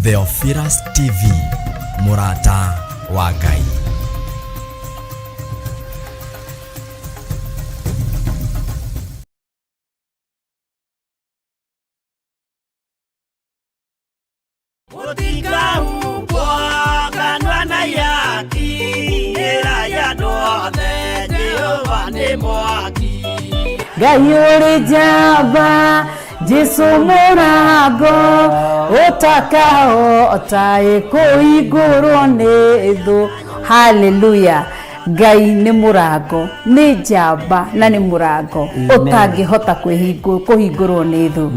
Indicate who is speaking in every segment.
Speaker 1: Theophilus TV, mũrata wa Ngai.
Speaker 2: Gũtikahumbwo kanua na ihaki, ĩrai andũ othe Jehova nĩ mwaki.
Speaker 3: Ngai ũrĩ njamba Jesu mũrango ũtakahota kũhingũrwo nĩ thũ. Haleluya! Ngai nĩ mũrango, nĩ njamba na nĩ mũrango ũtangĩhota kũhingũrwo nĩ thũ.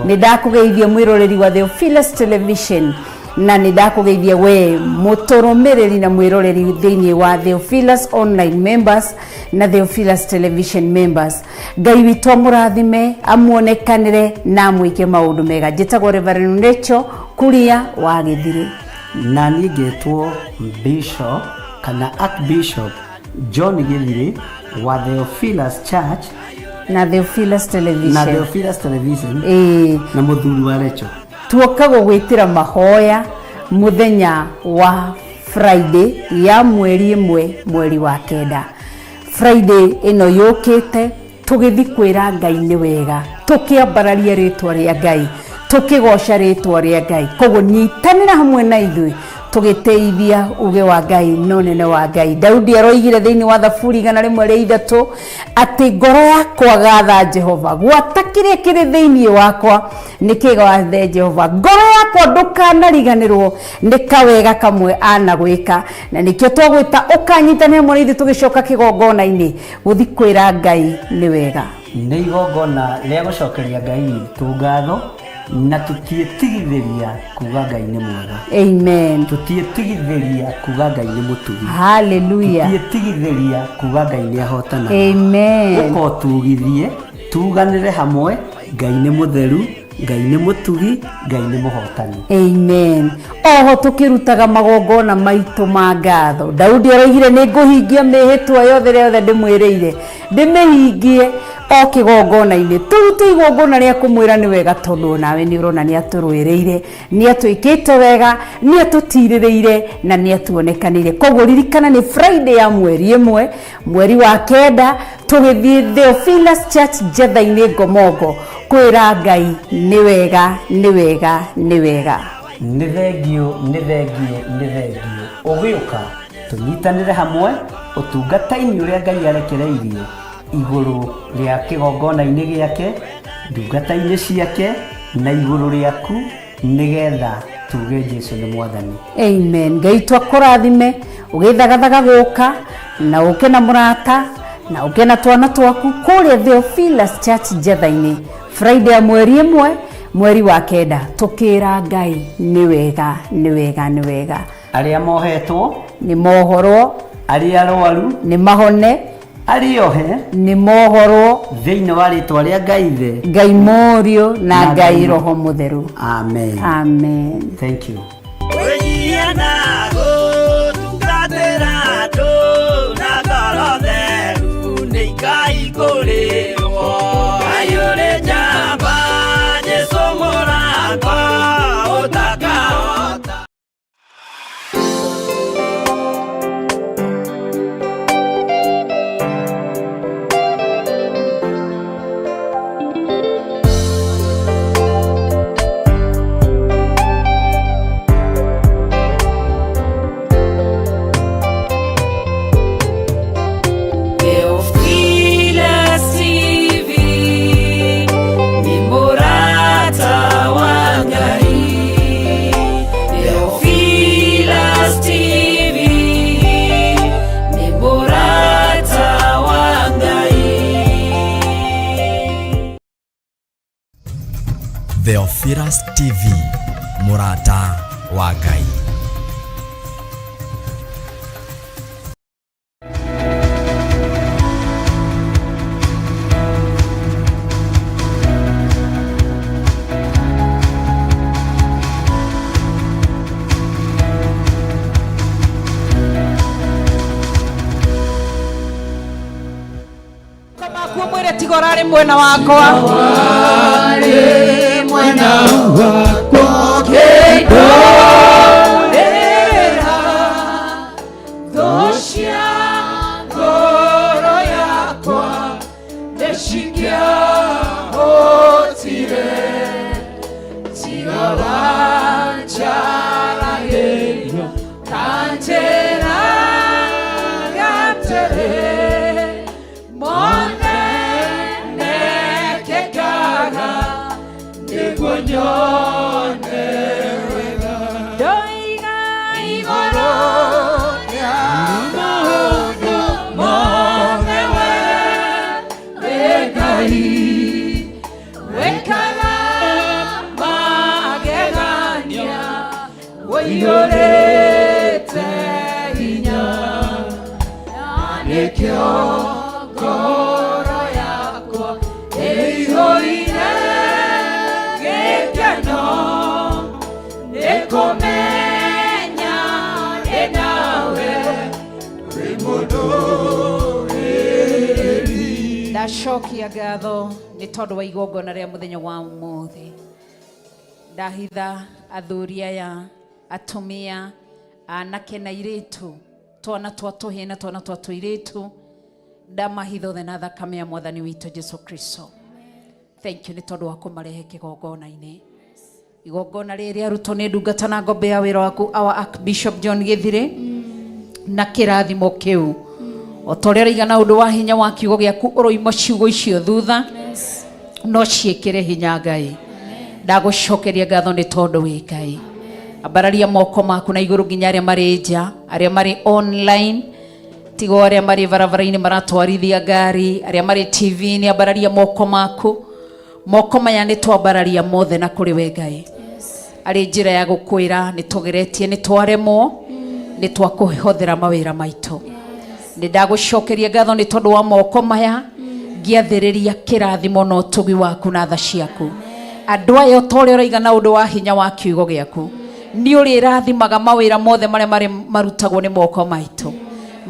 Speaker 3: Nĩ ndakũgeithia mwĩroreri wa Theophilus Television na nĩ ndakũgeithia we mũtũrũmĩrĩri na mwĩroreri thĩinĩ wa Theophilus Online Members na Theophilus Television Members. Ngai witũ amũrathime, amuonekanĩre na amwĩke maũndũ mega. Njĩtagwo Reverend Rachel Kuria wa Gĩthirĩ.
Speaker 4: Na niĩ ngetwo Bishop kana Archbishop John Gĩthirĩ wa Theophilus Church
Speaker 3: na Theophilus Television.
Speaker 4: Na Theophilus Television.
Speaker 3: Ĩĩ.
Speaker 4: Na mũthuri wa Rachel.
Speaker 3: Tuoka gũgwĩtĩra mahoya mũthenya wa Friday ya mweri 1 mweri wa 9. Friday ĩno yũkĩte tũgĩthi kwĩra Ngai nĩ wega, tũkĩambararia rĩtwa rĩa Ngai, tũkĩgoca rĩtwa rĩa Ngai. Koguo nyitanĩra hamwe na ithuĩ tũgĩtĩithia uge wa Ngai na ũnene wa Ngai. Daudi aroigire thĩinĩ wa Thaburi 103 atĩ ngoro yakwa gatha Jehova, gwata kĩrĩa kĩrĩ thĩinĩ wakwa nĩ kĩgathe Jehova. Ngoro yakwa ndũkanariganĩrwo nĩ kawega kamwe anagwĩka, na nĩkĩo twagwĩta ũkanyitanĩra hamwe na ithuĩ tũgĩcoka kĩgongona-inĩ gũthi kwĩra Ngai nĩ wega.
Speaker 4: Nĩ igongona rĩa gũcokeria Ngai witũ ngatho, na tũtiĩtigithĩria kuga Ngai nĩ mwega.
Speaker 3: Amen.
Speaker 4: Tũtiĩtigithĩria kuga Ngai nĩ mũtugi.
Speaker 3: Hallelujah.
Speaker 4: Tũtiĩtigithĩria kuga Ngai nĩ ahotanaga.
Speaker 3: Amen.
Speaker 4: Ũka ũtugithie, tuganĩre hamwe, Ngai nĩ mũtheru, Ngai nĩ mũtugi, Ngai nĩ mũhotani.
Speaker 3: Amen. Oho tũkĩrutaga magongona maitũ ma ngatho, Daudi aroigire nĩ ngũhingia mĩhĩtwa yothe ĩrĩa yothe ndĩmwĩrĩire, ndĩmĩhingie o kĩgongona-inĩ. Tũrute igongona rĩa kũmwĩra nĩ wega, tondũ nawe nĩ ũrona nĩ atũrũĩrĩire, nĩ atwĩkĩte wega, nĩ atũtirĩrĩire na nĩ atuonekanĩire. Koguo ririkana nĩ Friday ya mweri 1 mweri wa 9 tũgĩthiĩ Theophilus Church Njetha-inĩ Ngomongo kwĩra Ngai nĩ wega, nĩ wega, nĩ wega.
Speaker 4: Nĩ thengiũ, nĩ thengiũ, nĩ thengiũ ũgĩũka tũnyitanĩre hamwe ũtungata-inĩ ũrĩa Ngai arekereirie igũrũ rĩa kĩgongona-inĩ gĩake, ndungata-inĩ ciake na igũrũ rĩaku, nĩgetha tuge Jesu nĩ Mwathani.
Speaker 3: Amen. Ngai twakũrathime ũgĩthagathaga gũka na ũke na mũrata na ũke na twana twaku kũrĩa Theophilus Church Njetha-inĩ Friday ya mweri 1 mweri wa 9 tũkĩra Ngai nĩ wega, nĩ wega, nĩ wega.
Speaker 4: Arĩa mohetwo
Speaker 3: nĩ mohorwo,
Speaker 4: arĩa arwaru
Speaker 3: nĩ mahone,
Speaker 4: arĩa ohe
Speaker 3: nĩ mohorwo,
Speaker 4: thĩinĩ wa rĩtwa rĩa Ngai Ithe,
Speaker 3: Ngai Mũriũ na
Speaker 4: na
Speaker 3: Ngai
Speaker 4: Ngai
Speaker 3: Roho Mũtheru.
Speaker 4: Amen.
Speaker 3: Amen.
Speaker 4: Thank you.
Speaker 2: Kwĩnyihia na gũtungatĩra andũ na ngoro theru nĩ ikaihingũrĩrwo. Ngai ũrĩ njamba, Jesũ mũrango ũtakahota. Theophilus TV ni mũrata wa Ngai. Theophilus TV ni mũrata wa Ngai.
Speaker 1: Theophilus TV, mũrata wa Ngai.
Speaker 5: Makuo mwĩre tiga ũrarĩ mwena wakwa.
Speaker 6: Mwena wakwa kĩndũ.
Speaker 2: Tiga wanjaragĩrio kanjĩraga atĩrĩ, mothe mekĩkaga nĩguo nyone wega. Ndoiga igũrũ rĩa maũndũ mothe we wĩ Ngai wĩkaga magegania ũiyũrĩte hinya na nĩkĩo ngoro yakwa ĩihũire gĩkeno nĩ kũmenya ndĩ nawe wĩ mũndũrĩrĩri.
Speaker 5: Ndacokia ngatho nĩ tondũ wa igongona rĩa mũthenya wa ũmũthĩ. Ndahitha athuri aya, atumia, anake na airĩtu, twana twa tũhĩĩ na twana twa tũirĩtu, ndamahitha othe na thakame ya mwathani witũ Jesu Kristo. Thank you nĩ tondũ wa kũmarehe kĩgongona-inĩ. Igongona rĩrĩ arutwo nĩ ndungata na ngombe ya wĩra waku our Archbishop John Gĩthirĩ na kĩrathimo kĩu o ta ũrĩa ũraiga na ũndũ wa hinya wa kiugo gĩaku ũroima ciugo icio thutha no ciĩkĩre hinya Ngai. Ndagũcokeria ngatho nĩ tondũ wĩ Ngai. Ambararia moko maku na igũrũ nginya arĩa marĩ nja, arĩa marĩ online, tigo arĩa marĩ barabara-inĩ maratwarithia ngari, arĩa marĩ TV-inĩ, ambararia moko maku. Moko maya nĩ twambararia mothe na kũrĩ we Ngai. Arĩ njĩra ya gũkwĩra nĩ tũgeretie, nĩ twaremwo, nĩ twakũhothera mawĩra maitũ. Nĩ ndagũcokeria ngatho nĩ tondũ wa moko maya, ngĩathĩrĩria kĩrathimo na ũtugi waku na tha ciaku. Andũ aya o ta ũrĩa ũraiga na ũndũ wa hinya wa kiugo gĩaku, nĩ ũrĩrathimaga mawĩra mothe marĩa marĩ marutagwo nĩ moko maitũ.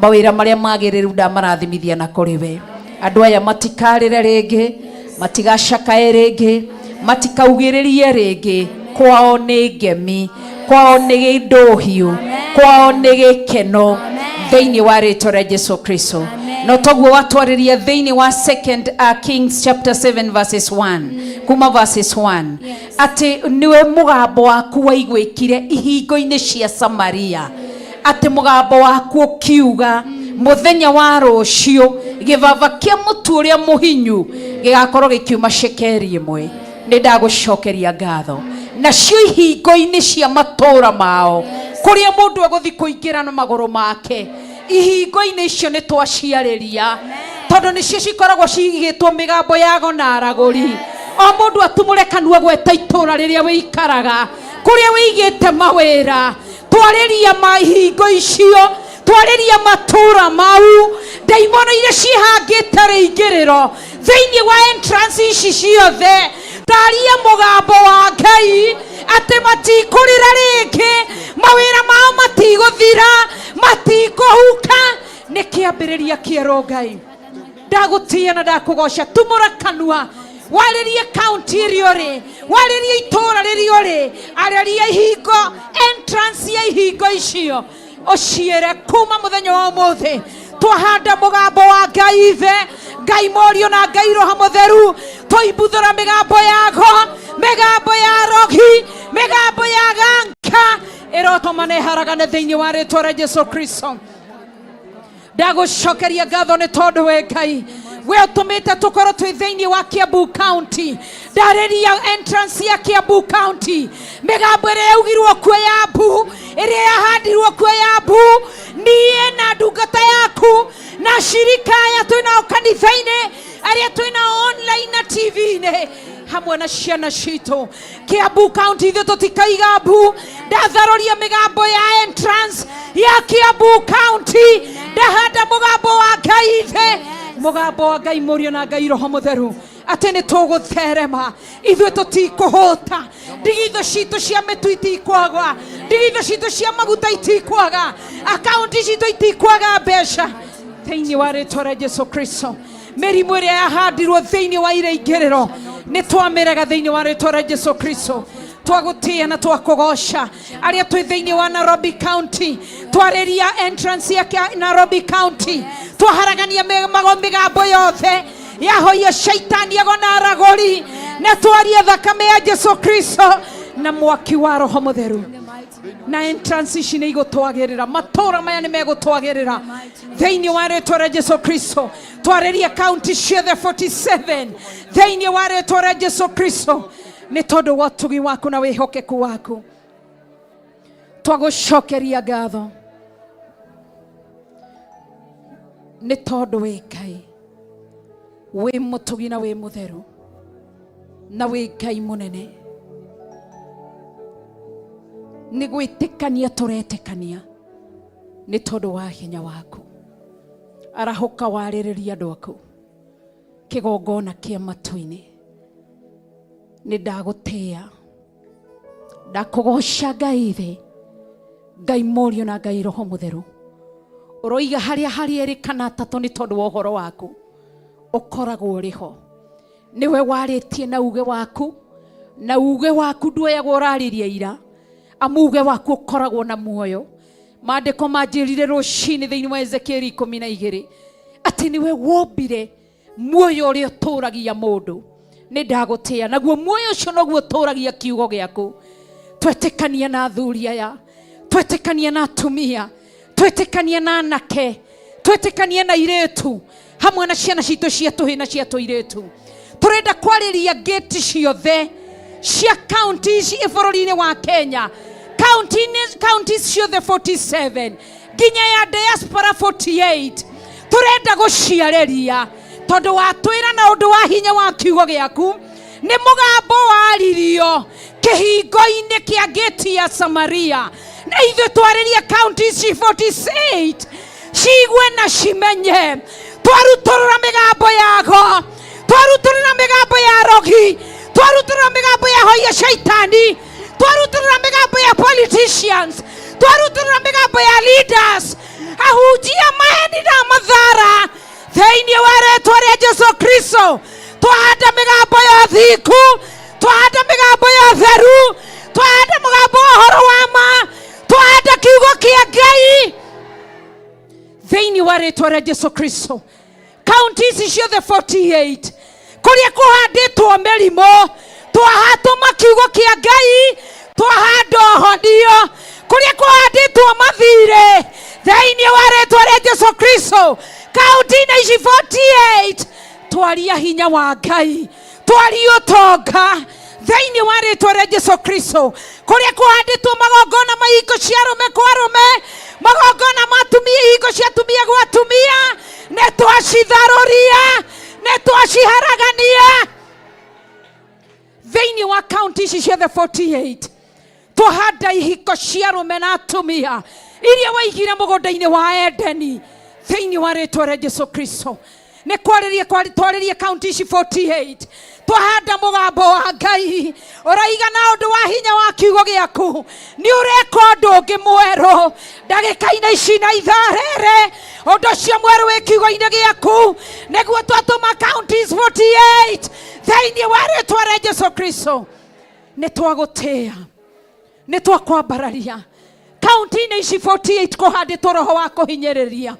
Speaker 5: Mawĩra marĩa magĩrĩru ndamarathimithia na kũrĩ we. Andũ aya matikarĩre rĩngĩ, matigacakae rĩngĩ, matikaugĩrĩrie rĩngĩ. Kwao nĩ ngemi, kwao nĩ ndũhiũ, kwao nĩ gĩkeno thĩinĩ wa rĩtwa rĩa Jesu Kristo. No toguo watwarĩria thĩinĩ wa Second Kings chapter 7 verses 1 kuma verses 1 atĩ nĩwe mũgambo waku waiguĩkire ihingo-inĩ cia Samaria, atĩ mũgambo waku ũkiuga mũthenya wa rũciũ gĩbaba kĩa mũtu ũrĩa mũhinyu gĩgakorwo gĩkiuma cekeri ĩmwe. Nĩ ndagũcokeria ngatho. Nacio ihingo-inĩ cia matũũra mao kũrĩa mũndũ egũthiĩ kũingĩra na magũrũ make, ihingo-inĩ icio nĩ twaciarĩria, tondũ nĩcio cikoragwo cigĩtwo mĩgambo ya ago na aragũri. O mũndũ atumũre kanua gweta itũũra rĩrĩa wĩikaraga, kũrĩa wĩigĩte mawĩra, twarĩria ma ihingo icio, twarĩria matũũra mau, ndaimono iria ciĩhangĩte rĩingĩrĩro thĩinĩ wa entrance ici ciothe, taria mũgambo wa Ngai atĩ matikũrĩra rĩngĩ, mawĩra mao matigũthira, matikũhuka. Nĩ kĩambĩrĩria kĩerũ Ngai. Ndagũtĩĩa na ndakũgoca. Tumũra kanua warĩrie kaunti ĩrĩa ũrĩ, warĩrie itũũra rĩrĩa ũrĩ, arĩria ihingo, entrance ya ihingo icio ũciĩre kuma mũthenya wa ũmũthĩ twahanda mũgambo wa Ngai Ithe, Ngai Mũriũ na Ngai Roho Mũtheru, twaimbuthũra mĩgambo yago, mĩgambo ya rogi, mĩgambo ya ganka ĩrotũma na ĩharagane thĩinĩ wa rĩtwa rĩa Jesu Kristo. Ndagũcokeria ngatho nĩ tondũ we Ngai we ũtũmĩte tũkorwo twĩ thĩinĩ wa Kiambu County. Ndarĩria entrance ya Kiambu County, mĩgambo ĩrĩa yaugirwo kuo ya mbu, ĩrĩa yahandirwo kuo ya mbu, niĩ na ndungata yaku na shirika aya twĩ nao kanitha-inĩ, arĩa twĩ nao online na TV-inĩ, hamwe na ciana citũ. Kiambu County ithuĩ tũtikaiga mbu. Ndatharũria mĩgambo ya entrance ya Kiambu County, ndahanda mũgambo wa Ngai Ithe, mũgambo wa Ngai Mũriũ na Ngai Roho Mũtheru, atĩ nĩ tũgũtherema, ithuĩ tũtikũhũta, ndigithũ citũ cia mĩtu itikwaga, ndigithũ citũ cia maguta itikwaga, akaunti citũ itikwaga mbeca thĩinĩ wa rĩtwa rĩa Jesu Kristo. Mĩrimũ ĩrĩa yahandirwo thĩinĩ wa ireingĩrĩro nĩ twamĩrega thĩinĩ wa rĩtwa rĩa Jesu Kristo. Twagũtĩĩa na twakũgoca. Arĩa twĩ thĩinĩ wa Nairobi County, twarĩria entrance ya Nairobi County, twaharagania mĩgambo yothe yahoia shaitani ago na aragũri, na twaria thakame ya Jesu Kristo. Na mwaki wa Roho Mũtheru. Na entrance ici nĩ igũtwagĩrĩra, matũra maya nĩ megũtwagĩrĩra thĩinĩ wa rĩtwa rĩa Jesu Kristo. Twarĩrie kaunti ciothe 47 thĩinĩ wa rĩtwa rĩa Jesu Kristo, nĩ tondũ wa ũtugi waku na wĩhokeku waku. Twagũcokeria ngatho nĩ tondũ wĩ Ngai wĩ mũtugi na wĩ mũtheru na wĩ Ngai mũnene. Nĩ gwĩtĩkania tũretĩkania nĩ tondũ wa hinya waku. Arahũka warĩrĩria andũ aku kĩgongona kĩa matu-inĩ. Nĩ ndagũtĩĩa, ndakũgoca Ngai Ithe, Ngai Mũriũ na Ngai Roho Mũtheru. Ũroiga harĩa harĩ erĩ kana atatũ nĩ tondũ wa ũhoro waku ũkoragwo ũrĩ ho. Nĩwe warĩtie na uge waku, na uge waku nduoyagwo ũrarĩria ira, amu uge waku ũkoragwo na muoyo. Maandĩko manjĩrire rũcinĩ thĩinĩ wa Ezekieli 12 atĩ nĩwe wombire muoyo ũrĩa ũtũragia mũndũ. Nĩ ndagũtĩĩa, naguo muoyo ũcio noguo ũtũragia kiugo gĩaku. Twetĩkania na athuri aya, twetĩkania na atumia, twetĩkania na anake, twetĩkania na irĩtu hamwe na ciana citũ cia tũhĩ na cia tũirĩtu. Tũrenda kwarĩria ngĩti ciothe cia kaunti ici bũrũri-inĩ wa Kenya, kaunti ciothe 47 nginya ya diaspora 48. Tũrenda gũciarĩria tondũ watwĩra na ũndũ wa hinya wa kiugo gĩaku nĩ mũgambo waririo kĩhingo-inĩ kĩa ngĩti ya Samaria, na ithuĩ twarĩrie kaunti ici 48 ciigue na cimenye. Twarutũrũra mĩgambo yago, twarutũrũra mĩgambo ya rogi, twarutũrũra mĩgambo ya hoia shaitani, twarutũrũra mĩgambo ya politicians, twarutũrũra mĩgambo ya leaders, ahunjia maheni na mathara thĩinĩ wa rĩtwa rĩa Jesu Kristo. Twahanda mĩgambo ya thingu, twahanda mĩgambo ya theru, twahanda mũgambo wa ũhoro wa ma, twahanda kiugo kĩa Ngai thĩinĩ wa rĩtwa rĩa Jesu Kristo. Kaunti ici ciothe 48 kũrĩa kũhandĩtwo mĩrimũ, twahatũma kiugo kĩa Ngai, twahanda ũhonio. Kũrĩa kũhandĩtwo mathirĩ thĩinĩ wa rĩtwa rĩa Jesu Kristo, kaunti-inĩ ici 48 twaria hinya wa Ngai, twaria ũtonga thĩinĩ wa rĩtwa rĩa Jesu Kristo. Kũrĩa kũhandĩtwo magongona ma ihingo cia arũme kwa arũme, magongona ma atumia ihingo cia atumia gwa atumia, nĩ twacitharũria, nĩ twaciharagania thĩinĩ wa kaunti ici ciothe 48. Twahanda ihiko cia arũme na atumia iria waigire mũgũnda-inĩ wa Edeni thĩinĩ wa rĩtwa rĩa Jesu Kristo. Nĩ kwarĩrie twarĩrie kaunti ici 48, twahanda mũgambo wa Ngai ũraiga na ũndũ wa hinya wa kiugo gĩaku nĩ ũreka ũndũ ũngĩ mwerũ ndagĩka-inĩ ici na ithaa rĩrĩ. Ũndũ ũcio mwerũ wĩ kiugo-inĩ gĩaku nĩguo twatũma counties 48 thĩinĩ wa rĩtwa rĩa Jesu Kristo. Nĩ twagũtĩĩa, nĩ twakwambararia. Kaunti-inĩ ici 48 kũhandĩtwo roho wa kũhinyĩrĩria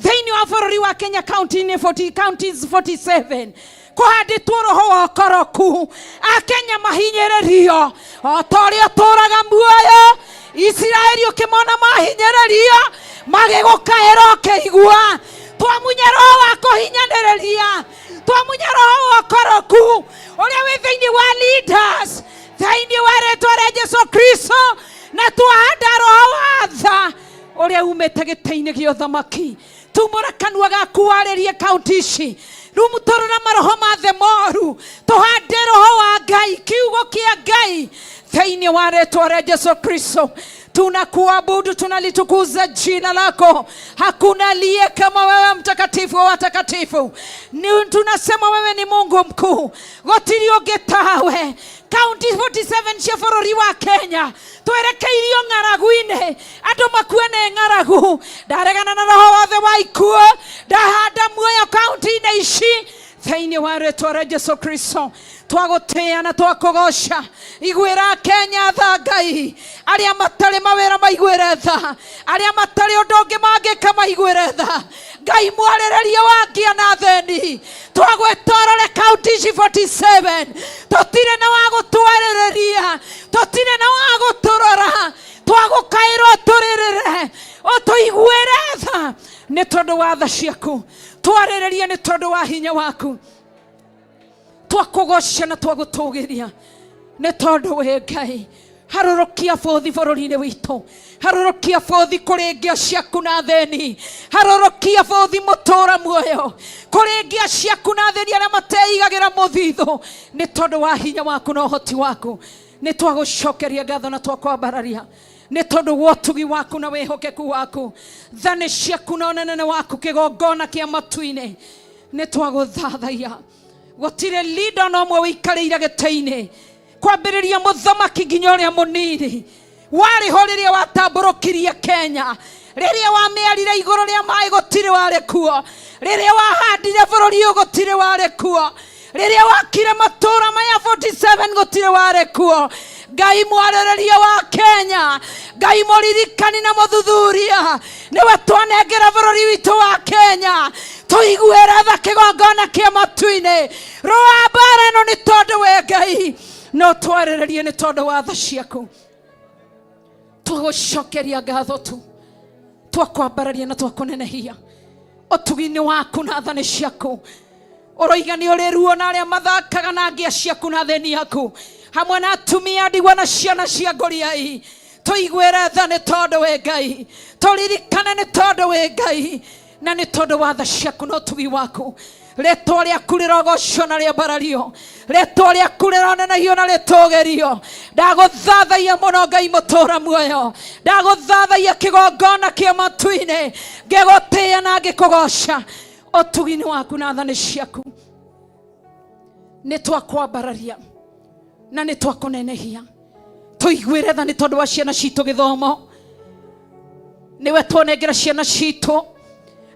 Speaker 5: thĩinĩ wa bũrũri wa Kenya, kaunti-inĩ 40, counties 47 kũhandĩtwo roho wa ũkoroku, Akenya mahinyĩrĩrio o ta ũrĩa ũtũũraga muoyo. Isiraeli ũkĩmona mahinyĩrĩrio magĩgũkaĩra ũkĩigua. Twamunya roho wa kũhinyanĩrĩria, twamunya roho wa ũkoroku ũrĩa wĩ thĩinĩ wa leaders thĩinĩ wa rĩtwa rĩa Jesu Kristo, na twahanda roho wa tha ũrĩa umĩte gĩtĩ-inĩ gĩa ũthamaki. Tumũra kanua gaku warĩrie kaunti ici, rumutũrũra maroho mathe moru, tũhande roho wa Ngai, kiugo kĩa Ngai thĩinĩ wa rĩtwa rĩa Jesu Kristo. Tunakuabudu, tunalitukuza jina lako. Hakuna aliye kama wewe, mtakatifu wa watakatifu. Ni tunasema wewe ni Mungu mkuu, gũtirĩ ũngĩ tawe. Kaunti 47 cia bũrũri wa Kenya twerekeirio ng'aragu-inĩ, andũ makue nĩ ng'aragu. Ndaregana na roho wothe wa ikuũ, ndahanda muoyo kaunti-inĩ ici thĩinĩ wa rĩtwa rĩa Jesu Kristo. Twagũtĩĩa na twakũgoca. Iguĩra Kenya tha Ngai.
Speaker 2: Arĩa matarĩ mawĩra maiguĩre tha. Arĩa matarĩ ũndũ ũngĩ mangĩka maiguĩre tha. Ngai mwarĩrĩria wa ngĩa na theni. Twagwĩta ũrore kaunti ici 47. Tũtirĩ na wa gũtwarĩrĩria. Tũtirĩ na wa gũtũrora. Twagũkaĩra ũtũrĩrĩre. Ũtũiguĩre tha nĩ tondũ wa tha ciaku. Twarĩrĩrie nĩ tondũ wa hinya waku. Twakũgoca na twagũtũgĩria nĩ tondũ wĩ Ngai. Harũrũkia bũthi bũrũri-inĩ witũ, harũrũkia bũthi kũrĩ ngĩa ciaku na thĩni, harũrũkia bũthi mũtũra muoyo kũrĩ ngĩa ciaku na thĩni arĩa mateigagĩra mũthithũ, nĩ tondũ wa hinya waku na ũhoti waku. Nĩ twagũcokeria ngatho na twakwambararia nĩ tondũ wa ũtugi waku na wĩhokeku waku, tha nĩ ciaku na ũnene waku, kĩgongona kĩa matu-inĩ. Nĩ twagũthathaia. Gũtirĩ leader ona ũmwe ũikarĩire gĩtĩ-inĩ, kwambĩrĩria mũthamaki nginya ũrĩa mũnini warĩ ho rĩrĩa watambũrũkirie Kenya, rĩrĩa wamĩarire igũrũ rĩa maĩ gũtirĩ warĩ kuo, rĩrĩa wahandire bũrũri ũyũ gũtirĩ warĩ kuo, rĩrĩa wakire matũũra maya 47 gũtirĩ warĩ kuo. Ngai mwarĩrĩria wa Kenya, Ngai mũririkani na mũthuthuria, nĩwe twanengera bũrũri witũ wa Kenya. Tũiguĩre tha kĩgongona kĩa matu-inĩ. Rũa mbara ĩno nĩ tondũ we Ngai no twarĩrĩrie nĩ tondũ wa tha ciaku. Twagũcokeria ngatho tu, twakwambararia na twakũnenehia ũtugi-inĩ waku na tha nĩ ciaku. Ũroiga nĩ ũrĩ ruo na arĩa mathakaga na ngĩa ciaku na thĩni yaku, hamwe na atumia ndigwa na ciana cia ngũriai. Tũiguĩre tha nĩ tondũ wĩ Ngai, tũririkane nĩ tondũ wĩ Ngai, na nĩ tondũ wa tha ciaku na ũtugi waku. Rĩtwa rĩaku rĩrogocwo na rĩambarario, rĩtwa rĩaku rĩronenehio na rĩtũgĩrio. Ndagũthathaia mũno Ngai mũtũra muoyo, ndagũthathaia kĩgongona kĩa matu-inĩ, ngĩgũtĩĩa na ngĩkũgoca ũtugi-inĩ waku na tha nĩ ciaku. Nĩ twakwambararia na nĩ twakũnenehia. Tũiguĩre tha nĩ tondũ wa ciana citũ gĩthomo. Nĩwe twanengera ciana citũ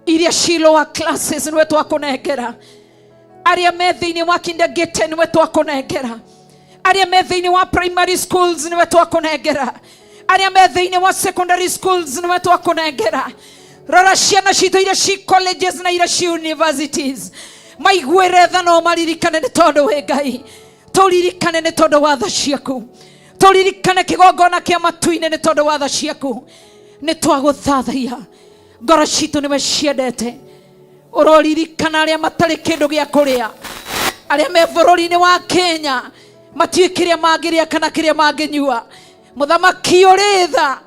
Speaker 2: iria ci lower classes, nĩwe twakũnengera. Arĩa me thĩinĩ wa kindergarten, nĩwe twakũnengera. Arĩa me thĩinĩ wa primary schools, nĩwe twakũnengera. Arĩa me thĩinĩ wa secondary schools, nĩwe twakũnengera. Rora ciana citũ iria ci colleges na iria ci universities, maiguĩre tha no maririkane nĩ tondũ wĩ Ngai. Tũririkane nĩ tondũ wa tha ciaku, tũririkane kĩgongona kĩa matu-inĩ nĩ tondũ wa tha ciaku. Nĩ twagũthathaia, ngoro citũ nĩwe ciendete. Ũroririkana arĩa matarĩ kĩndũ gĩa kũrĩa, arĩa me bũrũri-inĩ wa Kenya matiũĩ kĩrĩa mangĩrĩa kana kĩrĩa mangĩnyua. Mũthamaki ũrĩ tha,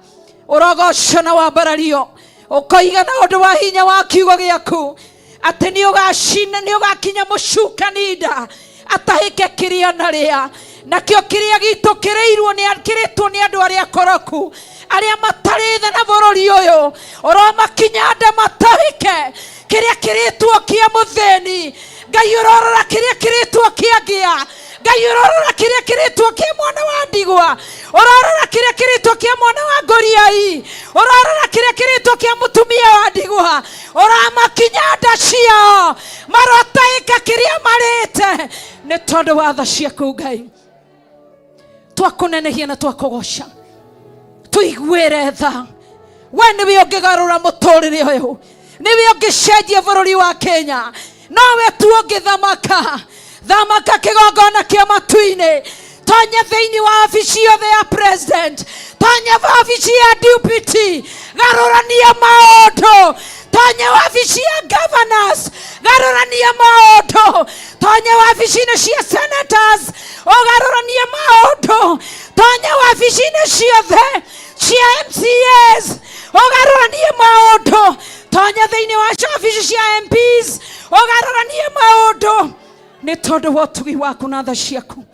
Speaker 2: ũrogocwo na wambarario, ũkoiga na ũndũ wa hinya wa kiugo gĩaku atĩ nĩ ũgacina, nĩ ũgakinya mũcukani nda atahĩke kĩrĩa na rĩa, nakĩo kĩrĩa gitũ kĩrĩirwo nĩ kĩrĩtwo nĩ andũ arĩa akoroku, arĩa matarĩ tha na bũrũri ũyũ. Ũromakinya nda matahĩke kĩrĩa kĩrĩtwo kĩa mũthĩni. Ngai ũrorora kĩrĩa kĩrĩtwo kĩa ngĩa. Ngai ũrorora kĩrĩa kĩrĩtwo kĩa mwana wa ndigwa. Ũrorora kĩrĩa kĩrĩtwo kĩa mwana wa ngũriai. Ũrorora kĩrĩa kĩrĩtwo kĩa mũtumia wa ndigwa. Ũramakinya nda ciao marotahĩka kĩrĩa marĩte nĩ tondũ wa tha ciaku Ngai. Twakũnenehia na twakũgoca, tũiguĩre tha. We nĩwe ũngĩgarũra mũtũrĩre ũyũ, nĩwe ũngĩcenjia bũrũri wa Kenya, nowe tu ũngĩthamaka. Thamaka kĩgongona kĩa matu-inĩ, tonya thĩinĩ wa wabici yothe ya president, tonya wabici ya deputy, garũrania maũndũ, tonya wabici ya governors, garũrania maũndũ, tonya wabici-inĩ cia senators, ũgarũranie maũndũ, tonya wabici-inĩ ciothe cia MCAs, ũgarũranie maũndũ, tonya thĩinĩ wa wabici cia MPs, ũgarũranie maũndũ nĩ tondũ wa ũtugi waku na tha ciaku.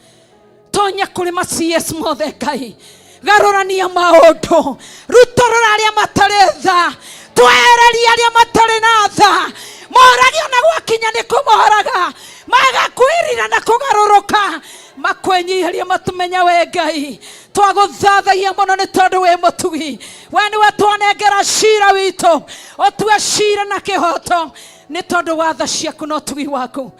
Speaker 2: Tonya kũrĩ ma CS mothe Ngai, garũrania maũndũ, rutũrũra arĩa matarĩ tha, twehereria arĩa matarĩ na tha, morage ona gwakinya nĩ kũmoraga, magakwĩrira na kũgarũrũka, makwĩnyiheria matũmenya we Ngai. Twagũthathaia mũno nĩ tondũ wĩ mũtugi. We nĩwe twanengera cira witũ, ũtue cira na kĩhoto nĩ tondũ wa tha ciaku na ũtugi waku.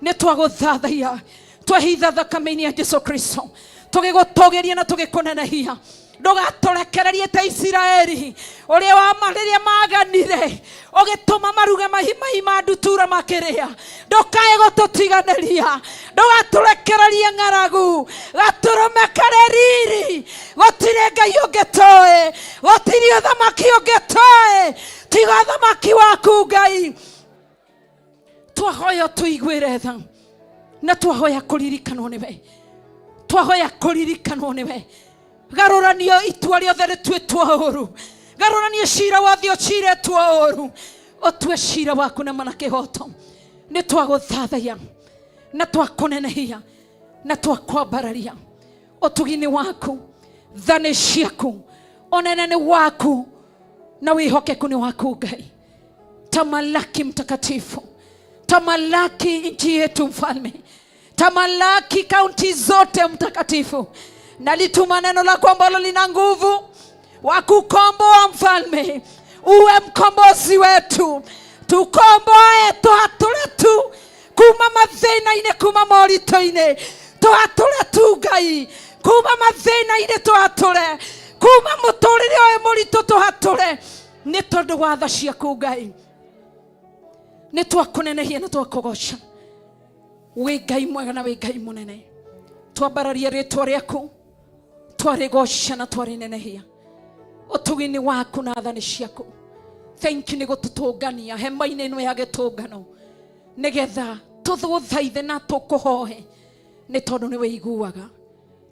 Speaker 2: Nĩ twagũthathaia, twehitha thakame-inĩ ya Jesu Kristo, tũgĩgũtũgĩria na tũgĩkũnenehia. Ndũgatũrekererie ta Isiraeli ũrĩa wa rĩrĩa maganire ũgĩtũma maruge mahi ma ndutura makĩrĩa. Ndũkae gũtũtiganĩria, ndũgatũrekererie ng'aragu, gatũrũme karĩ riri. Gũtirĩ Ngai ũngĩ tũĩ, gũtirĩ ũthamaki ũngĩ tũĩ tiga ũthamaki waku Ngai. Twahoya tũiguĩre tha na twahoya kũririkanwo nĩwe, twahoya kũririkanwo nĩwe. Garũranio itua rĩothe rĩtuĩtwo ũru, garũranio cira wothe ũcirĩtwo ũru, ũtue cira waku na mana kĩhoto. Nĩ twagũthathaiya na twakũnenehia na twakwambararia. Ũtugi-inĩ waku, tha nĩ ciaku, ũnene nĩ waku na wĩhokeku nĩ waku Ngai. Tamalaki mtakatifu, tamalaki nchi yetu mfalme, tamalaki kaunti zote mtakatifu. Nalituma neno lako ambalo lina nguvu wa kukomboa mfalme, uwe mkombozi wetu, tukomboe tũhatũre tu kuma mathĩna-inĩ, kuma moritũ-inĩ, tũhatũre tu Ngai kuma mathĩna-inĩ, tũhatũre kuma mũtũrĩre ũyũ mũritũ, tũhatũre nĩ tondũ wa tha ciaku Ngai. Nĩ twakũnenehia na twakũgoca, wĩ Ngai mwega na wĩ Ngai mũnene. Twambararia rĩtwa rĩaku, twarĩgoca na twarĩnenehia ũtugi-inĩ waku na thani ciaku. Thank you nĩ gũtũtũngania hema-inĩ ĩno ya gĩtũngano nĩgetha tũgũthaithe na tũkũhoe nĩ tondũ nĩ wĩiguaga.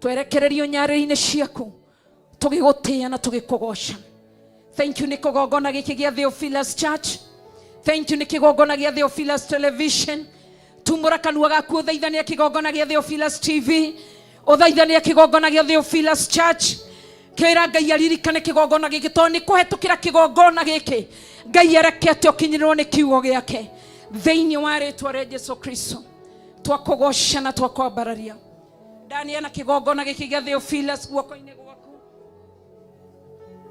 Speaker 2: Twerekererio nyarĩrĩ-inĩ ciaku tũgĩgũtĩĩa na tũgĩkũgoca. Thank you nĩ kĩgongona gĩkĩ gĩa Theophilus Church. Thank you nĩ kĩgongona gĩa Theophilus Television. Tumũra kanua gaku ũthaithania kĩgongona gĩa Theophilus TV, ũthaithania kĩgongona gĩa Theophilus Church. Kĩra Ngai aririkane kĩgongona gĩkĩ, tondũ nĩ kũhetũkĩra kĩgongona gĩkĩ Ngai arekete ũkinyĩrĩrwo nĩ kiugo gĩake. Thĩinĩ wa rĩtwa rĩa Jesu Kristo twakũgoca na twakwambararia. Ndaneana kĩgongona gĩkĩ gĩa Theophilus guoko-inĩ gwaku,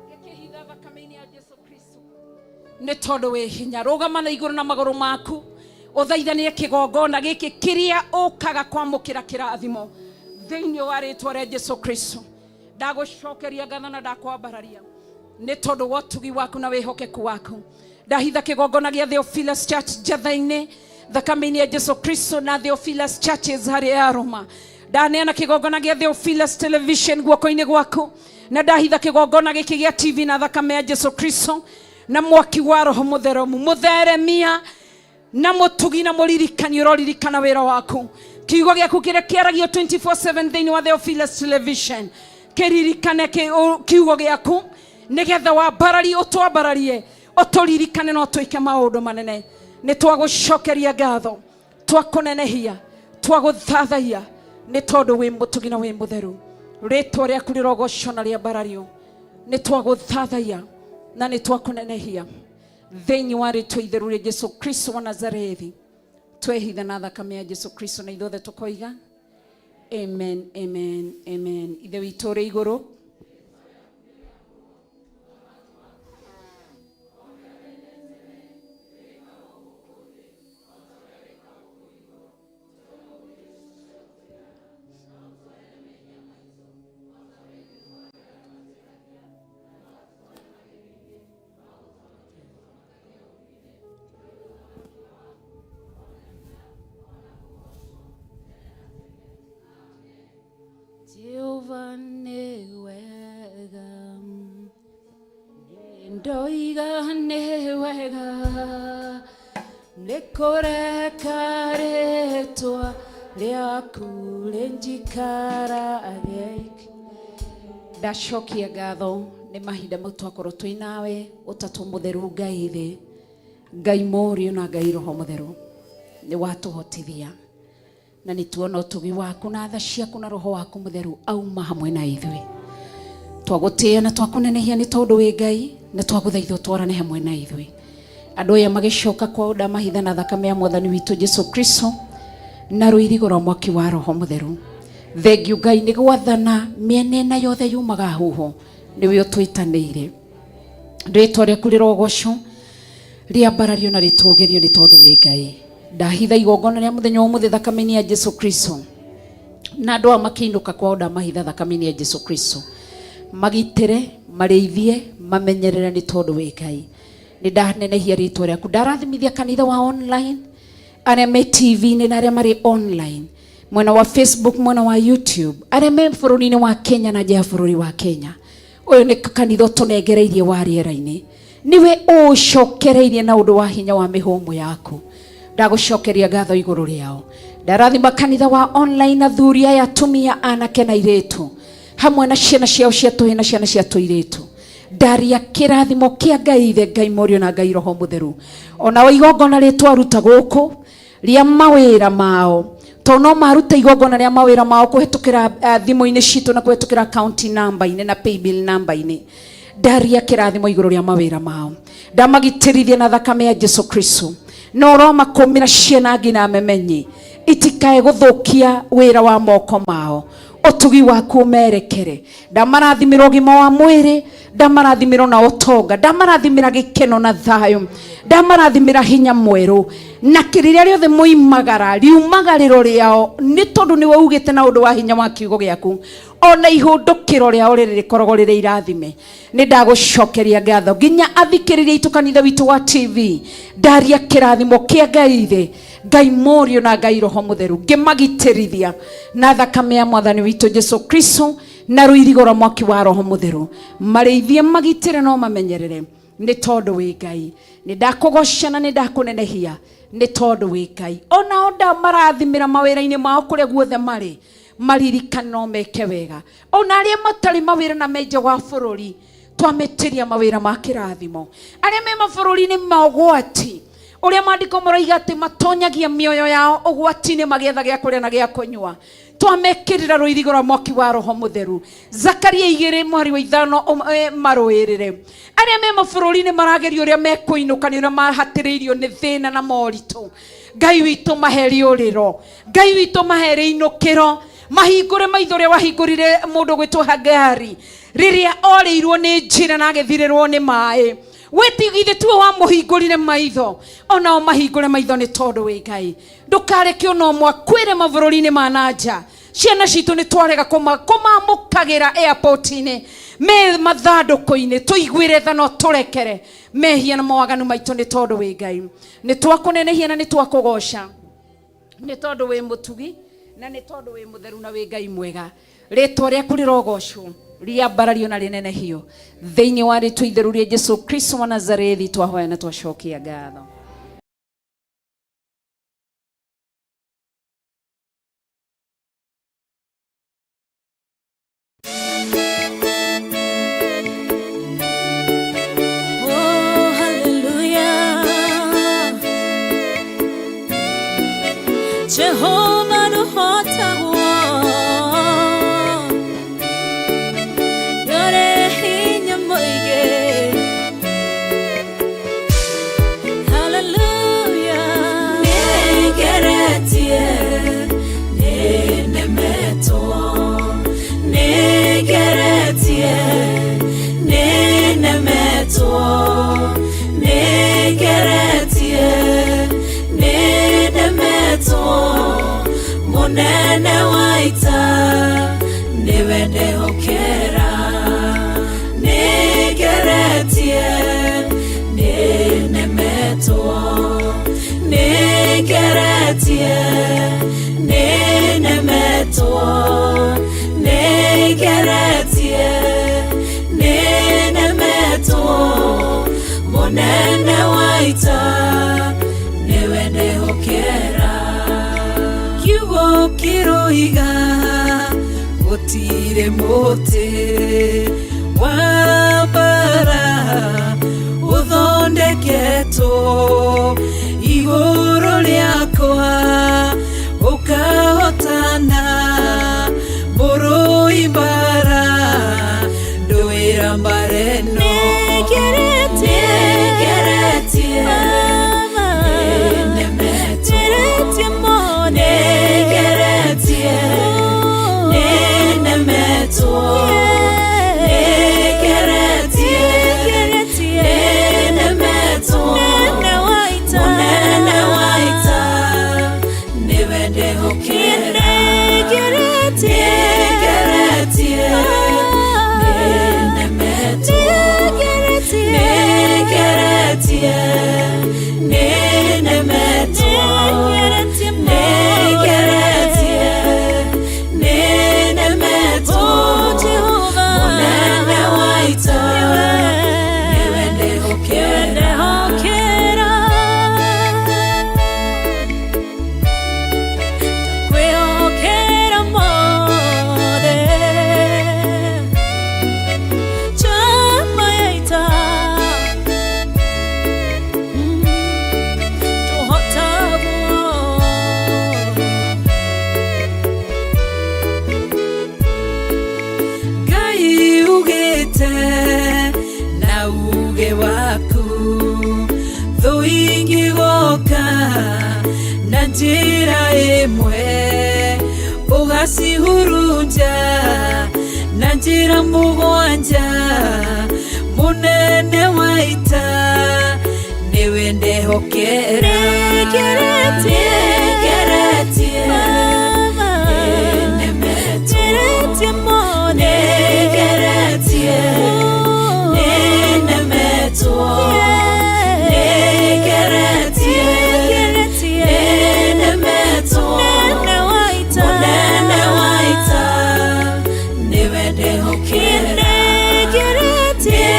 Speaker 2: gĩkĩhitha thakame-inĩ ya Jesu Kristo, nĩ tondũ wĩ hinya. Rũgama na igũrũ na magũrũ maku ũthaithanie kĩgongona gĩkĩ kĩrĩa ũkaga kwamũkĩra kĩrathimo thĩinĩ wa rĩtwa rĩa Jesu Kristo. Ndagũcokeria ngatho na ndakwambararia nĩ tondũ wa ũtugi waku na wĩhokeku waku. Ndahitha kĩgongona gĩa Theophilus Church njatha-inĩ thakame-inĩ ya Jesu Kristo na Theophilus Churches harĩa ya Roma. Ndaneana kĩgongona gĩa Theophilus Television guoko-inĩ gwaku, na ndahitha kĩgongona gĩkĩ gĩa TV na thakame ya Jesu Kristo na mwaki wa Roho Mũtheru mũtheremia na mũtugi na mũririkani ũroririkana wĩra waku. Kiugo gĩaku kĩrĩa kĩaragio 24/7 thĩinĩ wa Theophilus Television kĩririkane kiugo gĩaku, nĩgetha wambararie ũtwambararie ũtũririkane na ũtwĩke maũndũ manene. Nĩ twagũcokeria ngatho, twakũnenehia, twagũthathaiya nĩ tondũ wĩ mũtugi na wĩ mũtheru. Rĩtwa rĩaku rĩrogocwo na rĩambarario. Nĩ twagũthathaiya na nĩ twakũnenehia thĩinĩ wa rĩtwa itheru rĩa Jesu Kristo wa Nazarethi. Twehitha na thakame ya Jesu Kristo na ithuothe tũkoiga amen, amen, amen. Ithe witũ ũrĩ igũrũ, Jehova nĩ wega, ndoiga nĩ wega, nĩ kũreka rĩtwa rĩaku rĩnjikarage. Ndacokia ngatho nĩ mahinda mau twakorwo twĩ nawe, ũtatũ mũtheru Ngai thĩ, Ngai Mũriũ na Ngai Roho Mũtheru, nĩ watũhotithia na nĩ tuona ũtugi waku na tha ciaku na roho waku mũtheru auma hamwe na ithuĩ. Twagũtĩĩa na twakũnenehia nĩ tondũ wĩ Ngai, na twagũthaitha ũtwarane hamwe na ithuĩ. Andũ aya magĩcoka kwao ndamahitha na thakame ya mwathani witũ Jesu Kristo na rũirigo rwa mwaki wa roho mũtheru. Thengiũ Ngai nĩ gwathana mĩena ĩna yothe yumaga huho, nĩwe ũtwĩtanĩire. Rĩtwa rĩaku rĩrogocwo, rĩambarario na rĩtũgĩrio nĩ tondũ wĩ Ngai. Ndahitha igongona rĩa mũthenya wa ũmũthĩ thakame-inĩ ya Jesu Kristo, na andũ aya makĩinũka kwao ndamahitha thakame-inĩ ya Jesu Kristo.
Speaker 5: Magitĩre, marĩithie, mamenyerere nĩ tondũ wĩ Ngai. Nĩ ndanenehia rĩtwa rĩaku. Ndarathimithia kanitha wa online, arĩa me TV-inĩ na arĩa marĩ online, mwena wa Facebook, mwena wa YouTube, arĩa me bũrũri-inĩ wa Kenya na nja ya bũrũri wa Kenya. Ũyũ nĩ kanitha ũtũnengereirie wa rĩera-inĩ, nĩwe ũũcokereirie na ũndũ wa hinya wa mĩhũmũ yaku. Ndagũcokeria ngatho igũrũ rĩao. Ndarathima kanitha wa online, athuri aya, atumia, anake na airĩtu, hamwe na ciana ciao cia tũhĩ na ciana cia tũirĩtu. Ndaria kĩrathimo kĩa Ngai Ithe, Ngai Mũriũ na Ngai Roho Mũtheru. Ona igongona rĩtwaruta gũkũ rĩa mawĩra mao, tondũ no maruta igongona rĩa mawĩra mao kũhetũkĩra thimũ-inĩ citũ na kũhetũkĩra account number-inĩ na paybill number-inĩ. Ndaria kĩrathimo igũrũ rĩa mawĩra mao, ndamagitĩrithia na thakame ya Jesu Kristo, na ũromakũmĩra ciana nginya memenyi itikae gũthũkia wĩra wa moko mao. Ũtugi waku ũmerekere. Ndamarathimĩra ũgima wa mwĩrĩ, ndamarathimĩra na ũtonga, ndamarathimĩra gĩkeno na thayũ, ndamarathimĩra hinya mwerũ na kĩrĩrĩa rĩothe moimagara riumagarĩro rĩao, nĩ tondũ nĩwe ugĩte na ũndũ wa hinya wa kiugo gĩaku, ona ihũndũkĩro rĩao rĩrĩ rĩkoragwo rĩrĩ irathime. Nĩ ndagũcokeria ngatho. Nginya athikĩrĩria itũ kanitha witũ wa TV, ndaria kĩrathimo kĩa Ngai Ithe, Ngai Mũriũ na Ngai Roho Mũtheru, ngĩmagitĩrithia na thakame ya Mwathani witũ Jesu Kristo na rũirigo rwa mwaki wa Roho Mũtheru. Marĩithie, magitĩre no mamenyerere, nĩ tondũ wĩ Ngai. Nĩ ndakũgoca na nĩ ndakũnenehia, nĩ tondũ wĩ Ngai. Onao ndamarathimĩra mawĩra-inĩ mao kũrĩa guothe marĩ, maririkane no meke wega. Ona arĩa matarĩ mawĩra na menja wa bũrũri, twamĩtĩria mawĩra ma kĩrathimo. Arĩa me mabũrũri-inĩ ma ũgwati, ũrĩa maandĩko maroiga atĩ matonyagia mĩoyo yao ũgwati-inĩ magĩetha gĩa kũrĩa na gĩa kũnyua, twamekĩrĩra rũirigo rwa mwaki wa Roho Mũtheru. Zakaria 2:5, marũĩrĩre. Arĩa me mabũrũri-inĩ marageria ũrĩa mekũinũka nĩ ũrĩa mahatĩrĩirio nĩ thĩna na moritũ, Ngai witũ mahe rĩũrĩro, Ngai witũ mahe rĩinũkĩro, mahingũre maitho ũrĩa wahingũrire mũndũ gwĩtwo Hagari rĩrĩa orĩirwo nĩ njĩra na agĩthirĩrwo nĩ maĩ. Wĩtigithĩ tuo wamũhingũrire maitho, onao mahingũre maitho, nĩ tondũ wĩ Ngai. Ndũkareke ona ũmwe akwĩre mabũrũri-inĩ ma na nja. Ciana citũ nĩ twarega kũmamũkagĩra airport-inĩ me mathandũkũ-inĩ. Tũiguĩre tha no tũrekere mehia na mawaganu maitũ, nĩ tondũ wĩ Ngai. Nĩ twakũnenehia na nĩ twakũgoca, nĩ tondũ wĩ mũtugi na nĩ tondũ wĩ mũtheru na wĩ Ngai mwega. Rĩtwa rĩaku rĩrogocwo, rĩambarario na rĩnenehio. Thĩinĩ wa rĩtwa itheru rĩa Jesu Kristo wa Nazarethi twahoya na twacokia ngatho.
Speaker 6: Oh, hallelujah. Jehovah nũhotagwo, nĩũrĩ hinya mũingĩ. Hallelujah. Nĩngeretie, nĩnemetwo, nĩngeretie, nĩnemetwo, nĩngeretie, nĩnemetwo, mũnene wa ita nĩwe ndehokera. Nĩngeretie, nĩnemetwo, nĩngeretie, nĩnemetwo, nĩngeretie, nĩnemetwo, mũnene wa ita nĩwe ndehokera. Kiugo kĩroiga gũtirĩ mũtĩ wa mbara ũthondeketwo igũrũ rĩakwa ũkahotana. Mũrũi mbara ndũĩra mbara ĩno. Nĩngeretie, nĩnemetwo, nĩngeretie, nĩnemetwo, nĩngeretie, nĩnemetwo, mũnene wa ita nĩwe ndehokera. Nĩngeretie, Ũgacihurunja na njĩra mũgwanja. Mũnene wa ita nĩwe ndehokera. Nĩngeretie, nĩnemetwo. Nĩngeretie, nĩnemetwo. Nĩngeretie, nĩnemetwo. Mũnene wa ita nĩwe ndehokera. Nĩngeretie,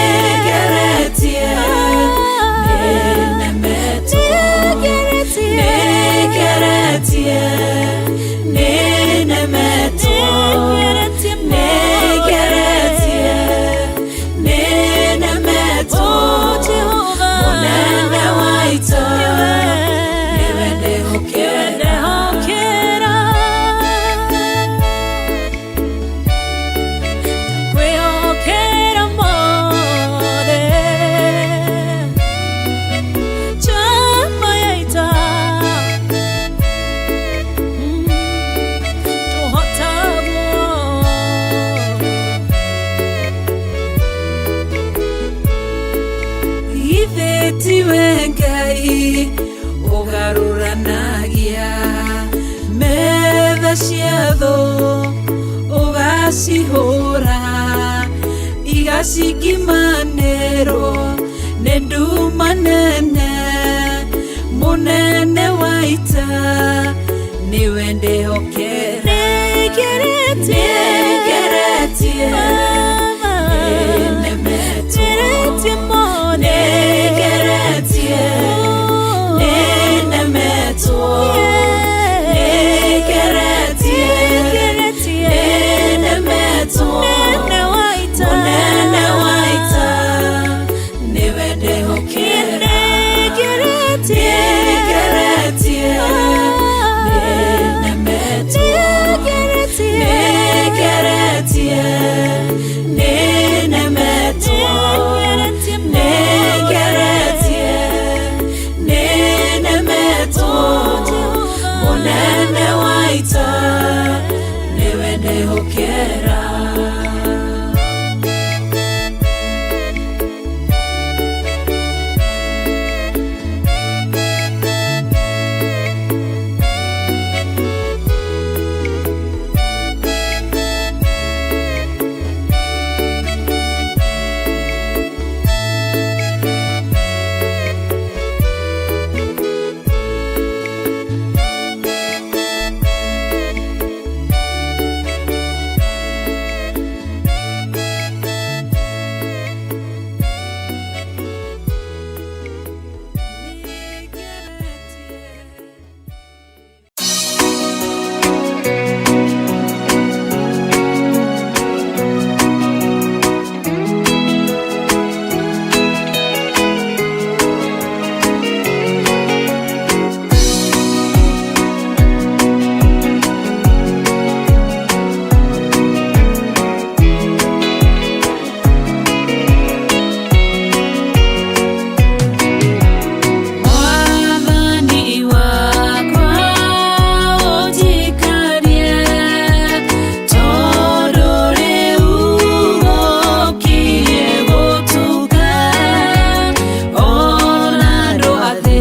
Speaker 6: nĩnemetwo. Nĩngeretie, nĩnemetwo. Nĩngeretie, nĩnemetwo. Mũnene wa ita nĩwe ndehokera.
Speaker 7: Kwĩhokera mothe njamba ya ita tũhotagwo
Speaker 6: Ithe tiwe Ngai ũgarũranagia metha cia thũ, ũgacihũra igacingimanĩrwo nĩ nduma nene. Mũnene wa ita nĩwe ndehokera. Nĩngeretie, nĩnemetwo. Nĩngeretie, nĩnemetwo. Nĩngeretie, nĩnemetwo. Mũnene wa ita nĩwe ndehokera. Nĩngeretie, nĩnemetwo. Nĩngeretie, nĩnemetwo. Nĩngeretie, nĩnemetwo. Mũnene wa ita nĩwe ndehokera. Mwathani wakwa ũnjikarie, tondũ rĩu gũkirie gũtuka. Ona andũ a thĩ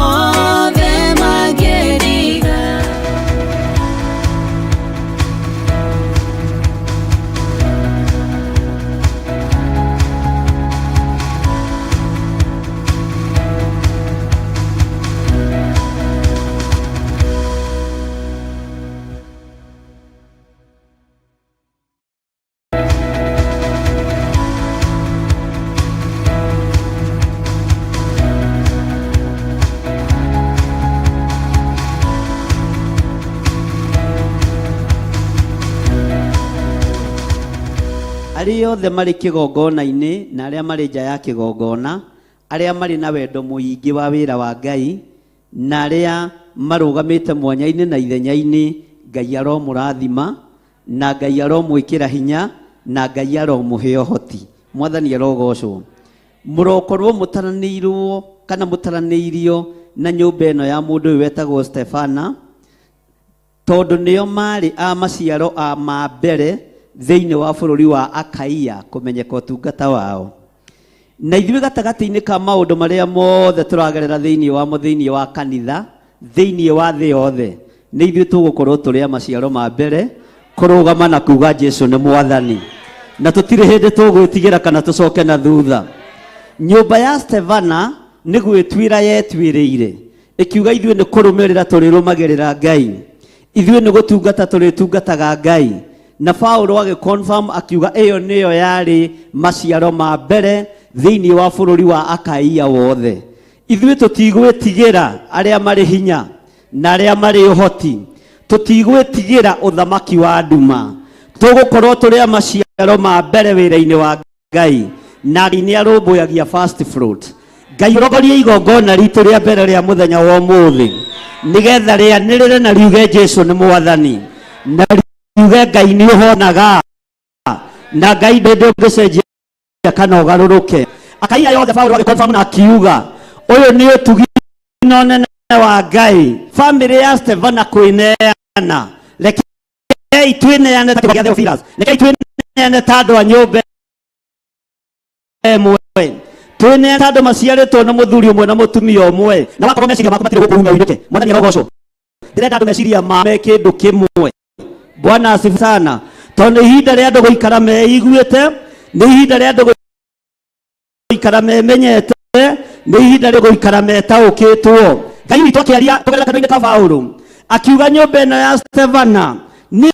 Speaker 6: othe mangĩriga.
Speaker 4: Arĩa othe marĩ kĩgongona-inĩ na arĩa marĩ nja ya kĩgongona, arĩa marĩ na wendo mũingĩ wa wĩra wa Ngai na arĩa marũgamĩte mwanya-inĩ na ithenya-inĩ, Ngai aromũrathima na Ngai aromwĩkĩra hinya na Ngai aromũhe ũhoti. Mwathani arogocwo. Mũrokorwo mũtaranĩirwo kana mũtaranĩirio na nyũmba ĩno ya mũndũ ũyũ wetagwo Stefana. Tondũ nĩo marĩ a maciaro a ma mbere thĩinĩ wa bũrũri wa Akaia kũmenyeka ũtungata wao. Na ithuĩ gatagatĩ-inĩ ka maũndũ marĩa mothe tũragerera thĩinĩ wamo, thĩinĩ wa kanitha, thĩinĩ wa thĩ yothe, nĩ ithuĩ tũgũkorwo tũrĩ a maciaro ma mbere kũrũgama na kuga Jesu nĩ mwathani, na tũtirĩ hĩndĩ tũgwĩtigĩra kana tũcoke na thutha. Nyũmba ya Stefana nĩ gwĩtuĩra yetuĩrĩire, ĩkiuga ithuĩ nĩ kũrũmĩrĩra tũrĩrũmagĩrĩra Ngai, ithuĩ nĩ gũtungata tũrĩtungataga Ngai. Na Paulo agĩconfirm akiuga ĩyo nĩyo yarĩ maciaro ma mbere thĩinĩ wa bũrũri wa Akaia wothe. Ithuĩ tũtigwĩtigĩra arĩa marĩ hinya na arĩa marĩ ũhoti, tũtigwĩtigĩra ũthamaki wa nduma, tũgũkorwo tũrĩ a maciaro ma mbere wĩra-inĩ wa Ngai, na Ngai nĩ arũmbũyagia first fruit. Ngai ũrongorie igongona ritũ rĩa mbere rĩa mũthenya wa ũmũthĩ, nĩgetha rĩanĩrĩre na riuge Jesu nĩ mwathani, na riuge Ngai nĩ ũhonaga, na Ngai ndĩ ũngĩcenjia kana ũgarũrũke. Akaia yothe Paulo agĩconfirm na akiuga ũyũ nĩ ũtugi na ũnene wa Ngai. Famĩlĩ ya Stefana kwĩneana, rekei twĩneane ta kĩgĩa Theophilus, rekei twĩneane ta andũ a nyũmba ĩmwe, twĩneane ta andũ maciarĩtwo nĩ mũthuri ũmwe na mũtumia ũmwe, na wakorwo meciria maku matirĩ gũkũ ume ũinũke. Mwathani arogocwo. Ndĩrenda andũ meciria ma me kĩndũ kĩmwe. Bwana asifiwe sana. Tondũ nĩ ihinda rĩa andũ gũikara meiguĩte, nĩ ihinda rĩa andũ gũikara memenyete, nĩ ihinda rĩa gũikara metaũkĩtwo. Ngai witũ akĩaria kũgerera kanua-inĩ ka Paulo akiuga nyũmba ĩno ya Stefana nĩyo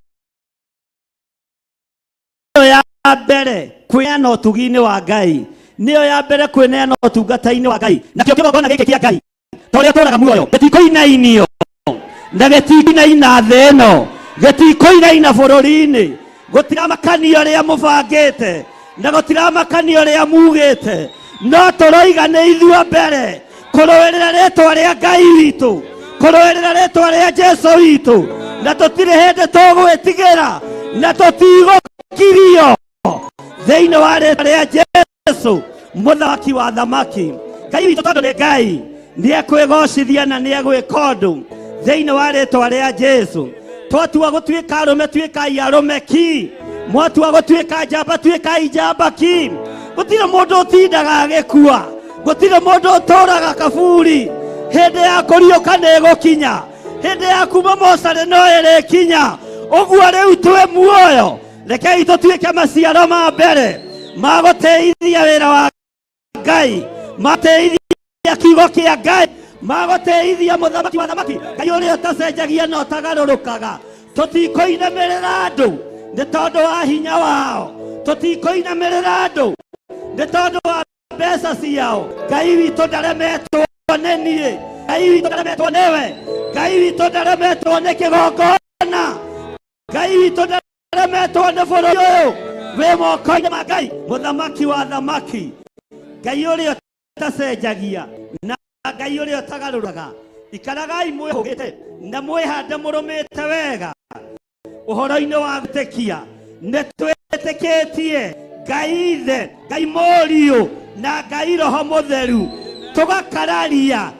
Speaker 4: ya mbere kwĩneana ũtugi-inĩ wa Ngai, nĩyo ya mbere kwĩneana ũtungata-inĩ wa Ngai. Nakĩo kĩgongona gĩkĩ kĩa Ngai ta ũrĩa tũraga muoyo gĩtikũinainio na gĩtikũinaina thĩ ĩno, gĩtikũinaina bũrũri-inĩ. Gũtiramakanio ũrĩa mũbangĩte na gũtiramakanio ũrĩa mugĩte, no tũroiga nĩ ithuĩ mbere kũrũĩrĩra rĩtwa rĩa Ngai witũ, kũrũĩrĩra rĩtwa rĩa Jesu witũ, na tũtirĩ hĩndĩ tũgwĩtigĩra na tũtigũkirio thĩinĩ wa rĩtwa rĩa Jesu mũthamaki wa thamaki. Ngai witũ tondũ nĩ Ngai nĩ ekwĩgocithia na nĩ egwĩka ũndũ thĩinĩ wa rĩtwa rĩa Jesu. Twatua gũtuĩka arũme, tuĩkai arũme ki, mwatua gũtuĩka njamba, tuĩkai njamba ki. Gũtirĩ mũndũ ũtindaga agĩkua, gũtirĩ mũndũ ũtũraga kaburi. Hĩndĩ ya kũriũka nĩ ĩgũkinya, hĩndĩ ya kuma mocarĩ no ĩrĩkinya. Ũguo rĩu twĩ muoyo, rekei tũtuĩke maciaro ma mbere ma gũtĩithia wĩra wa Ngai, matĩithia kiugo kĩa Ngai, magũtĩithia mũthamaki wa thamaki, Ngai ũrĩa ũtacenjagia na ũtagarũrũkaga. Tũtikũinamĩrĩra andũ nĩ tondũ wa hinya wao, tũtikũinamĩrĩra andũ nĩ tondũ wa mbeca ciao. Ngai witũ ndaremetwo nĩ niĩ, Ngai witũ ndaremetwo nĩwe, Ngai witũ ndaremetwo nĩ kĩgongona, Ngai witũ ndaremetwo nĩ bũrũri ũyũ wĩ moko-inĩ ma Ngai, mũthamaki wa thamaki, Ngai ũrĩa ũtacenjagia na Ngai ũrĩa ũtagarũraga. Ikaragai mwĩhũgĩte na mwĩhande mũrũmĩte wega ũhoro-inĩ wa gwĩtĩkia. Nĩ twĩtĩkĩtie Ngai Ithe, Ngai Mũriũ na Ngai Roho Mũtheru, tũgakararia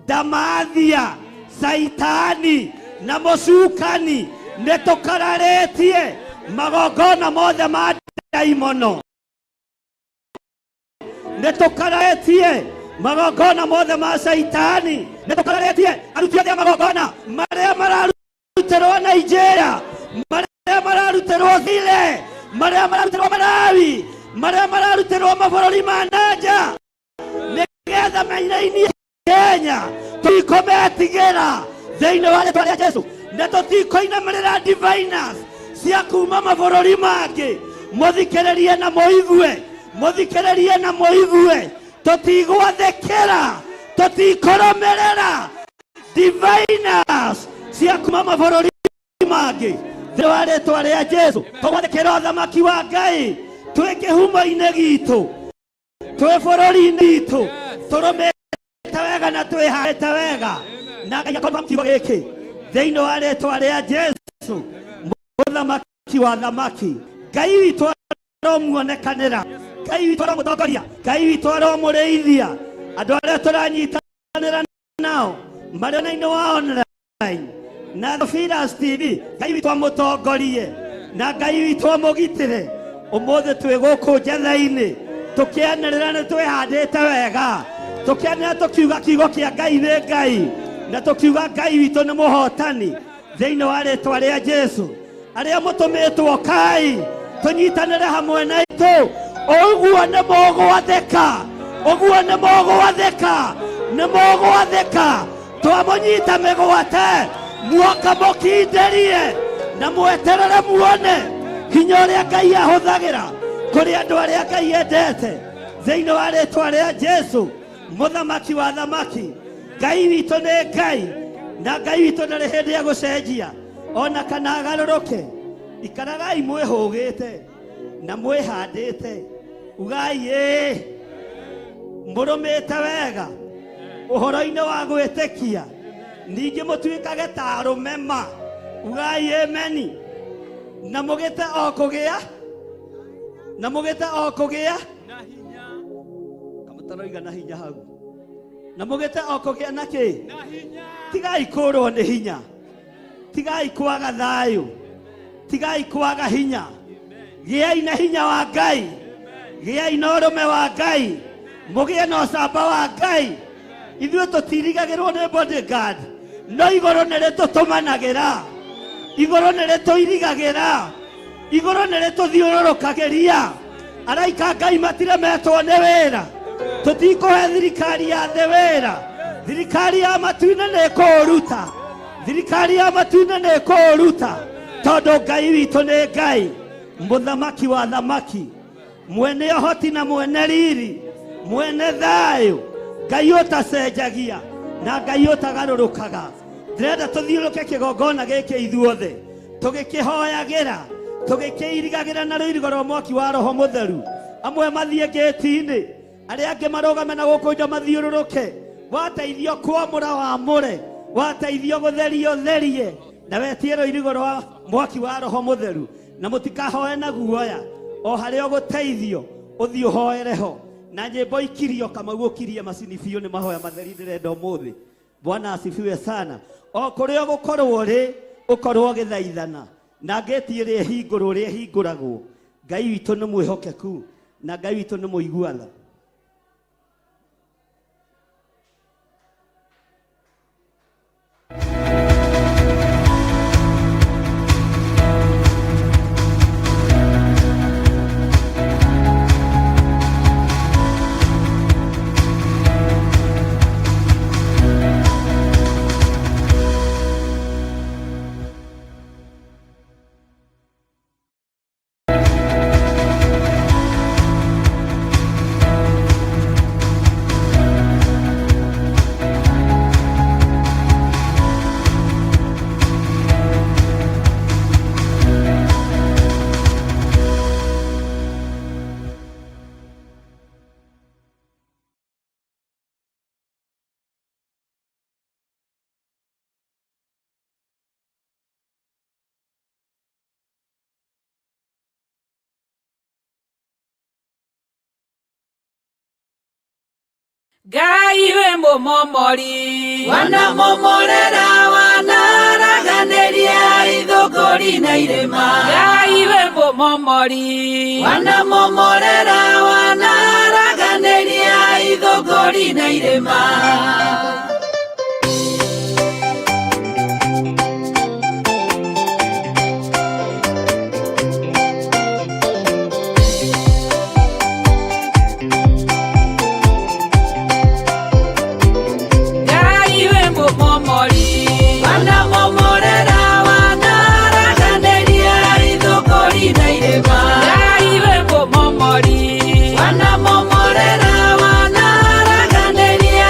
Speaker 4: ndamathia, Saitani na mũcukani. Nĩ tũkararĩtie magongona mothe ma ndaimono, nĩ tũkararĩtie magongona mothe ma Saitani, nĩ tũkararĩtie aruti othe a magongona marĩa mararutĩrwo Nigeria, marĩa mararutĩrwo Chile, marĩa mararutĩrwo Malawi, marĩa mararutĩrwo mabũrũri ma nanja, nĩgetha mainainie Kenya. Tũtikũmetigĩra thĩinĩ wa rĩtwa rĩa Jesu, na tũtikũinamĩrĩra diviners cia kuma mabũrũri mangĩ. Mũthikĩrĩrie na mũigue, mũthikĩrĩrie na mũigue, tũtigwathĩkĩra, tũtikũrũmĩrĩra diviners cia kuma mabũrũri mangĩ thĩinĩ wa rĩtwa rĩa Jesu. Tũgwathĩkĩra ũthamaki wa Ngai twĩ kĩhumo-inĩ gitũ, twĩ bũrũri-inĩ witũ, tũrũmĩte wega na twĩhandĩte wega, na Ngai akonfirm kiugo gĩkĩ thĩinĩ wa rĩtwa rĩa Jesu mũthamaki wa thamaki. Ngai witũ aromuonekanĩra, Ngai witũ aromũtongoria, Ngai witũ aromũrĩithia. Andũ arĩa tũranyitanĩra nao marĩ ona-inĩ wa online,
Speaker 8: Na Theophilus TV, Ngai witũ amũtongorie na Ngai witũ amũgitĩre. Ũmũthĩ twĩ gũkũ njatha-inĩ tũkĩanĩrĩra nĩ twĩhandĩte wega, tũkĩanĩrĩra tũkiuga kiugo kĩa Ngai nĩ Ngai, na tũkiuga Ngai witũ nĩ mũhotani thĩinĩ wa rĩtwa rĩa Jesu. Arĩa mũtũmĩtwo kai tũnyitanĩre hamwe na itũ, ũguo nĩ mũgwathĩka, ũguo nĩ mũgwathĩka, nĩ mũgwathĩka. Twamũnyita mĩgwate muoka mũkindĩrie na mweterere muone hinya ũrĩa Ngai ahũthagĩra kũrĩ andũ arĩa Ngai endete thĩinĩ wa rĩtwa rĩa Jesu, mũthamaki wa thamaki. Ngai witũ nĩ Ngai, na Ngai witũ ndarĩ hĩndĩ egũcenjia ona kana agarũrũke. Ikaragai mwĩhũgĩte na mwĩhandĩte, ugai ĩĩ, mũrũmĩte wega ũhoro-inĩ wa gwĩtĩkia, ningĩ mũtuĩkage ta arũme ma, ugai ameni, na mũgĩte o kũgĩa, na mũgĩte o kũgĩa kamũtaroiga na hinya hau, na mũgĩte o kũgĩa na kĩ, tigai kũrwo nĩ hinya, tigai kwaga thayũ, tigai kwaga hinya, gĩai na hinya wa Ngai, gĩai na ũrũme wa Ngai, mũgĩe na ũcamba wa Ngai. Ithuĩ tũtirigagĩrwo nĩ bodyguard, no igũrũ nĩ rĩtũtũmanagĩra, igũrũ nĩ rĩtũirigagĩra, igũrũ nĩ rĩtũthiũrũrũkagĩria. Araika Ngai matiremetwo nĩ wĩra, tũtikũhe thirikari ya thĩ wĩra, thirikari ya matu-inĩ nĩ ĩkũũruta, thirikari ya matu-inĩ nĩ ĩkũũruta, tondũ Ngai witũ nĩ Ngai mũthamaki wa thamaki, mwene ũhoti na mwene riri, mwene thayũ, Ngai ũtacenjagia na Ngai ũtagarũrũkaga. Ndĩrenda tũthiũrũke kĩgongona gĩkĩ ithuothe tũgĩkĩhoyagĩra, tũgĩkĩirigagĩra na rũirigo rwa mwaki wa Roho Mũtheru. Amwe mathiĩ ngĩti-inĩ, arĩa angĩ marũgame na gũkũ nja mathiũrũrũke. Wateithio kwamũra wamũre, wateithio gũtheria ũtherie, na wetie rũirigo rwa mwaki wa Roho Mũtheru. Na mũtikahoe na guoya, o harĩa ũgũteithio ũthiĩ ũhoere ho, na nyĩmbo ikirio Kamau ũkirie macini biũ nĩ mahoya matheri ndĩrenda ũmũthĩ. Bwana asifiwe sana. O kũrĩa ũgũkorwo ũrĩ, ũkorwo ũgĩthaithana, na ngĩti ĩrĩa ĩhingũrwo ũrĩa ĩhingũragwo. Ngai witũ nĩ mwĩhokeku na Ngai witũ nĩ mũigua tha.
Speaker 6: Ngai we mũmomori, wanamomorera wanaraganĩria ithũngũri na irĩma. Ngai we mũmomori, wanamomorera wanaraganĩria ithũngũri na irĩma. Ngai we mũmomori, wanamomorera wanaraganĩria ithũngũri na irĩma. Ngai we mũmomori, wanamomorera wanaraganĩria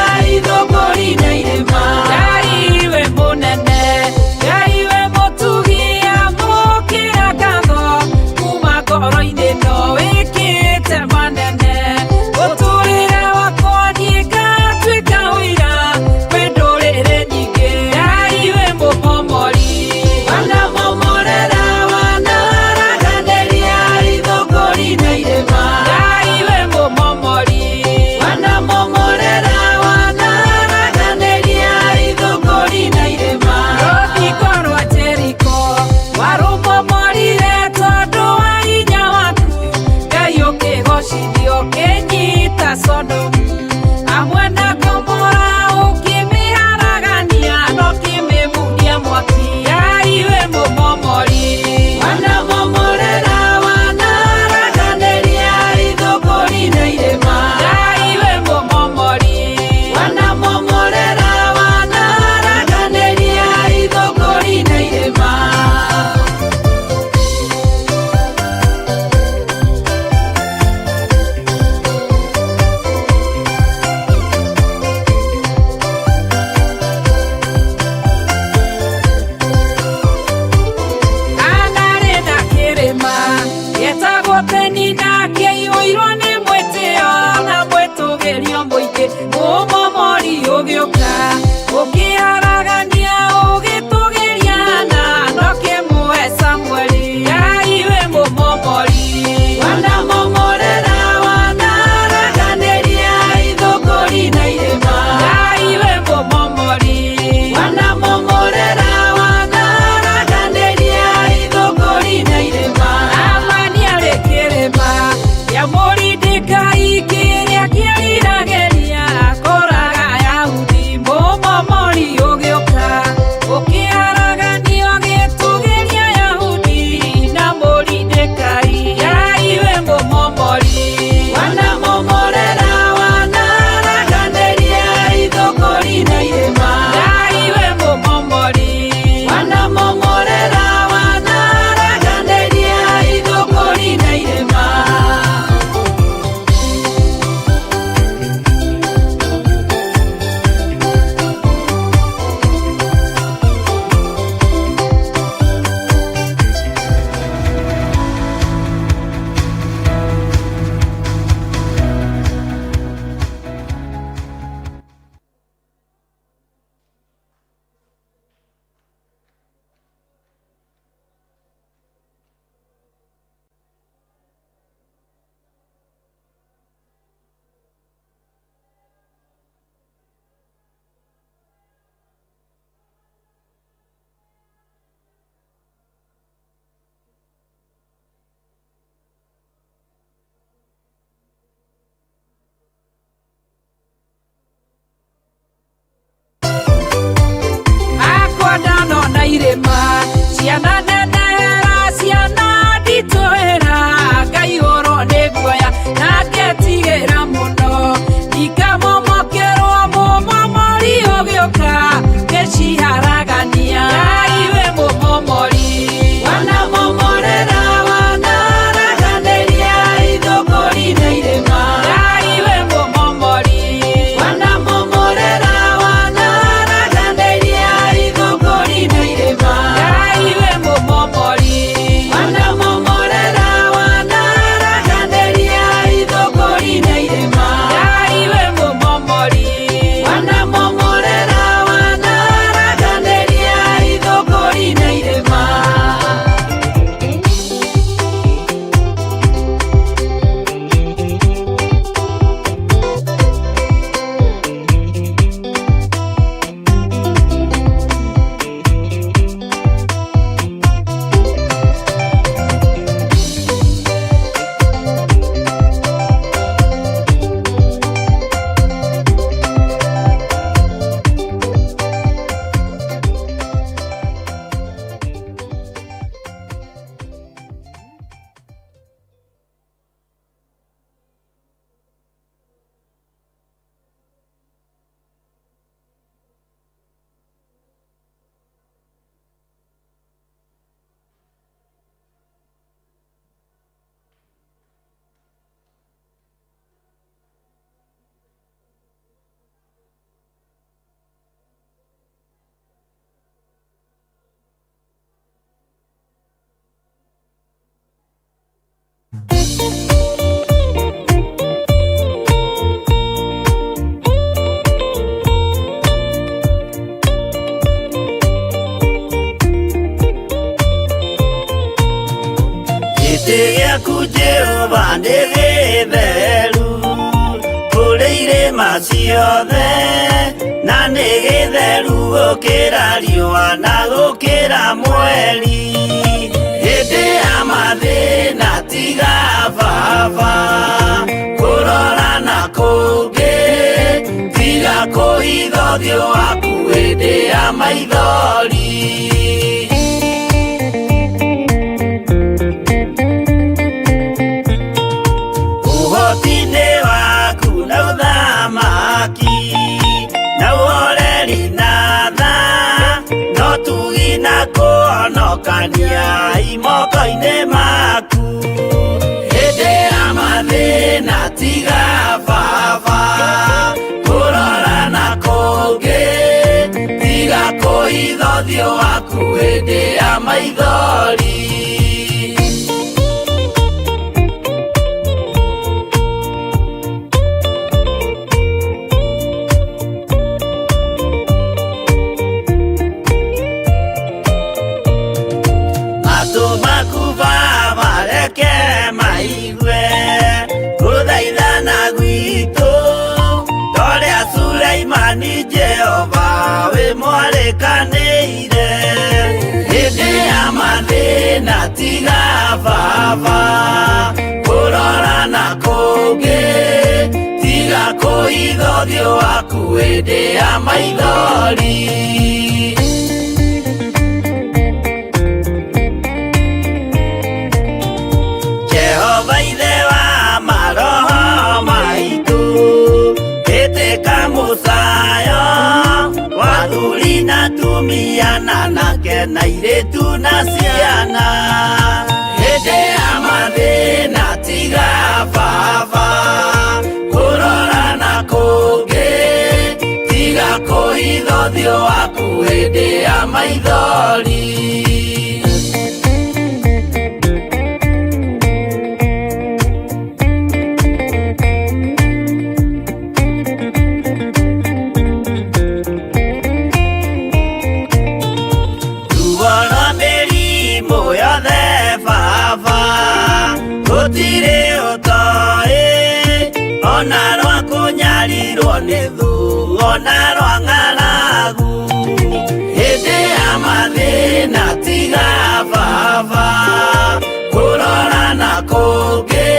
Speaker 8: ciothe na nĩ gĩtheru gũkĩra riũa na gũkĩra mweri hĩndĩ ya mathĩna tiga baba kũrora na kũngĩ tiga kũhitha ũthiũ waku hĩndĩ ya maithori. Ũhoti-inĩ waku na ũthamaki na ũhoreri na tha no tugi na kũhonokania imoko-inĩ maku hĩndĩ ya mathĩna tiga baba kũrora na kũngĩ tiga kũhitha ũthiũ waku hĩndĩ ya maithori. Matũ maku baba reke maigue gũthaithana gwitũ torĩa Suleimani Jehova wĩ mwarĩkanĩire hĩndĩ ya mathĩna tiga baba kũrora na kũngĩ tiga kũhitha ũthiũ waku hĩndĩ ya maithori. Jehova ithe wa maroho maitũ ĩtĩka mũcayo wa athuri na atumia na anake na airĩtu na ciana hĩndĩ ya mathĩna tiga baba kũrora na kũngĩ tiga kũhitha ũthiũ waku hĩndĩ ya maithori. Ruo rwa mĩrimũ yothe baba gũtirĩ ũtoĩ ona rwa kũnyarirwo nĩ thũ ona rwa ng'aragu hĩndĩ ya mathĩna tiga baba kũrora na kũngĩ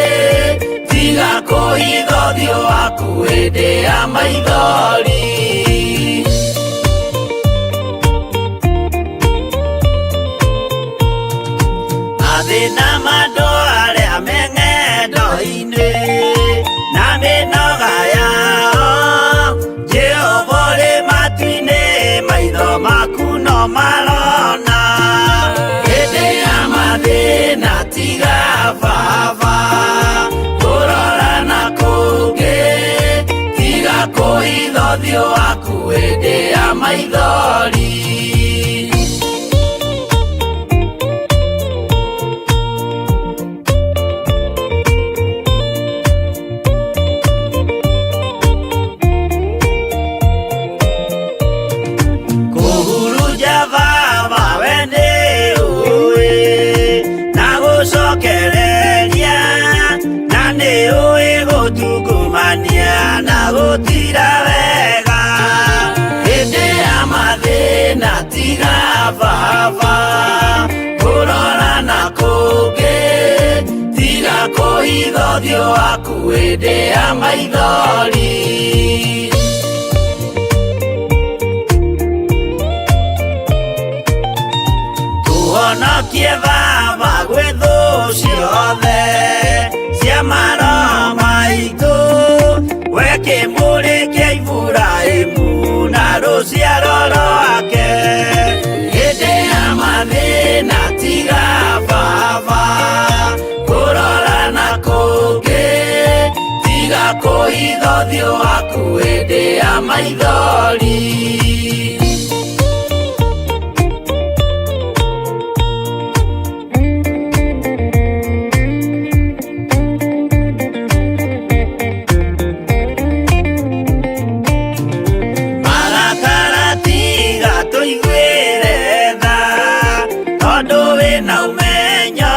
Speaker 8: tiga kũhitha ũthiũ waku hĩndĩ ya maithori. Mathĩna ma andũ arĩa me ng'endo-inĩ na mĩnoga yao Jehova ũrĩ matu-inĩ maitho maku no marona hĩndĩ ya mathĩna tiga baba kũrora na kũngĩ tiga kũhitha ũthiũ waku hĩndĩ ya maithori. Kũhurunja baba we nĩ ũĩ na gũcokereria na nĩ ũĩ gũtungumania na gũtira wega hĩndĩ ya mathĩna tiga baba kũrora na kũngĩ tiga kũhitha ũthiũ waku hĩndĩ ya maithori. Tũhonokie baba gwĩ thũ ciothe cia maroho maitũ we kĩmũrĩ kĩa Iburahĩmu na rũciaro rwake hĩndĩ ya mathĩna tiga baba kũrora na kũngĩ tiga kũhitha ũthiũ waku hĩndĩ ya maithori. Marakara tiga tũiguĩre tha tondũ wĩna ũmenyo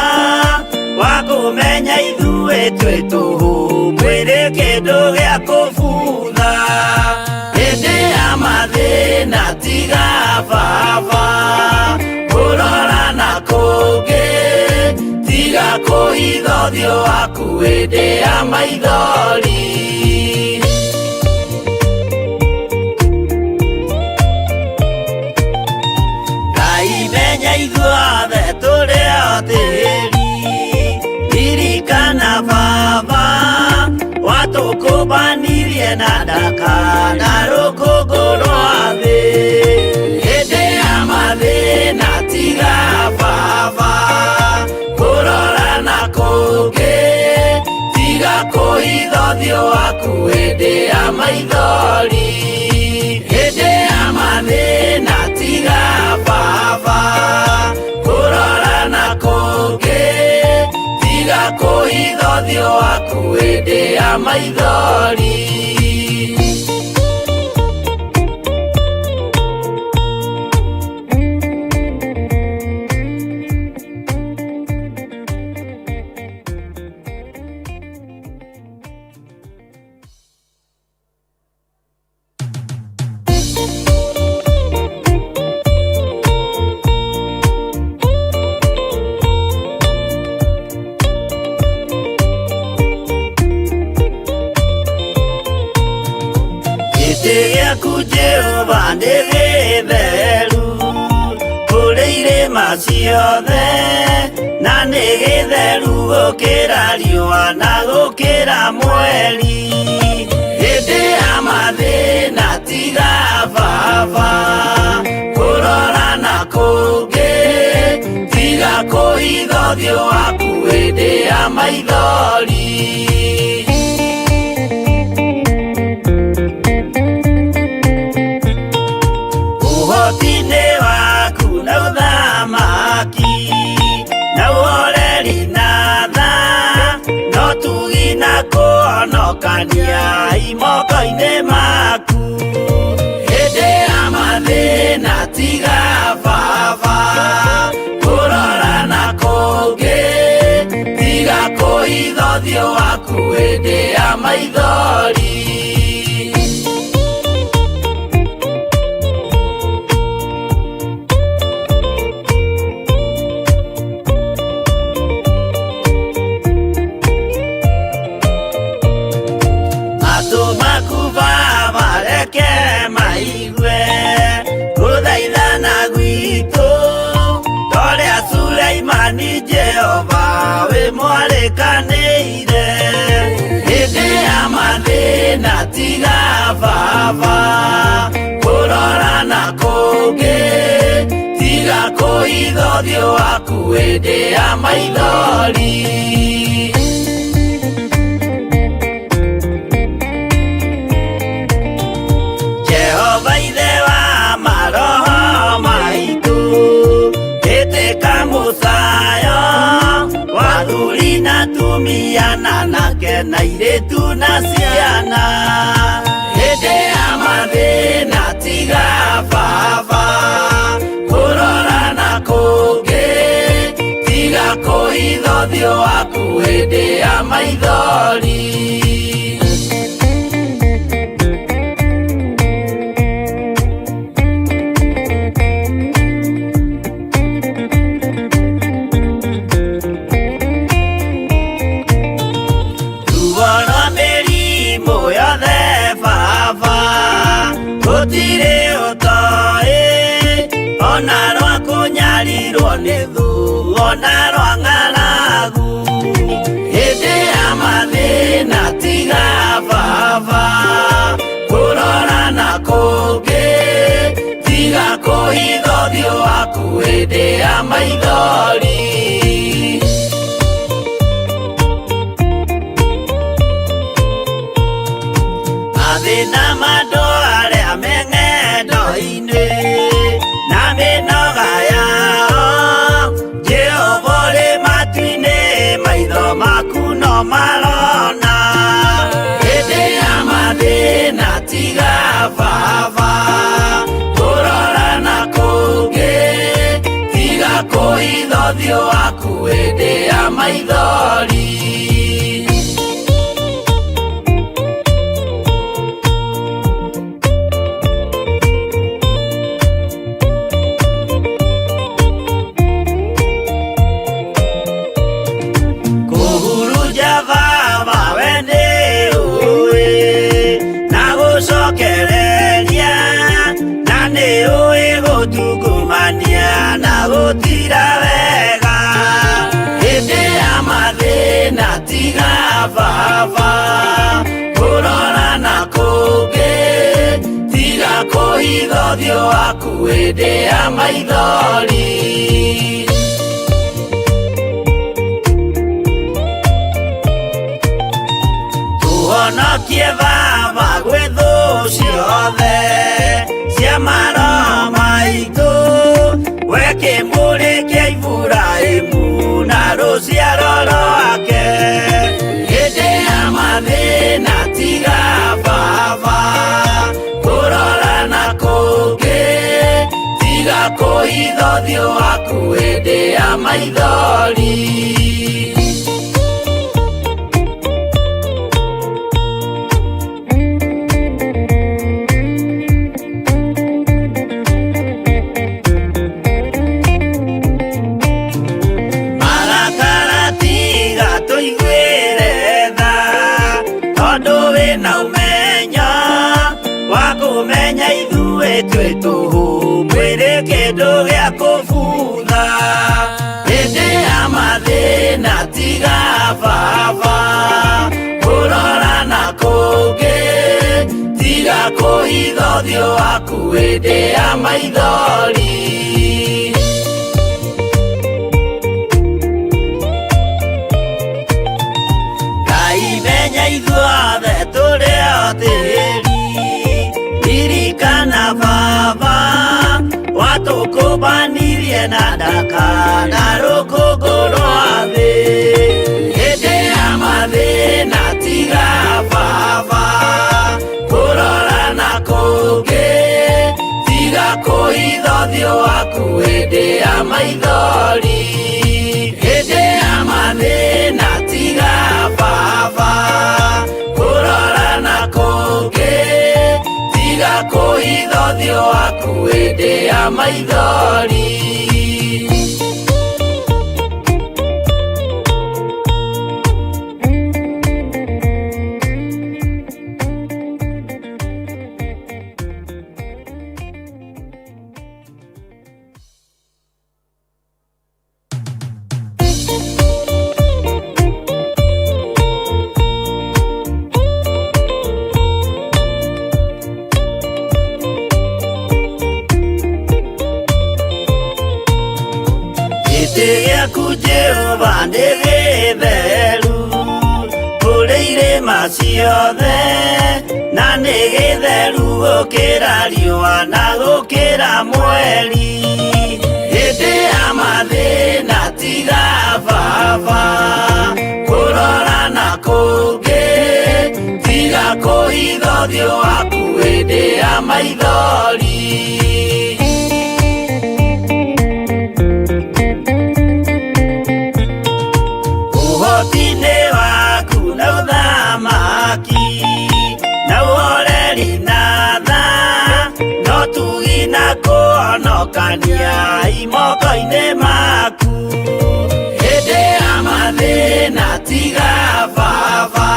Speaker 8: wa kũmenya ithuĩ twĩ tũhũ mwĩrĩ kĩndũ gĩa kũbutha.
Speaker 9: baba kũrora na kũngĩ tiga kũhitha ũthiũ waku hĩndĩ ya maithori. Ngai menya ithuothe tũrĩ o tĩri, ririkana baba watũkũmbanirie na ndaka na rũkũngũ rwa thĩ. Hĩndĩ ya mathĩna tiga baba kũrora na kũngĩ tiga kũhitha ũthiũ waku hĩndĩ ya maithori. Hĩndĩ ya mathĩna tiga baba kũrora na kũngĩ tiga kũhitha ũthiũ waku hĩndĩ ya maithori. Gĩtĩ gĩaku Jehova nĩ gĩtheru kũrĩ irĩma ciothe, na nĩ gĩtheru gũkĩra riũa na gũkĩra mweri. Hĩndĩ ya mathĩna tiga baba kũrora na kũngĩ tiga kũhitha ũthiũ waku hĩndĩ ya maithori. Ũhoti-inĩ waku na ũthamaki na ũhoreri na tha no tugi na kũhonokania imoko-inĩ maku. Hĩndĩ ya mathĩna tiga baba kũrora na kũngĩ tiga kũhitha ũthiũ waku hĩndĩ ya maithori. Matũ maku baba reke maigue gũthaithana gwitũ torĩa Suleimani Jehova wĩ mwarĩkanĩire. Hĩndĩ ya mathĩna tiga baba kũrora na kũngĩ tiga kũhitha ũthiũ waku hĩndĩ ya maithori. Jehova ithe wa maroho maitũ ĩtĩka mũcayo wa athuri na atumia na anake na airĩtu na ciana. Hĩndĩ ya mathĩna tiga baba kũrora na kũngĩ tiga kũhitha ũthiũ waku hĩndĩ ya maithori. Ruo rwa mĩrimũ yothe baba gũtirĩ ũtoĩ ona rwa kũnyarirwo nĩ thũ ona rwa ng'aragu. Hĩndĩ ya mathĩna tiga baba kũrora na kũngĩ tiga kũhitha ũthiũ waku hĩndĩ ya maithori. Mathĩna ma andũ arĩa me ng'endo-inĩ na mĩnoga yao Jehova ũrĩ matu-inĩ maitho maku no marona. Hĩndĩ ya mathĩna tiga baba kũrora na kũngĩ tiga kũhitha ũthiũ waku hĩndĩ ya maithori. Kũhitha ũthiũ waku hĩndĩ ya maithori. Tũhonokie Baba gwĩ thũ ciothe cia maroho maitũ, we kĩmũrĩ kĩa Iburahĩmu na rũciaro rwake. Hĩndĩ ya mathĩna tiga Baba kũrora na kũngĩ, tiga kũhitha ũthiũ waku hĩndĩ ya maithori. Marakara tiga tũiguĩre tha, tondũ wĩna ũmenyo wa kũmenya ithuĩ twĩ tũhũ, mwĩrĩ kĩndũ gĩa kũbutha. Hĩndĩ ya mathĩna tiga Baba kũrora na kũngĩ, tiga kũhitha ũthiũ waku hĩndĩ ya maithori. Ngai menya ithuothe tũrĩ o tĩri, ririkana Baba watũkũmbanirie na ndaka na rũkũngũ rwa thĩ. Hĩndĩ ya mathĩna tiga Baba kũrora na kũngĩ, tiga kũhitha ũthiũ waku hĩndĩ ya maithori. Hĩndĩ ya mathĩna tiga Baba kũrora na kũngĩ, tiga kũhitha ũthiũ waku hĩndĩ ya maithori. Gĩtĩ gĩaku Jehova nĩ gĩtheru kũrĩ irĩma ciothe, na nĩ gĩtheru gũkĩra riũa na gũkĩra mweri. Hĩndĩ ya mathĩna tiga Baba kũrora na kũngĩ, tiga kũhitha ũthiũ waku hĩndĩ ya maithori. Ũhoti-inĩ waku na ũthamaki na ũhoreri na tha, no tugi na kũhonokania imoko-inĩ maku. Hĩndĩ ya mathĩna tiga Baba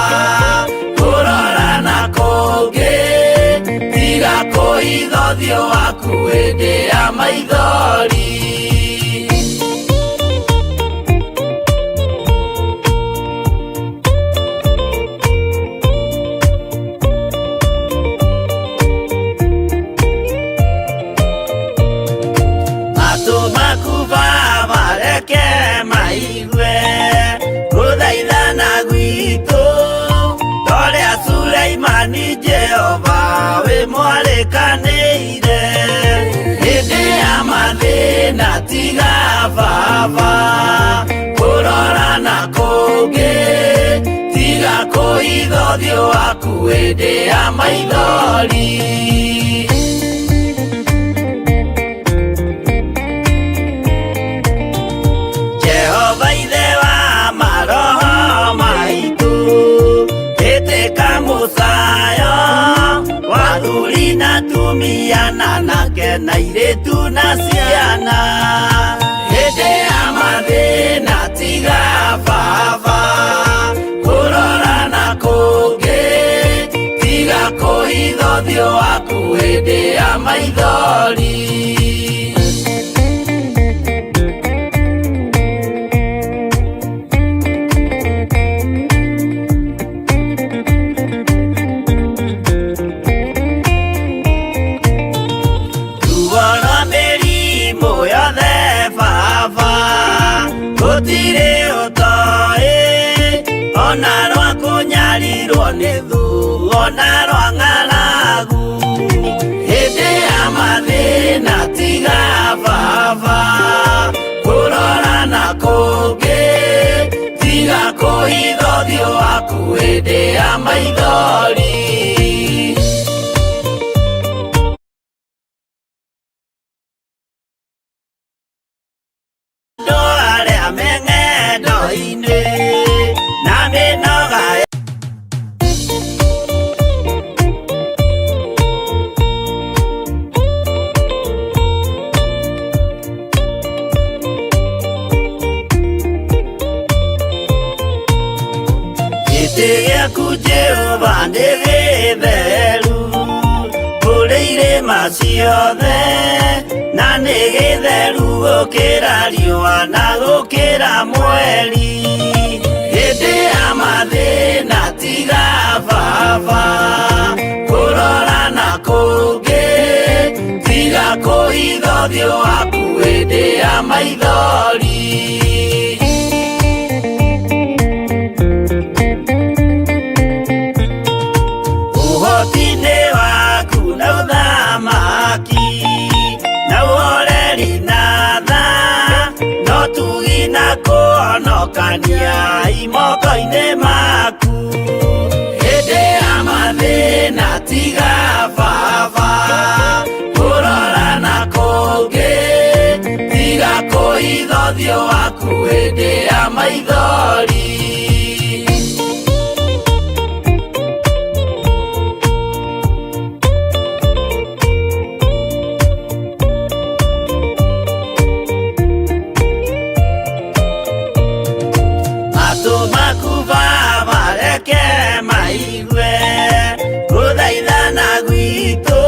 Speaker 9: kũrora na kũngĩ, tiga kũhitha ũthiũ waku hĩndĩ ya maithori. Matũ maku Baba reke maigue gũthaithana gwitũ, torĩa Suleimani Jehova wĩ mwarĩkanĩire. Hĩndĩ ya mathĩna tiga Baba kũrora na kũngĩ, tiga kũhitha ũthiũ waku hĩndĩ ya maithori. Jehova ithe wa maroho maitũ, ĩtĩka mũcayo wa athuri na atumia na anake na airĩtu na ciana. Hĩndĩ ya mathĩna tiga Baba kũrora na kũngĩ, tiga kũhitha ũthiũ waku hĩndĩ ya maithori. Gũtirĩ ũtoĩ ona rwa kũnyarirwo nĩ thũ ona rwa ng'aragu. Hĩndĩ ya mathĩna tiga baba kũrora na kũngĩ, tiga kũhitha ũthiũ waku hĩndĩ ya maithori. Andũ arĩa me ng'endo-inĩ na mĩnoga. Gĩtĩ gĩaku Jehova nĩ gĩtheru kũrĩ irĩma ciothe, na nĩ gĩtheru gũkĩra riũa na gũkĩra mweri. Hĩndĩ ya mathĩna tiga baba kũrora na kũngĩ, tiga kũhitha ũthiũ waku hĩndĩ ya maithori. Ũhoti-inĩ waku na ũthamaki na ũhoreri na tha no tugi na kũhonokania imoko-inĩ maku. Hĩndĩ ya mathĩna tiga baba kũrora na kũngĩ, tiga kũhitha ũthiũ waku hĩndĩ ya maithori. Matũ maku baba reke maigue gũthaithana gwitũ,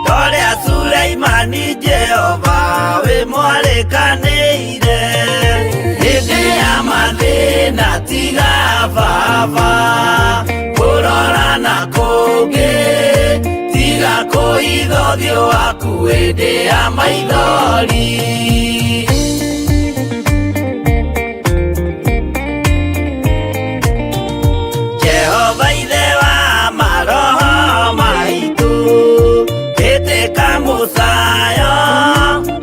Speaker 9: torĩa Suleimani Jehova wĩ mwarĩkanĩire. Hĩndĩ ya mathĩna tiga baba kũrora na kũngĩ, tiga kũhitha ũthiũ waku hĩndĩ ya maithori. Jehova ithe wa maroho maitũ, ĩtĩka mũcayo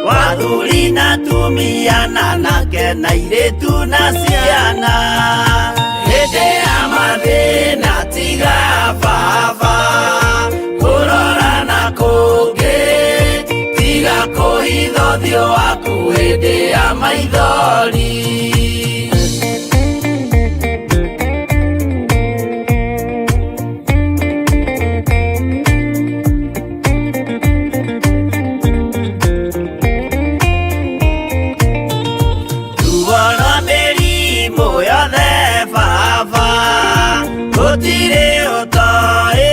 Speaker 9: wa athuri na atumia na anake na airĩtu na ciana. Hĩndĩ ya mathĩna tiga baba kũrora na kũngĩ, tiga kũhitha ũthiũ waku hĩndĩ ya maithori. Ruo rwa mĩrimũ yothe baba gũtirĩ ũtoĩ,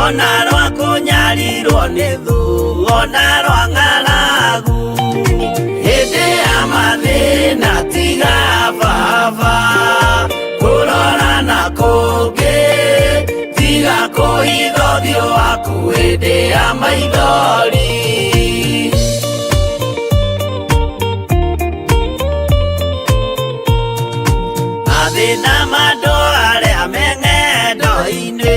Speaker 9: ona rwa kũnyarirwo nĩ thũ ona rwa ng'aragu. Hĩndĩ ya mathĩna tiga baba kũrora na kũngĩ, tiga kũhitha ũthiũ waku hĩndĩ ya maithori. Mathĩna ma andũ arĩa me ng'endo-inĩ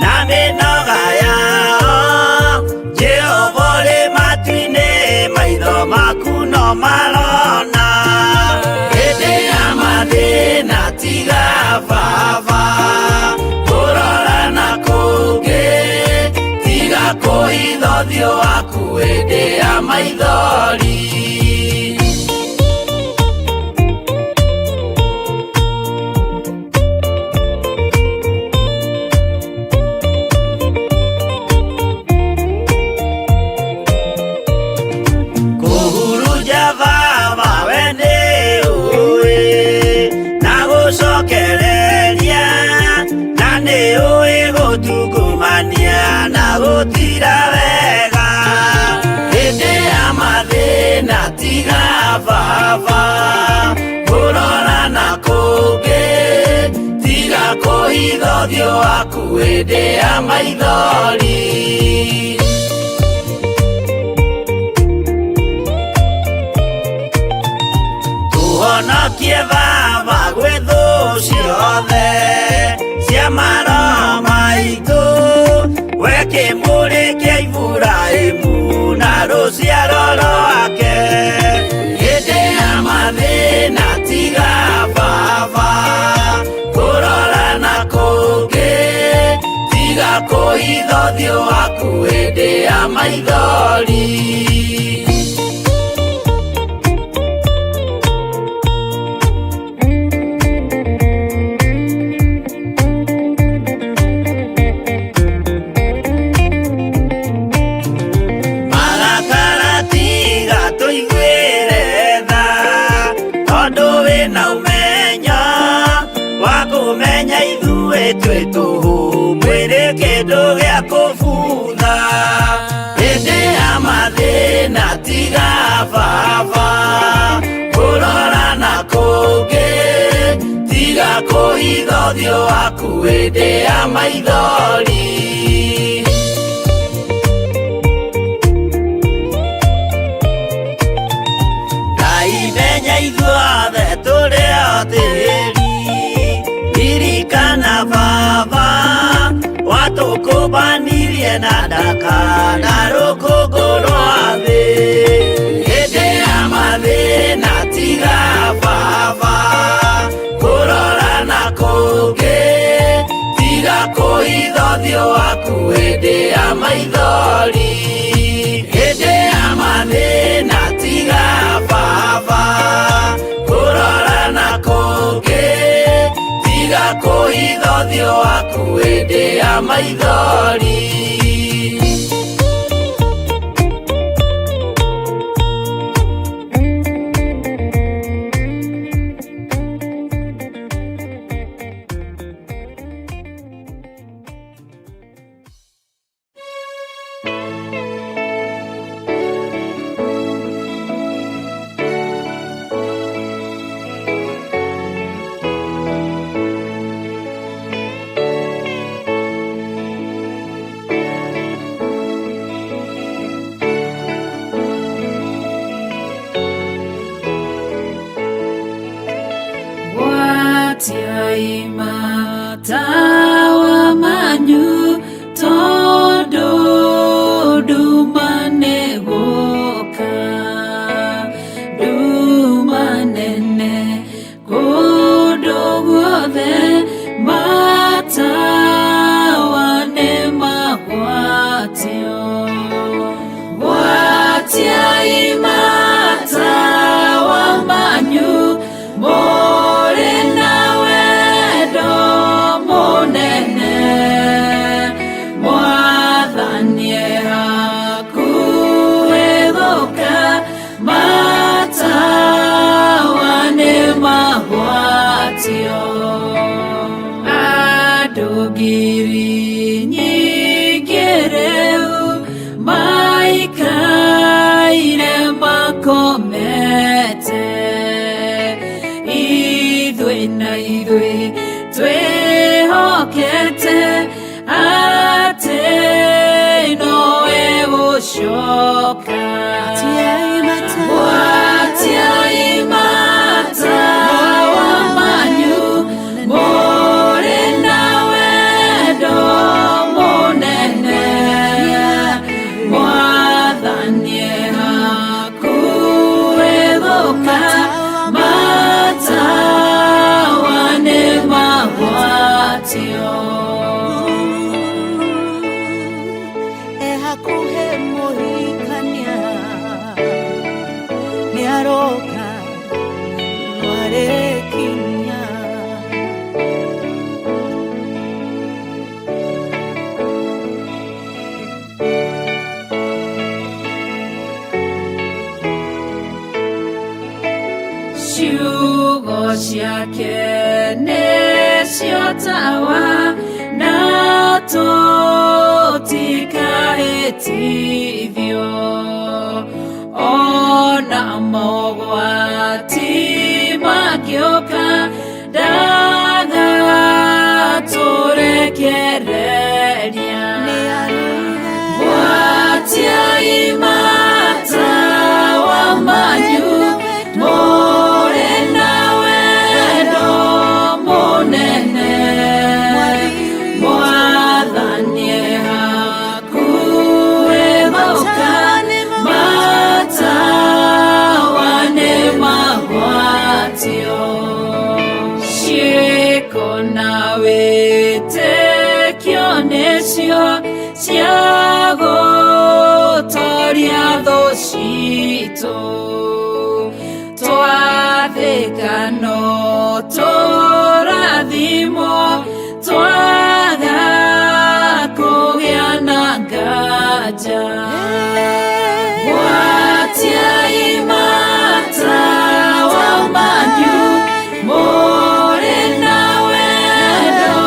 Speaker 9: na mĩnoga yao, Jehova ũrĩ matu-inĩ maitho maku no marona. Hĩndĩ ya mathĩna tiga baba kũrora na kũngĩ, tiga kũhitha ũthiũ waku hĩndĩ ya maithori. Kũhurunja baba we nĩ ũĩ na gũcokereria, na nĩ ũĩ gũtungumania na gũtira wega. Hĩndĩ ya mathĩna tiga baba kũrora na kũngĩ, tiga kũhitha ũthiũ waku hĩndĩ ya maithori. Tũhonokie baba gwĩ thũ ciothe cia maroho maitũ, we kĩmũrĩ kĩa Iburahĩmu na rũciaro rwake. Hĩndĩ ya mathĩna tiga baba kũrora na kũngĩ, tiga kũhitha ũthiũ waku hĩndĩ ya maithori. Marakara tiga tũiguĩre tha, tondũ wĩna ũmenyo wa kũmenya ithuĩ twĩ tũhũ, mwĩrĩ kĩndũ gĩa kũbutha. Hĩndĩ ya mathĩna tiga baba kũrora na kũngĩ, tiga kũhitha ũthiũ waku hĩndĩ ya maithori. Ngai menya ithuothe tũrĩ o tĩri, ririkana baba watũkũmbanirie na ndaka na rũkũngũ rwa thĩ. Hĩndĩ ya mathĩna tiga baba kũrora na kũngĩ, tiga kũhitha ũthiũ waku hĩndĩ ya maithori. Hĩndĩ ya mathĩna tiga baba kũrora na kũngĩ, tiga kũhitha ũthiũ waku hĩndĩ ya maithori.
Speaker 7: Gwatiai matawa manyu tondũ nduma nĩgũka, nduma nene kũndũ guothe, matawa nĩmagwatio. Gwatiai matawa manyu mũrĩ na wendo mũnene, Mwathani e hakuhĩ gũka, matawa nĩmagwatio. Andũ ngiri nyingĩ rĩu maikaire makomete, ithuĩ na ithuĩ twĩhokete atĩ nowe gũcoka. Gwatiai matawa manyu mũrĩ na wendo mũnene, Mwathani e hakuhĩ gũka, matawa nĩmagwatio.
Speaker 10: Ehakuhe muhikania nĩaroka nĩarekinya.
Speaker 7: Ciugo ciake nĩcio tawa na tũtikahĩtithio, ona mogwati mangĩũka ndagatũrekereria. Gwatiai matawa manyu mũrĩ na Cia gũtoria thũ citũ twathĩka no tũrathimwo twaga kũgĩa na nganja gwatiai matawa manyu mũrĩ na wendo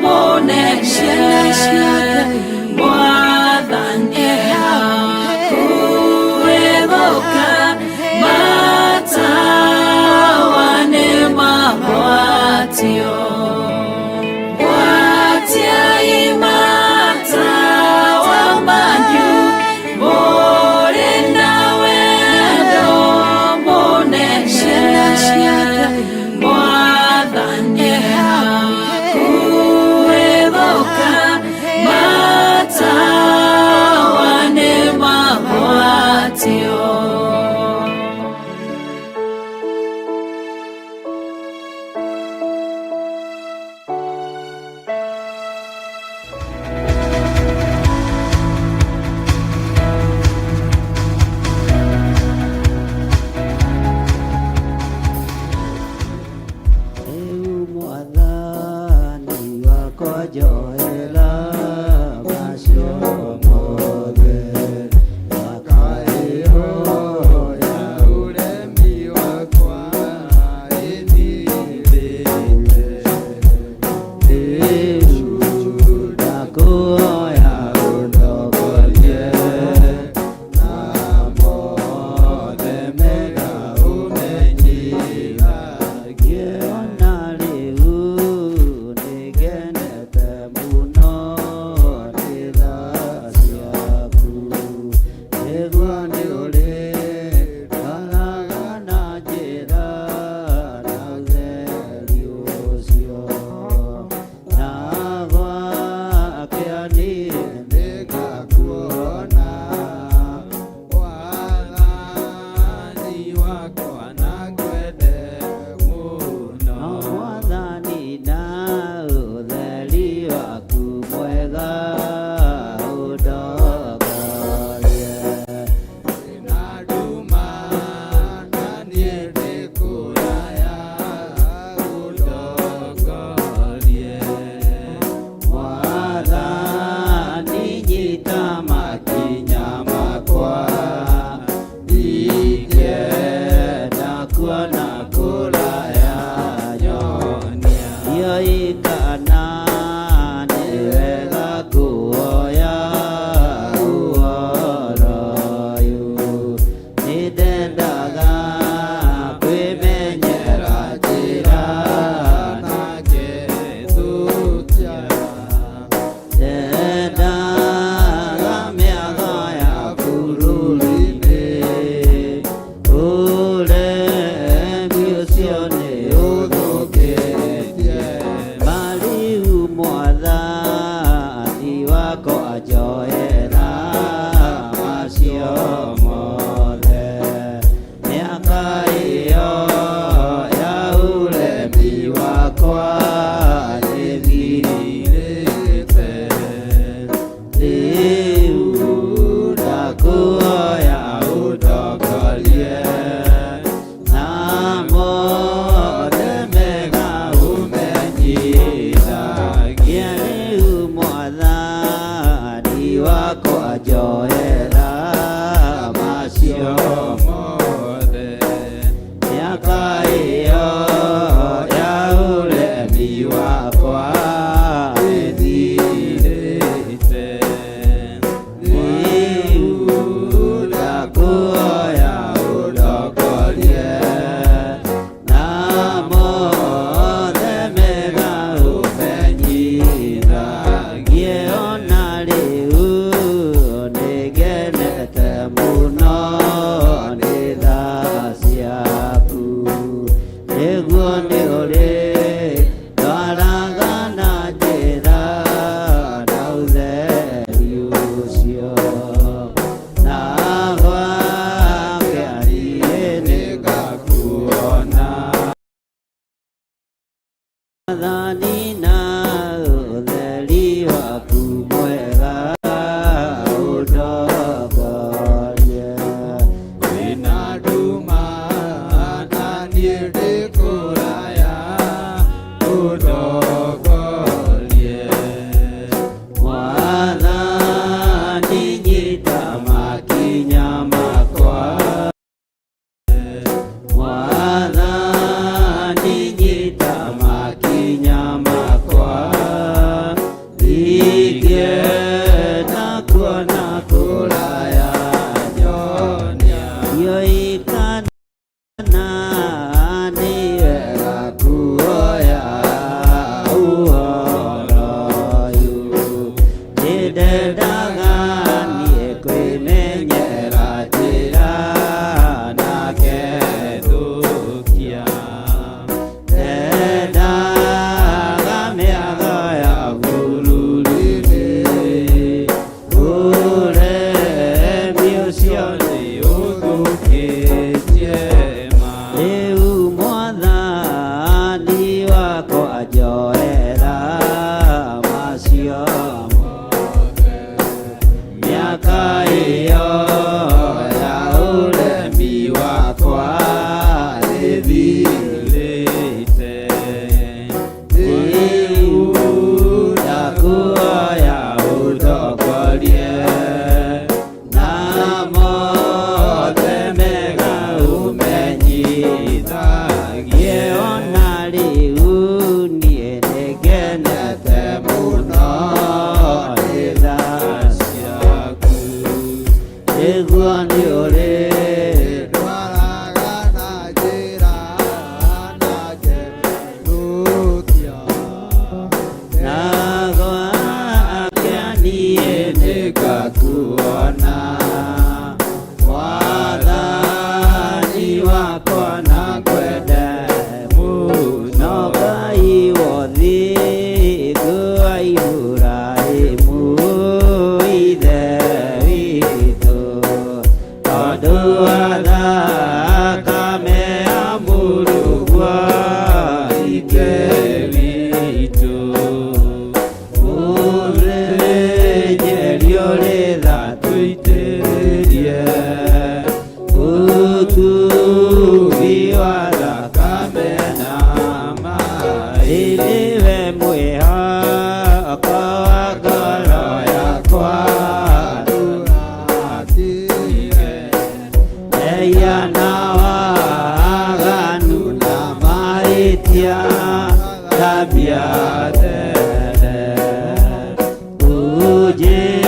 Speaker 7: mũnene mwathani hakuhĩ gũka matawa nĩ magwatio gwatiai matawa manyu mũrĩ na wendo mũnene mwathani hakuhĩ gũka matawa nĩ magwatio.
Speaker 8: Rĩu mwathani wakwa njohera macio mothe
Speaker 11: Makaĩro ya ũremi wakwa ĩthirĩte.
Speaker 8: Rĩu ndakũhoya ũndongorie
Speaker 11: Na mothe mega ũmenyithagie.
Speaker 8: Ngĩona rĩu nĩngenete mũno.
Speaker 11: Ingĩenda kuona kũraya nyonia Ndiũĩ kana nĩ wega kuoya ũhoro ũyũ. Nĩndendaga niĩ kwĩmenyera njĩra na ngethũkia. Ndendaga mĩago ya bururi-inĩ, ũremi ũcio nĩũthũkĩtie ma. Rĩu Mwathani wakwa njoera macio mothe. Mĩaka ĩyo ya ũremi wakwa nĩthirĩte. Rĩu ndakuoya ũndongorie na mothe mega ũmenyithagie. Ona rĩu niĩ nĩngenete mũno nĩ tha ciaku, nĩguo nĩũrĩ
Speaker 12: Ndwaraga na njĩra na ngethũkia.
Speaker 11: Na gwake niĩ nĩngakuona Mwathani wakwa na ngwende mũno. Ngai wothingu wa Iburahĩmu ithe witũ, tondũ wa thakame ya mũrũguo Ithe witũ. Ũrĩnyerio rĩtha tũitĩrĩrie ũtugi wa thakame na maĩ. Nĩwe mwĩhoko wa ngoro yakwa, mehia na waganu na mahĩtia thambia tene.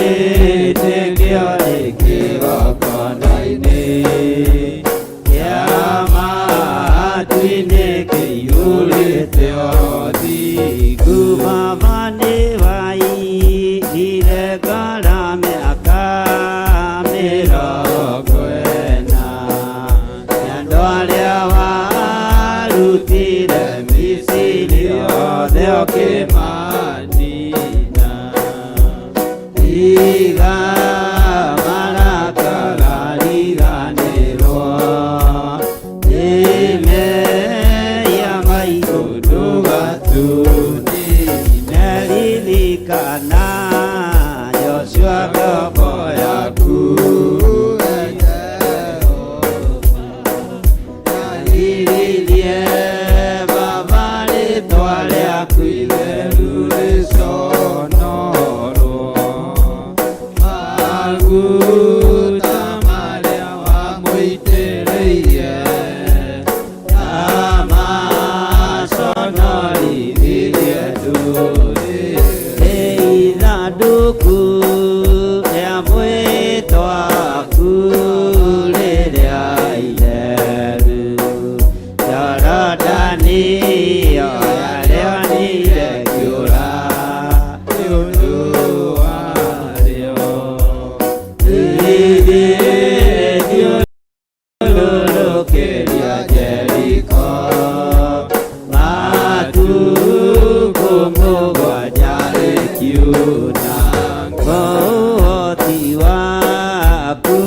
Speaker 11: Ũnjĩtĩkio nĩ kĩgongona-inĩ kĩa matu-inĩ kĩiyũrĩte ũthingu. Baba nĩwaigire ngoro mĩaka mĩrongo ĩna, na andũ arĩa warutire Misiri othe ũkĩmanina. Tiga marakara riganĩrwo nĩ mehia maitũ, ndũgatũnine. Ririkana Joshua ngombo yaku, Riririe Baba rĩtwa rĩaku itheru
Speaker 12: Rĩconorwo maguta marĩa wamũitĩrĩirie,
Speaker 11: amaconorithirie ndũrĩrĩ. Ithandũkũ rĩa mwĩtwa waku rĩrĩa itheru, Jorodani ĩyo yarĩonire kĩũra
Speaker 12: nĩ ũndũ warĩo.
Speaker 11: Rĩthiũrũrũkĩria Jeriko matukũ mũgwanja rĩkiuna. Ũhoti waku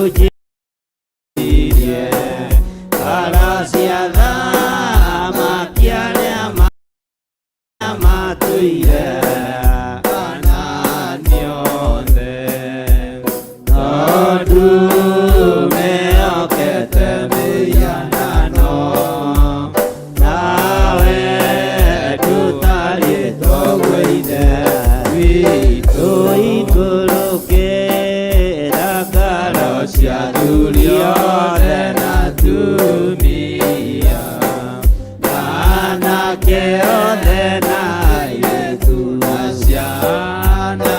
Speaker 11: njirie bara cia thamaki arĩa matũire
Speaker 12: Kanaani othe.
Speaker 11: Tondũ mehokete mĩhianano, nawe ndũtariĩ toguo Ithe witũ. Ikũrũkĩra ngoro cia athuri othe na atumia, anake othe na airĩtu na ciana.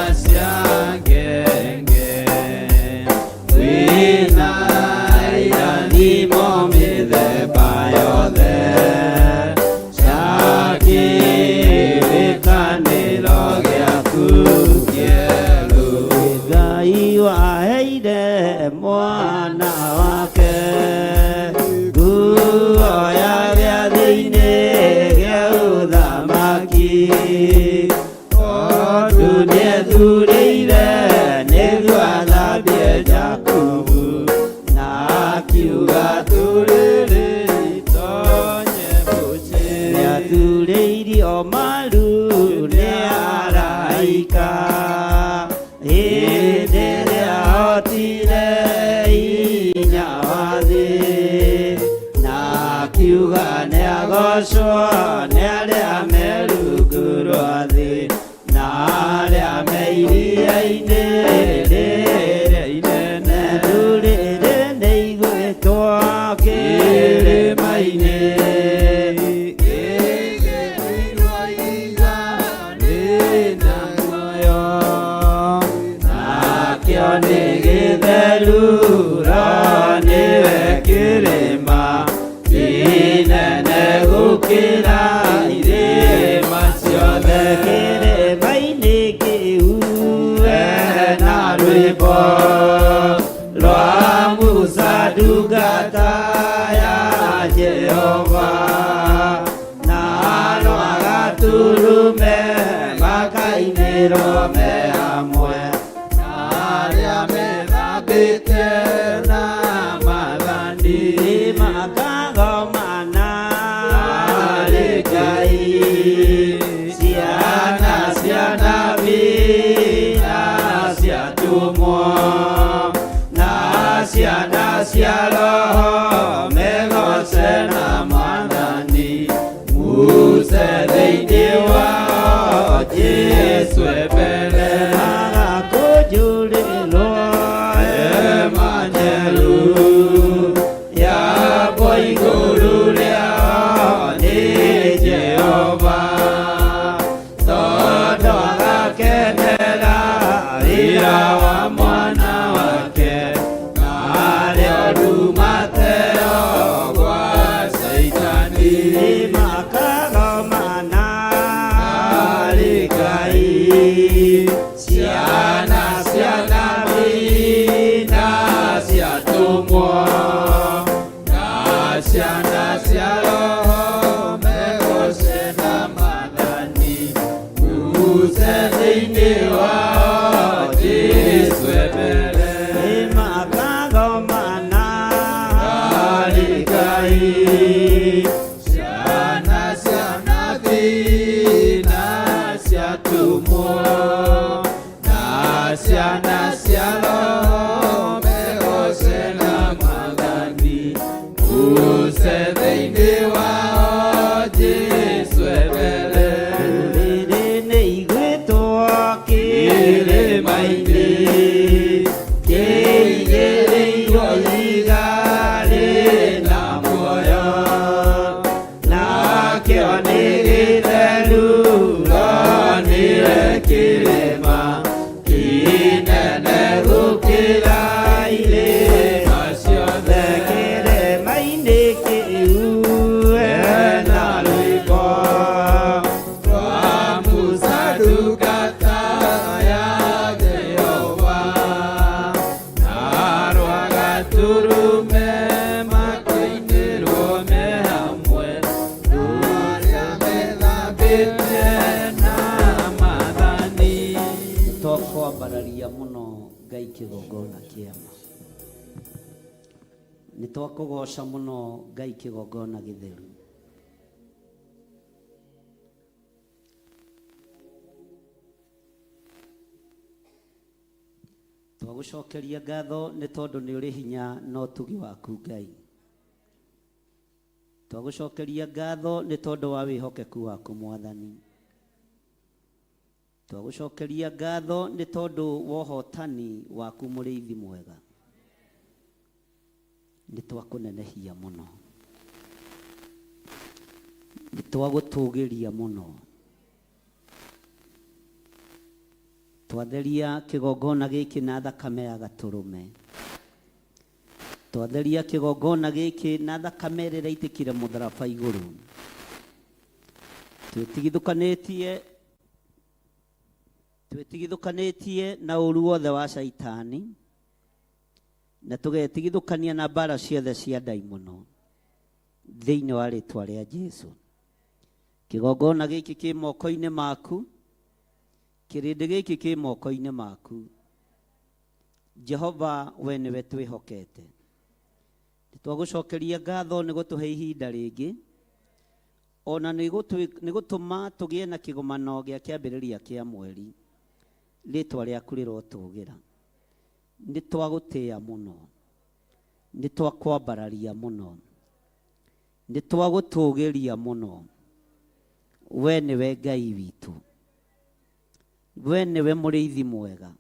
Speaker 11: Ethurĩire nĩguo athambie Jakubu na akiuga tũrĩrĩ itonye mũciĩ. Nĩaturĩirio maru nĩ araika hĩndĩ ĩrĩa ahotire hinya wa thĩ na akiuga nĩagocwo nĩ arĩa me rungu rwa thĩ na arĩa me iria-inĩ rĩrĩa inene. Ndũrĩrĩ nĩigwĩtwo kĩrĩma-inĩ kĩigĩrĩirwo ihiga rĩna muoyo nakĩo nĩ gĩtheru ro nĩwe kĩrĩma kĩnene gũkĩra irĩma ciothe. Kĩrĩma-inĩ kĩu hena rwĩmbo rwa Musa ndungata ya Jehova na rwa Gatũrũme makainĩrwo me hamwe na arĩa methambĩte na maathani makagomana harĩ Ngai ciana cia nabii na cia atũmwo na ciana cia roho megoce na Mwathani Muse thĩinĩ wao Jesũ e mbere agakũnjũrĩrwo hema njerũ yakwo igũrũ rĩao nĩ Jehova tondũ agakenera wĩra wa mwana wake narĩo rumateo gwa Caitani makagomana harĩ Ngai ciana cia nabii na cia atũmwo na ciana cia roho megoce na Mwathani Muse thĩinĩ wao Jesũ e mbere makagomana harĩ Ngai ciana cia nabii na cia atũmwo na ciana cia roho megoce na Mwathani Muse thĩinĩ wao Jesũ e mbere. Ndũrĩrĩ nĩigwĩtwo kĩrĩma-inĩ kĩigĩrĩirwo ihiga rĩna muoyo nakĩo nĩ gĩtheru ro nĩwe kĩrĩma kĩnene gũkĩra irĩma ciothe. Kĩrĩma-inĩ kĩu hena rwĩmbo rwa Musa ndungata ya Jehova na rwa Gatũrũme makainĩrwo me hamwe arĩa methambĩte na Maathani.
Speaker 8: Twakwambararia mũno Ngai kĩgongona kĩama nĩ twakũgoca mũno Ngai kĩgongona gĩtheru. Twagũcokeria ngatho nĩ tondũ nĩ ũrĩ hinya na ũtugi waku Ngai. Twagũcokeria ngatho nĩ tondũ wa wĩhokeku waku Mwathani. Twagũcokeria ngatho nĩ tondũ wa ũhotani waku mũrĩithi mwega. Nĩ twakũnenehia mũno, nĩ twagũtũgĩria mũno. Twatheria kĩgongona gĩkĩ na thakame ya Gatũrũme. Twatheria kĩgongona gĩkĩ na thakame ĩrĩa ĩraitĩkire mũtharaba igũrũ. Twĩtigithũkanĩtie twĩtigithũkanĩtie na ũru wothe wa Caitani na tũgetigithũkania na mbara ciothe cia ndaimono thĩinĩ wa rĩtwa rĩa Jesu. Kĩgongona gĩkĩ kĩ moko-inĩ maku. Kĩrĩndĩ gĩkĩ kĩ moko-inĩ maku. Jehova, we nĩwe twĩhokete. Nĩ twagũcokeria ngatho nĩ gũtũhe ihinda rĩngĩ, ona nĩ gũtũma tũgĩe na kĩgomano gĩa kĩambĩrĩria kĩa mweri. Rĩtwa rĩaku rĩrotũgĩra. Nĩ twagũtĩĩa mũno, nĩ twakwambararia mũno, nĩ twagũtũgĩria mũno. We nĩwe Ngai witũ, we nĩwe mũrĩithi mwega.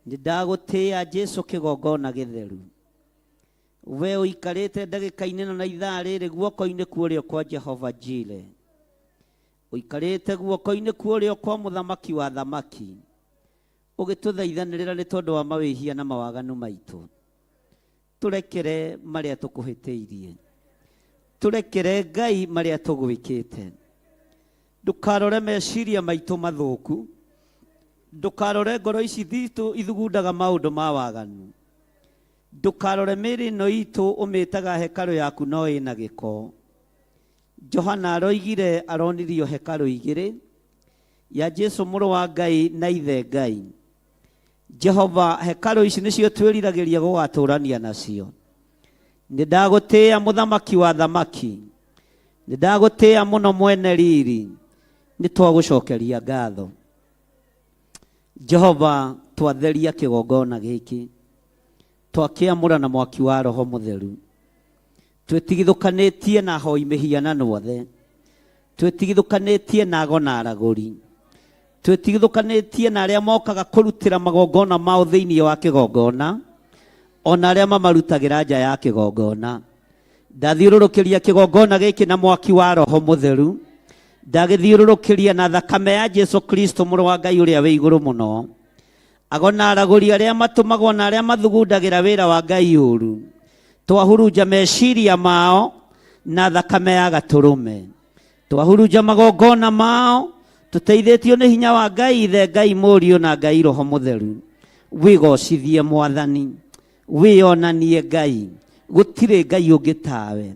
Speaker 8: Nĩ ndagũtĩĩa Jesu kĩgongona gĩtheru. We ũikarĩte ndagĩka-inĩ ĩno na ithaa rĩrĩ guoko-inĩ kwa ũrĩo kwa Jehova Jire, ũikarĩte guoko-inĩ kwa ũrĩo kwa mũthamaki wa thamaki, ũgĩtũthaithanĩrĩra nĩ tondũ wa mawĩhia na mawaganu maitũ. Tũrekere marĩa tũkũhĩtĩirie, tũrekere Ngai marĩa tũgwĩkĩte. Ndũkarore meciria maitũ mathũku, ndũkarore ngoro ici thitũ ithugundaga maũndũ ma waganu, ndũkarore mĩĩrĩ ĩno itũ ũmĩtaga hekarũ yaku no ĩna gĩko. Johana aroigire aronirio hekarũ igĩrĩ, ya Jesu mũrũ wa Ngai na ithe Ngai. Jehova, hekarũ ici nĩcio twĩriragĩria gũgatũrania nacio. Nĩ ndagũtĩĩa mũthamaki wa thamaki, nĩ ndagũtĩĩa mũno mwene riri, nĩ twagũcokeria ngatho. Jehova, twatheria kĩgongona gĩkĩ, twakĩamũra na mwaki wa Roho Mũtheru. Twĩtigithũkanĩtie na ahoi mĩhianano othe, twĩtigithũkanĩtie na ago na aragũri, twĩtigithũkanĩtie na arĩa mokaga kũrutĩra magongona mao thĩinĩ wa kĩgongona, ona arĩa mamarutagĩra nja ya kĩgongona. Ndathiũrũrũkĩria kĩgongona gĩkĩ na mwaki wa Roho Mũtheru, ndagĩthiũrũrũkĩria na thakame ya Jesu Kristo mũrũ wa Ngai ũrĩa wĩ igũrũ mũno. Ago na aragũri arĩa matũmagwo na arĩa mathugundagĩra wĩra wa Ngai ũru, twahurunja meciria mao na thakame ya gatũrũme, twahurunja magongona mao tũteithĩtio nĩ hinya wa Ngai Ithe, Ngai Mũriũ na Ngai Roho Mũtheru. Wĩgocithie Mwathani, wĩonanie Ngai, gũtirĩ Ngai ũngĩ tawe,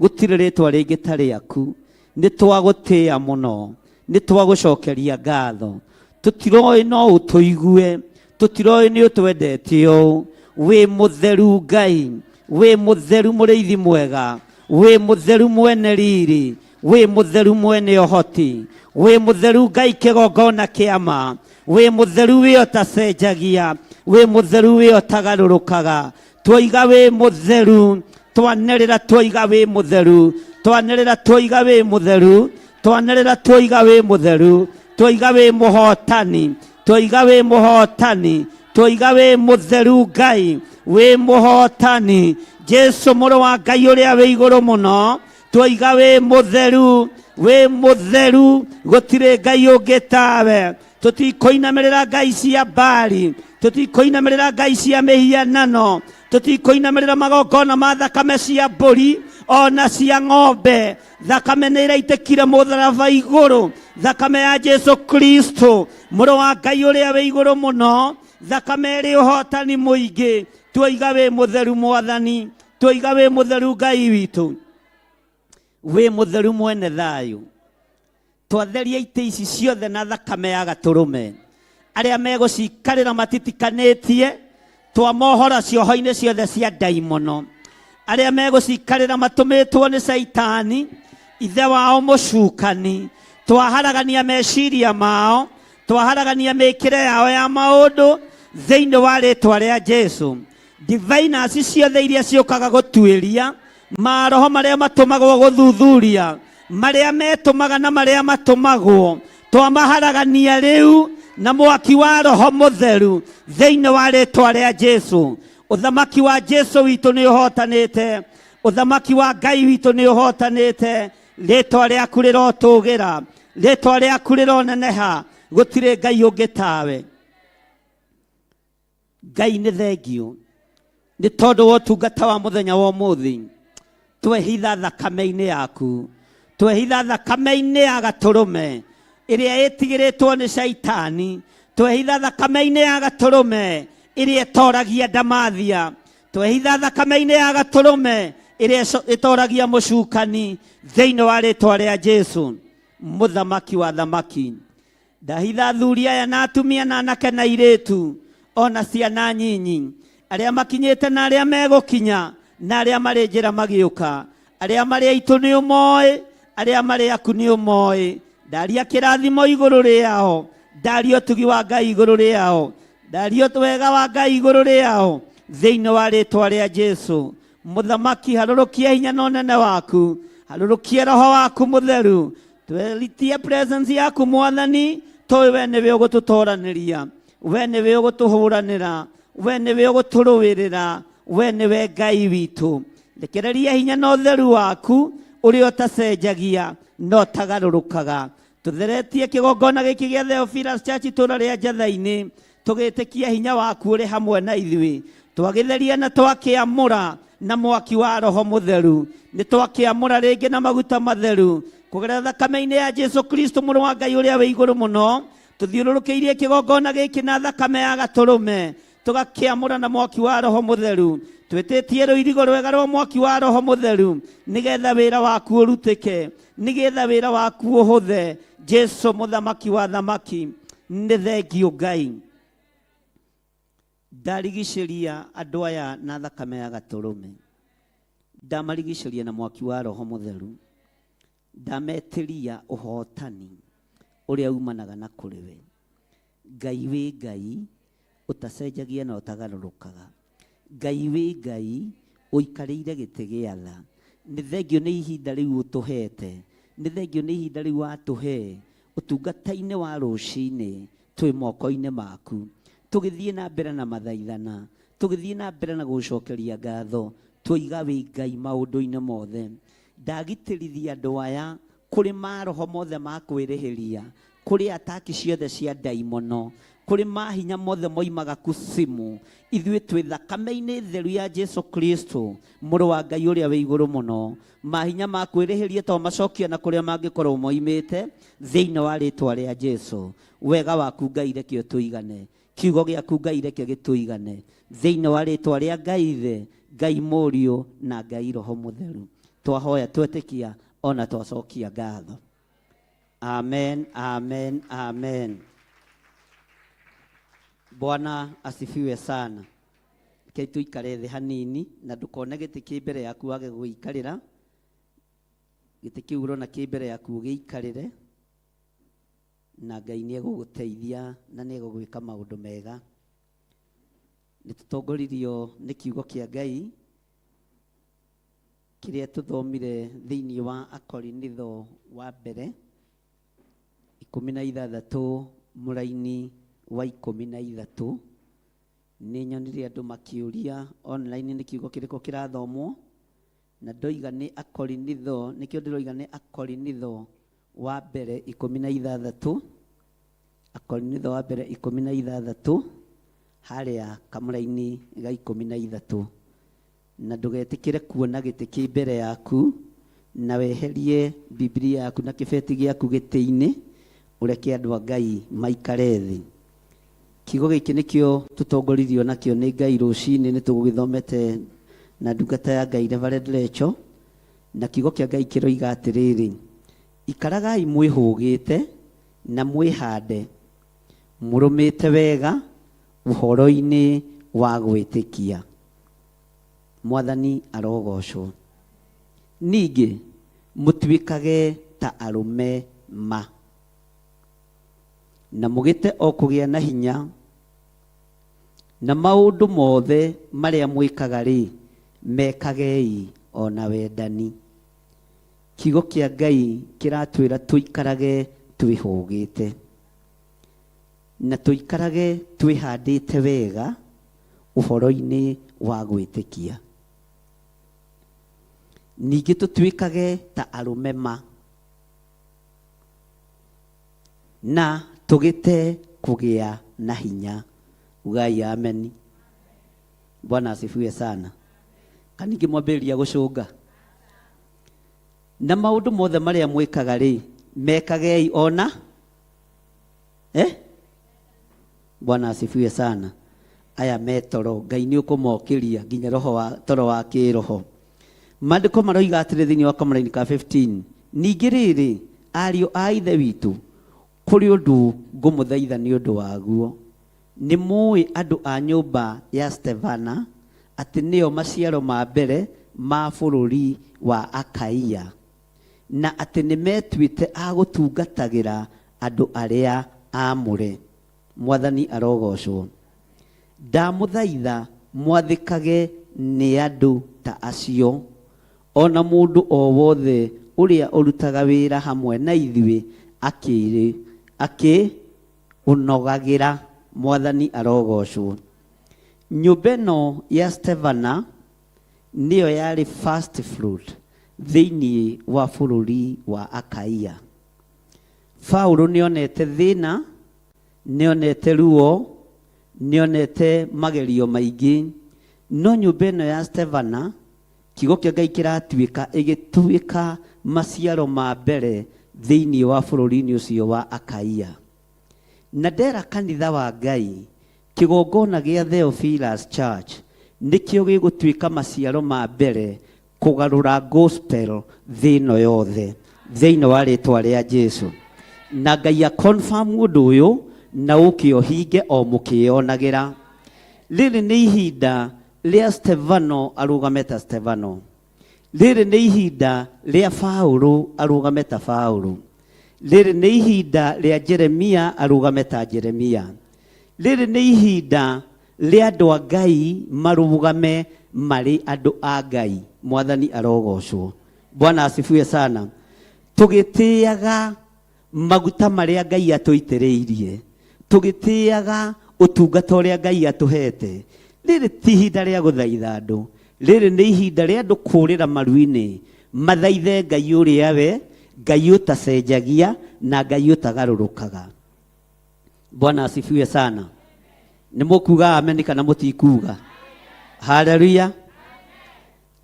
Speaker 8: gũtirĩ rĩtwa rĩngĩ ta rĩaku. Nĩ twagũtĩĩa mũno, nĩ twagũcokeria ngatho. Tũtiroĩ no ũtũigue, tũtiroĩ nĩ ũtwendete ũũ. Wĩ mũtheru Ngai, wĩ mũtheru mũrĩithi mwega, wĩ mũtheru mwene riri, wĩ mũtheru mwene ũhoti, wĩ mũtheru Ngai kĩgongona kĩa ma, wĩ mũtheru wĩ ũtacenjagia, wĩ mũtheru wĩ ũtagarũrũkaga. Twoiga wĩ mũtheru, twanĩrĩra twoiga wĩ mũtheru, twanĩrĩra twoiga wĩ mũtheru, twanĩrĩra twoiga wĩ mũtheru, twoiga wĩ mũhotani, twoiga wĩ mũhotani, twoiga wĩ mũtheru Ngai, wĩ mũhotani. Jesu mũrũ wa Ngai ũrĩa wĩ igũrũ mũno, twoiga wĩ mũtheru, wĩ mũtheru, gũtirĩ Ngai ũngĩ tawe. Tũtikũinamĩrĩra ngai cia Baali, tũtikũinamĩrĩra ngai cia mĩhianano, tũtikũinamĩrĩra magongona ma thakame cia mbũri ona cia ng'ombe. Thakame nĩ ĩraitĩkire mũtharaba igũrũ, thakame ya Jesu Kristo mũrũ wa Ngai ũrĩa wĩ igũrũ mũno, thakame ĩrĩ ũhotani mũingĩ. Twoiga wĩ mũtheru Mwathani, twoiga wĩ mũtheru Ngai witũ, wĩ mũtheru mwene thayũ. Twatheria itĩ ici ciothe na thakame ya gatũrũme, arĩa megũcikarĩra matitikanĩtie twamohora cioho-inĩ ciothe cia ndaimono. Arĩa megũcikarĩra matũmĩtwo nĩ Caitani ithe wao mũcukani, twaharagania meciria mao, twaharagania mĩkĩre yao ya maũndũ thĩinĩ wa rĩtwa rĩa Jesu. Diviners ciothe iria ciũkaga gũtuĩria maroho marĩa matũmagwo gũthuthuria marĩa metũmaga na marĩa matũmagwo, twamaharagania rĩu na mwaki wa Roho Mũtheru thĩinĩ wa rĩtwa rĩa Jesu. Ũthamaki wa Jesu witũ nĩ ũhotanĩte, ũthamaki wa Ngai witũ nĩ ũhotanĩte. Rĩtwa rĩaku rĩrotũgĩra, rĩtwa rĩaku rĩroneneha, gũtirĩ Ngai ũngĩ tawe. Ngai nĩ thengio nĩ tondũ wa ũtungata wa mũthenya wa ũmũthĩ. Twehitha thakame-inĩ yaku, twehitha thakame-inĩ ya gatũrũme ĩrĩa ĩtigĩrĩtwo nĩ Caitani, twehitha thakame-inĩ ya gatũrũme ĩrĩa ĩtoragia ndamathia, twehitha thakame-inĩ ya gatũrũme ĩrĩa ĩtoragia mũcukani thĩinĩ wa rĩtwa rĩa Jesu mũthamaki wa thamaki. Ndahitha athuri aya na atumia na anake na airĩtu ona ciana nyinyi, arĩa makinyĩte na arĩa megũkinya na arĩa marĩ njĩra magĩũka, arĩa marĩ aitũ nĩ ũmoĩ, arĩa marĩ aku nĩ ũmoĩ. Ndaria kĩrathimo igũrũ rĩao, ndaria ũtugi wa Ngai igũrũ rĩao, ndaria wega wa Ngai igũrũ rĩao, thĩinĩ wa rĩtwa rĩa Jesu. Mũthamaki, harũrũkia hinya na ũnene waku, harũrũkia roho waku mũtheru, tweritie presence yaku Mwathani, tũĩ we nĩwe ũgũtũtoranĩria, we nĩwe ũgũtũhũranĩra, we nĩwe ũgũtũrũĩrĩra, we nĩwe Ngai witũ. Rekereria hinya na ũtheru waku ũrĩa ũtacenjagia na ũtagarũrũkaga. Tũtheretie kĩgongona gĩkĩ gĩa Theophilus Church itũũra rĩa Njatha-inĩ, tũgĩtĩkia hinya waku ũrĩ hamwe na ithuĩ. Twagĩtheria na twakĩamũra na mwaki wa Roho Mũtheru, nĩ twakĩamũra rĩngĩ na maguta matheru kũgerera thakame-inĩ ya Jesu Kristo mũrũ wa Ngai ũrĩa wĩ igũrũ mũno. Tũthiũrũrũkĩirie kĩgongona gĩkĩ na thakame ya gatũrũme, tũgakĩamũra na mwaki wa Roho Mũtheru. Twĩtĩtie rũirigo rwega rwa mwaki wa Roho Mũtheru, nĩgetha wĩra waku ũrutĩke, nĩgetha wĩra waku ũhũthe. Jesu mũthamaki wa thamaki, nĩ thengio Ngai. Ndarigicĩria andũ aya na thakame ya gatũrũme, ndamarigicĩria na mwaki wa Roho Mũtheru, ndametĩria ũhotani ũrĩa umanaga na kũrĩ we. Ngai wĩ Ngai ũtacenjagia na ũtagarũrũkaga, Ngai wĩ Ngai ũikarĩire gĩtĩ gĩa tha. Nĩ thengio nĩ ihinda rĩu ũtũhete, nĩ thengio nĩ ihinda rĩu watũhe ũtungata-inĩ wa rũcinĩ, twĩ moko-inĩ maku, tũgĩthiĩ na mbere na mathaithana, tũgĩthiĩ na mbere na gũcokeria ngatho, twoiga wĩ Ngai maũndũ-inĩ mothe. Ndagitĩrithia andũ aya kũrĩ maroho mothe ma kwĩrĩhĩria, kũrĩ ataki ciothe cia ndaimono, kũrĩ mahinya mothe moimaga kusimu. Ithuĩ twĩ thakame-inĩ theru ya Jesu Kristo mũrũ wa Ngai ũrĩa wĩ igũrũ mũno. Mahinya ma kwĩrĩhĩria to macokia na kũrĩa mangĩkorwo moimĩte, thĩinĩ wa rĩtwa rĩa Jesu. Wega waku Ngai reke ũtũigane, kiugo gĩaku Ngai reke gĩtũigane, thĩinĩ wa rĩtwa rĩa Ngai Ithe, Ngai Mũriũ na Ngai Roho Mũtheru. Twahoya twetĩkia ona twacokia ngatho. Amen, amen, amen. Bwana asifiwe sana. Rekei tũikare thĩ hanini na ndũkone gĩtĩ kĩ mbere yaku wage gũgĩikarĩra. Gĩtĩ kĩu ũrona kĩ mbere yaku ũgĩikarĩre, na Ngai nĩ egũgũteithia na nĩ egũgwĩka maũndũ mega. Nĩ tũtongoririo nĩ kiugo kĩa Ngai kĩrĩa tũthomire thĩinĩ wa Akorinitho wa mbere 16 mũraini wa 13. Nĩ nyonire andũ makĩũria online nĩ kiugo kĩrĩkũ kĩrathomwo, na ndoiga nĩ Akorinitho, nĩkĩo ndĩroiga nĩ Akorinitho wa mbere 16, Akorinitho wa mbere 16 harĩa kamũraini ga 13. Na ndũgetĩkĩre kuona gĩtĩ kĩ mbere yaku, na weherie Biblia yaku na kĩbeti gĩaku gĩtĩ-inĩ, ũreke andũ a Ngai maikare thĩ. Kiugo gĩkĩ nĩkĩo tũtongoririo nakĩo nĩ Ngai rũcinĩ, nĩ tũgũgĩthomete na ndungata ya Ngai Reverend Lecho, na kiugo kĩa Ngai kĩroiga atĩrĩrĩ, ikaragai mwĩhũgĩte na mwĩhande mũrũmĩte wega ũhoro-inĩ wa gwĩtĩkia. Mwathani arogocwo. Ningĩ mũtuĩkage ta arũme ma, na mũgĩte o kũgĩa na hinya, na maũndũ mothe marĩa mwĩkaga rĩ, mekagei o na wendani. Kiugo kĩa Ngai kĩratwĩra tũikarage twĩhũgĩte na tũikarage twĩhandĩte wega ũhoro-inĩ wa gwĩtĩkia. Ningĩ tũtuĩkage ta arũme ma, na tũgĩte kũgĩa na hinya. Ugai ameni. Bwana asifiwe sana. Kaningĩ mwambĩrĩria gũcũnga. Na maũndũ mothe marĩa mwĩkaga rĩ, mekagei ona Bwana asifiwe sana. Aya metoro Ngai nĩ ũkũmokĩria nginya roho wa toro wa kĩroho. Maandĩko maroiga atĩrĩ thĩinĩ wa kamũraini ka 15, ningĩ rĩrĩ ariũ a Ithe witũ, Kũrĩ ũndũ ngũmũthaitha nĩ ũndũ waguo. Nĩ mũĩ andũ a nyũmba ya Stefana atĩ nĩo maciaro ma mbere ma bũrũri wa Akaia, na atĩ nĩ metuĩte a gũtungatagĩra andũ arĩa aamũre. Mwathani arogocwo. Ndamũthaitha mwathĩkage nĩ andũ ta acio, o na mũndũ o wothe ũrĩa ũrutaga wĩra hamwe na ithuĩ akĩũnogagĩra. Mwathani arogocwo. Nyũmba ĩno ya Stefana nĩyo yarĩ first fruit thĩinĩ wa bũrũri wa Akaia. Paulo nĩonete thĩna, nĩonete ruo, nĩonete magerio maingĩ, no nyũmba ĩno ya Stefana, kiugo kĩa Ngai kĩratuĩka ĩgĩtuĩka maciaro ma mbere thĩinĩ wa bũrũri-inĩ ũcio wa Akaia. Na ndera kanitha wa Ngai, kĩgongona gĩa Theophilus Church nĩkĩo gĩgũtuĩka maciaro ma mbere kũgarũra gospel thĩ ĩno yothe thĩinĩ wa rĩtwa rĩa Jesu. Na Ngai a confirm ũndũ ũyũ na ũke ũhinge o mũkĩyonagĩra. Rĩrĩ nĩ ihinda rĩa Stefano arũgame ta Stefano. Rĩrĩ nĩ ihinda rĩa Paulo arũgame ta Paulo. Rĩrĩ nĩ ihinda rĩa Jeremia arũgame ta Jeremia. Rĩrĩ nĩ ihinda rĩa andũ a Ngai marũgame marĩ andũ a Ngai. Mwathani arogocwo. Bwana asifiwe sana. Tũgĩtĩaga maguta marĩa Ngai atũitĩrĩirie, tũgĩtĩaga ũtungata ũrĩa Ngai atũhete. Rĩrĩ ti ihinda rĩa gũthaitha andũ, rĩrĩ nĩ ihinda rĩa andũ kũrĩra maru-inĩ mathaithe Ngai ũrĩa we, Ngai ũtacenjagia na Ngai ũtagarũrũkaga. Bwana asifiwe sana. Nĩ mũkuga amen kana mũtikuga? Haleluya.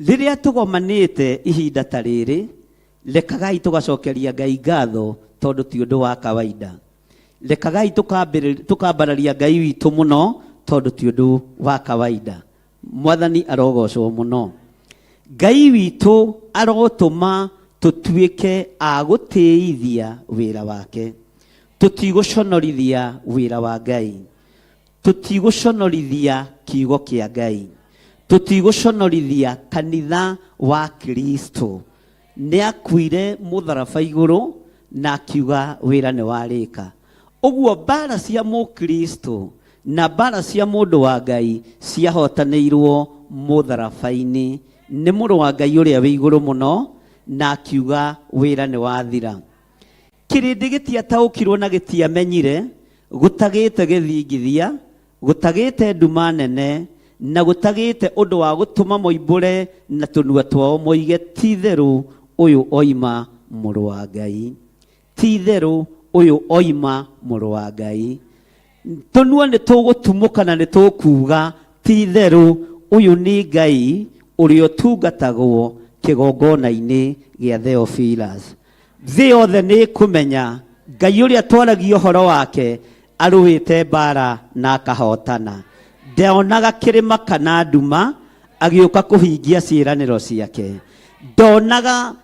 Speaker 8: Rĩrĩa tũgomanĩte ihinda ta rĩrĩ, rekagai tũgacokeria Ngai ngatho tondũ ti ũndũ wa kawaida. Rekagai tũkambararia Ngai witũ mũno tondũ ti ũndũ wa kawaida. Mwathani arogocwo mũno. Ngai witũ arotũma tũtuĩke a gũtĩithia wĩra wake. Tũtigũconorithia wĩra wa Ngai. Tũtigũconorithia kiugo kĩa Ngai. Tũtigũconorithia kanitha wa Kristo. Nĩ akuire mũtharaba igũrũ na akiuga wĩra nĩ warĩka. Ũguo mbara cia mũkristo na mbara cia mũndũ wa Ngai ciahotanĩirwo mũtharaba-inĩ nĩ mũrũ wa Ngai ũrĩa wĩ igũrũ mũno, na akiuga wĩra nĩ wathira. Kĩrĩndĩ gĩtiataũkirwo na gĩtiamenyire, gũtagĩte gĩthingithia, gũtagĩte nduma nene, na gũtagĩte ũndũ wa gũtũma moimbũre na tũnua twao moige, ti-itherũ ũyũ oima mũrũ wa Ngai. Ti-itherũ ũyũ oima mũrũ wa Ngai. Tũnua nĩ tũgũtumũka na nĩ tũkuuga, ti-itherũ ũyũ nĩ Ngai ũrĩa ũtungatagwo kĩgongona-inĩ gĩa Theophilus. Thĩ yothe nĩ ĩkũmenya Ngai ũrĩa twaragia ũhoro wake arũĩte mbara na akahotana. Ndonaga kĩrĩma kana nduma agĩũka kũhingia ciĩranĩro ciake. Ndonaga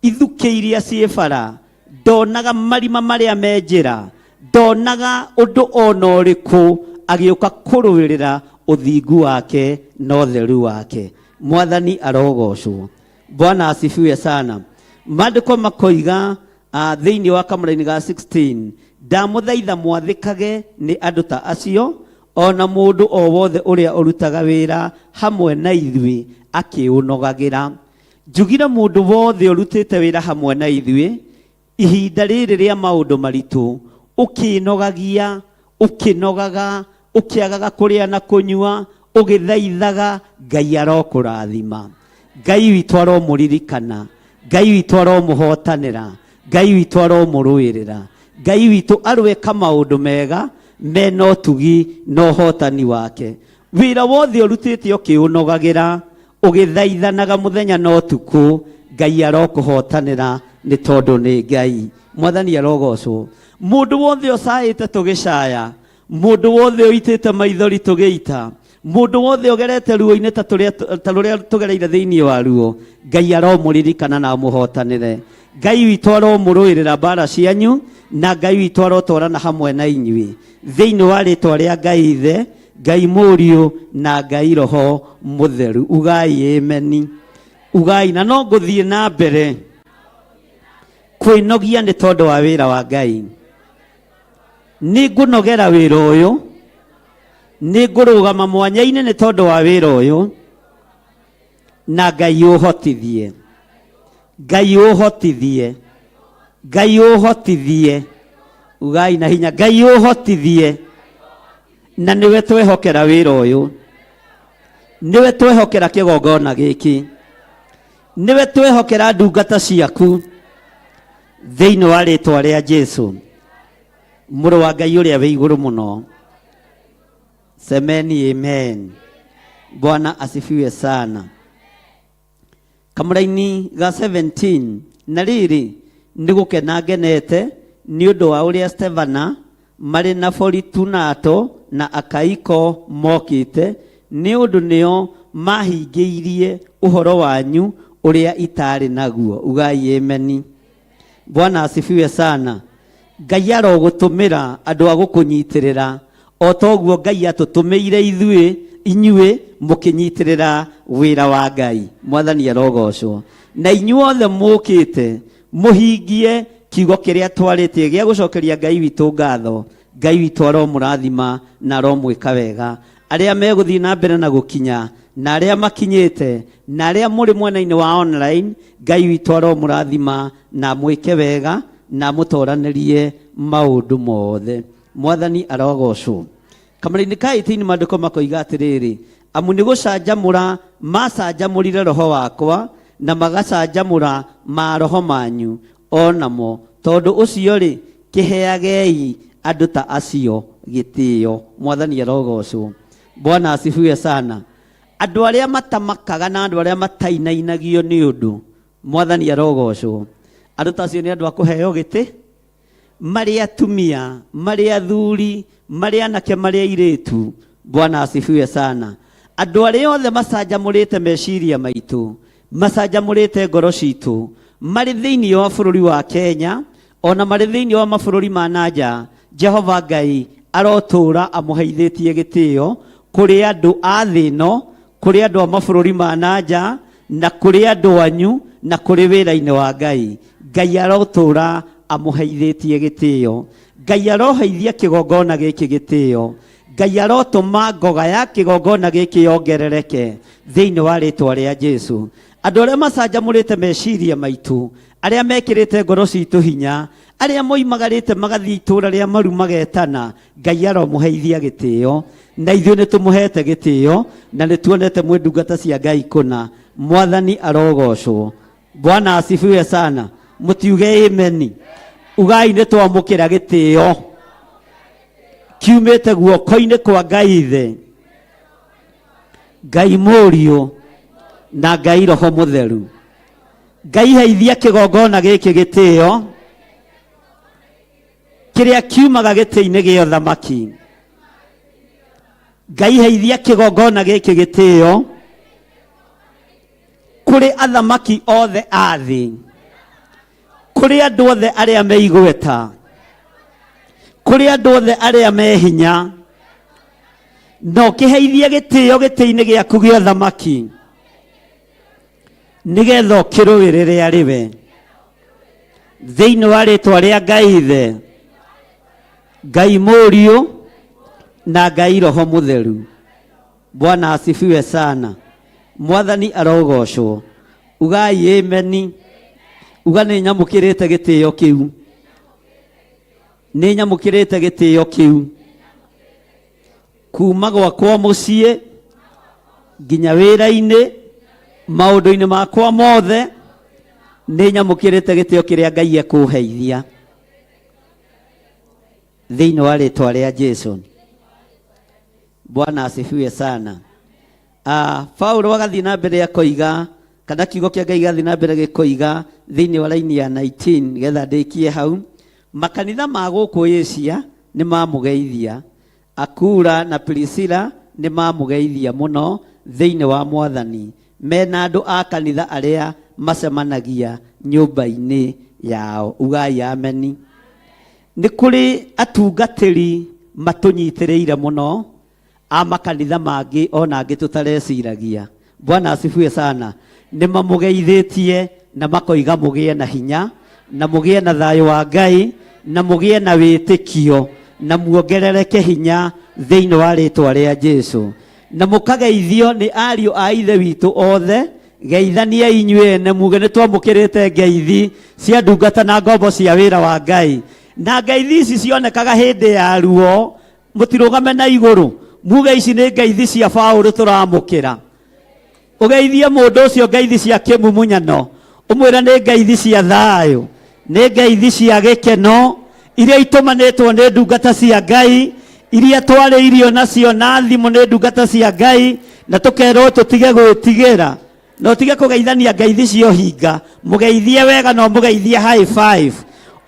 Speaker 8: ithukĩ iria ciĩ bara, ndonaga marima marĩa me njĩra, ndonaga ũndũ ona ũrĩkũ agĩũka kũrũĩrĩra ũthingu wake na ũtheru wake. Mwathani arogocwo. Bwana asifiwe sana. Maandĩko makoiga thĩinĩ wa kamũraini ga 16, ndamũthaitha mwathĩkage nĩ andũ ta acio, o na mũndũ o wothe ũrĩa ũrutaga wĩra hamwe na ithuĩ akĩũnogagĩra. Njugire mũndũ wothe ũrutĩte wĩra hamwe na ithuĩ ihinda rĩrĩ rĩa maũndũ maritũ, ũkĩnogagia, ũkĩnogaga, ũkĩagaga kũrĩa na kũnyua, ũgĩthaithaga, Ngai arokũrathima. Ngai witũ aromũririkana. Ngai witũ aromũhotanĩra. Ngai witũ aromũrũĩrĩra. Ngai witũ aroeka maũndũ mega mena ũtugi na ũhotani wake. Wĩra wothe ũrutĩte ũkĩũnogagĩra, ũgĩthaithanaga mũthenya na ũtukũ, Ngai arokũhotanĩra nĩ tondũ nĩ Ngai. Mwathani arogocwo. Mũndũ wothe ũcaĩte tũgĩcaya, mũndũ wothe ũitĩte maithori tũgĩita, Mũndũ wothe ũgerete ruo-inĩ ta tũrĩa ta rũrĩa tũgereire thĩinĩ wa ruo, Ngai aromũririkana na amũhotanĩre. Ngai witũ aromũrũĩrĩra mbara cianyu, na Ngai witũ arotwarana hamwe na inyuĩ. Thĩinĩ wa rĩtwa rĩa Ngai Ithe, Ngai Mũriũ, na Ngai Roho Mũtheru. Ugai ameni. Ugai, na no ngũthiĩ na mbere kwĩnogia nĩ tondũ wa wĩra wa Ngai. Nĩ ngũnogera wĩra ũyũ, nĩ ngũrũgama mwanya-inĩ nĩ tondũ wa wĩra ũyũ, na Ngai ũhotithie. Ngai ũhotithie. Ngai ũhotithie. Ugai na hinya, Ngai ũhotithie. Na nĩwe twehokera wĩra ũyũ. Nĩwe twehokera kĩgongona gĩkĩ. Nĩwe twehokera ndungata ciaku. Thĩinĩ wa rĩtwa rĩa Jesu, mũrũ wa Ngai ũrĩa wĩ igũrũ mũno. Semeni amen. Bwana asifiwe sana. Kamũraini ga 17 na rĩrĩ nĩ gũkena ngenete nĩ ũndũ wa ũrĩa Stefana marĩ na Foritunato na Akaiko mokĩte, nĩ ũndũ nĩo maahingĩirie ũhoro wanyu ũrĩa itaarĩ naguo. Ugai ameni. Bwana asifiwe sana. Ngai arogũtũmĩra andũ a gũkũnyitĩrĩra o ta ũguo Ngai atũtũmĩire ithuĩ inyuĩ mũkĩnyitĩrĩra wĩra wa Ngai. Mwathani arogocwo. Na inyuothe mũkĩte mũhingie kiugo kĩrĩa twarĩtie gĩa gũcokeria Ngai witũ ngatho. Ngai witũ aromũrathima na aromwĩka wega. Arĩa megũthiĩ na mbere na gũkinya na arĩa makinyĩte na arĩa mũrĩ mwena-inĩ wa online, Ngai witũ aromũrathima na amwĩke wega na amũtoranĩrie maũndũ mothe. Mwathani arogocwo. Kamũra-inĩ ka 18 maandĩko makoiga atĩrĩrĩ, amu nĩ gũcanjamũra macanjamũrire roho wakwa na magacanjamũra maroho manyu o namo, tondũ ũcio-rĩ, kĩheagei andũ ta acio gĩtĩo. Mwathani arogocwo. Bwana asifiwe sana. Andũ arĩa matamakaga na andũ arĩa matainainagio nĩ ũndũ, Mwathani arogocwo. Andũ ta acio nĩ andũ a kũheo gĩtĩ, marĩ atumia, marĩ athuri, marĩ anake, marĩ airĩtu. Bwana asifiwe sana. Andũ arĩa othe macanjamũrĩte meciria maitũ, macanjamũrĩte ngoro citũ, marĩ thĩinĩ wa bũrũri wa Kenya, ona marĩ thĩinĩ wa mabũrũri ma na nja, Jehova Ngai arotũũra amũheithĩtie gĩtĩo kũrĩ andũ a thĩ ĩno, kũrĩ andũ a mabũrũri ma na nja, na kũrĩ andũ anyu, na kũrĩ wĩra-inĩ wa Ngai. Ngai arotũũra amũheithĩtie gĩtĩo. Ngai aroheithia kĩgongona gĩkĩ gĩtĩo. Ngai arotũma ngoga ya kĩgongona gĩkĩ yongerereke thĩinĩ wa rĩtwa rĩa Jesu. Andũ arĩa macanjamũrĩte meciria maitũ, arĩa mekĩrĩte ngoro citũ hinya, arĩa moimagarĩte magathiĩ itũũra rĩa maru magetana, Ngai aromũheithia gĩtĩo. Na ithuĩ nĩ tũmũhete gĩtĩo na nĩ tuonete mwĩ ndungata cia Ngai kũna. Mwathani arogocwo. Bwana asifiwe sana. Mũtiuge ameni. Ugai nĩ twamũkĩra gĩtĩo kiumĩte guoko-inĩ kwa Ngai Ithe, Ngai Mũriũ na Ngai Roho Mũtheru. Ngai heithia kĩgongona gĩkĩ gĩtĩo kĩrĩa kiumaga gĩtĩ-inĩ gĩa ũthamaki. Ngai heithia kĩgongona gĩkĩ gĩtĩo kũrĩ athamaki othe a thĩ, kũrĩ andũ othe arĩa me igweta, kũrĩ andũ othe arĩa me hinya, na ũkĩheithie gĩtĩo gĩtĩ-inĩ gĩaku gĩa ũthamaki, nĩgetha ũkĩrũĩrĩre arĩ we. Thĩinĩ wa rĩtwa rĩa Ngai Ithe, Ngai Mũriũ na Ngai Roho Mũtheru. Bwana asifiwe sana. Mwathani arogocwo. Ugai ameni. Uga nĩ nyamũkĩrĩte gĩtĩo kĩu. Nĩ nyamũkĩrĩte gĩtĩo kĩu. Kuma gwakwa mũciĩ nginya wĩra-inĩ, maũndũ-inĩ makwa mothe, nĩ nyamũkĩrĩte gĩtĩo kĩrĩa Ngai ekũheithia. Thĩinĩ wa rĩtwa rĩa Jesu. Bwana asifiwe sana. Paulo agathiĩ na mbere akoiga, kana kiugo kĩa Ngai gĩgathiĩ na mbere gĩkoiga thĩinĩ wa raini ya 19, getha ndĩkie hau, makanitha ma gũkũ Asia nĩ mamũgeithia, Akula na Priscilla Nĩ mamũgeithia mũno thĩinĩ wa Mwathani, mena andũ a kanitha arĩa macemanagia nyũmba-inĩ yao. Ugai ameni. Nĩ kũrĩ atungatĩri matũnyitĩrĩire mũno a makanitha mangĩ ona angĩ tũtareciragia. Bwana asifiwe sana. Nĩ mamũgeithĩtie na makoiga mũgĩe na hinya na mũgĩe na thayũ wa Ngai na mũgĩe na wĩtĩkio na muongerereke hinya thĩinĩ wa rĩtwa rĩa Jesu. Na mũkageithio nĩ ariũ a ithe witũ othe. Geithaniai inyuĩ ene muge nĩ twamũkĩrĩte ngeithi cia ndungata na ngombo cia wĩra wa Ngai. Na ngeithi ici cionekaga hĩndĩ ya ruo, mũtirũgame na igũrũ muge ici nĩ ngeithi cia Paũlũ tũramũkĩra. Ũgeithie mũndũ ũcio ngeithi cia kĩmumunyano, ũmwĩre nĩ ngeithi cia thayũ, nĩ ngeithi cia gĩkeno iria itũmanĩtwo nĩ ndungata cia Ngai, iria twarĩirio nacio na thimũ nĩ ndungata cia Ngai, na tũkerwo tũtige gwĩtigĩra na ũtige kũgeithania ngeithi cia ũhinga. Mũgeithie wega na ũmũgeithie high five,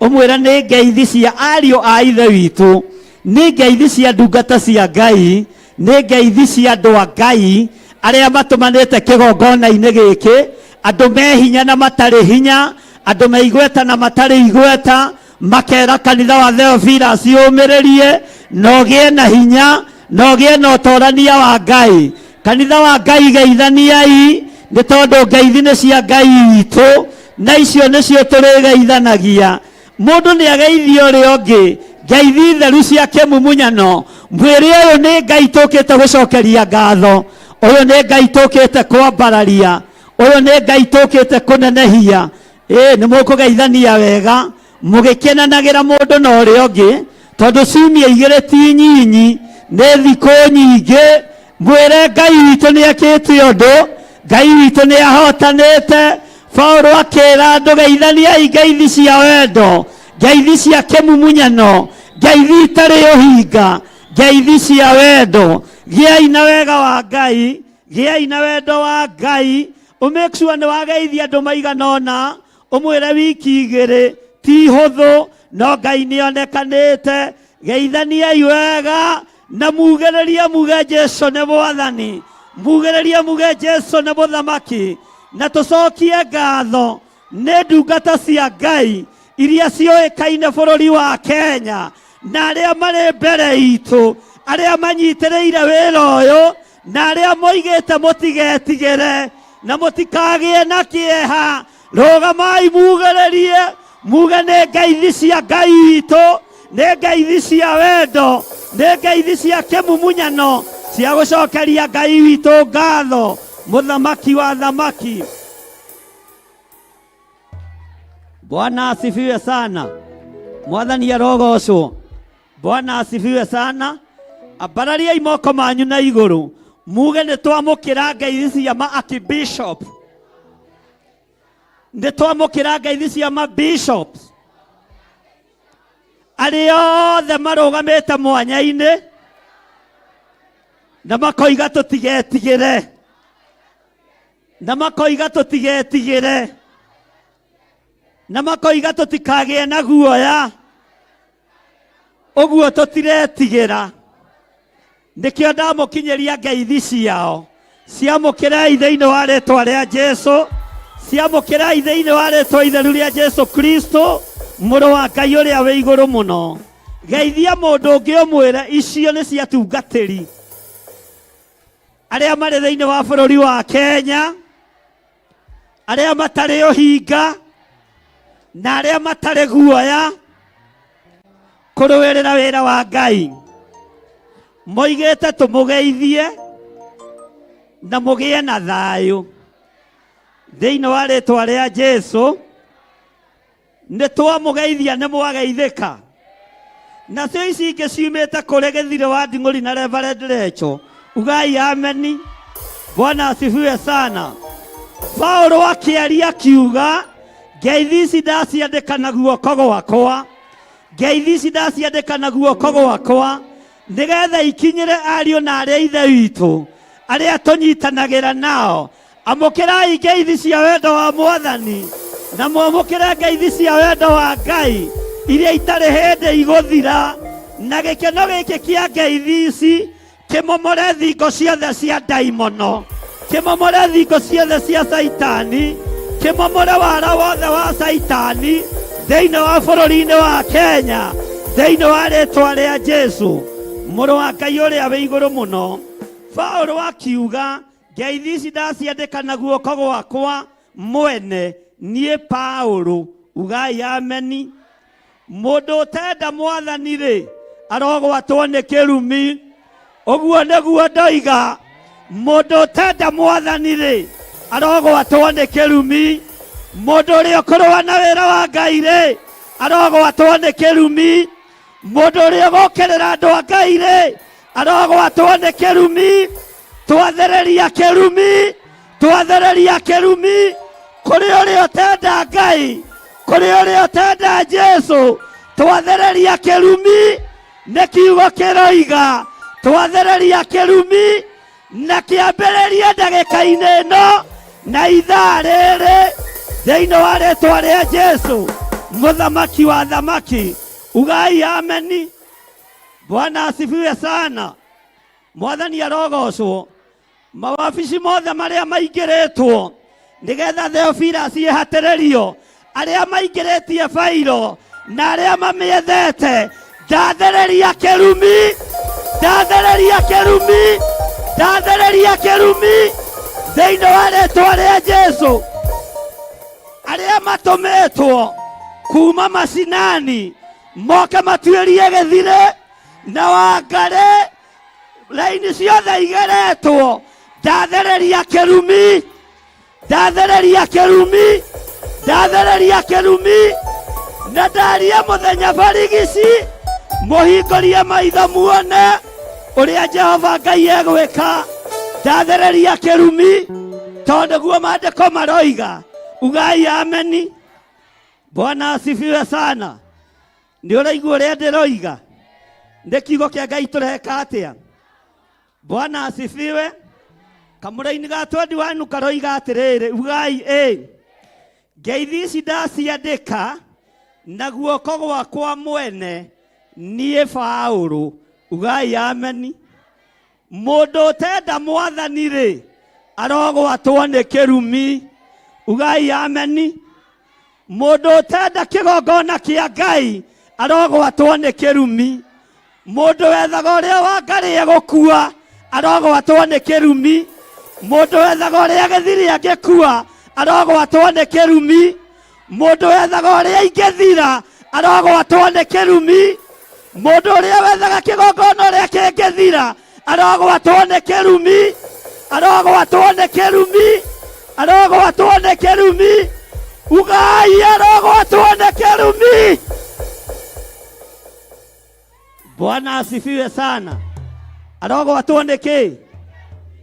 Speaker 8: ũmwĩre nĩ ngeithi cia ariũ a ithe witũ, nĩ ngeithi cia ndungata cia Ngai, nĩ ngeithi cia andũ a Ngai arĩa matũmanĩte kĩgongona-inĩ gĩkĩ, andũ me hinya na matarĩ hinya, andũ me igweta na matarĩ igweta, makera kanitha wa Theophilus ũmĩrĩrie na ũgĩe na hinya na ũgĩe na ũtorania wa Ngai. Kanitha wa Ngai geithaniai, nĩ tondũ ngeithi nĩ cia Ngai witũ, na icio nĩcio tũrĩgeithanagia. Mũndũ nĩ ageithia ũrĩa ũngĩ ngeithi theru cia kĩmumunyano. Mwĩrĩ ũyũ nĩ Ngai tũkĩte gũcokeria ngatho, ũyũ nĩ Ngai tũkĩte kwambararia, ũyũ nĩ Ngai tũkĩte kũnenehia. Ĩĩ nĩ mũkũgeithania wega mũgĩkenanagĩra mũndũ na ũrĩa ũngĩ, tondũ ciumia igĩrĩ ti nyinyi, nĩ thikũ nyingĩ. Mwĩre Ngai witũ nĩ ekĩte ũndũ, Ngai witũ nĩ ahotanĩte. Paũlũ akĩra andũ geithaniai ngeithi cia wendo, ngeithi cia kĩmumunyano, ngeithi itarĩ ũhinga, ngeithi cia wendo. Gĩai na wega wa Ngai, gĩai na wendo wa Ngai. Ũmake sure nĩ wageithia andũ maigana ũna, ũmwĩre wiki igĩrĩ ti hũthũ, no Ngai nĩ onekanĩte. Geithaniai wega na mugĩrĩrie muge Jesu nĩ Mwathani, mugĩrĩrie muge Jesu nĩ Mũthamaki. Na tũcokie ngatho nĩ ndungata cia Ngai iria ciũĩkaine bũrũri wa Kenya, na arĩa marĩ mbere itũ, arĩa manyitĩrĩire wĩra ũyũ, na arĩa moigĩte mũtigetigĩre na mũtikagĩe na kĩeha. Rũgamai mugĩrĩrie muge nĩ ngeithi cia Ngai witũ, nĩ ngeithi cia wendo, nĩ ngeithi cia kĩmumunyano cia gũcokeria Ngai witũ ngatho, Mũthamaki wa thamaki. Bwana asifiwe sana. Mwathani arogocwo. Bwana asifiwe sana. Ambarariai moko manyu na igũrũ muge nĩ twamũkĩra ngeithi cia ma archbishop, nĩ twamũkĩra ngeithi cia ma bishops arĩa othe marũgamĩte mwanya-inĩ na makoiga tũtigetigĩre, na makoiga tũtigetigĩre, na makoiga tũtikagĩe na guoya. Ũguo tũtiretigĩra. Nĩkĩo ndamũkinyĩria ngeithi ciao. Ciamũkĩrei thĩinĩ wa rĩtwa rĩa Jesu, ciamũkĩrei thĩinĩ wa rĩtwa itheru rĩa Jesu Kristo, mũrũ wa Ngai ũrĩa wĩ igũrũ mũno. Geithia mũndũ ũngĩ ũmwĩre icio nĩ cia tungatĩri arĩa marĩ thĩinĩ wa bũrũri wa Kenya, arĩa matarĩ ũhinga na arĩa matarĩ guoya kũrũĩrĩra wĩra wa Ngai. Moigĩte tũmũgeithie na mũgĩe na thayũ thĩinĩ wa rĩtwa rĩa Jesu. Nĩ twamũgeithia, nĩ mwageithĩka. Nacio ici ingĩ ciumĩte kũrĩ Gĩthirĩ wa Nding'ũri na Reverend Recho. Ugai ameni. Bwana asifiwe sana. Paulo akĩaria akiuga, ngeithi ici ndaciandĩka na guoko gwakwa, ngeithi ici ndaciandĩka na guoko gwakwa, nĩgetha ikinyĩre ariũ na arĩa ithe witũ arĩa tũnyitanagĩra nao. Amũkĩrai ngeithi cia wendo wa Mwathani, na mwamũkĩre ngeithi cia wendo wa Ngai iria itarĩ hĩndĩ igũthira. Na gĩkeno gĩkĩ kĩa ngeithi ici Kĩmomore thingo ciothe cia ndaimono, kĩmomore thingo ciothe cia Caitani, kĩmomore wara wothe wa Caitani thĩinĩ wa bũrũri-inĩ wa Kenya, thĩinĩ wa rĩtwa rĩa Jesu, mũrũ wa Ngai ũrĩa wĩ igũrũ mũno. Paũlũ akiuga, ngeithi ici ndaciandĩka na guoko gwakwa mwene, niĩ Paũlũ. Ugai ameni. Mũndũ ũtenda mwathani-rĩ, arogwatwo nĩ kĩrumi. Ũguo nĩguo ndoiga, mũndũ ũtenda mwathani-rĩ, arogwatwo nĩ kĩrumi. Mũndũ ũrĩa ũkũrũa na wĩra wa Ngai-rĩ, arogwatwo nĩ kĩrumi. Mũndũ ũrĩa ũgũkĩrĩra andũ a Ngai-rĩ, arogwatwo nĩ kĩrumi. Twathĩrĩria kĩrumi, twathereria kĩrumi kũrĩ ũrĩa ũtenda Ngai, kũrĩ ũrĩa ũtenda Jesu. Twathereria kĩrumi, nĩ kiugo kĩroiga twathereria kĩrumi, na kĩambĩrĩrie ndagĩka-inĩ ĩno na ithaa rĩrĩ, thĩinĩ wa rĩtwa rĩa Jesu, mũthamaki wa thamaki. Ugai ameni. Bwana asifiwe sana. Mwathani arogocwo. Mawabici mothe marĩa maingĩrĩtwo nĩgetha Theophilus ĩhatĩrĩrio, arĩa maingĩrĩtie bairo na arĩa mamĩethete, ndathĩrĩria kĩrumi, ndathĩrĩria kĩrumi, ndathĩrĩria kĩrumi thĩinĩ wa rĩtwa rĩa Jesu. Arĩa matũmĩtwo kuma macinani moke matuĩrie gĩthirĩ na Wangarĩ, raini ciothe igeretwo, ndathereria kĩrumi, ndathereria kĩrumi, ndathereria kĩrumi, na ndaria mũthenya barigici, mũhingũrie maitho muone ũrĩa Jehova Ngai egwĩka. Ndathereria kĩrumi tondũ guo maandĩko maroiga. Ugai ameni. Bwana asifiwe sana. Nĩ ũraigua ũrĩa ndĩroiga? Nĩ kiugo kĩa Ngai tũreka atĩa? Bwana asifiwe. Kamũraini ga twendi wanu karoiga atĩrĩrĩ, ugai ĩ, ngeithi ici ndaciandĩka na guoko gwakwa mwene, niĩ Paũlũ. Ugai ameni. Mũndũ ũtenda mwathani-rĩ, arogwatwo nĩ kĩrumi. Ugai ameni. Mũndũ ũtenda kĩgongona kĩa Ngai arogwatwo nĩ kĩrumi. Mũndũ wethaga ũrĩa wa Ngarĩ egũkua arogwatwo nĩ kĩrumi. Mũndũ wethaga ũrĩa gĩthiri angĩkua arogwatwo nĩ kĩrumi. Mũndũ wethaga ũrĩa ingĩthira arogwatwo nĩ kĩrumi. Mũndũ ũrĩa wethaga kĩgongona ũrĩa kĩngĩthira arogwatwo nĩ kĩrumi, arogwatwo nĩ kĩrumi, arogwatwo nĩ kĩrumi. Ugai arogwatwo nĩ kĩrumi. Bwana asifiwe sana. Arogwatwo nĩ kĩ?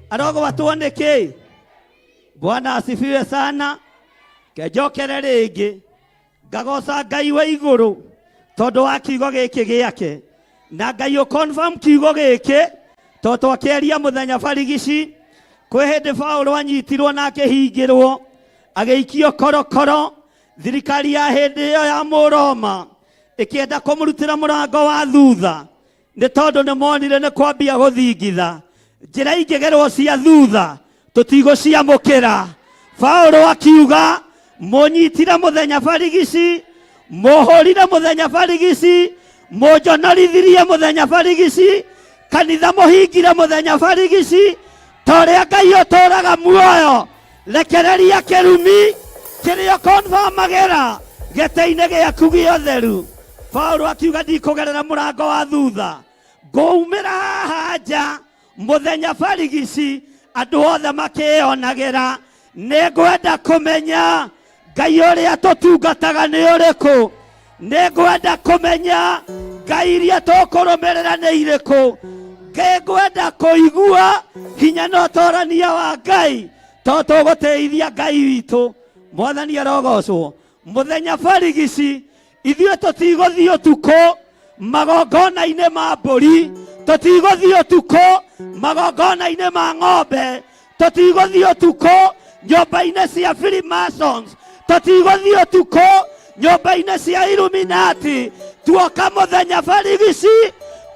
Speaker 8: Arogwatwo nĩ kĩ? Bwana asifiwe sana. Kenjokere rĩngĩ ngagoca Ngai wa igũrũ tondũ wa kiugo gĩkĩ gĩake, na Ngai ũ confirm kiugo gĩkĩ tondũ twakĩaria mũthenya barigici. Kwĩ hĩndĩ Paũlũ anyitirwo na akĩhingĩrwo agĩikio korokoro. Thirikari ya hĩndĩ ĩyo ya Mũroma ĩkĩenda kũmũrutĩra mũrango wa thutha, nĩ tondũ nĩ monire nĩ kwambia gũthingitha. Njĩra ingĩgerwo cia thutha tũtigũciamũkĩra. Paũlũ akiuga, mũnyitire mũthenya barigici, mũhũrire mũthenya barigici, mũnjonorithirie mũthenya barigici, kanitha mũhingire mũthenya barigici, ta ũrĩa Ngai ũtũũraga muoyo, rekereria kĩrumi kĩrĩa ũkonfamagĩra gĩtĩ-inĩ gĩaku gĩotheru. Paũlũ akiuga, ndikũgerera mũrango wa thutha, ngũumĩra haha nja mũthenya barigici, andũ othe makĩyonagĩra. Nĩngwenda kũmenya Ngai ũrĩa tũtungataga nĩ ũrĩkũ. Nĩngwenda kũmenya Ngai iria tũkũrũmĩrĩra nĩ irĩkũ. Nĩngwenda kũigua hinya na ũtorania wa Ngai, to tũgũtĩithia Ngai witũ. Mwathani arogocwo. Mũthenya barigici ithuĩ tũtigũthiĩ ũtukũ magongona-inĩ ma mbũri, tũtigũthiĩ ũtukũ magongona-inĩ ma ng'ombe, tũtigũthiĩ ũtukũ nyũmba-inĩ cia Freemasons, tũtigũthiĩ ũtukũ nyũmba-inĩ cia Illuminati. Tuoka mũthenya barigici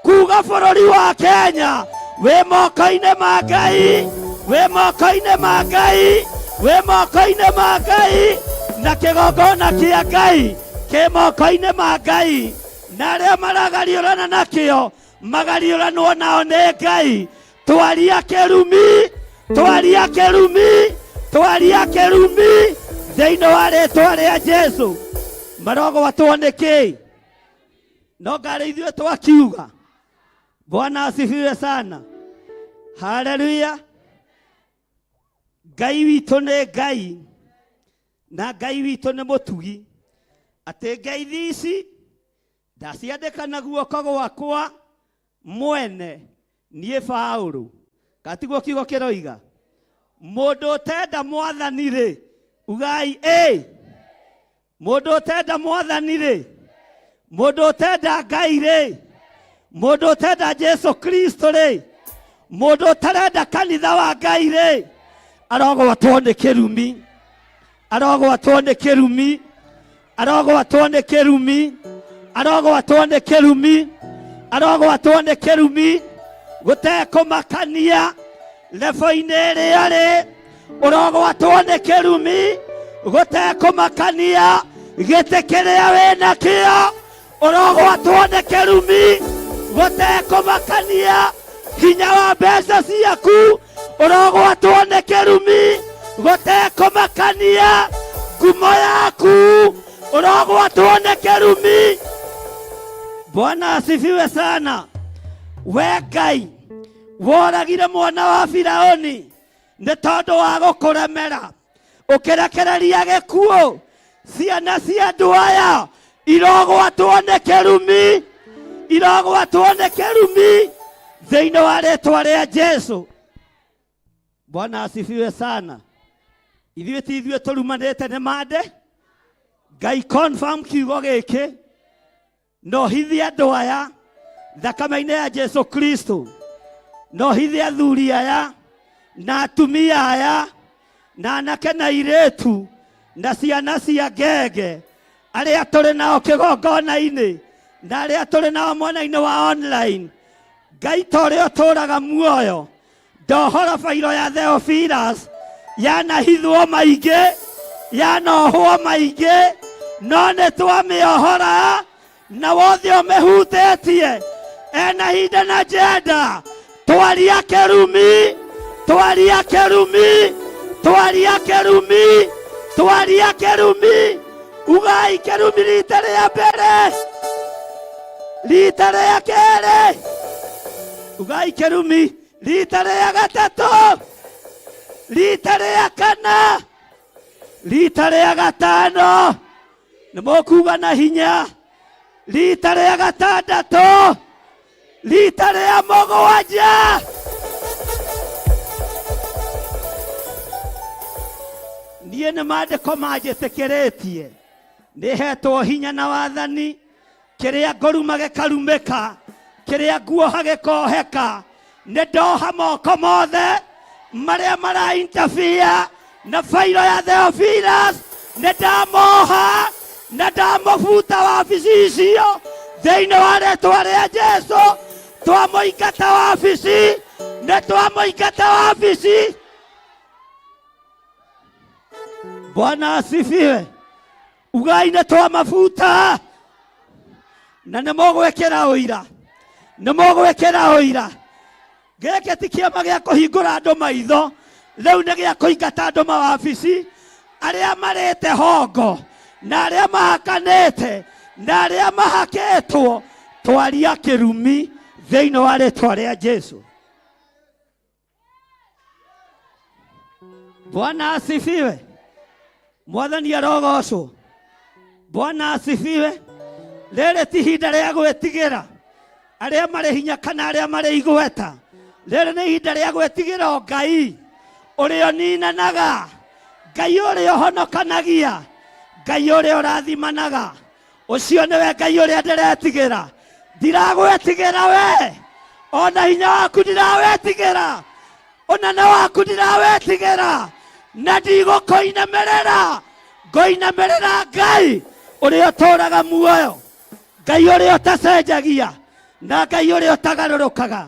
Speaker 8: kuga bũrũri wa Kenya Wĩ moko-inĩ ma Ngai, wĩ moko-inĩ ma Ngai, wĩ moko-inĩ ma Ngai, na kĩgongona kĩa Ngai kĩ moko-inĩ ma Ngai, na arĩa maragariũrana nakĩo magariũranwo nao nĩ Ngai. Twaria kĩrumi, twaria kĩrumi, twaria kĩrumi thĩinĩ wa rĩtwa rĩa Jesu. Marogwatwo nĩ kĩĩ? No ngarĩ ithuĩ twakiuga. Bwana asifiwe sana. Haleluya. Ngai witũ nĩ Ngai na Ngai witũ nĩ mũtugi, atĩ ngeithi ici ndaciandĩka na guoko gwakwa mwene niĩ Paũlũ. Katiguo kiugo kĩroiga? Mũndũ ũtenda mwathani rĩ, ugai ĩ. Mũndũ ũtenda mwathani rĩ, mũndũ ũtenda Ngai rĩ, mũndũ ũtenda Jesu Kristo rĩ, mũndũ ũtarenda kanitha wa Ngai rĩ, arogwatwo nĩ kĩrumi, arogwatwo nĩ kĩrumi, arogwatwo nĩ kĩrumi, arogwatwo nĩ kĩrumi, arogwatwo nĩ kĩrumi, gũtekũmakania lebo-inĩ ĩrĩa rĩ, ũrogwatwo nĩ kĩrumi, gũtekũmakania gĩtĩ kĩrĩa wĩ nakĩo, ũrogwatwo nĩ kĩrumi, gũtekũmakania hinya wa mbeca ciaku, ũrogwatwo nĩ kĩrumi, gũtekũmakania ngumo yaku, ũrogwatwo nĩ kĩrumi. Bwana asifiwe sana. We Ngai woragire mwana wa Firauni nĩ tondũ wa gũkũremera, ũkĩrekereria gĩkuũ, ciana cia andũ aya irogwatwo nĩ kĩrumi, irogwatwo nĩ kĩrumi thĩinĩ wa rĩtwa rĩa Jesu. Bwana asifiwe sana. Ithuĩ ti ithuĩ tũrumanĩte nĩ mande. Ngai confirm kiugo gĩkĩ na ũhithe andũ aya thakame-inĩ ya Jesu Kristo, na ũhithe athuri aya na atumia aya na anake na airĩtu na ciana cia ngenge arĩa tũrĩ nao kĩgongona-inĩ na arĩa tũrĩ nao mwena-inĩ wa online. Ngai ta ũrĩa ũtũũraga muoyo, ndohora bairo ya Theophilus yanahithwo maingĩ, yanohwo maingĩ, no nĩ twamĩohora na wothe ũmĩhutĩtie ena hinda na njenda. Twaria kĩrumi, twaria kĩrumi, twaria kĩrumi, twaria kĩrumi. Ugai kĩrumi rita rĩa mbere, rita rĩa kerĩ, ugai kĩrumi rita rĩa gatatũ, rita rĩa kana, rita rĩa gatano, nĩ mũkuga na hinya, rita rĩa gatandatũ, rita rĩa mũgwanja. Niĩ nĩ maandĩko manjĩtĩkĩrĩtie, nĩ hetwo hinya na wathani, kĩrĩa ngũruma gĩkarumĩka, kĩrĩa nguoha gĩkoheka. Nĩ ndoha moko mothe marĩa mara interfere na fairo ya Theophilus, nĩ ndamoha na ndamũbuta wabici icio thĩinĩ wa rĩtwa rĩa Jesu. Twamũingata wabici, nĩ twamũingata wabici. Bwana asifiwe. Ugai nĩ twamabuta na nĩ mũgwĩkĩra ũira, nĩ mũgwĩkĩra ũira. Gĩkĩ ti kĩama gĩa kũhingũra andũ maitho, rĩu nĩ gĩa kũingata andũ mawabici, arĩa marĩte hongo na arĩa mahakanĩte na arĩa mahakĩtwo. Twaria kĩrumi thĩinĩ wa rĩtwa rĩa Jesu. Bwana asifiwe. Mwathani arogocwo. Bwana asifiwe. Rĩrĩ ti ihinda rĩa gwĩtigĩra arĩa marĩ hinya kana arĩa marĩ igweta. Rĩrĩ nĩ ihinda rĩa gwĩtigĩra o Ngai ũrĩa ũninanaga, Ngai ũrĩa ũhonokanagia, Ngai ũrĩa ũrathimanaga. Ũcio nĩwe Ngai ũrĩa ndĩretigĩra. Ndiragwĩtigĩra we, ona hinya waku ndirawĩtigĩra, ũnene waku ndirawĩtigĩra, na ndigũkũinamĩrĩra. Ngũinamĩrĩra Ngai ũrĩa ũtũũraga muoyo, Ngai ũrĩa ũtacenjagia, na Ngai ũrĩa ũtagarũrũkaga.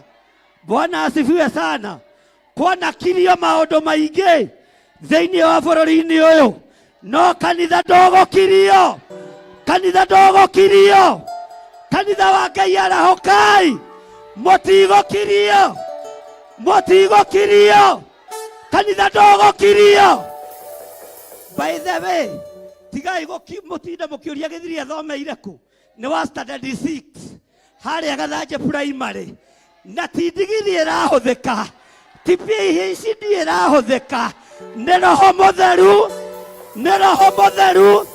Speaker 8: Bwana asifiwe sana. Kwanakirio maũndũ maingĩ thĩinĩ wa bũrũri-inĩ ũyũ, no kanitha ndũgũkirio, kanitha ndũgũkirio, kanitha wa Ngai arahũkai, mũtigũkirio, mũtigũkirio, kanitha ndũgũkirio. By the way, tigai mũtinde mũkĩũria gĩthiri athomeire kũ, nĩ wa standard 6 harĩa Gathanje primary, na ti ndigiri ĩrahũthĩka, ti PhD ĩrahũthĩka, nĩ Roho Mũtheru, nĩ Roho Mũtheru,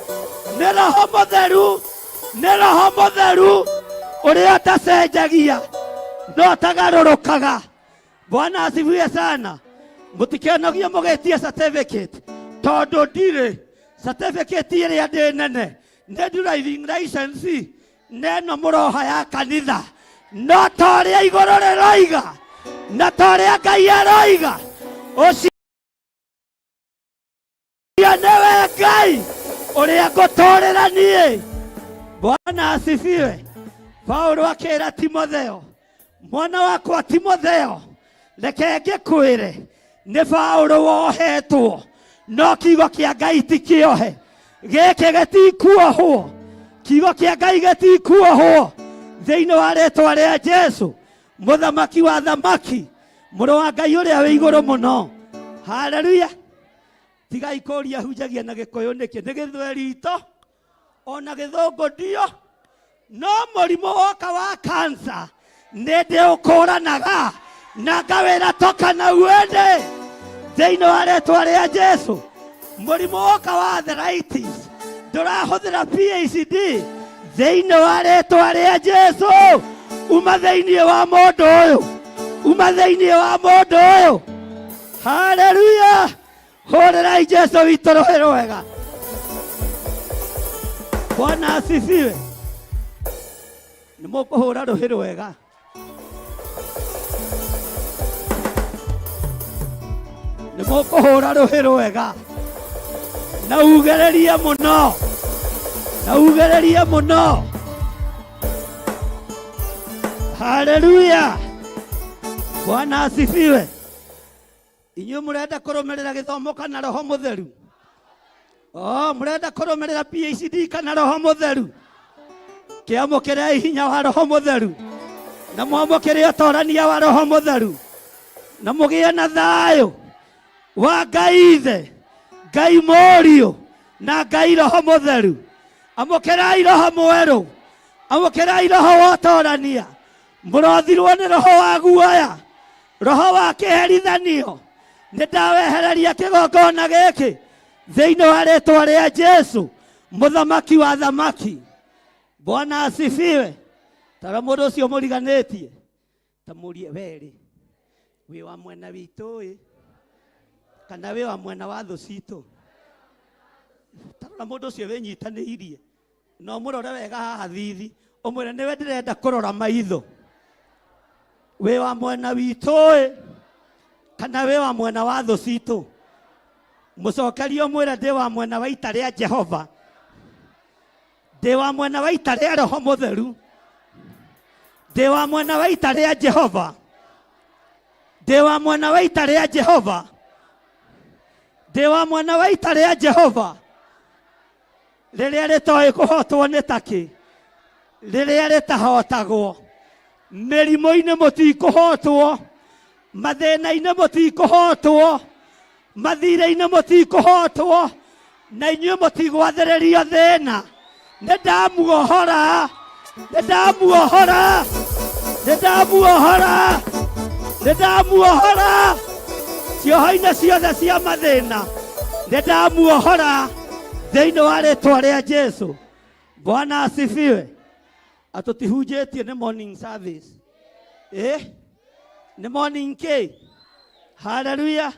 Speaker 8: nĩ Roho Mũtheru, nĩ Roho Mũtheru ũrĩa ũtacenjagia no ũtagarũrũkaga. Bwana asifiwe sana. Mũtikĩnogio mũgĩtie certificate, tondũ ndirĩ certificate ĩrĩa ndĩ nene nĩ driving license neno mũroha ya kanitha, no ta ũrĩa igũrũ rĩroiga na ta ũrĩa Ngai aroiga, ũcio nĩwe Ngai ũrĩa ngũtũũrĩra niĩ. Bwana asifiwe. Paulo akĩra Timotheo, mwana wakwa Timotheo, reke ngĩkwĩre nĩ Paulo wohetwo, no kiugo kĩa Ngai ti kĩohe, gĩkĩ gĩtikuohwo, kiugo kĩa Ngai gĩtikuohwo thĩinĩ wa rĩtwa rĩa Jesu, mũthamaki wa thamaki, mũrũ wa Ngai ũrĩa wĩ igũrũ mũno. Haleluya. Tigai kũria hunjagia na gĩkũyũ nĩkĩ, nĩ gĩthweri itũ ona gĩthũngũ ndio, no mũrimũ woka wa kansa nĩ ndĩũkũranaga na ngawĩra toka na uende thĩinĩ wa rĩtwa rĩa Jesu. Mũrimũ woka wa arthritis ndũrahũthĩra PhD thĩinĩ wa rĩtwa rĩa Jesu. Uma thĩinĩ wa mũndũ ũyũ, uma thĩinĩ wa mũndũ ũyũ. Haleluya. Hũrĩrai Jesu witũ rũhĩ rwega. Bwana asifiwe. Nĩ mũkũhũra rũhĩ rwega. Nĩ mũkũhũra rũhĩ rwega na ugererie mũno, na ugererie mũno. Haleluya. Bwana asifiwe. Inyuĩ mũrenda kũrũmĩrĩra gĩthomo kana Roho Mũtheru? Oh, mũrenda kũrũmĩrĩra PhD kana Roho Mũtheru? Kĩamũkĩrei hinya wa Roho Mũtheru na mwamũkĩre ũtorania wa Roho Mũtheru na mũgĩe na thayũ wa Ngai Ithe, Ngai Mũriũ na Ngai Roho Mũtheru. Amũkĩrai Roho mwerũ, amũkĩrai Roho wa ũtorania. Mũrothirwo nĩ roho wa guoya, roho wa kĩherithanio. Nĩ ndawehereria kĩgongona gĩkĩ thĩinĩ wa rĩtwa rĩa Jesu, mũthamaki wa thamaki. Bwana asifiwe. Tara mũndũ ũcio mũriganĩtie, ta mũrie werĩ, wĩ wa mwena witũ ĩ kana wĩ wa mwena wa thũ citũ? Tarora mũndũ ũcio wĩnyitanĩirie na ũmũrore wega haha thithi, ũmwĩre nĩwe ndĩrenda kũrora maitho. Wĩ wa mwena witũ ĩ kana wĩ wa mwena wa thũ citũ? Mũcokerie ũmwĩre ndĩ wa mwena wa ita rĩa Jehova, ndĩ wa mwena wa ita rĩa Roho Mũtheru, ndĩ wa mwena wa ita rĩa Jehova, ndĩ wa mwena wa ita rĩa Jehova, ndĩ wa mwena wa ita rĩa Jehova rĩrĩa rĩtoĩ kũhotwo nĩ takĩ, rĩrĩa rĩtahotagwo. Mĩrimũ-inĩ mũtikũhotwo, mathĩna-inĩ mũtikũhotwo, mathirĩ-inĩ mũtikũhotwo, na inyuĩ mũtigwathĩrĩrio thĩna. Nĩ ndamuohora, nĩ ndamuohora, nĩ ndamuohora, nĩ ndamuohora cioho-inĩ ciothe cia mathĩna, nĩ ndamuohora thĩinĩ wa rĩtwa rĩa Jesu. Bwana asifiwe. Atũtihunjĩtie nĩ morning service, nĩ morning kĩ? Haleluya.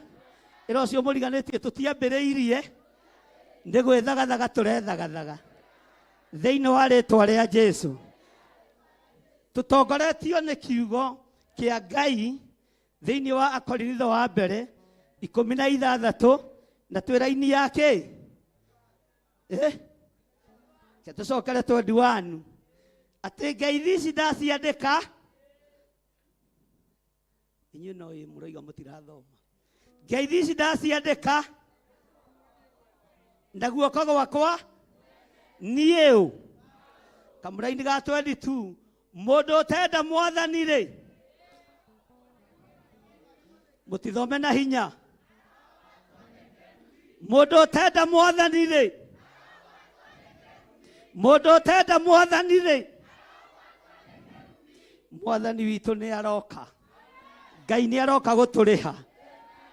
Speaker 8: Ĩra ũcio mũriganĩtie tũtiambĩrĩirie nĩ gwĩthagathaga, tũrethagathaga thĩinĩ wa rĩtwa rĩa Jesu, tũtongoretio nĩ kiugo kĩa Ngai thĩinĩ wa Akorinitho wa mbere 16 na twĩ raini ya kĩ? Ke tũcokere 21 atĩ ngeithi ici ndaciandĩka. Inyuĩ no ĩ mũroiga mũtirathoma. Ngeithi ici ndaciandĩka na guoko gwakwa niĩ ũ kamũraini ga 22. Mũndũ ũtenda mwathani rĩ, mũtithome na hinya. Mũndũ ũtenda mwathani rĩ, mũndũ ũtenda mwathani rĩ, mwathani witũ nĩ aroka. Ngai nĩ aroka gũtũrĩha.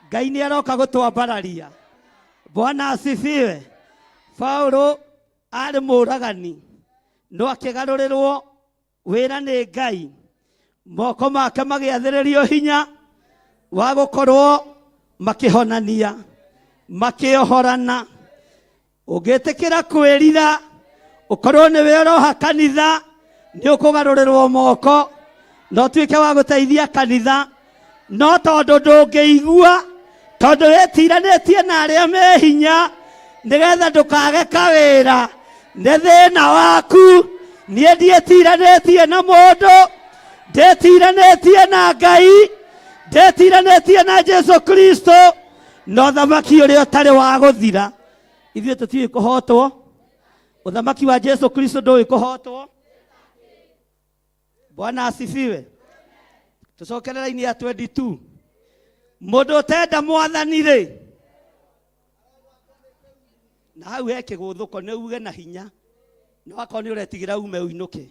Speaker 8: Ngai nĩ aroka gũtwambararia. Bwana asifiwe. Paulo arĩ mũragani, no akĩgarũrĩrwo wĩra nĩ Ngai, moko make magĩathĩrĩrio hinya wa gũkorwo makĩhonania, makĩohorana. Ũngĩtĩkĩra kwĩrira, ũkorwo nĩwe ũroha kanitha, nĩ ũkũgarũrĩrwo moko na ũtuĩke wa gũteithia kanitha. No tondũ ndũngĩigua, tondũ wĩtiranĩtie na arĩa me hinya nĩgetha ndũkage kawĩra, nĩ thĩna waku. Niĩ ndiĩtiranĩtie na mũndũ, ndĩtiranĩtie na Ngai, ndĩtiranĩtie na Jesu Kristo na ũthamaki ũrĩa ũtarĩ wa gũthira. Ithuĩ tũtiũĩ kũhotwo. Ũthamaki wa Jesu Kristo ndũĩ kũhotwo. Bwana asifiwe. Tũcokere raini ya 22. Mũndũ ũtenda mwathani rĩ, na hau he kĩgũthũko nĩ uge na hinya, no akorwo nĩ ũretigĩra ume ũinũke.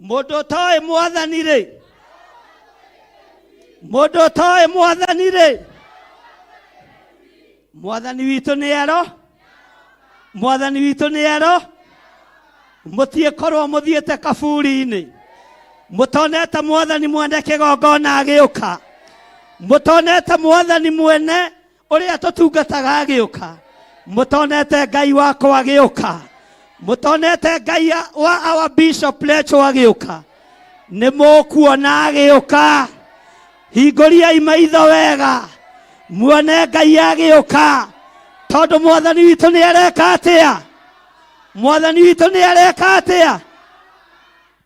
Speaker 8: Mũndũ ũtoĩ mwathani rĩ, mũndũ ũtoĩ mwathani rĩ, mwathani witũ nĩ aro, mwathani witũ nĩ aro. Mũtiĩkorwo mũthiĩte kaburi-inĩ mũtonete mwathani mwene kĩgongona agĩũka, mũtonete mwathani mwene ũrĩa tũtungataga agĩũka, mũtonete Ngai wakwa agĩũka, mũtonete Ngai wa our Bishop Lecho agĩũka. Nĩ mũkuona agĩũka. Hingũriai maitho wega muone Ngai agĩũka, tondũ mwathani witũ nĩ areka atĩa? Mwathani witũ nĩ areka atĩa?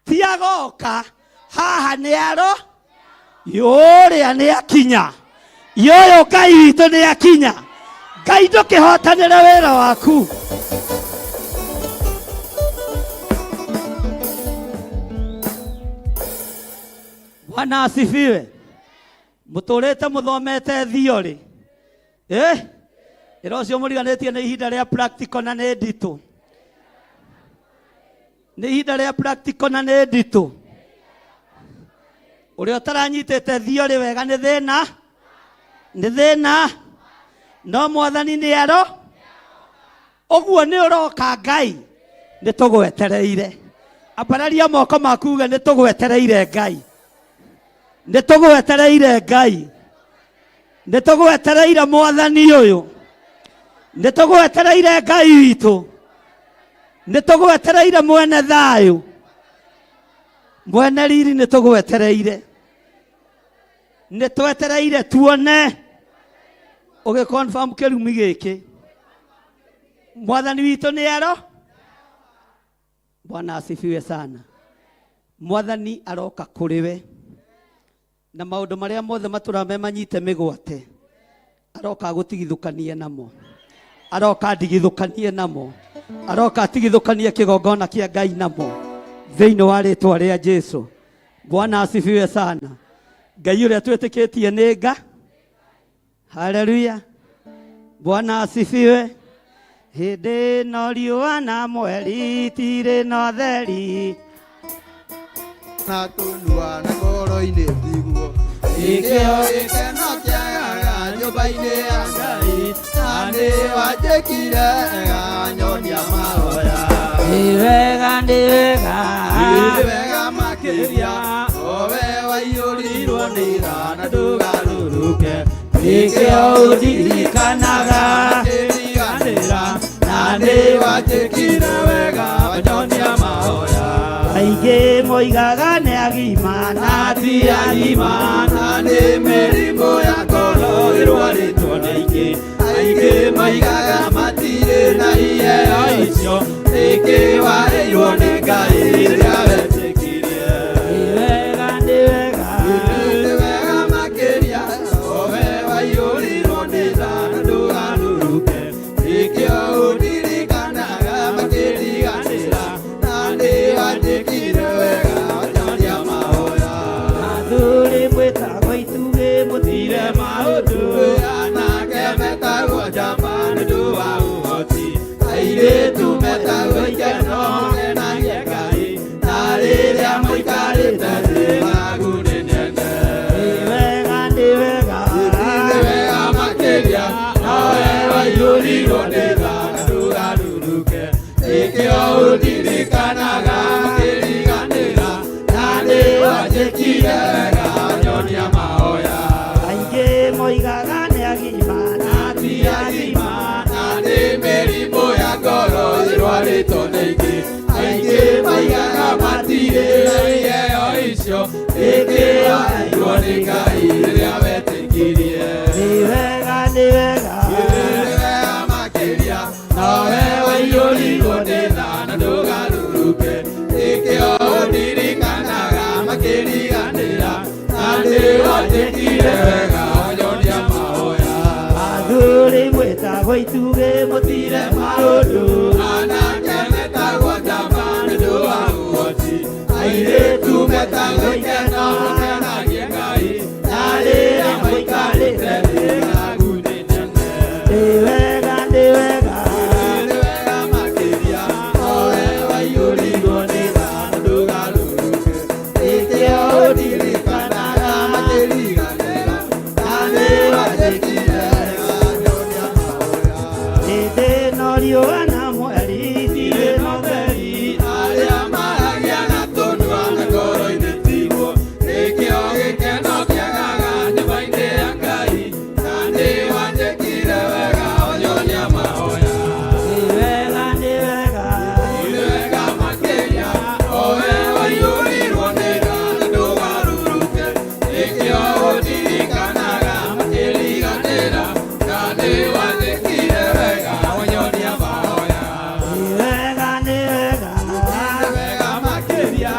Speaker 8: Ti agoka haha, nĩ aro yũrĩa nĩ akinya. Yũyũ Ngai witũ nĩ akinya. Ngai, ndũkĩhotanĩre wĩra waku. Bwana asifiwe. Mũtũrĩte mũthomete theory, eh ĩra ũcio mũriganĩtie nĩ ihinda rĩa practical na nĩ nditũ. Nĩ ihinda rĩa practical na nĩ nditũ. Ũrĩa ũtaranyitĩte theory wega nĩ thĩna, nĩ thĩna. No mwathani nĩ aro ũguo nĩ ũroka. Ngai, nĩ tũgwetereire. Ambararia moko maku uge, nĩ tũgwetereire Ngai, nĩ tũgwetereire Ngai, nĩ tũgwetereire mwathani ũyũ, nĩ tũgwetereire Ngai witũ, nĩ tũgwetereire mwene thayũ, mwene riri, nĩ tũgwetereire, nĩ twetereire tuone ũgĩ confirm kĩrumi gĩkĩ. Mwathani witũ nĩ aro. Bwana asifiwe sana. Mwathani aroka kũrĩ we na maũndũ marĩa mothe matũraga me manyite mĩgwate, aroka agũtigithũkanie namo, aroka andigithũkanie namo, aroka atigithũkanie kĩgongona kĩa Ngai namo thĩinĩ wa rĩtwa rĩa Jesu. Bwana asifiwe sana. Ngai ũrĩa twĩtĩkĩtie nĩ nga. Haleluya. Bwana asifiwe. Hĩndĩ ĩno riũa na mweri itirĩ na ũtheri.
Speaker 12: Na tũnua na ngoro-inĩ tiguo. Nĩkĩo gĩkeno kĩagaga nyũmba-inĩ ya Ngai, na nĩ wanjĩkire wega nyonia mahoya.
Speaker 6: Nĩ wega, nĩ wega.
Speaker 12: Nĩ wega makĩria, o we waiyũrirwo nĩ tha na ndũgarũrũke.
Speaker 6: Nĩkĩo ũndirikanaga.
Speaker 12: Kĩriganĩra, na nĩ wanjĩkire wega wanyonia mahoya.
Speaker 8: Aingĩ moigaga nĩ agima na ti agima.
Speaker 12: Na nĩ mĩrimũ ya ngoro ĩrwarĩtwo nĩ aingĩ. Aingĩ maigaga matirĩ na iheo icio, nĩkĩ warĩirwo nĩ Ngai rĩrĩa wetĩkirie?
Speaker 6: Nĩ wega, nĩ wega.
Speaker 12: Nĩ wega. Mũtire maũndũ anake metagwo njamba nĩ ũndũ wa ũhoti airĩtu metagwo ikeno kenagie Ngai na rĩrĩa mũikarĩte thĩ magu nĩ nene.
Speaker 8: Nĩ wega nĩ wega
Speaker 12: Nĩ wega makĩria nowe waiyũrirwo nĩ tha na ndũgarũrũke nĩkĩo ũndirikanaga ngĩriganĩra na nĩ wanjĩkire wega nyonia mahoya.
Speaker 8: Aingĩ moigaga nĩ agima na
Speaker 12: Ti agima na nĩ mĩrimũ ya ngoro ĩrwarĩtwo nĩ aingĩ aingĩ maigaga matirĩ na iheo icio ĩngĩ waheirwo nĩ Ngai rĩrĩa wetĩkirie.
Speaker 8: Nĩ wega nĩ wega
Speaker 12: Nĩ wega makĩria nowe waiyũrirwo nĩ tha na ndũgarũrũke nĩkĩo ũndirikanaga makĩriganĩra na nĩ wanjĩkire wega nyonia mahoya.
Speaker 8: Athuri mwĩtagwo itugĩ mũtire maũndũ
Speaker 12: Anake metagwo njamba nĩ ũndũ wa ũhoti airĩtu metagwo ikeno makenagie Ngai na rĩrĩa maikarĩte thĩ ng'aragu nĩ nene.
Speaker 8: Nĩ wega nĩ wega
Speaker 12: Nĩ wega makĩria nowe waiyũrirwo nĩ tha na ndũgarũrũke nĩkĩo ũndirikanaga makĩriganĩra na nĩ wanjĩkire wega nyonia mahoya.
Speaker 8: Hĩndĩ ĩno riũa na mweri itirĩ na ũtheri
Speaker 12: Arĩa maragia na tũnua na ngoro-inĩ tiguo nĩkĩo gĩkeno kĩagaga nyũmba-inĩ ya Ngai na nĩ wanjĩkire wega ũnyonia mahoya.
Speaker 8: Nĩ wega nĩ wega
Speaker 12: Nĩ wega makĩria owe waiyũrirwo nĩ tha na ndũgarũrũke nĩkĩo ũndirikanaga makĩriganĩra na nĩ wanjĩkire wega ũnyonia mahoya.
Speaker 8: Nĩ wega nĩ wega
Speaker 12: Wega makĩria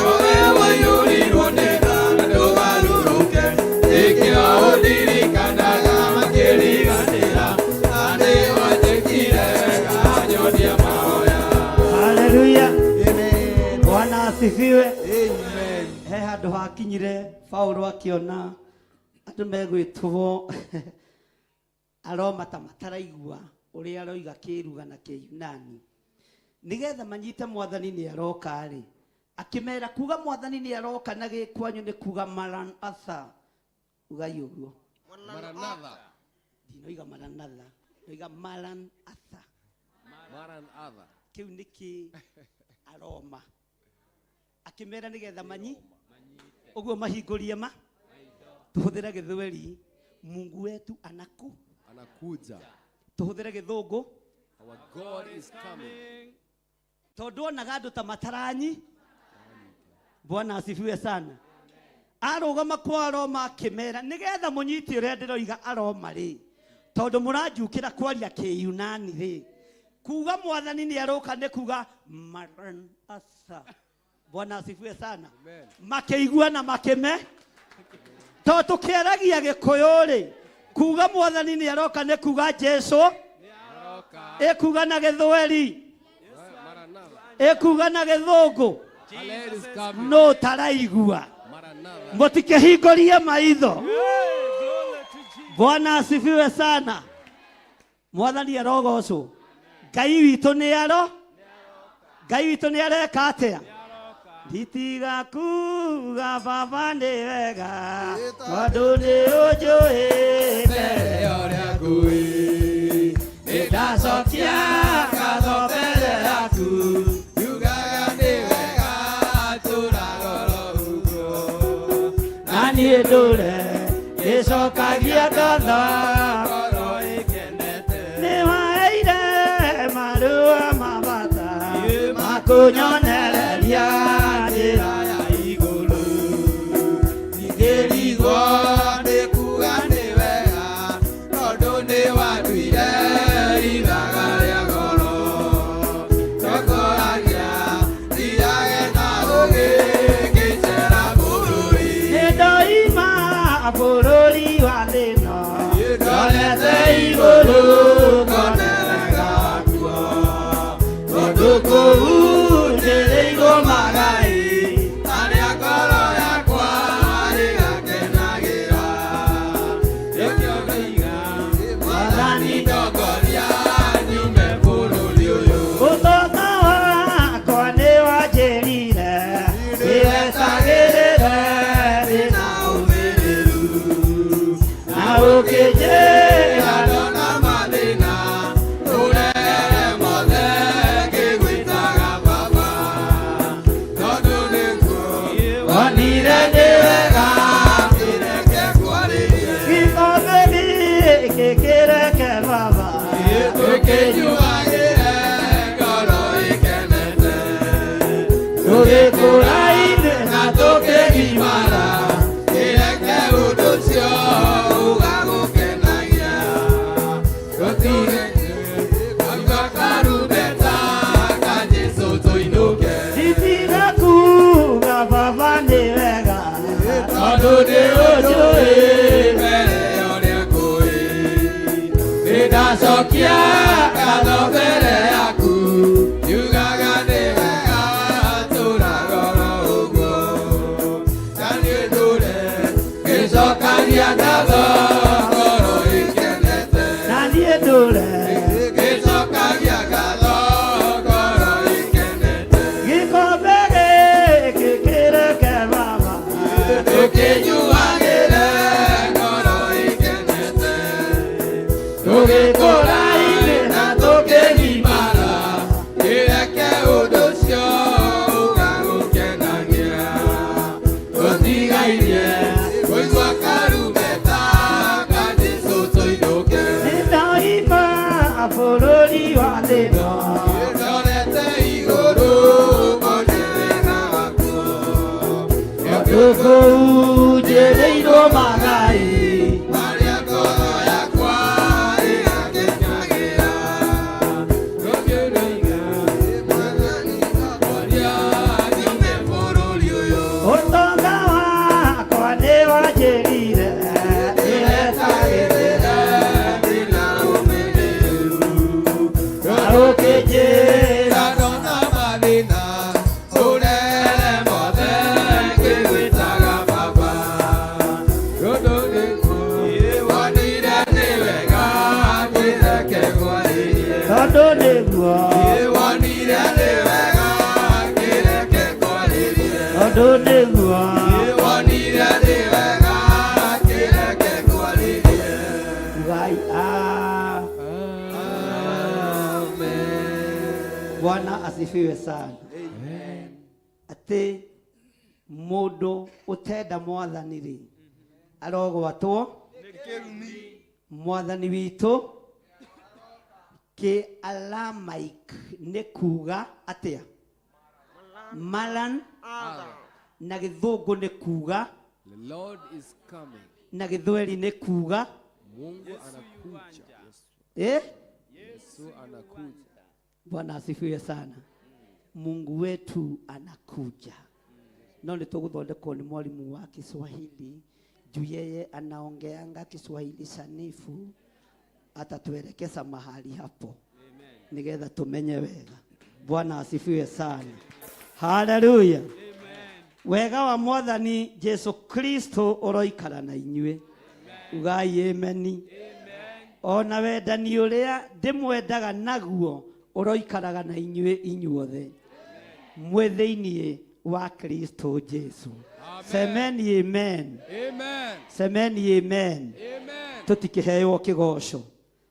Speaker 12: owe waiyũrirwo nĩ tha na ndũgarũrũke nĩkĩo ũndirikanaga makĩriganĩra na nĩ wanjĩkire wega nyonia mahoya.
Speaker 8: Haleluya. Bwana asifiwe. He handũ hakinyire Paulo akĩona andũ megwĩtwo aroma ta mataraigua ũrĩa aroiga kĩruga na kĩyunani nĩgetha manyite mwathani nĩ aroka rĩ akĩmera kuga mwathani nĩ aroka na gĩkwanyu nĩ kuga maranatha ugai ũguo.
Speaker 13: Maranatha.
Speaker 8: Ndinoiga maranatha noiga maranatha.
Speaker 13: Maranatha.
Speaker 8: Kĩu nĩ kĩ aroma akĩmera nĩgetha manyi ũguo mahingũrie ma tũhũthĩre gĩthweri Mungu wetu anaku
Speaker 13: Anakuja.
Speaker 8: Tũhũthĩre gĩthũngũ
Speaker 13: Our God is coming.
Speaker 8: Tondũ onaga andũ ta mataranyi. Bwana asifiwe sana. Arũgama kwa aroma akĩmera nĩgetha mũnyite ũrĩa ndĩroiga aroma rĩ tondũ mũranjukĩra kwaria kĩyunani rĩ kuga mwathani nĩ aroka nĩ kuga maranatha. Bwana asifiwe sana. Makĩigua na makĩme tondũ tũkĩaragia gĩkũyũ rĩ kuga mwathani nĩ aroka nĩ kuga Jesu ĩkuga na gĩthweri ĩkuga na gĩthũngũ
Speaker 13: Hallel is coming.
Speaker 8: no taraigua
Speaker 13: Maranatha.
Speaker 8: mũtikĩhingũrie maitho. Bwana asifiwe sana. Mwathani arogocwo. Ngai witũ nĩ aro Ngai witũ nĩ areka atĩa nditiga kuga baba nĩ wega tondũ nĩ ũnjũĩte
Speaker 12: Mbere ya ũrĩa ngũĩ nĩndacokia ngatho mbere yaku njugaga nĩ wega tũraga oro ũguo
Speaker 8: na niĩ ndũre ngĩcokagia ngatho
Speaker 12: ngoro ĩkenete
Speaker 8: nĩ waheire marũa ma bata makũnyonereria njĩra
Speaker 12: ya igũrũ ndingĩrigwo nĩ kuga nĩ wega tondũ nĩ wanduire ithaga rĩa goro tongoragia thiage na ũgĩ ngĩcera bũrũri
Speaker 8: nĩ ndoima bũrũri wa thĩno
Speaker 12: ndorete igũrũ ngone wega wakuo tondũ kũu ndĩrĩigwo magai arĩa ngoro yakwa ĩgakenagĩra.
Speaker 11: Ũkĩnjĩra ndona mathĩna ũrere mothe ngĩgwĩtaga baba tondũ nĩguo wonire nĩ wega kĩreke kwarĩrie
Speaker 8: Gĩkombe gĩkĩ kĩreke baba
Speaker 11: tũkĩnyuagĩre ngoro ĩkenete
Speaker 8: tũgĩkũra-inĩ
Speaker 11: na tũkĩgimara kĩreke ũndũ ũcio ũgagũkenagia tũtige kũigua karumbeta ka Jesũ tũinũke
Speaker 8: Titiga kuga baba nĩ wega
Speaker 11: tondũ nĩ ũnjũĩ mbere ya ũrĩa ngũĩ nĩndacokia ngatho mbere yaku yugaga nĩ wega tũraga oro ũguo na niĩ ndũre ngĩcokagia ngatho ngoro ĩkenete
Speaker 8: na niĩ ndũre
Speaker 11: ngĩcokagia ngatho ngoro ĩkenete
Speaker 8: Gĩkombe gĩkĩ kĩreke baba
Speaker 11: tũkĩnyuagĩre ngoro ĩkenete tũgĩkũra-inĩ na tũkĩgimara kĩreke ũndũ ũcio ũgagũkenagia tũtigairie kũigua karumbeta ka Jesũ tũinũke
Speaker 8: Nĩndoima bũrũri wa thĩna
Speaker 11: ndorete igũrũ ngone wega waku
Speaker 8: Tondũ kũu njĩrĩirwo magai
Speaker 11: marĩa ngoro yakwa ĩgakenagĩra tũkĩrĩiga mwathani akwaria nyume bũrũri ũyũ
Speaker 8: Ũtonga wakwa nĩwanjĩrire
Speaker 11: ndĩretagĩrĩra ndĩna ũmĩrĩru
Speaker 8: na ũkĩnjĩra
Speaker 11: ndona mathĩna ũrere mothe ngĩgwĩtaga baba tondũ nĩguo wonire nĩ wega kĩreke ngwarĩrie
Speaker 8: tondũ nĩguo
Speaker 11: wonire nĩ wega kĩreke ngwarĩrie
Speaker 8: tondũ nĩguo
Speaker 11: wonire nĩ wega kĩreke ngwarĩrie
Speaker 8: Ngai Bwana asifiwe sana. Atĩ mũndũ ũtenda mwathani rĩ arogwatwo mwathani witũ kĩ-Aramaic nĩ kuga atĩa malan na gĩthũngũ nĩ kuga
Speaker 13: The Lord is coming.
Speaker 8: na gĩthweri nĩ kuga
Speaker 13: Mungu anakuja. Yesu.
Speaker 8: eh?
Speaker 13: Yesu anakuja.
Speaker 8: Bwana asifiwe sana. Mungu wetu anakuja. No nĩ tũgũthondekwo nĩ mwalimu wa Kiswahili juu yeye anaongeanga Kiswahili sanifu, atatuelekeza mahali hapo nigetha tumenye wega. Bwana asifiwe sana. Haleluya. Wega wa mwathani Jesu Kristo ũroikara na inyuĩ. Ugai ameni. Ona wendani ũrĩa ndĩmwendaga naguo ũroikaraga na inyuĩ inyuothe mwĩ thĩinĩ wa Kristo Jesu. Semeni amen.
Speaker 13: Amen.
Speaker 8: Semeni amen.
Speaker 13: Amen.
Speaker 8: Tũtikĩheo kĩgoco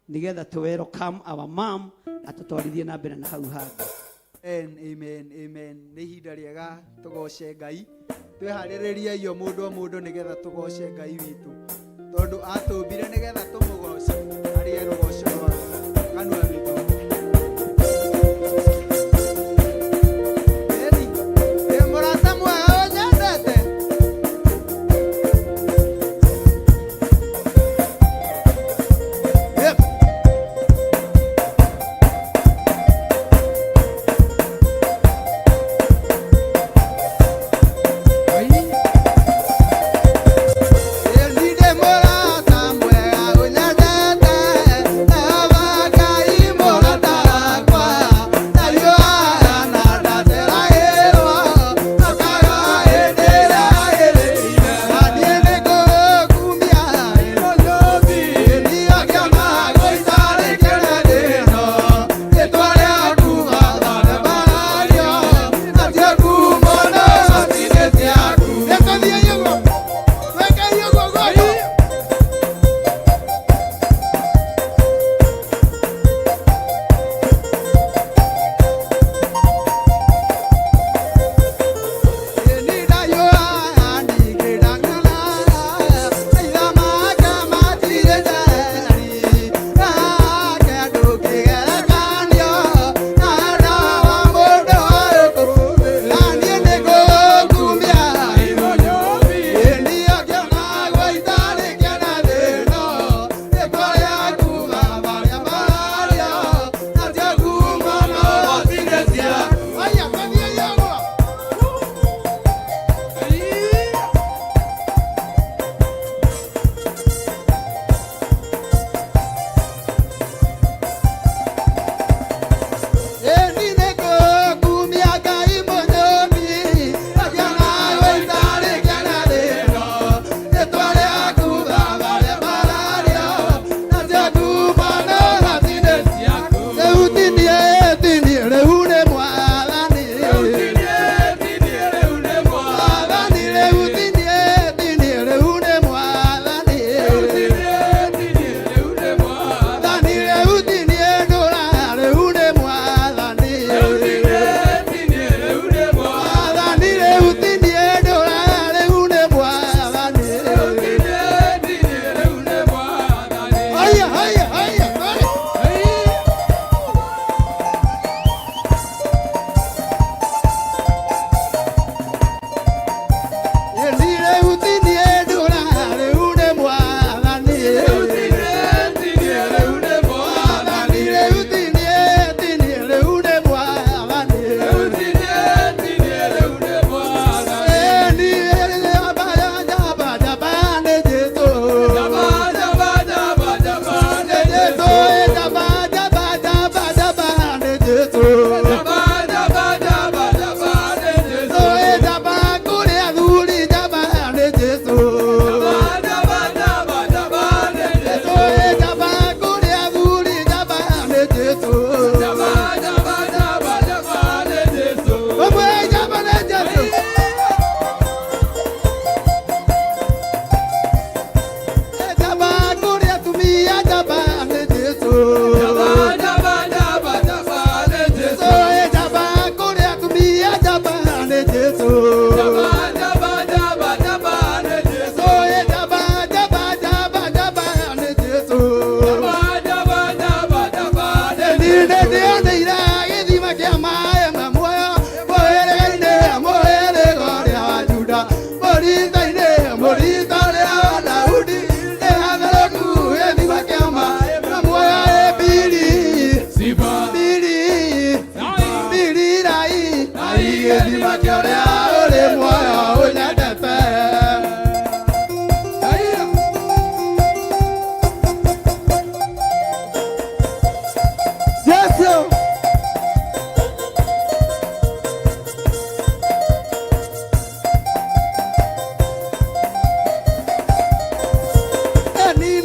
Speaker 8: nĩgetha tũ welcome our mom atũtwarithie na mbere na hau hangĩ.
Speaker 12: Amen, amen, amen. Nĩ ihinda rĩega tũgoce Ngai. Twĩharĩrĩrie o mũndũ o mũndũ nĩgetha tũgoce Ngai witũ. Tondũ atũmbire nĩgetha tũmũgoce arĩe rũgoco rwa kanua witũ. Ĩni, ĩ mũrata mwega ũnyendete. Yep. Ĩni ndĩ mũrata mwega ũnyendete, Jehova Ngai.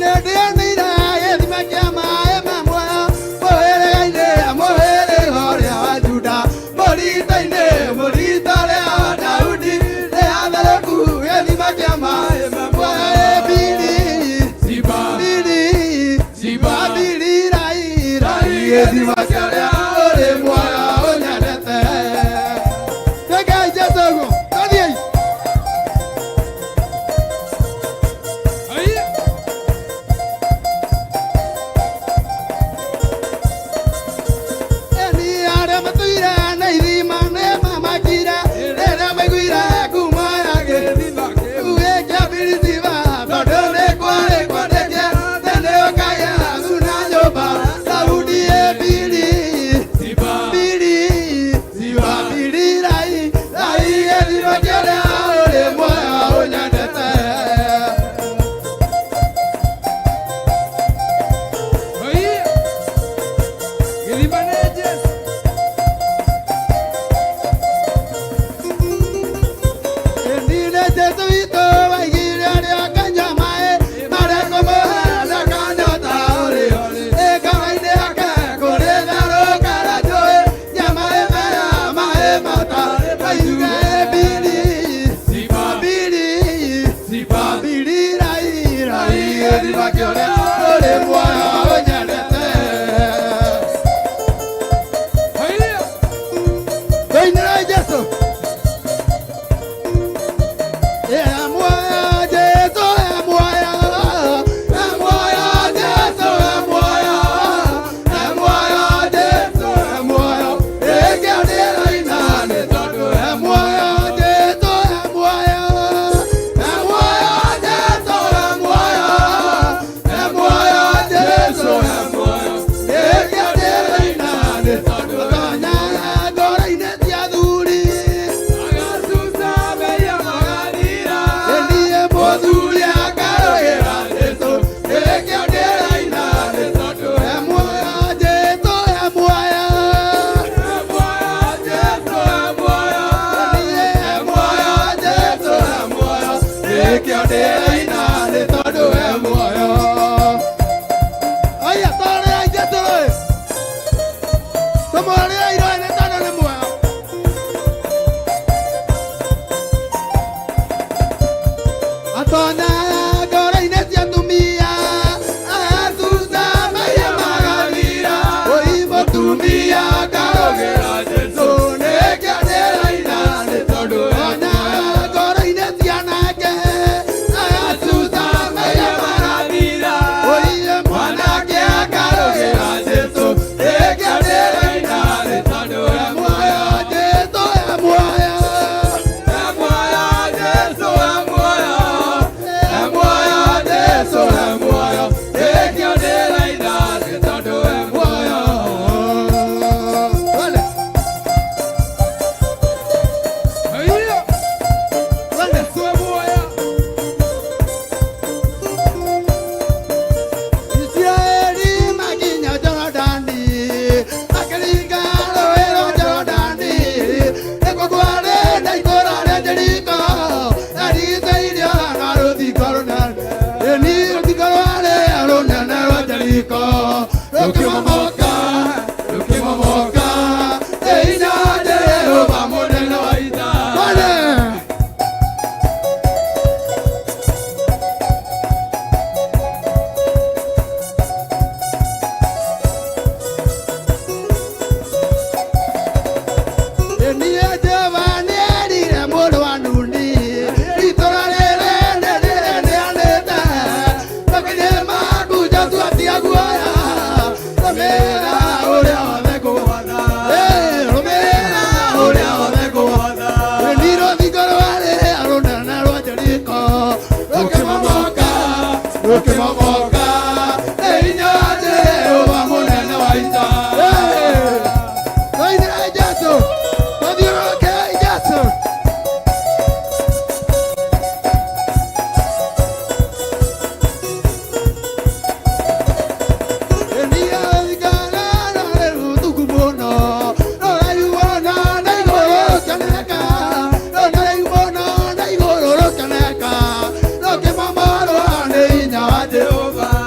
Speaker 12: Ngoro-inĩ ndĩanĩire gĩthima kĩa maĩ ma muoyo, mũhĩrĩga-inĩ mũhĩrĩga ũrĩa wa Juda, mũrita-inĩ mũrita ũrĩa wa Daudi, nĩatherũku gĩthima kĩa maĩ ma muoyo. Bili, Bili, Bili, rai, rai, gĩthima kĩa ũrĩa ũrĩ muoyo ũnyendete. Rekei Jesũ ũguo, tũthiĩi. Eni arĩa matũire na ithima nĩ mamakire rĩrĩa maiguire ngumo ya gĩthima kĩu gĩa Birisiba, tondũ nĩ kwarĩ kwandĩke tene ũkagĩa thuna nyũmba Daudi ĩ Bili, Bili, Bili, rai, rai, gĩthima kĩrĩa ũrĩ muoyo ũnyendete.
Speaker 13: Gĩthima nĩ Jesũ.
Speaker 12: Ndine Jesũ witũ waigire arĩa akanyua maĩ marĩa kũmũhe ndakanyota ũrĩ ĩkawa-inĩ yake kũrĩ tharũka na njũĩ nyama ĩmera maĩ mata maiuge Bili, Bili, Bili, rai, rai, gĩthima kĩa ũrĩa ũrĩ muoyo ũnyendete. Tũinĩrai Jesũ. Ngoro-inĩ cia athuri Niĩ mũthuri akarũĩra Jesũ, nĩkĩo ndĩraina nĩ tondũ e muoyo, Jesũ e muoyo. Niĩ e muoyo, Jesũ e muoyo, nĩkĩo ndĩraina nĩ tondũ e muoyo. Aya, twarĩrai Jesũ rũĩ. Tũmũhũrĩrei rũĩ nĩ tondũ nĩ muoyo. Atona ngoro-inĩ cia atumia, acuca maiya magathira, oi mũtumia ngarũgĩra Jesũ, nĩkĩo ndĩraina nĩ tondũ ona ngoro-inĩ cia anake, acuca maiya magathira, oi mwanake akarũgĩra Jesũ, nĩkĩo ndĩraina nĩ tondũ e muoyo, Jesũ e muoyo. Isiraeli makinya Jorodani, makĩringa rũũĩ rwa Jorodani, nĩkuo kwarĩ na itũũra rĩa Jeriko, rĩarigicĩirio na rũthingo rũnene. Ĩni rũthingo rwarĩ rũnene rwa Jeriko, rũkĩmomoka, rũkĩmomoka, nĩ hinya wa Jehova mũnene wa ita. Twende! Niĩ Jehova nĩerire mũrũ wa Nuni, itũũra rĩrĩ nĩndĩrĩneanĩte, makinya maku Joshua tiga guoya, rũmĩrĩra ũrĩa wothe ngũgwatha. Rũmĩrĩra ũrĩa wothe ngũgwatha. Nĩ rũthingo rwarĩ rũnene rwa Jeriko, rũkĩmomoka, rũkĩmomoka, nĩ hinya wa Jehova mũnene wa ita. Tũinĩrai Jesũ, tũthiũrũrũkei Jesũ. Jehova.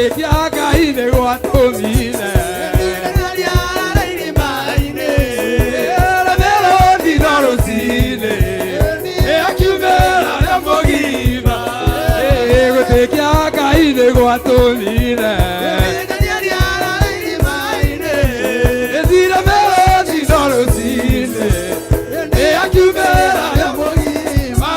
Speaker 13: Gwĩtĩkia Ngai nĩ gwatũmire Remeroni no rũcinĩ Akiumĩra rĩa mũgima Gwĩtĩkia Ngai nĩ gwatũmire Remeroni no rũcinĩ Akiumĩra rĩa mũgima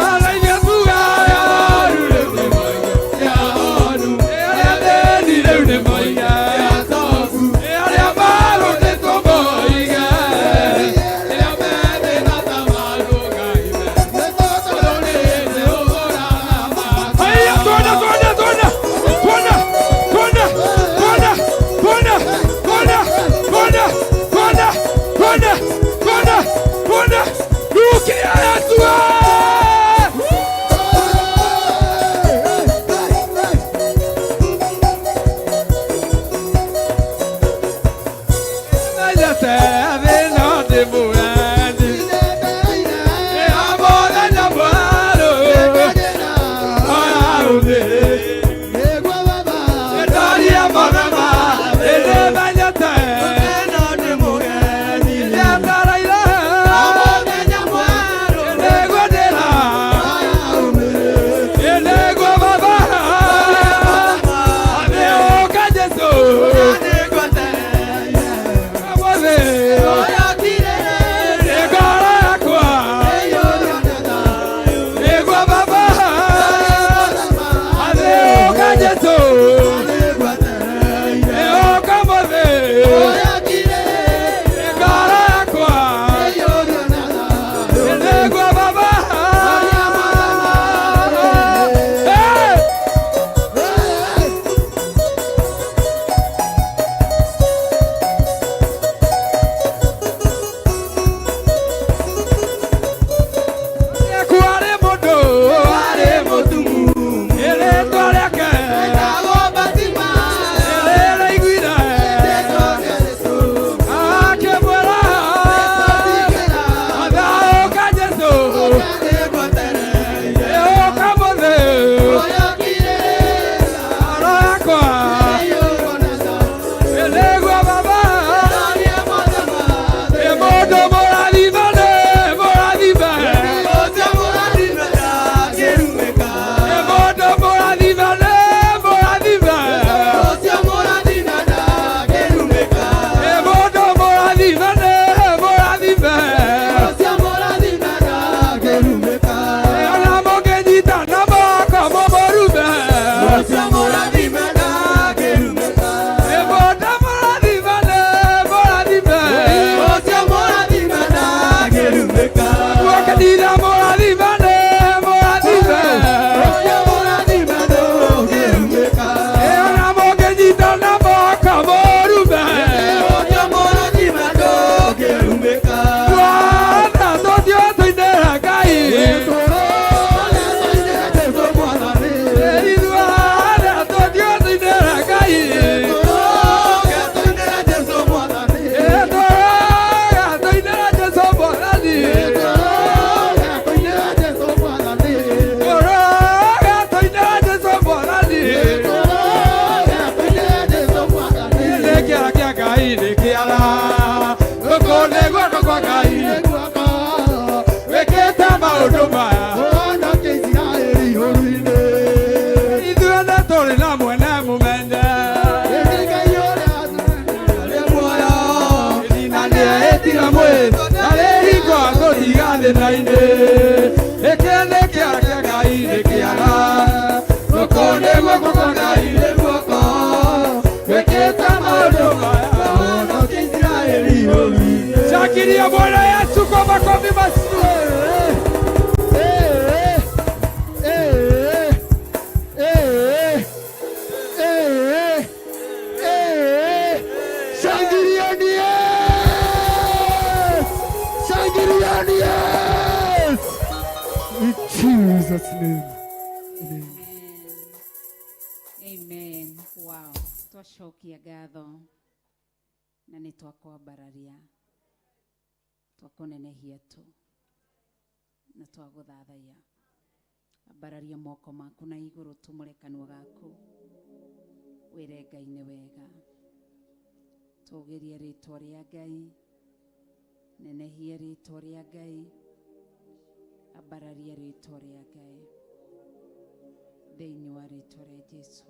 Speaker 13: Shangilia Bwana Yesu kwa makofi mazuri.
Speaker 12: Shangilieni Yesu! Shangilieni Yesu! In Jesus' name. Amen.
Speaker 5: Amen. Wow. Twacokia ngatho na nĩ twakwambararia twakunenehia tu na twaguthathaiya. Ambararia moko maku na iguru tumure kanua gaku Wĩre Ngai nĩ wega. Tũgĩrie rĩtwa rĩa Ngai, nenehie rĩtwa rĩa Ngai, ambararie rĩtwa rĩa Ngai thĩinĩ wa rĩtwa rĩa Jesu.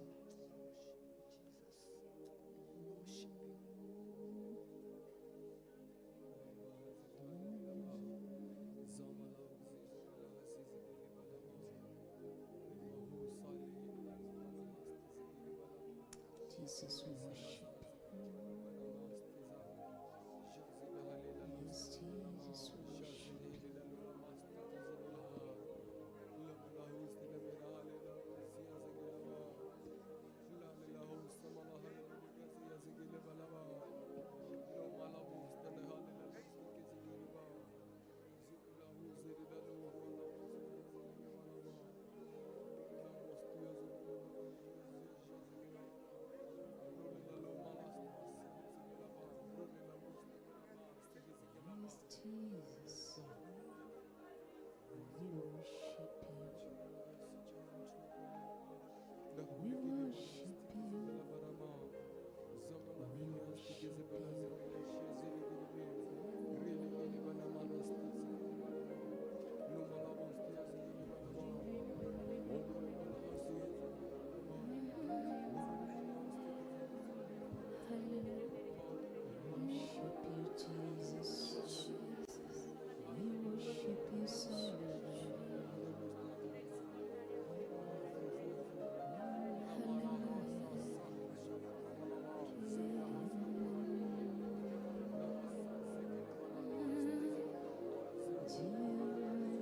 Speaker 5: Jesus, we worship you. Yes, Jesus, we worship you. Yes, Jesus, we worship you. We worship you. We worship you. Worship you, Jesus. We worship you so much.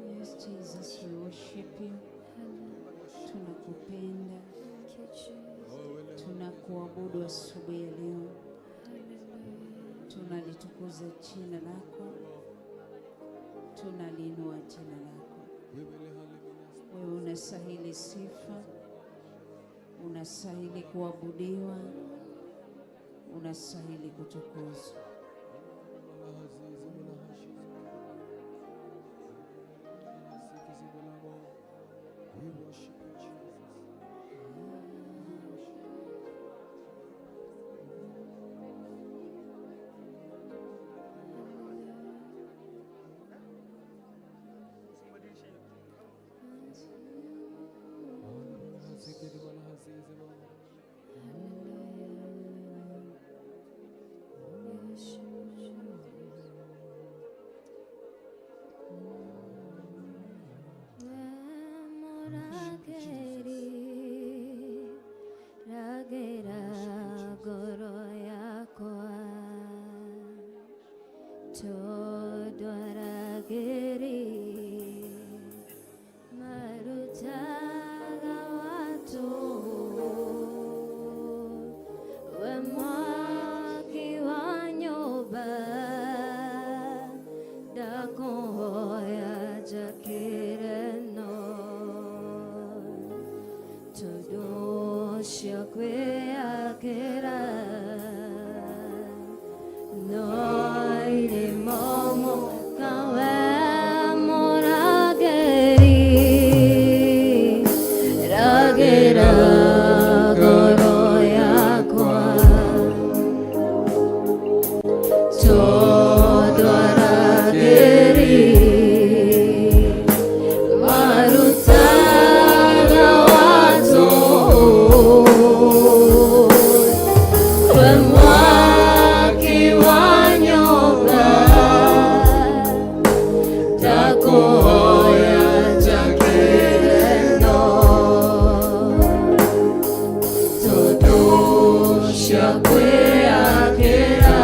Speaker 5: Yes, Jesus, we worship you. Tunakupenda, tunakuabudu asubuhi ya leo, tunalitukuza jina lako, tunaliinua jina lako. Wewe unastahili sifa, unastahili kuabudiwa, unastahili kutukuzwa.
Speaker 13: We worship you, Jesus. We worship you.
Speaker 14: Ragera goro yakwa Todo rageri marutaga watu we mwaki wa nyũmba ndakũhoya njakĩre no tondũ ũcio kwĩyakĩra no irĩ momoka we mũrangĩri ragĩra ngoro yakwa tondũ arangĩri marutaga watu we mwaki wa nyũmba ndakũhoya njakĩre no tondũ ũcio kwĩyakĩra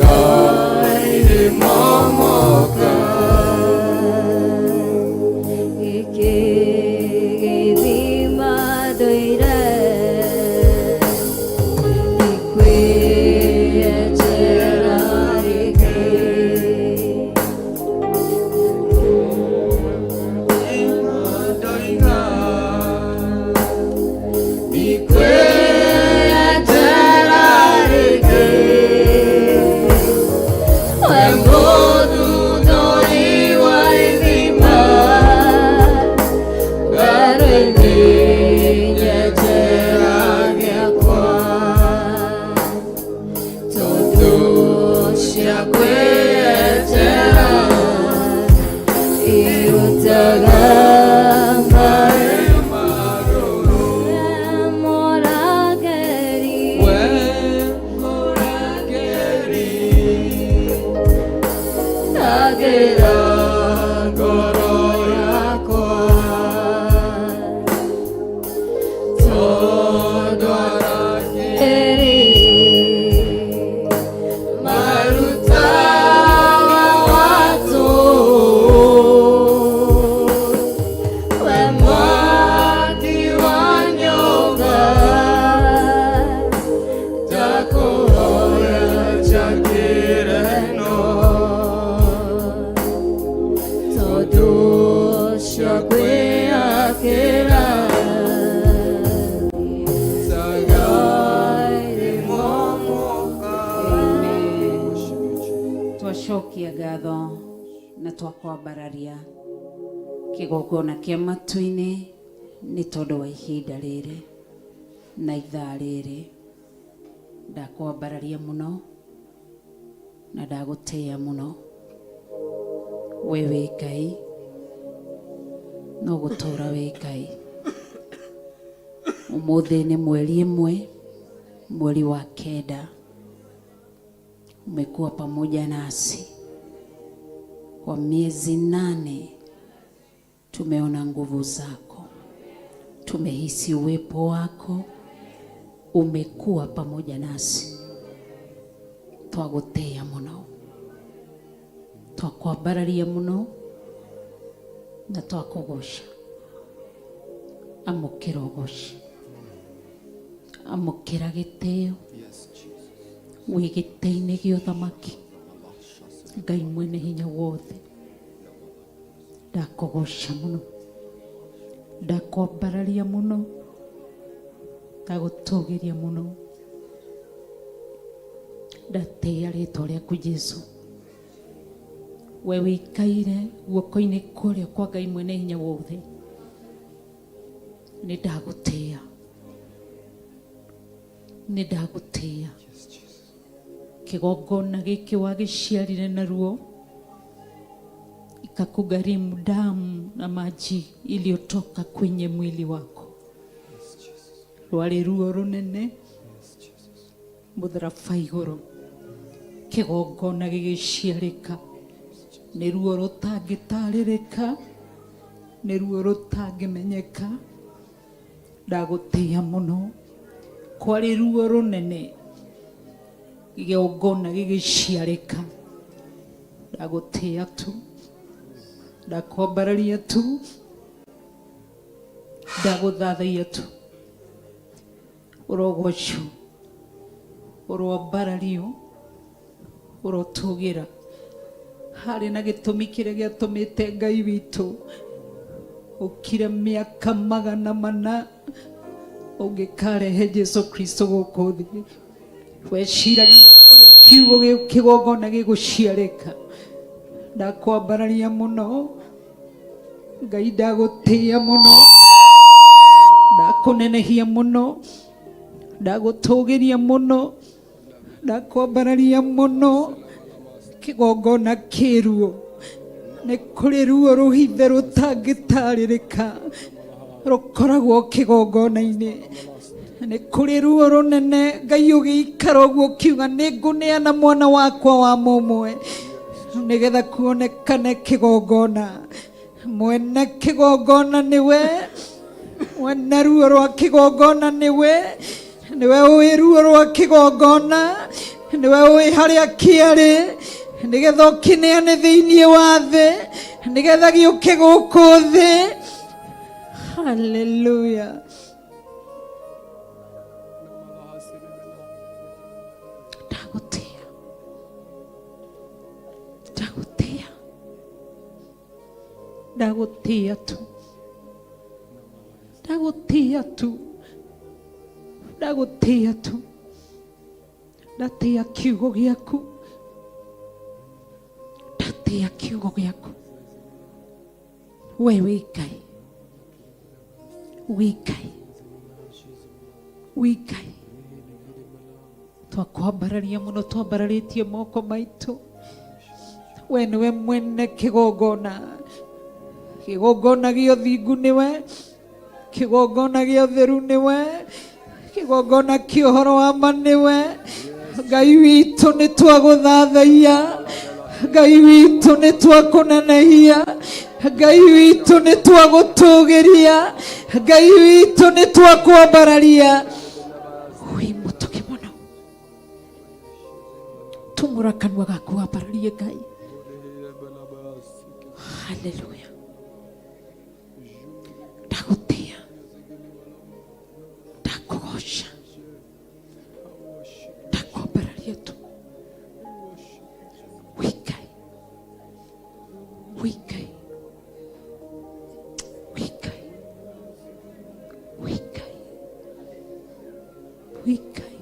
Speaker 14: no irĩ momoka gĩkĩ gĩthima ndũire ndikwĩyenjera rĩngĩ. Ndikwĩyenjera rĩngĩ. We mũthundũri wa ithima, werũ-inĩ. Njera irutaga maĩ We Mũrangĩri Tagĩra ngoro yakwa tondũ arangĩri marutaga watũ we mwaki wa nyũmba ndakũhoya njakĩre no tondũ ũcio kwĩyakĩra
Speaker 5: Twacokia ngatho na twakwambararia kĩgongona kĩa matu-inĩ nĩ tondũ wa ihinda rĩrĩ na ithaa rĩrĩ. Ndakwambararia mũno na ndagũtĩĩa mũno. We wĩ Ngai, no gũtũũra wĩ Ngai. Ũmũthĩ nĩ mweri ĩmwe, mweri wa kenda. Umekuwa pamoja nasi kwa miezi 8. Tumeona nguvu zako, tumehisi uwepo wako, umekuwa pamoja nasi. Twagũtĩĩa mũno, twakwambararia mũno na twakũgoca. Amũkĩra ũgoci, amũkĩra gĩtĩo, wĩ gĩtĩ-inĩ gĩa ũthamaki. Ngai mwene hinya wothe, ndakũgoca mũno, ndakwambararia mũno, ndagũtũgĩria mũno, ndatĩĩa rĩtwa rĩaku Jesũ. We wĩikaire guoko-inĩ kũrĩa kwa Ngai mwene hinya wothe, nĩ ndagũtĩĩa, nĩ ndagũtĩĩa. Kĩgongona gĩkĩ wagĩciarire naruo, ikakugharimu damu na maji iliyotoka kwenye mwili wako. Rwarĩ ruo rũnene mũtharaba igũrũ, kĩgongona gĩgĩciarĩka. Nĩ ruo rũtangĩtarĩrĩka, nĩ ruo rũtangĩmenyeka. Ndagũtĩĩa mũno. Kwarĩ ruo rũnene, kĩgongona gĩgĩciarĩka. Ndagũtĩĩa tu, ndakwambararia tu, ndagũthathaiya tu. Ũrogocwo, ũroambarario, ũrotũgĩra. Harĩ na gĩtũmi kĩrĩa gĩatũmĩte Ngai witũ ũkire mĩaka 400 ũngĩkarehe Jesu Kristo gũkũ thĩ. Weciragia ũrĩa kiugo kĩgongona gĩgũciarĩka. Ndakwambararia mũno Ngai, ndagũtĩĩa mũno, ndakũnenehia mũno, ndagũtũgĩria mũno, ndakwambararia mũno. Kĩgongona kĩruo, nĩ kũrĩ ruo rũhithe rũtangĩtarĩrĩka rũkoragwo kĩgongona-inĩ. Nĩ kũrĩ ruo rũnene Ngai ũgĩikara ũguo ũkiuga nĩ ngũneana mwana wakwa wa mũmwe nĩgetha kuonekane kĩgongona. Mwene kĩgongona nĩwe, mwene ruo rwa kĩgongona nĩwe, nĩwe ũĩ ruo rwa kĩgongona, nĩwe ũĩ harĩa kĩarĩ, nĩgetha ũkĩneane thĩinĩ wa thĩ, nĩgetha gĩũke gũkũ thĩ. Haleluya. Ndagũtĩĩa, ndagũtĩĩa, ndagũtĩĩa tu, ndagũtĩĩa tu, ndagũtĩĩa tu. Ndatĩĩa kiugo gĩaku, ndatĩĩa kiugo gĩaku. We wĩ Ngai, wĩ Ngai, wĩ Ngai. Twakwambararia mũno, twambararĩtie moko maitũ.
Speaker 2: We nĩwe mwene kĩgongona, kĩgongona gĩa ũthingu nĩwe, kĩgongona gĩa ũtheru nĩwe, kĩgongona kĩa ũhoro wa ma nĩwe. Ngai witũ, nĩ twagũthathaiya. Ngai witũ, nĩ twakũnenehia. Ngai witũ, nĩ twagũtũgĩria. Ngai witũ, nĩ twakwambararia. Wĩ mũtugi mũno. Tumũra kanua gaku wambararie Ngai. Haleluya. Ndagũtĩa, ndakũgoca, ndakwambararia tu. Wĩ Ngai, wĩ Ngai, wĩ Ngai, wĩ Ngai, wĩ Ngai,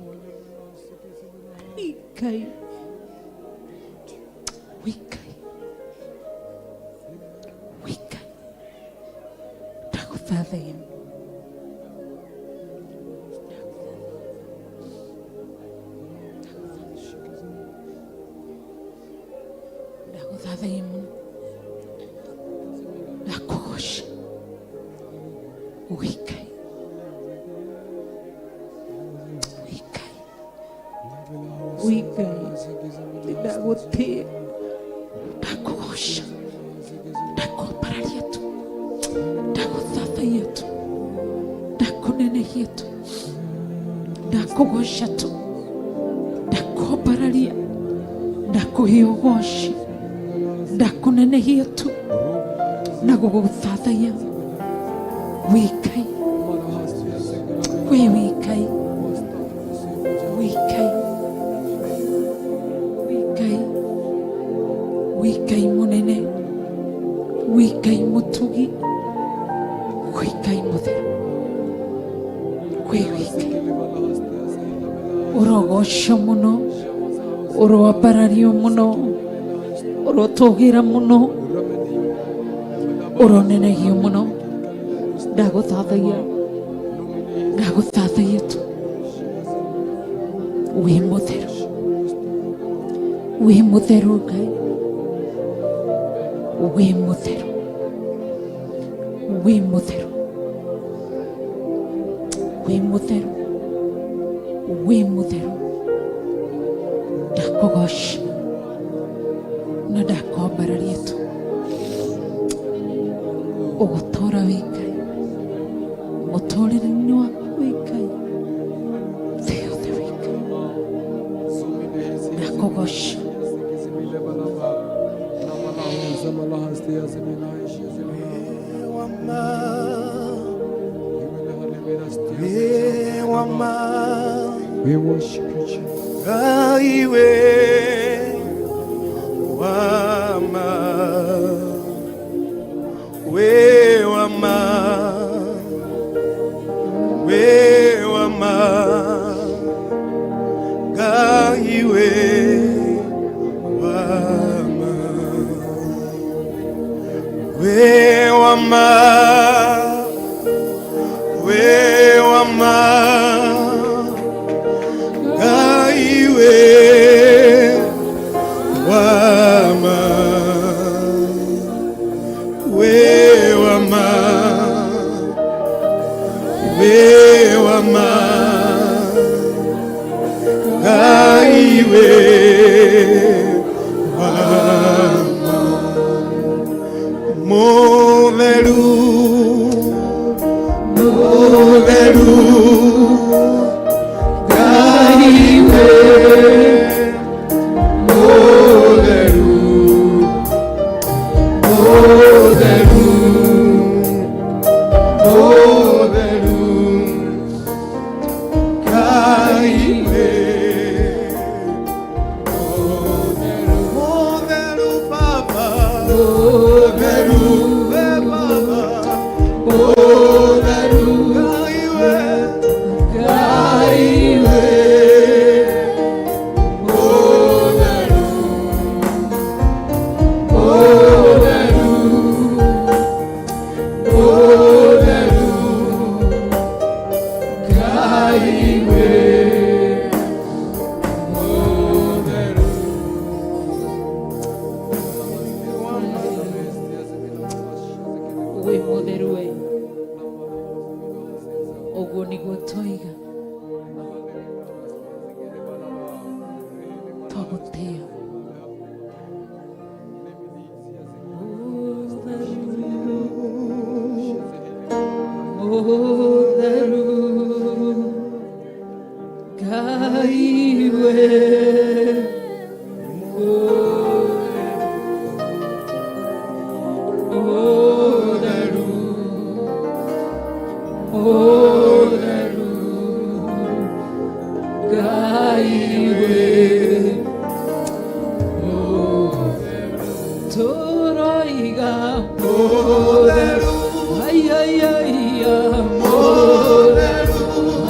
Speaker 2: wĩ Ngai, wĩ Ngai, wĩ Ngai. Ndagũthathaiya. Ndagũthathaiya mũno, ndakũgoca. Wĩ Ngai, wĩ Ngai, wĩ Ngai, ndagũtĩa, ndakũgoca, ndakwambararia tu, ndagũthathaiya tu, ndakũnenehia tu, ndakũgoca tu, ndakwambararia, ndakũhe ũgoci, ndakũnenehia tu na gũgũthathaiya. Wĩ Ngai, wĩ wĩ Ngai, wĩ Ngai, wĩ Ngai, wĩ Ngai mũnene, wĩ Ngai mũtugi, wĩ Ngai mũtheru, wĩ wĩ Ngai. Ũrogocwo mũno, ũroambarario mũno, ũrotũgĩra mũno, ũronenehio mũno. Ndagũthathaiya, ndagũthathaiya tu. Wĩ mũtheru, wĩ mũtheru Ngai, wĩ mũtheru, wĩ mũtheru, wĩ mũtheru, wĩ mũtheru. Ndakũgoca na ndakwambararia tu. Ũgũtũra wĩ Ngai mũtũrĩre-inĩ waku, wĩ Ngai thĩ yothe, wĩ Ngai. Ndakũgoca.
Speaker 13: We worship you, Jesus.
Speaker 15: Ngai wĩ wa ma, wĩ wa ma, wĩ wa ma, Ngai wĩ wa ma, wĩ wa ma, wĩ wa ma, Ngai wĩ wa ma, wĩ wa ma, wĩ wa ma, Ngai wĩ wa ma. Mũtheru, mũtheru, Ngai wĩ mũtheru.
Speaker 7: Tũroiga mũtheru. Ai, ai, ai, mũtheru.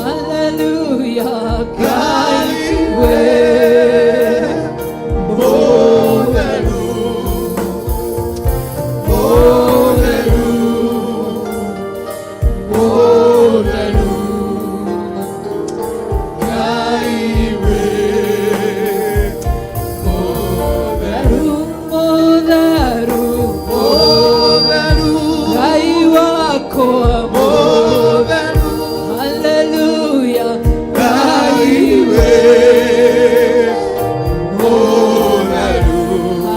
Speaker 7: Hallelujah, Ngai we mũtheru. Mũtheru, mũtheru, Ngai we mũtheru, mũtheru, mũtheru, Ngai wakwa mũtheru. Hallelujah, Ngai we mũtheru.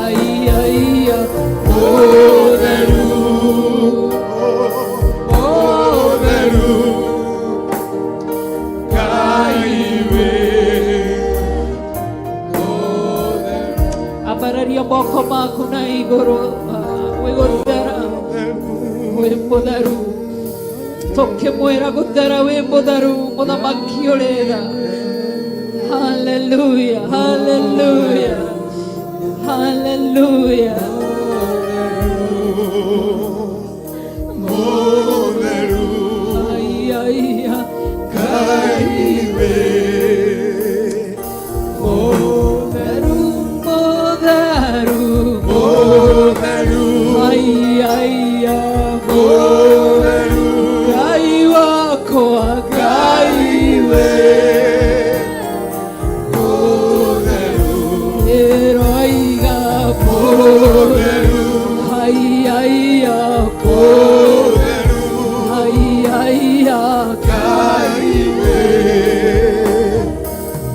Speaker 7: Ai, ai, mũtheru, mũtheru, Ngai we ambararia moko maku na igũrũ, wĩ gũthera, wĩ mũtheru, tũkĩmwĩra gũthera, wĩ mũtheru, mũthamaki ũrĩ tha. Haleluya, haleluya, haleluya.
Speaker 15: Mũtheru.
Speaker 7: Ai, ai,
Speaker 15: Ngai we
Speaker 7: mũtheru, mũtheru,
Speaker 15: mũtheru,
Speaker 7: ai, ai,
Speaker 15: mũtheru,
Speaker 7: Ngai wakwa, Ngai
Speaker 15: we mũtheru,
Speaker 7: ĩroiga
Speaker 15: mũtheru,
Speaker 7: ai, ai,
Speaker 15: mũtheru,
Speaker 7: ai, ai,
Speaker 15: Ngai we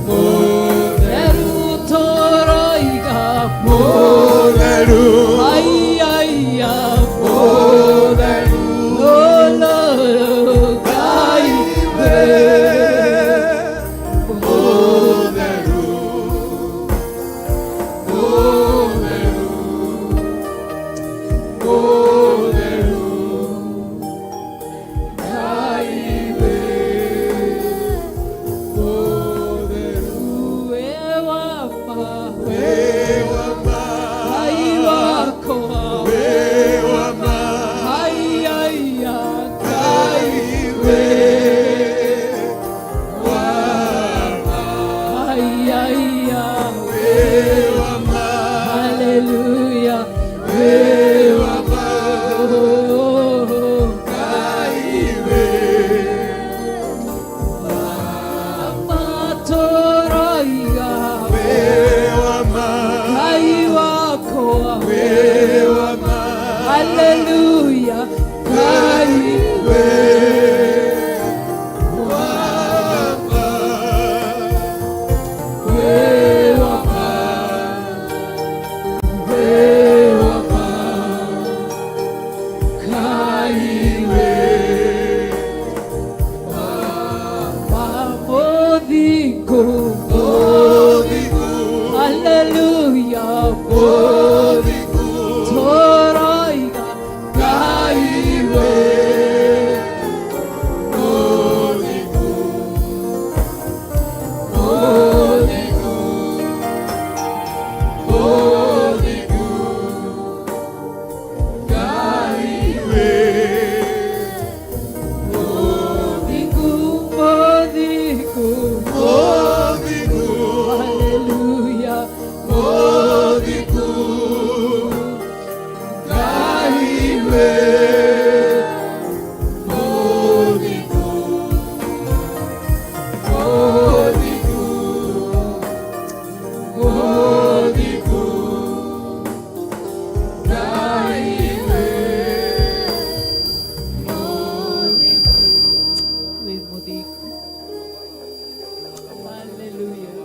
Speaker 7: mũtheru, tũroiga
Speaker 15: mũtheru,
Speaker 7: ai, ai,
Speaker 15: mũtheru,
Speaker 7: lo, lo, Ngai we
Speaker 15: mũtheru, mũtheru, mũtheru, Ngai we mũtheru,
Speaker 7: we wa ma,
Speaker 15: we wa ma,
Speaker 7: Ngai wakwa,
Speaker 15: we wa ma,
Speaker 7: ai, ai,
Speaker 15: Ngai we wa ma,
Speaker 7: ai, ai,
Speaker 15: we wa ma,
Speaker 7: hallelujah,
Speaker 15: we wa ma,
Speaker 7: oh,
Speaker 15: Ngai we
Speaker 7: matũroiga
Speaker 15: we wa ma,
Speaker 7: Ngai wakwa,
Speaker 15: we wa ma,
Speaker 7: hallelujah, Ngai
Speaker 15: we wa ma,
Speaker 7: we wa ma, we wa ma, Ngai we wa mũthingu,
Speaker 15: mũthingu,
Speaker 7: hallelujah,
Speaker 15: mũthingu,
Speaker 7: tũroiga
Speaker 15: Ngai we mũthingu, mũthingu, mũthingu, Ngai we
Speaker 7: mũthingu, mũthingu,
Speaker 15: mũthingu,
Speaker 7: hallelujah,
Speaker 15: mũthingu, Ngai we mũthingu, mũthingu, mũthingu, Ngai we
Speaker 7: wĩ mũthingu. Hallelujah.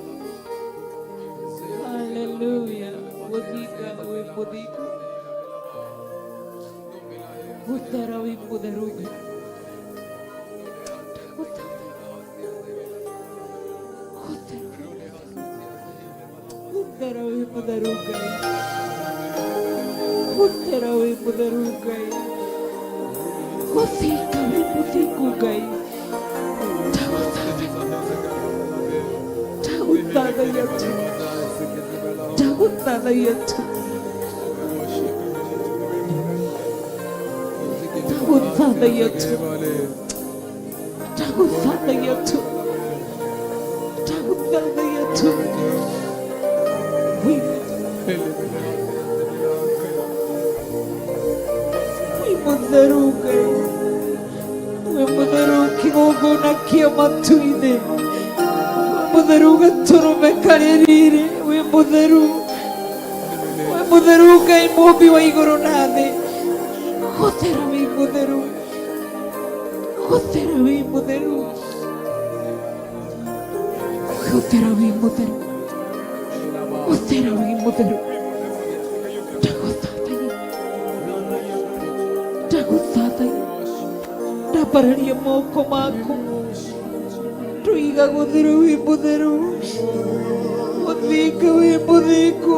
Speaker 7: Hallelujah. Gũthinga wĩ mũthingu. Gũthera wĩ mũtheru Ngai. Gũthera wĩ mũtheru Ngai. Gũthera wĩ mũtheru Ngai. Gũthinga wĩ mũthingu Ngai. Ndagũthathaiya tu, ndagũthathaiya tu. Ndagũthathaia tu, ndagũthathaia tu, ndagũthathaia tu. Wĩ wĩ mũtheru Ngai, wĩ mũtheru kĩgongona kĩa matu-inĩ, wĩ mũtheru gatũrũme karĩ riri, wĩ mũtheru, wĩ mũtheru Ngai mũmbi wa igũrũ na thĩ. Gũthera wĩ mũtheru, gũthera wĩ mũtheru, gũthera wĩ mũtheru, gũthera wĩ mũtheru. Ndagũthathaia, ndagũthathaia, ndambararia moko maku, ndoiga gũtheru wĩ mũtheru, mũthingu wĩ mũthingu.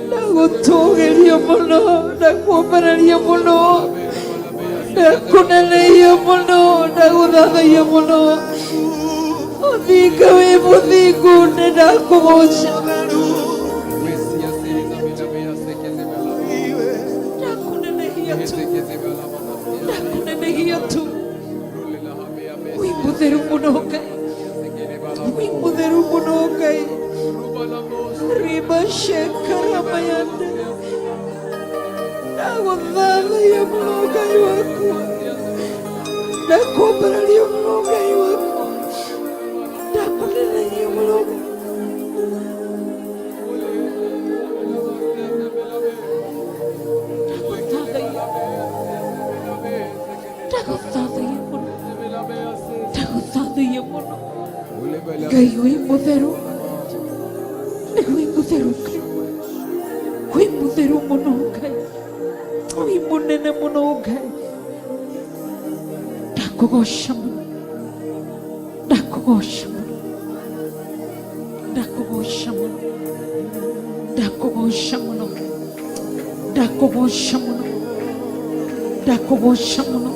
Speaker 7: Ndagũtũgĩria mũno, ndakwambararia mũno, ndakũnenehia mũno, ndagũthathaia mũno. Mũthingu wĩ mũthingu, nĩ ndakũgoca. Ndakũnenehia tu, ndakũnenehia tu. Wĩ mũtheru mũno Ngai, wĩ mũtheru mũno Ngai. Riba shekaramayande, ndagũthathaia mũno Ngai wakwa, ndakwambararia mũno Ngai wakwa, ndakũnenehia mũno Ngai. Ndagũthathaia, ndagũthathaia mũno, ndagũthathaia mũno Ngai wĩ mũtheru, nĩ wĩ mũtheru Ngai, wĩ mũtheru mũno Ngai, wĩ mũnene mũno Ngai. Ndakũgoca mũno, ndakũgoca mũno, ndakũgoca mũno, ndakũgoca mũno, ndakũgoca mũno, ndakũgoca mũno,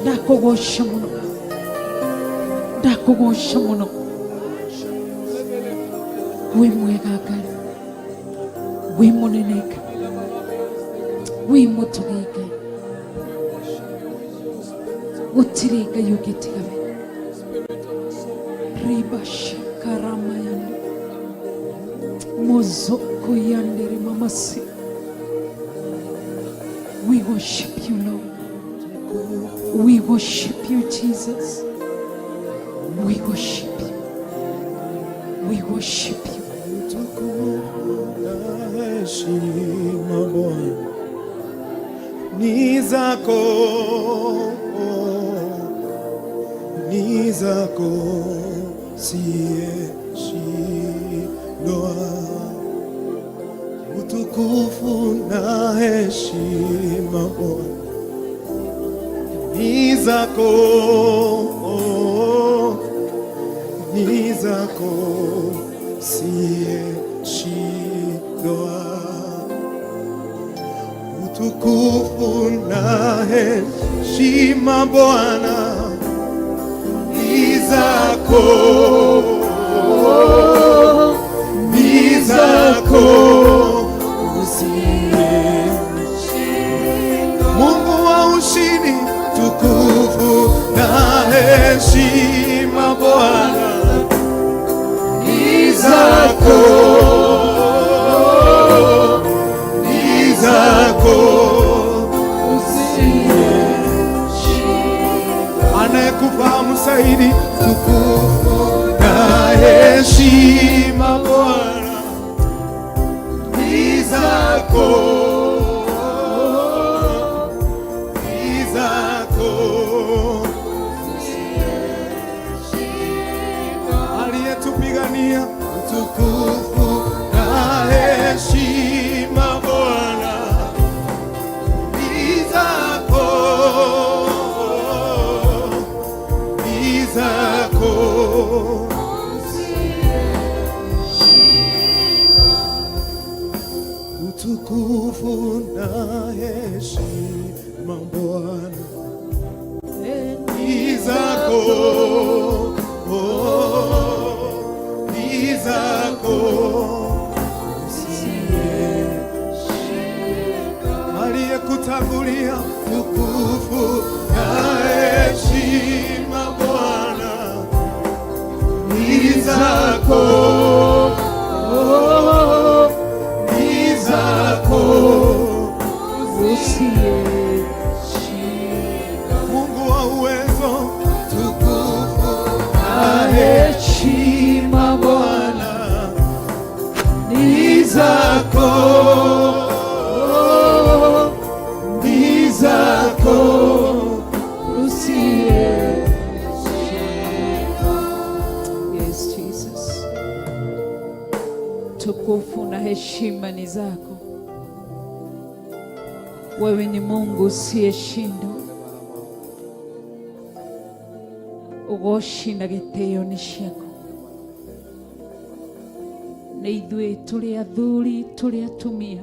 Speaker 7: ndakũgoca mũno, ndakũgoca mũno. Wĩ mwega Ngai, wĩ mũnene Ngai, wĩ mũtugi Ngai, gũtirĩ Ngai ũngĩ tiga we. Riba shakaramayande mozoko yandere mamasi. We worship you, Lord. We worship you, Jesus. We worship you. We worship you.
Speaker 16: Na heshima Bwana ni zako, ni zako siyeshindwa. Utukufu na heshima Bwana ni zako, ni zako siyeshindwa. Utukufu na heshima Bwana ni zako, ni zako usiyeshindwa. Mungu wa ushindi, tukufu na heshima Bwana ni zako, ni zako usiyeshindwa. Anayekufahamu zaidi, tukufu na heshima Bwana ni zako, ni zako. Aliyetupigania, utukufu na heshima Bwana ni zako, ni zako. Utukufu na heshima Bwana ni zako, oh, ni zako usiyeshindwa. Aliyekutangulia, Tukufu na heshima Bwana ni zako, ni zako. Mungu wa uwezo, tukufu na heshima Bwana ni zako, ni zako.
Speaker 5: Yes, Jesus. Tukufu na heshima ni zako. Wewe ni Mungu usiyeshindwa. Ugoci na gĩtĩo nĩ ciaku. Nĩ ithuĩ tũrĩ athuri, tũrĩ atumia,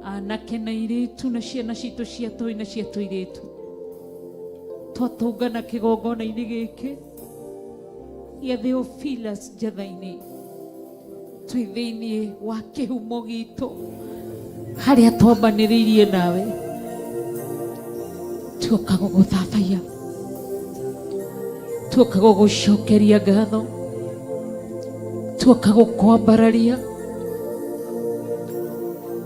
Speaker 5: anake na airĩtu, na ciana citũ cia tũhĩĩ na cia tũirĩtu, twatũngana kĩgongona-inĩ gĩkĩ gĩa Theophilus Njatha-inĩ, twĩ thĩinĩ wa kĩhumo gitũ harĩa twambanĩrĩirie nawe, tuoka gũgũthathaiya, tuoka gũgũcokeria ngatho, tuoka gũkwambararia,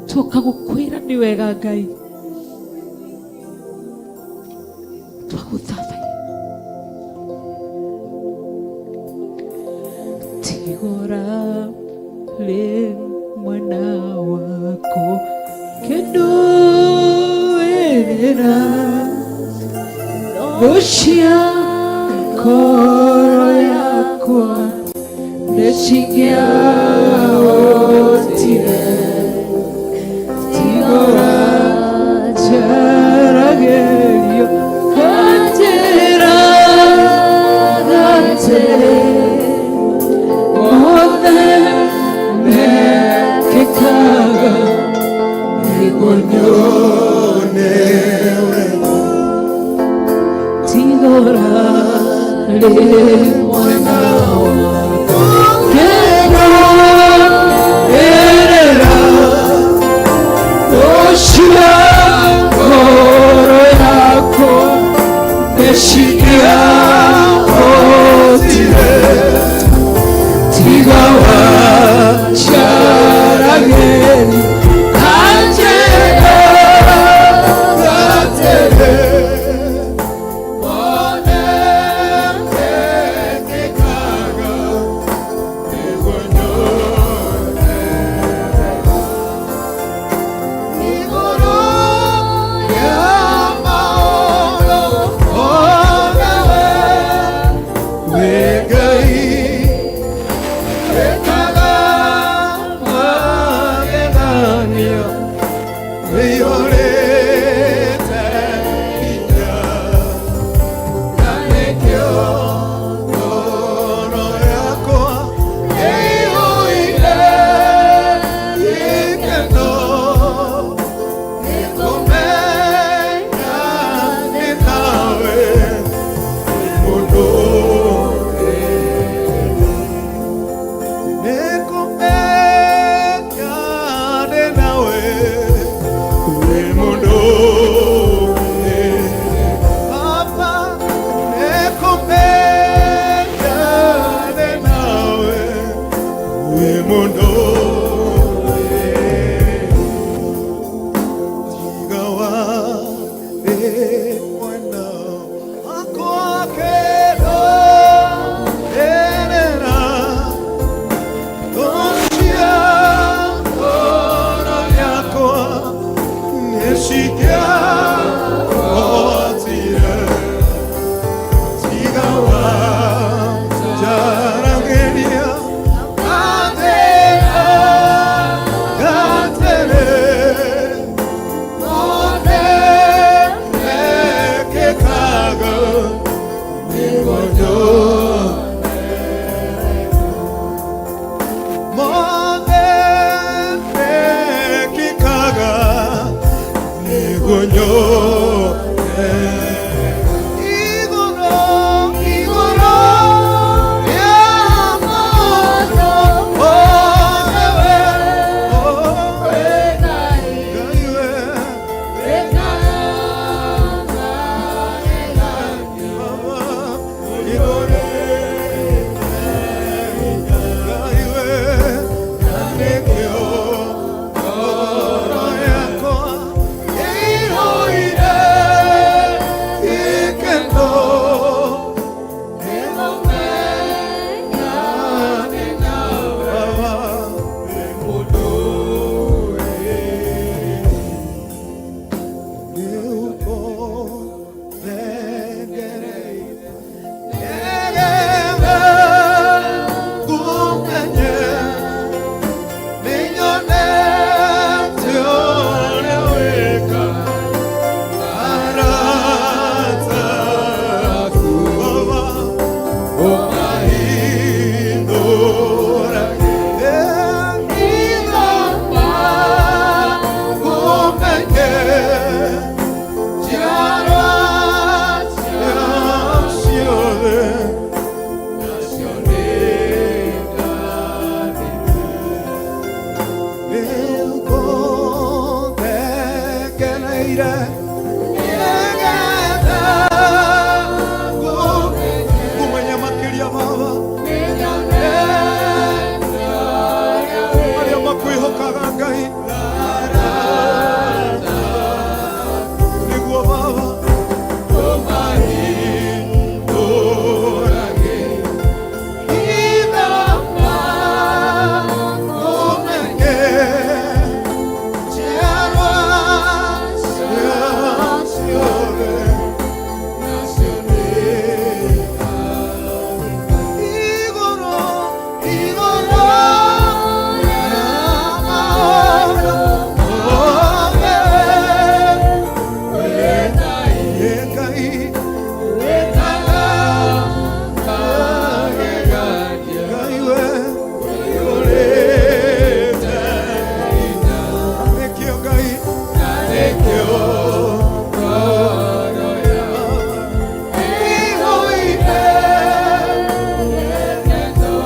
Speaker 5: tuoka gũkwĩra nĩ wega Ngai, twagũthathaiya. Tigora rĩ mwena wako kĩndũĩrĩra gũcia ngoro yakwa nĩcingĩahotire tigora njaragĩrio kanjĩra atĩrĩ mothe mekĩkaga nĩguo nyone wega tigora rĩ mwena wakwa kĩndũĩrĩra gũcia ngoro yakwa nĩcingĩahotire tiga wanjaragĩria kanjĩra atĩrĩ.
Speaker 16: Ngai nĩguo Baba tũmahingũrage ithama ũmenye njiarwa ciothe nacio nĩ igũrũ igũrũ na maũndũ mothe Ngai wĩkaga Ngai we ũiyũrĩte hinya nĩkĩo Ngai nĩkĩo ngoro yakwa ĩiyũire gĩkeno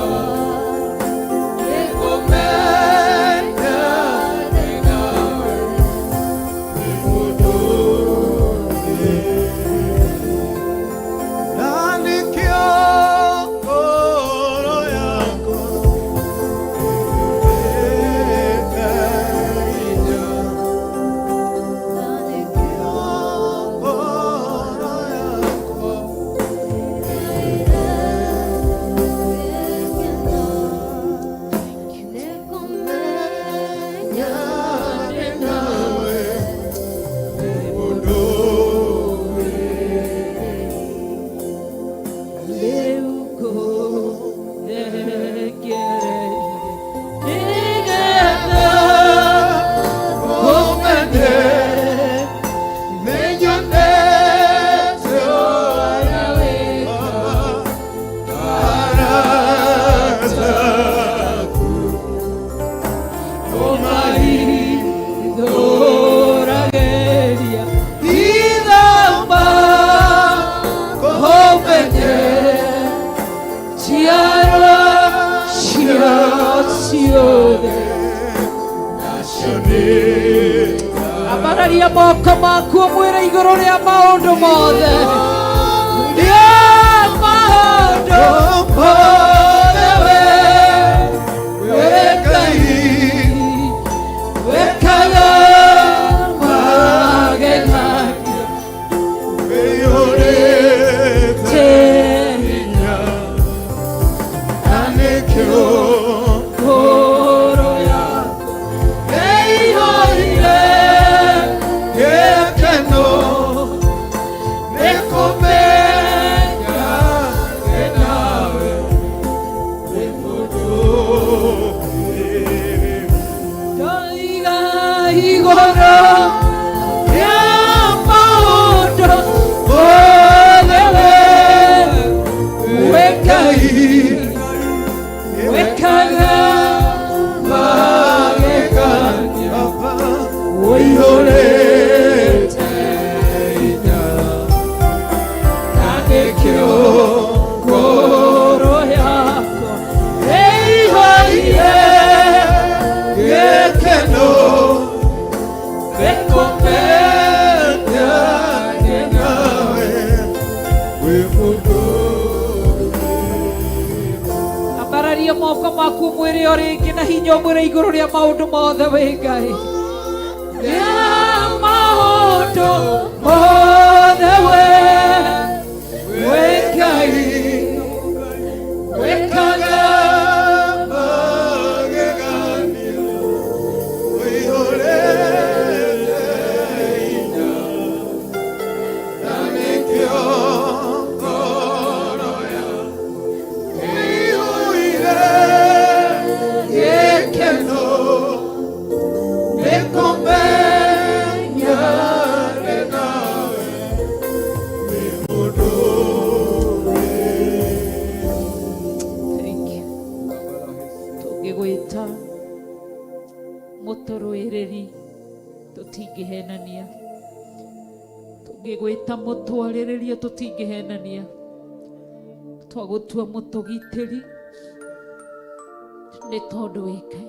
Speaker 16: nĩkũmenya ndĩ nawe wĩ mũndũ na nĩkĩo ngoro yakwa ĩiyũrĩte hinya na nĩkĩo ngoro yakwa ndĩ nawe wĩ mũndũ ũmenye nĩnyonete ũrĩa wĩkaga arata aku
Speaker 7: Tũmahithũragĩria ithamba kũmenye njiarwa ciothe
Speaker 16: nacio nĩ
Speaker 7: ambararia moko maku ũmwĩre igũrũ rĩa maũndũ mothe rĩa maũndũ mothe we we Ngai wĩkaga magegania
Speaker 16: wĩiyũrĩte hinya na nĩkĩo
Speaker 7: ngoro yakwa ĩiyũire
Speaker 16: gĩkeno nĩkũmenya ndĩ nawe wĩ mũndũ
Speaker 7: Ndoiga igũrũ rĩa maũndũ mothe we we Ngai wĩkaga magegania
Speaker 16: ũiyũrĩte hinya na nĩkĩo
Speaker 7: ngoro yakwa ĩiyũire
Speaker 16: gĩkeno
Speaker 7: nĩkũmenya
Speaker 16: ndĩ nawe wĩ mũndũ
Speaker 7: ambararia moko maku mwĩrĩ o rĩngĩ na hinya ũmwĩre igũrũ rĩa maũndũ mothe wĩ Ngai rĩa maũndũ mothe we we Ngai wĩkaga
Speaker 16: magegania ũiyũrĩte hinya na nĩkĩo ngoro yakwa ĩiyũire gĩkeno nĩkũmenya ndĩ nawe wĩ mũndũ
Speaker 7: Thank you. Tũngĩgwĩta mũtũrũĩrĩri tũtingĩhenania tũngĩgwĩta mũtwarĩrĩria tũtingĩhenania twagũtua mũtũgitĩri nĩ tondũ wĩ Ngai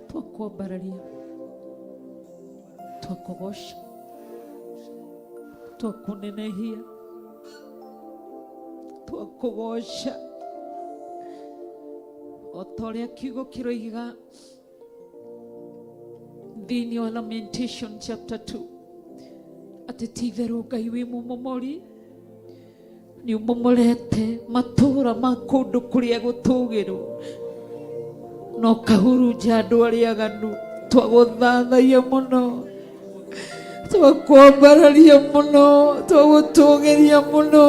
Speaker 7: twakwambararia twakũgoca twakũnenehia twakũgoca o O ta ũrĩa kiugo kĩroiga thĩinĩ wa Lamentation chapter 2 atĩ ti itherũ Ngai wĩ mũmomori, nĩ ũmomorete matũũra ma kũndũ kũrĩa gũtũũgĩru na ũkahurunja andũ arĩa aganu. Twagũthathaiya mũno, twakwambararia mũno, twagũtũgĩria mũno,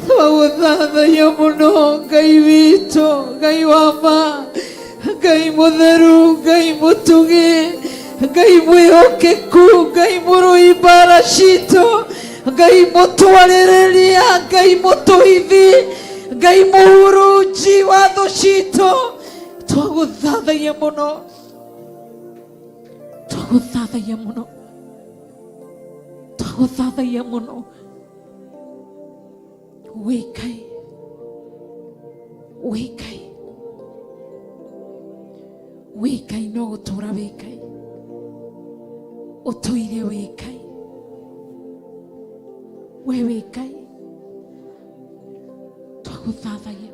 Speaker 7: twagũthathaiya mũno, Ngai witũ, Ngai wa ma, Ngai mũtheru, Ngai mũtugi, Ngai mwĩhokeku, Ngai mũrũi mbara citũ, Ngai mũtwarĩrĩria, Ngai mũtũhithi, Ngai mũhurunji wa thũ citũ. Twagũthathaiya mũno, twagũthathaiya mũno, twagũthathaiya mũno. Wĩ Ngai, wĩ Ngai, wĩ Ngai, no gũtũra wĩ Ngai, ũtũire wĩ Ngai, we wĩ Ngai. Twagũthathaiya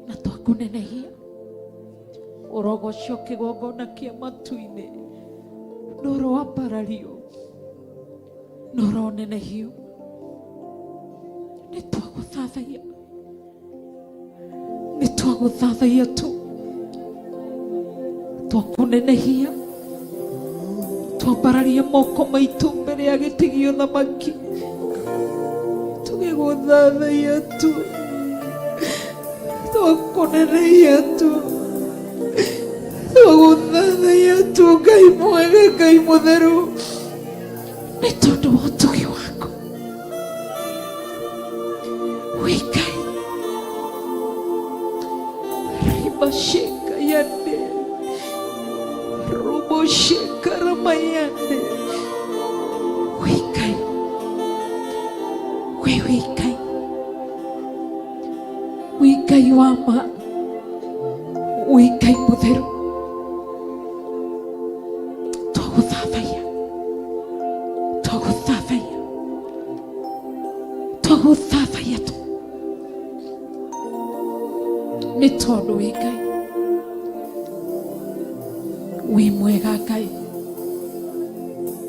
Speaker 7: na twakũnenehia. Ũrogocio kĩgongona kĩa matu-inĩ, na ũroambarario na ũronenehio. Nĩ twagũthathaiya, nĩ twagũthathaiya tu, twakũnenehia, twambararia moko maitũ mbere ya gĩtĩ gĩa ũthamaki tũgĩgũthathaiya tu, twakũnenehia tu, twagũthathaiya tu, Ngai mwega, Ngai mũtheru, nĩ tondũ wa ũtugi waku. Wĩ Ngai. Ribasheka yande rubosheka ramayande. Wĩ Ngai, wĩ wĩ Ngai, wĩ Ngai wa ma, wĩ Ngai mũtheru. Twagũthathaiya, twagũthathaiya, twagũthathaiya tu, nĩ tondũ wĩ Ngai, wĩ mwega Ngai,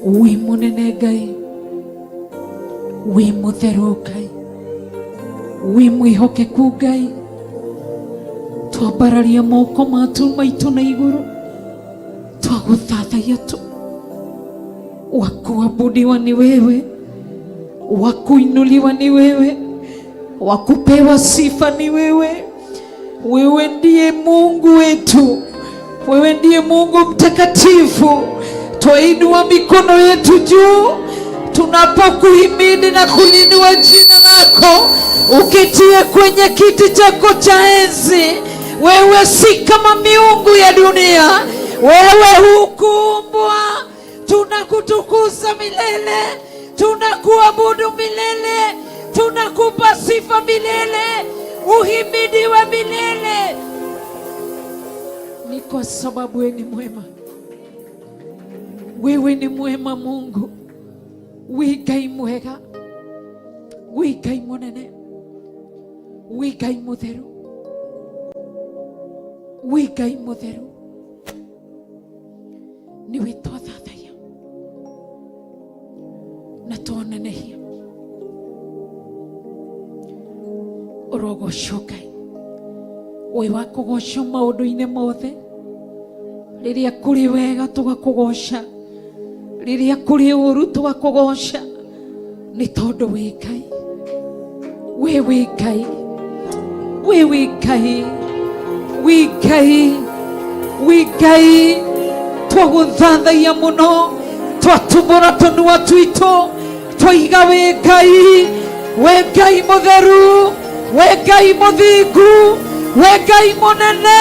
Speaker 7: wĩ mũnene Ngai, wĩ mũtheru Ngai, wĩ mwĩhokeku Ngai. Twambararia moko matu maitũ na igũrũ, twagũthathaiya tu. Wa kuabudiwa ni wewe, wa kuinuliwa ni wewe, wa kupewa sifa ni wewe. Wewe ndiye Mungu wetu, wewe ndiye Mungu mtakatifu. Twainua mikono yetu juu tunapokuhimidi na kulinua jina lako, uketie kwenye kiti chako cha enzi. Wewe si kama miungu ya dunia, wewe hukuumbwa. Tunakutukuza milele, tunakuabudu milele, tunakupa sifa milele, uhimidiwe milele. Ni kwa sababu wewe ni mwema, wewe ni mwema Mungu, wĩ Ngai mwega, wĩ Ngai mũnene, wĩ Ngai mũtheru, wĩ Ngai mũtheru. Nĩwe twathathaiya na twonenehia. Ũrogocwo Ngai, wĩ wa kũgocwo maũndũ-inĩ mothe. Rĩrĩa kũrĩ wega tũgakũgoca, rĩrĩa kũrĩ ũru tũgakũgoca, nĩ tondũ wĩ Ngai, wĩ wĩ Ngai, wĩ wĩ Ngai, wĩ Ngai, wĩ Ngai. Twagũthathaiya mũno, twatumbũra tũnua twitũ, twaiga wĩ Ngai, wĩ Ngai mũtheru, wĩ Ngai mũthingu, wĩ Ngai mũnene,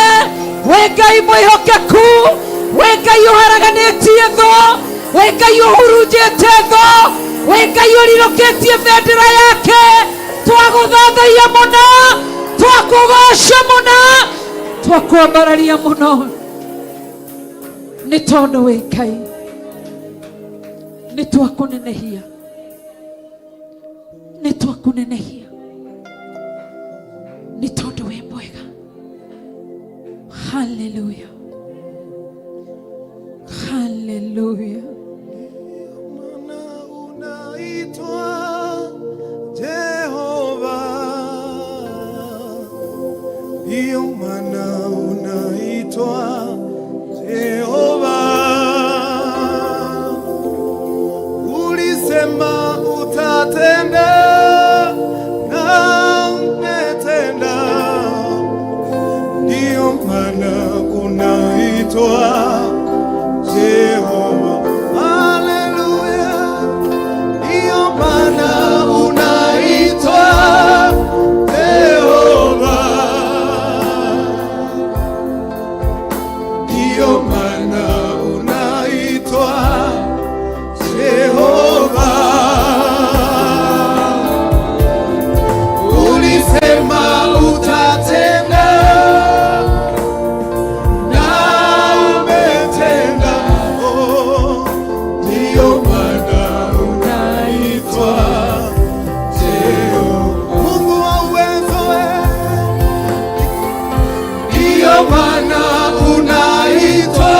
Speaker 7: wĩ Ngai mwĩhokeku, wĩ Ngai ũharaganĩtie thũ, wĩ Ngai ũhurunjĩte thũ, wĩ Ngai ũrirũkĩtie bendera yake. Twagũthathaiya mũno, twakũgoca mũno, twakwambararia mũno, nĩ tondũ wĩ Ngai. Nĩ twakũnenehia, nĩ twakũnenehia, nĩ tondũ
Speaker 2: Haleluya, haleluya.
Speaker 16: Unaitwa Jehova, ndiyo maana unaitwa Jehova. Ulisema utatenda na umetenda, ndiyo maana unaitwa Jehova. Haleluya. Ndiyo maana unaitwa Jehova. Ndiyo maana unaitwa Jehova. Ulisema utatenda na umetenda. Oh, ndiyo maana unaitwa Jehova. Mungu wa uwezo, ndiyo maana unaitwa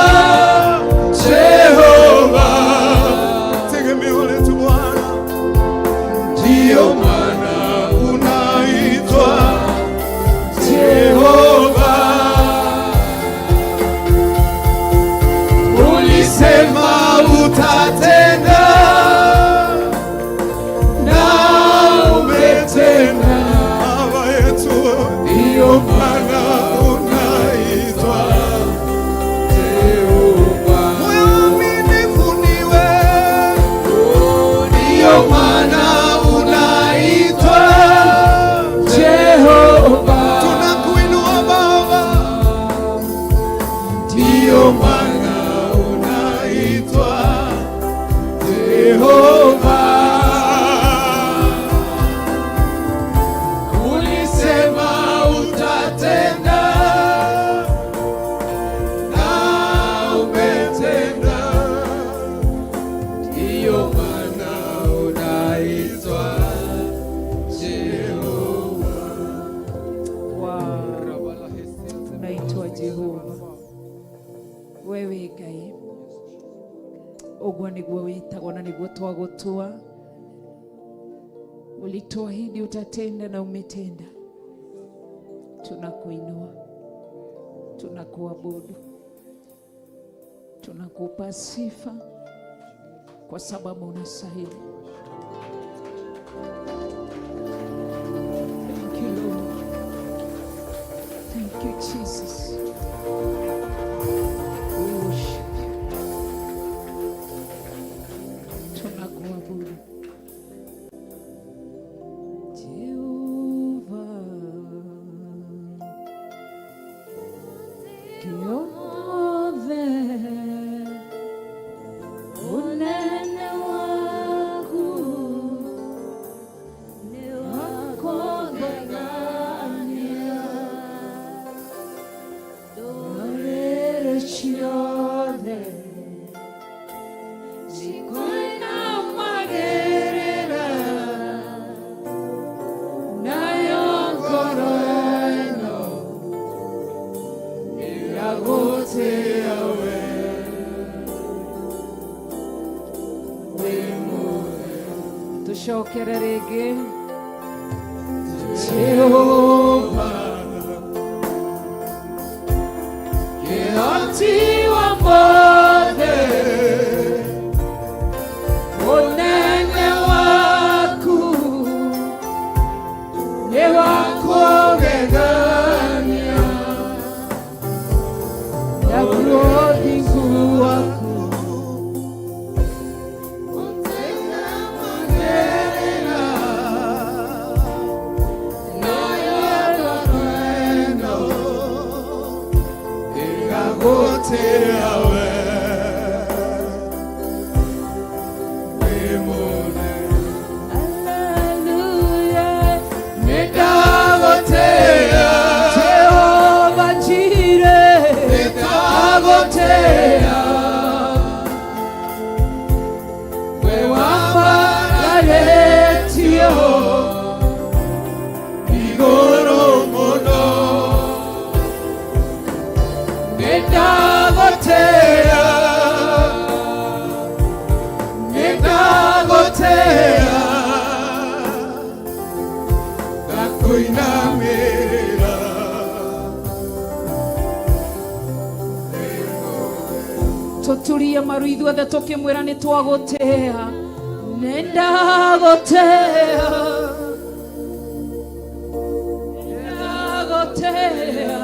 Speaker 16: Jehova. Tegemeo letu Bwana, ndiyo maana unaitwa Jehova. Ulisema utatenda na umetenda. Baba yetu, ndiyo maana unaitwa Jehova. Mwaminifu ni wewe, ndiyo maana unaitwa Jehova. Tunakuinua Baba, ndiyo maana unaitwa Jehova. Ulisema utatenda na umetenda, ndiyo maana unaitwa Jehova.
Speaker 5: Wow. Unaitwa Jehova, wewe Ngai, ũguo nĩguo wĩtagwo na nĩguo twagũtua. Ulituahidi utatenda na umetenda. Tunakuinua, tunakuabudu, tunakupa sifa kwa sababu unastahili. Thank you, Lord. Thank you, Jesus. We worship you. Tunakuabudu. Jehova. Kĩothe
Speaker 14: Unene waku nĩ wa kũgegania,
Speaker 5: ndũrĩrĩ ciothe cikwinamagĩrĩra, nayo ngoro ĩno ĩgagũtĩĩa we wĩ mũtheru. Tũcokere rĩngĩ.
Speaker 16: Jehova, Kĩhoti wa mothe,
Speaker 5: Unene waku nĩ wa kũgegania, naguo ũthingu waku
Speaker 16: Ũtenamagĩrĩra, nayo ngoro ĩno ĩgagũtĩĩa we wĩ mũtheru.
Speaker 5: Haleluya.
Speaker 16: Nĩndagũtĩĩa,
Speaker 5: Jehova Jireh,
Speaker 16: nĩndagũtĩĩa, we wambararĩtio igũrũ mũno.
Speaker 2: Tũturie maru ithuothe tũkĩmwĩra nĩ twagũtĩa. Nĩ ndagũtĩa. Ndagũtĩa.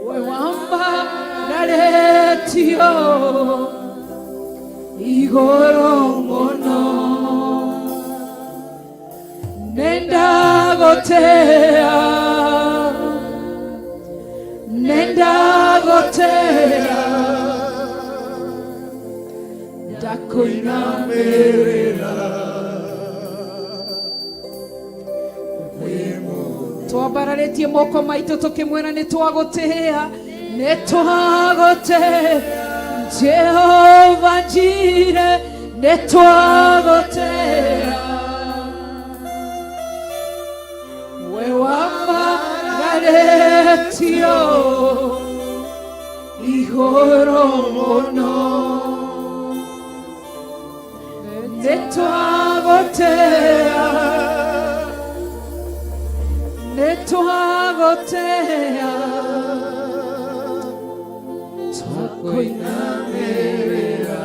Speaker 2: We wambararĩtio igũrũ mũno. Nĩ ndagũtĩa. Nĩ ndagũtĩa. Ndakũinamĩrĩra. Twambararĩtie moko maitũ tũkĩmwĩra nĩ twagũtĩa. Nĩ twagũtĩa. Jehova Jire, nĩ twagũtĩa. We wambararĩtio igũrũ mũno. Nĩ twagũtĩa. Nĩ twagũtĩa. Twakũinamĩrĩra.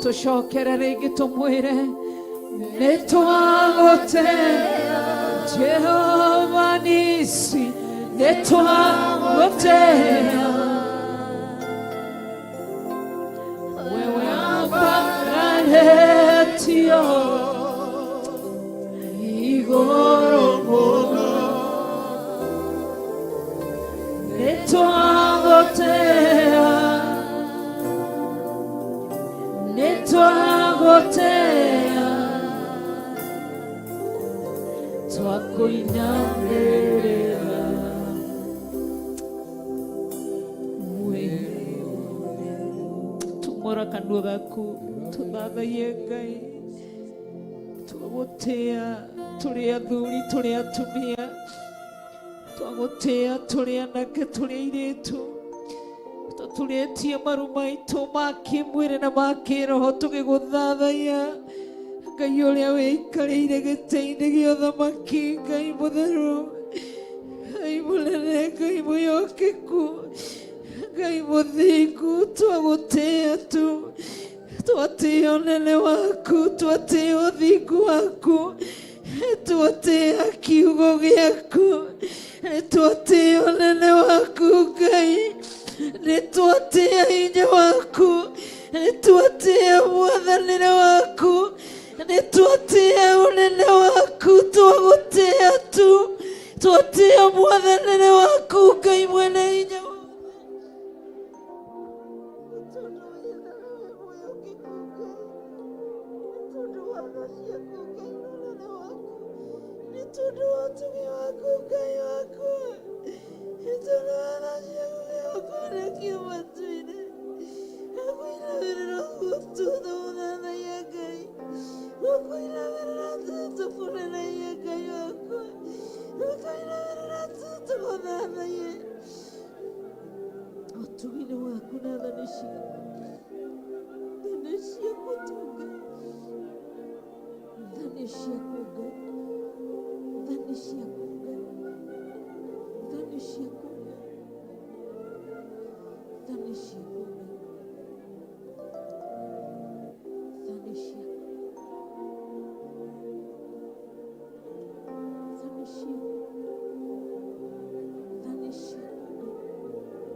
Speaker 2: Tũcokere rĩngĩ tũmwĩre nĩ twagũtĩa. Jehova Nisi, nĩ twagũtĩa. Wewe wambararĩtio igũrũ mũno. Nĩ twagũtĩa. Nĩ twagũtĩa. Twakũinamĩrĩra. We tumũra kanua gaku tũthathaiye Ngai. Twagũtĩa tũrĩ athuri tũrĩ atumia. Twagũtĩa tũrĩ anake tũrĩ airĩtu. Tũturĩtie maru maitũ ma kĩmwĩrĩ na ma kĩroho tũgĩgũthathaiya. Ngai ũrĩa wĩikarĩire gĩtĩ-inĩ gĩa ũthamaki, Ngai mũtheru, Ngai mũnene, Ngai mwĩhokeku, Ngai mũthingu, twagũtĩa tu. Twatĩa ũnene waku, twatĩa ũthingu waku, twatĩa kiugo gĩaku, twatĩa ũnene waku Ngai, twatĩa hinya waku, twatĩa mwathanĩre waku, twatĩa ũnene waku, twagũtĩa tu, twatĩa mwathanĩre waku Ngai mwene hinya. Ũtugi-inĩ waku na tha nĩ ciaku. Tha nĩ ciaku tu Ngai. Tha nĩ ciaku Ngai. Tha nĩ ciaku Ngai. Tha nĩ ciaku Ngai. Tha nĩ ciaku Ngai. Tha nĩ ciaku. Tha nĩ ciaku. Tha nĩ ciaku Ngai.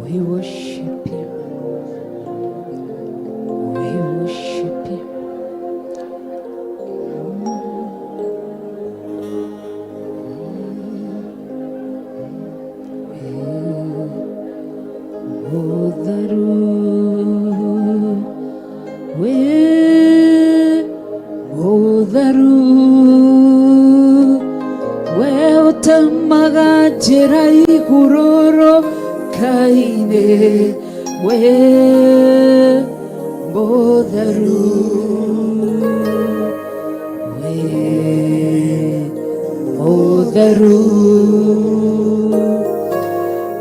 Speaker 5: We worship you. We worship you. Mũtheru, wĩ mũtheru, we ũtemaga njĩra igũrũrũka-inĩ, wĩ mũtheru, wĩ mũtheru,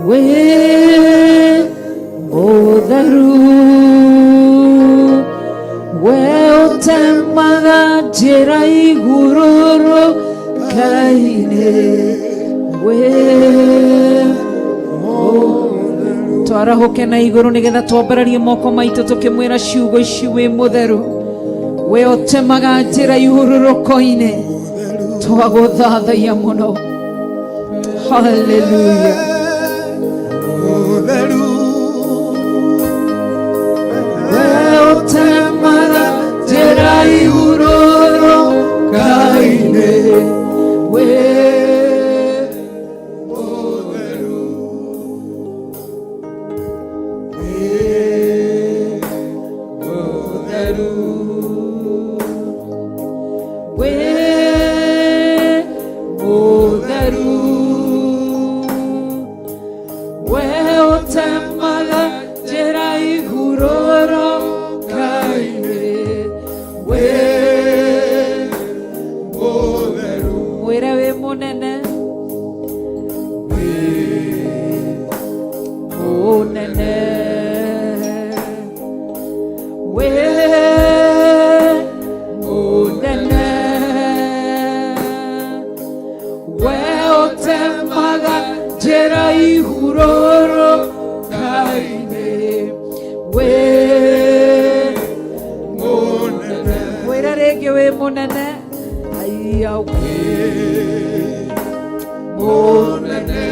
Speaker 5: wĩ mũtheru, we ũtemaga njĩra igũrũrũka-inĩ, wĩ twarahũke na igũrũ nĩgetha twambararie moko maitũ tũkĩmwĩra ciugo ici, wĩ mũtheru, we ũtemaga njĩra ihurũrũko-inĩ, twagũthathaiya mũno. Haleluya.
Speaker 16: Mũtheru.
Speaker 7: We ũtemaga njĩra ihurũrũka-inĩ, wĩ
Speaker 16: Mũtheru. Wĩ mũtheru.
Speaker 7: Wĩ mũtheru, we ũtemaga njĩra ihurũrũka-inĩ, wĩ
Speaker 16: Mũtheru.
Speaker 7: Mwĩre wĩ mũnene, mũnene, wĩ mũnene, we ũtemaga njĩra ihurũrũka-inĩ, wĩ
Speaker 16: Mũnene.
Speaker 7: Mwĩre rĩngĩ wĩ mũnene, aiya, wĩ mũnene,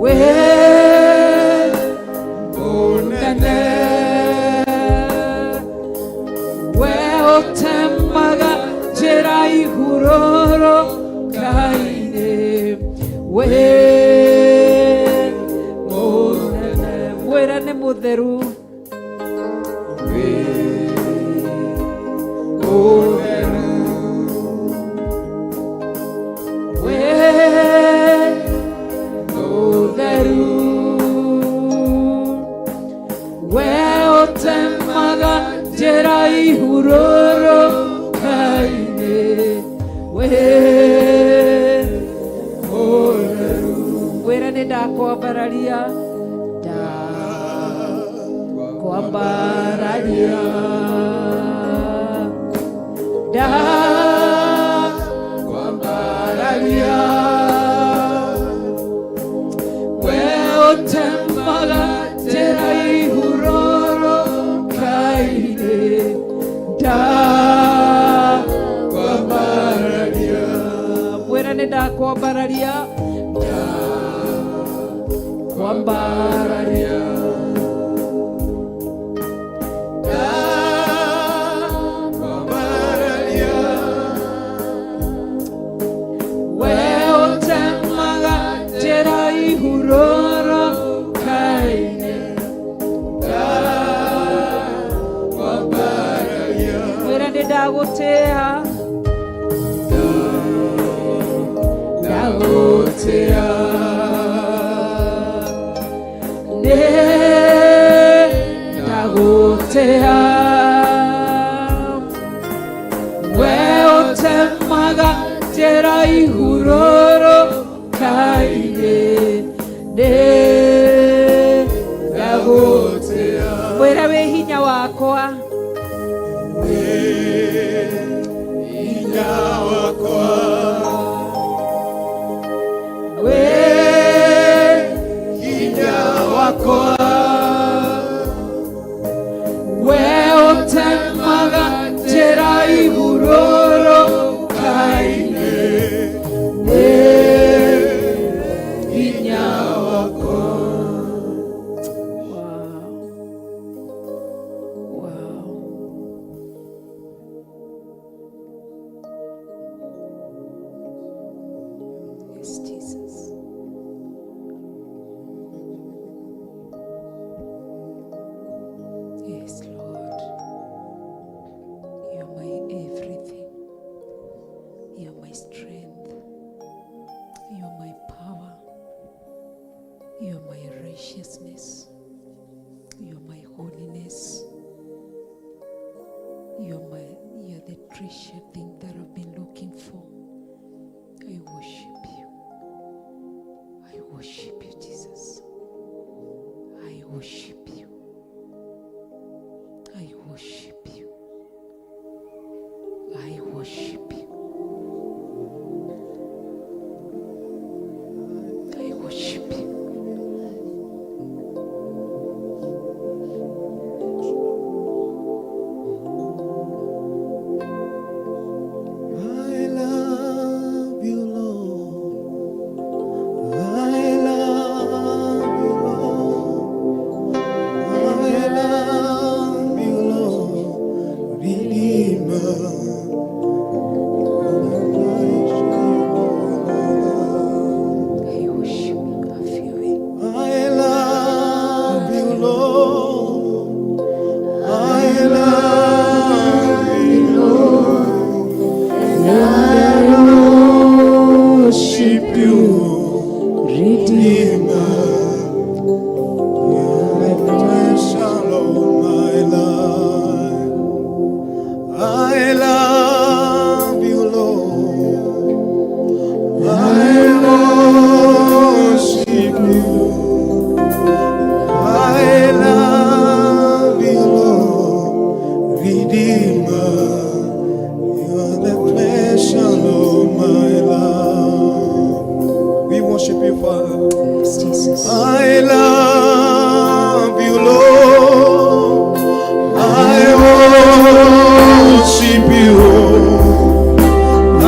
Speaker 7: wĩ mũnene, we ũtemaga njĩra ihurũrũka-inĩ, wĩ mũnene. Mwĩre nĩ mũtheru.
Speaker 16: Wĩ mũtheru.
Speaker 7: Wĩ mũtheru, we ũtemaga njĩra ihurũrũka-inĩ, wĩ mũtheru. Mwĩre nĩ ndakwambararia, ndakwambararia, ndakwambararia, we ũtemaga njĩra ihurũrũka-inĩ, ndakwambararia. Mwĩre nĩ ndakwambararia, ndakwambararia.
Speaker 16: Ndakwambararia.
Speaker 7: We ũtemaga njĩra ihurũrũka-inĩ,
Speaker 16: Ndakwambararia.
Speaker 7: Mwĩre nĩ ndagũtĩa,
Speaker 16: Ndagũtĩa.
Speaker 7: Nĩ ndagũtĩa, we ũtemaga njĩra ihurũrũka-inĩ, nĩ
Speaker 16: Ndagũtĩa.
Speaker 7: Mwĩre wĩ hinya wakwa.
Speaker 16: Wĩ hinya wakwa.
Speaker 7: Wĩ
Speaker 16: Hinya wakwa.
Speaker 7: We ũtemaga njĩra ihurũrũka-inĩ, nĩ
Speaker 15: hinya wakwa.
Speaker 5: Yes, Jesus. Yes, Lord. You are my everything. You are my strength. You are my power. You are my righteousness. You are my holiness. You are my you are the treasure thing that I've been looking for. I worship you. I worship you, Jesus. I worship you. I worship you. I worship you. I worship you.
Speaker 16: I love you, Lord. I love you, Lord. I love you, Lord. Redeemer.
Speaker 5: I worship you. I feel it.
Speaker 16: I love you, Lord. I love you, Lord.
Speaker 15: And I worship you,
Speaker 16: Redeemer. You're the treasure of my life. I love you, Lord. I worship you. I love you, Lord, Redeemer. You are the pleasure of my life. We worship you, Father.
Speaker 5: Yes, Jesus.
Speaker 16: I love you, Lord. I worship you. I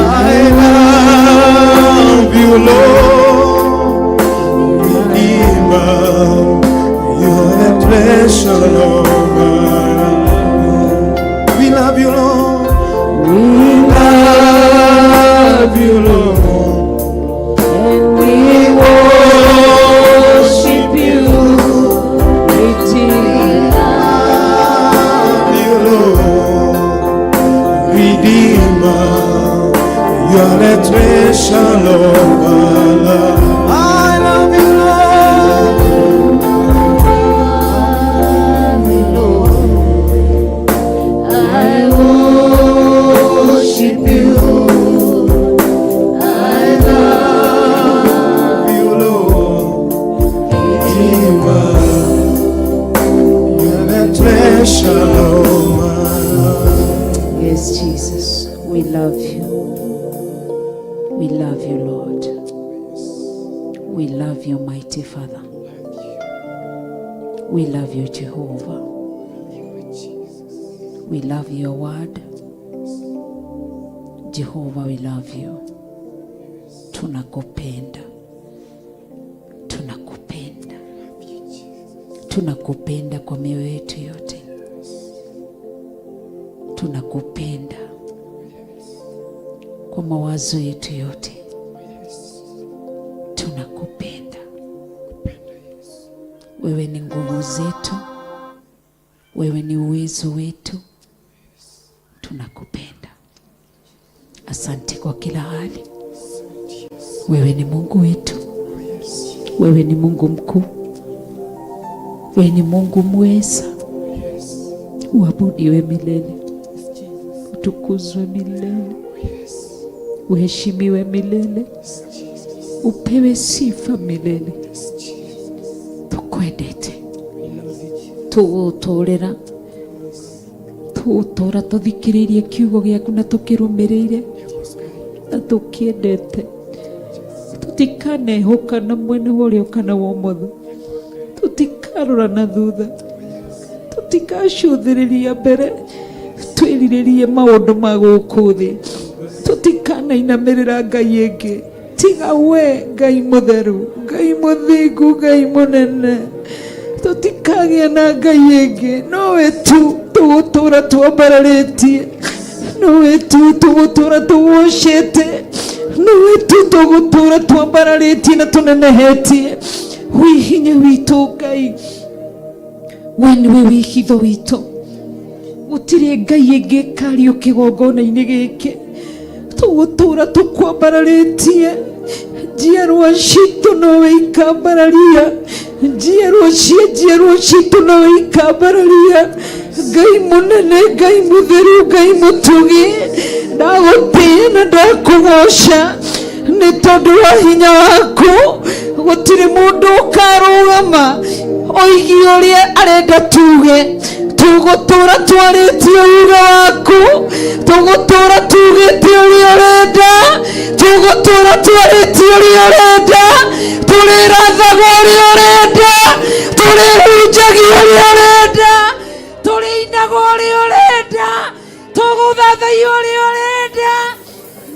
Speaker 16: love you, Lord. Redeemer, you are the treasure of my life. We love you, Lord. We love you, Lord.
Speaker 15: And we worship you, Redeemer.
Speaker 16: Love you, Lord. Redeemer, you are the treasure of my life. I love you, Lord.
Speaker 15: I worship you. I love
Speaker 16: you, Lord. Redeemer, you are the treasure of my life.
Speaker 5: Yes, Jesus, we love you. We love you, Lord. We love you, mighty Father. We love you, Jehovah. We love your word. Jehovah, we love you. Tunakupenda. Tunakupenda. Tunakupenda kwa mioyo yetu yote. Tunakupenda kwa mawazo yetu yote. Tunakupenda. Wewe ni nguvu zetu, wewe ni uwezo wetu. Tunakupenda. Asante kwa kila hali. Wewe ni Mungu wetu, wewe ni Mungu mkuu, wewe ni Mungu mweza. Uabudiwe milele, utukuzwe milele, uheshimiwe milele, upewe sifa milele. Tukwendete, tũgũtũrĩra tũgũtũra tũthikĩrĩirie kiugo gĩaku na tũkĩrũmĩrĩire na tũkĩendete tũtikanehoka na mwena wa ũrĩo kana wa ũmotho tũtikarora na thutha tũtikacũthĩrĩria mbere twĩrirĩrie maũndũ ma gũkũ thĩ tũtikanainamĩrĩra ngai ĩngĩ tiga we ngai mũtheru ngai
Speaker 7: Mũthingu, Ngai mũnene. Tũtikagĩa na ngai ĩngĩ, nowe tu tũgũtũra twambararĩtie, nowe tu tũgũtũra tũgocete, nowe tu tũgũtũra twambararĩtie na tũnenehetie. Wĩ hinya witũ Ngai, we nĩwe wĩhitho witũ. Gũtirĩ ngai ĩngĩ ĩkario kĩgongona-inĩ gĩkĩ. Tũgũtũra tũkwambararĩtie, njiarwa citũ nowe ikambararia, njiarwa cia njiarwa citũ nowe ikambararia. Ngai mũnene, Ngai mũtheru, Ngai mũtugi, ndagũtĩĩa na ndakũgoca nĩ tondũ wa hinya waku. Gũtirĩ mũndũ ũkarũgama oigie ũrĩa arenda tuge. Tũgũtũra twarĩtie uge waku, tũgũtũra tugĩte ũrĩa ũrenda, tũgũtũra twarĩtie ũrĩa ũrenda, tũrĩrathaga ũrĩa ũrenda, tũrĩhunjagia ũrĩa ũrenda, tũrĩinaga ũrĩa ũrenda, tũgũthathaia ũrĩa ũrenda.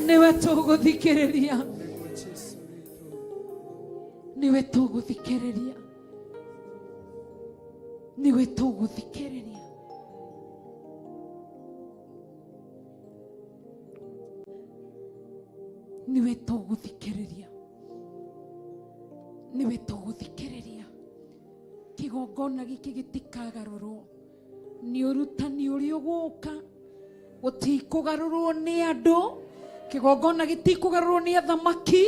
Speaker 7: Nĩwe tũgũthikĩrĩria, nĩwe tũgũthikĩrĩria, nĩwe tũgũthikĩrĩria. Nĩwe tũgũthikĩrĩria, nĩwe tũgũthikĩrĩria. Kĩgongona gĩkĩ gĩtikagarũrwo nĩ ũrutani ũrĩa ũgũka, gũtikũgarũrwo nĩ andũ. Kĩgongona gĩtikũgarũrwo nĩ athamaki,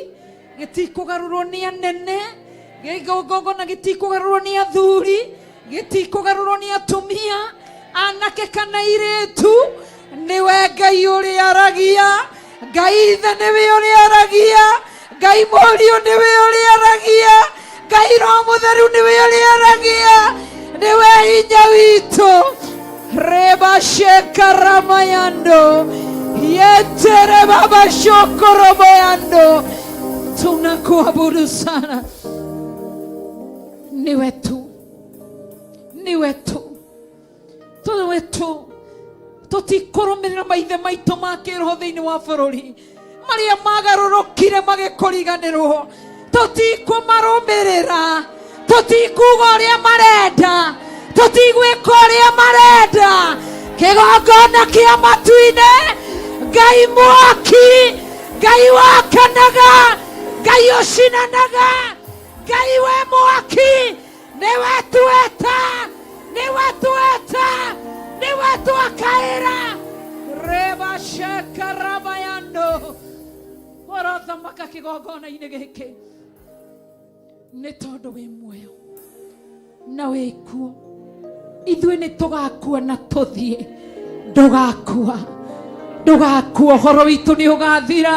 Speaker 7: gĩtikũgarũrwo nĩ anene, kĩgongona gĩtikũgarũrwo nĩ athuri, gĩtikũgarũrwo nĩ atumia, anake kana airĩtu. Nĩwe Ngai ũrĩa aragia, Ngai Ithe nĩwe ũrĩa aragia, Ngai Mũriũ nĩwe ũrĩa aragia, Ngai Roho Mũtheru nĩwe ũrĩa aragia, nĩwe hinya witũ. Rebashekaramayando yeterebabashokoroboyando, tunakuabudu sana. Niwe tu, niwe tu, niwe tu. Tũtikũrũmĩrĩra maithe maitũ ma kĩroho thĩinĩ wa bũrũri marĩa magarũrũkire magĩkũriganĩrwo. Tũtikũmarũmĩrĩra, tũtikuga ũrĩa marenda, tũtigwĩka ũrĩa marenda. Kĩgongona kĩa matu-inĩ, Ngai mwaki, Ngai wakanaga, Ngai ũcinanaga, Ngai we mwaki, nĩwe tweta, nĩwe tweta, nĩwe twakaĩra. Rebashekarabayando, ũrothamaka kĩgongona-inĩ gĩkĩ nĩ tondũ wĩ muoyo na wĩ kuo. Ithuĩ nĩ tũgakua na tũthiĩ, ndũgakua, ndũgakua. Ũhoro witũ nĩ ũgathira,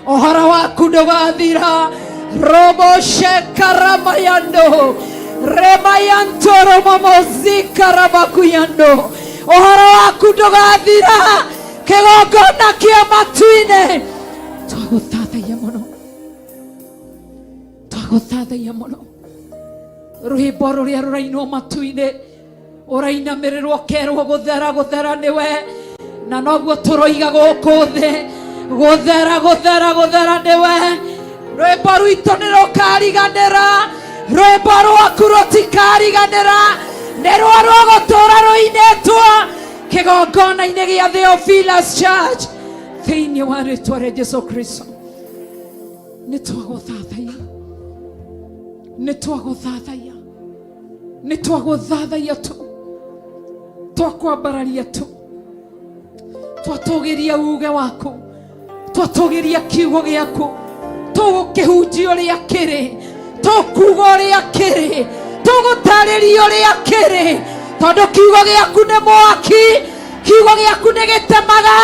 Speaker 7: ũhoro waku ndũgathira. Roboshekaramayando remayantoromomozikarabakuyando, ũhoro waku ndũgathira. Kĩgongona kĩa matu-inĩ, twagũthathaia mũno, twagũthathaia mũno. Rwĩmbo rũrĩa rũrainwo matu-inĩ ũrainamĩrĩrwo kerwo gũthera gũthera nĩwe, na noguo tũroiga gũkũ thĩ, gũthera gũthera gũthera nĩwe. Rwĩmbo rwitũ nĩ rũkariganĩra, rwĩmbo rwaku rũtikariganĩra, nĩ rwo rũgũtũra rũinĩtwo kĩgongona-inĩ gĩa Theophilus Church thĩinĩ wa rĩtwa rĩa Jesu Kristo. Nĩ twagũthathaia, nĩ twagũthathaia, nĩ twagũthathaia tu, twakwambararia tu, twatũgĩria uge waku, twatũgĩria kiugo gĩaku, tũgũkĩhunjia ũrĩa kĩrĩ, tũkuga ũrĩa kĩrĩ, tũgũtarĩria ũrĩa kĩrĩ, tondũ kiugo gĩaku nĩ mwaki, kiugo gĩaku nĩ gĩtemaga,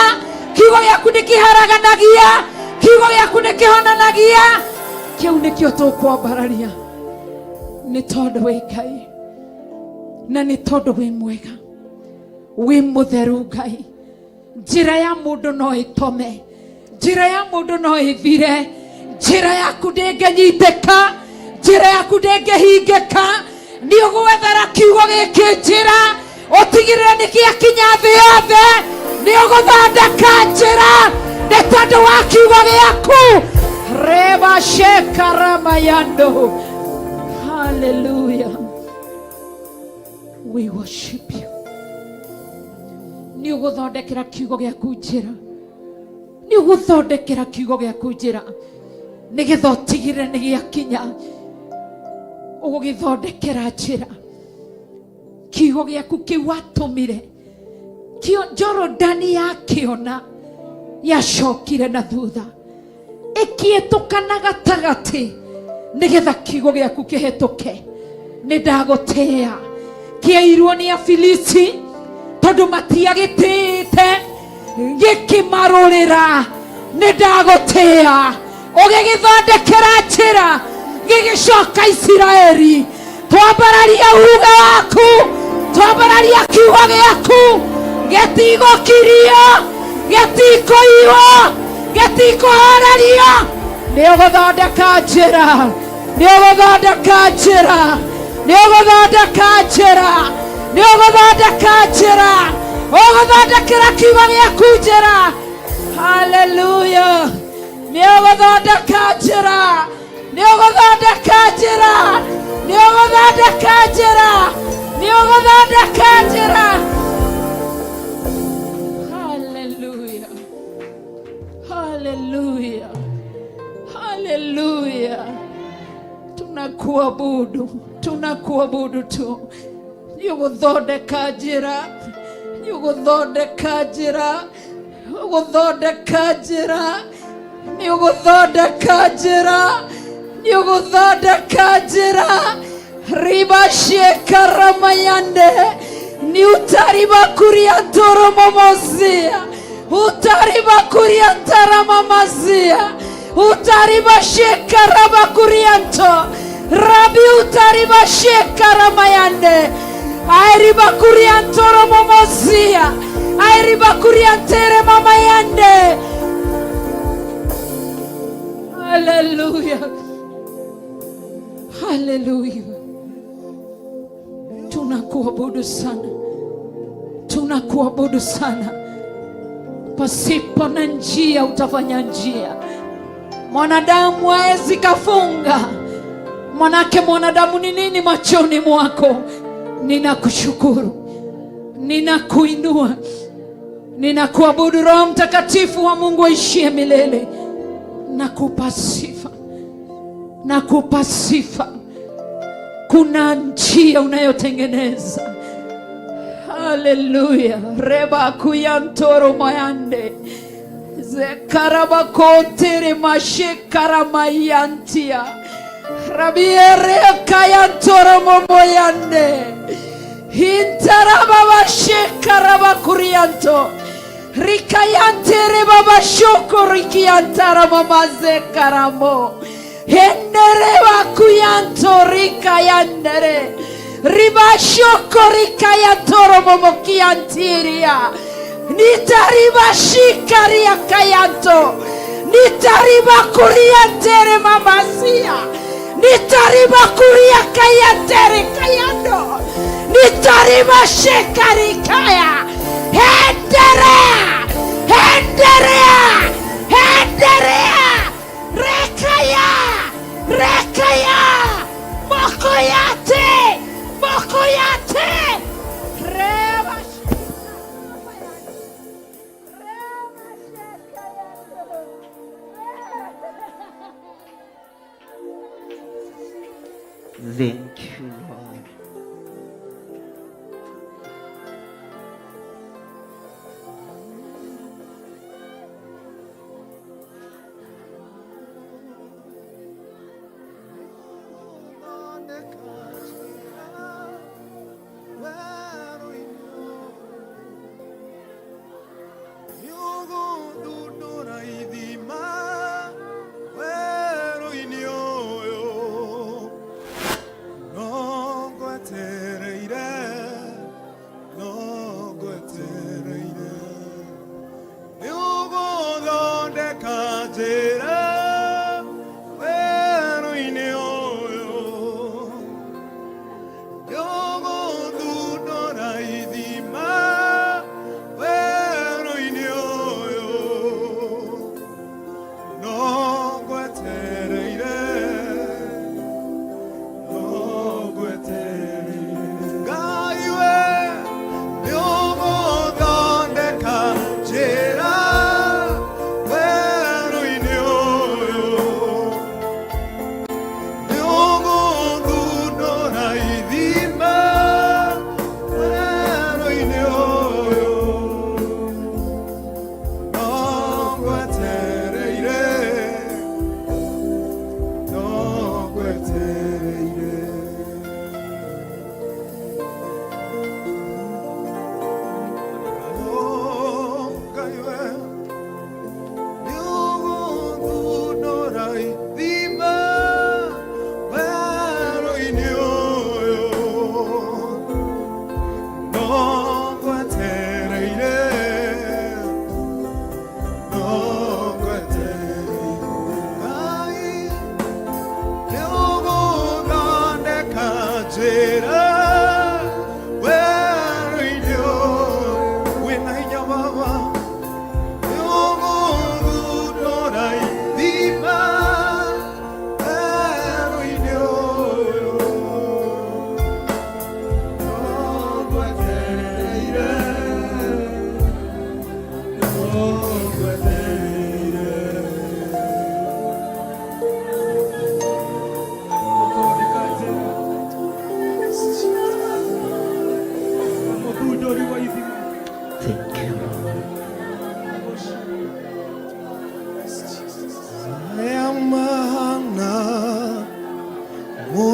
Speaker 7: kiugo gĩaku nĩ kĩharaganagia, kiugo gĩaku nĩ kĩhonanagia. Kĩu nĩkĩo tũkwambararia, nĩ tondũ wĩ Ngai na nĩ tondũ wĩ mwega, wĩ mũtheru Ngai. Njĩra ya mũndũ no ĩtome, njĩra ya mũndũ no ĩthire, njĩra yaku ndĩngĩnyitĩka, njĩra yaku ndĩngĩhingĩka. Nĩ ũgwethera kiugo gĩkĩ njĩra, ũtigĩrĩre nĩ gĩakinya thĩ yothe. Nĩ ũgũthondeka njĩra nĩ tondũ wa kiugo gĩaku. Rebashekaramayando.
Speaker 2: Hallelujah. We worship you. Nĩ ũgũthondekera kiugo gĩaku njĩra. Nĩ ũgũthondekera kiugo gĩaku njĩra. Nĩgetha ũtigĩrĩre nĩ gĩakinya. Ũgũgĩthondekera njĩra. Kiugo gĩaku kĩu watũmire. Kĩo Jorodani yakĩona yacokire na thutha. Ĩkĩetũkana gatagatĩ nĩgetha kiugo gĩaku kĩhetũke. Nĩ ndagũtĩĩa. Kĩairwo nĩ Afilisti tondũ matiagĩtĩĩte gĩkĩmarũrĩra. Nĩ ndagũtĩĩa. Ũgĩgĩthondekera njĩra gĩgĩcoka Isiraeli. Twambararia uge waku, twambararia kiugo gĩaku, gĩtigũkirio, gĩtikũiywo, gĩtikũhorerio. Nĩ ũgũthondeka njĩra, nĩ ũgũthondeka njĩra, nĩ ũgũthondeka njĩra, nĩ ũgũthondeka njĩra, ũgũthondekera kiugo gĩaku njĩra. Haleluya! Nĩ ũgũthondeka njĩra, nĩ ũgũthondeka njĩra, nĩ ũgũthondeka njĩra, nĩ ũgũthondeka njĩra. Haleluya! Haleluya! Haleluya! Tunakuabudu, tunakuabudu tu. Nĩ ũgũthondeka njĩra, nĩ ũgũthondeka njĩra, ũgũthondeka njĩra, nĩ ũgũthondeka njĩra, nĩ ũgũthondeka njĩra. Ribashekaramayande ni utaribakuriantoromomozia utaribakuriantaramamazia utaribashekaramakurianto rabi utaribashekaramayande airibakuriantoromomozia airibakuriantere mamayande. Haleluya, haleluya. Tunakuabudu sana, tunakuabudu sana. Pasipo na njia utafanya njia. Mwanadamu haezi kafunga, manake mwanadamu ni nini machoni mwako? Ninakushukuru, ninakuinua, ninakuabudu. Roho Mtakatifu wa Mungu aishie milele, nakupa sifa, nakupa sifa. Kuna njia unayotengeneza. Haleluya. Reba kuyantoro mayande zekarabakotere mashekarabayantia rabiere kayantoro momoyande hintarababashekarabakurianto rikayantere babashoko rikiantara mamazekaramo hendere bakuyanto rikayandere ribashoko rikayantoro momokiantiria nitaribashikaria kayanto nitaribakuriantere mamasia nitaribakuria kayantere kayando nitaribashekarikaya henderea henderea henderea rekaya rekaya mokoyate mokoyate reba.
Speaker 8: Thank you, Lord.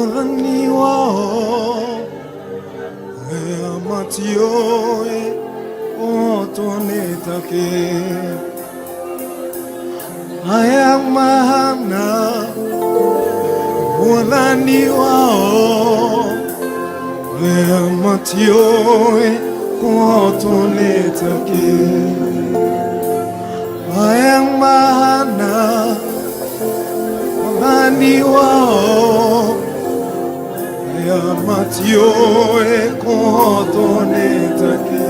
Speaker 16: Mwathani wao arĩa matiũĩ kũhotwo nĩ takĩ aya mahana Mwathani wao arĩa matiũĩ kũhotwo nĩ takĩ aya mahana Mwathani wao arĩa matiũĩ kũhotwo nĩ takĩ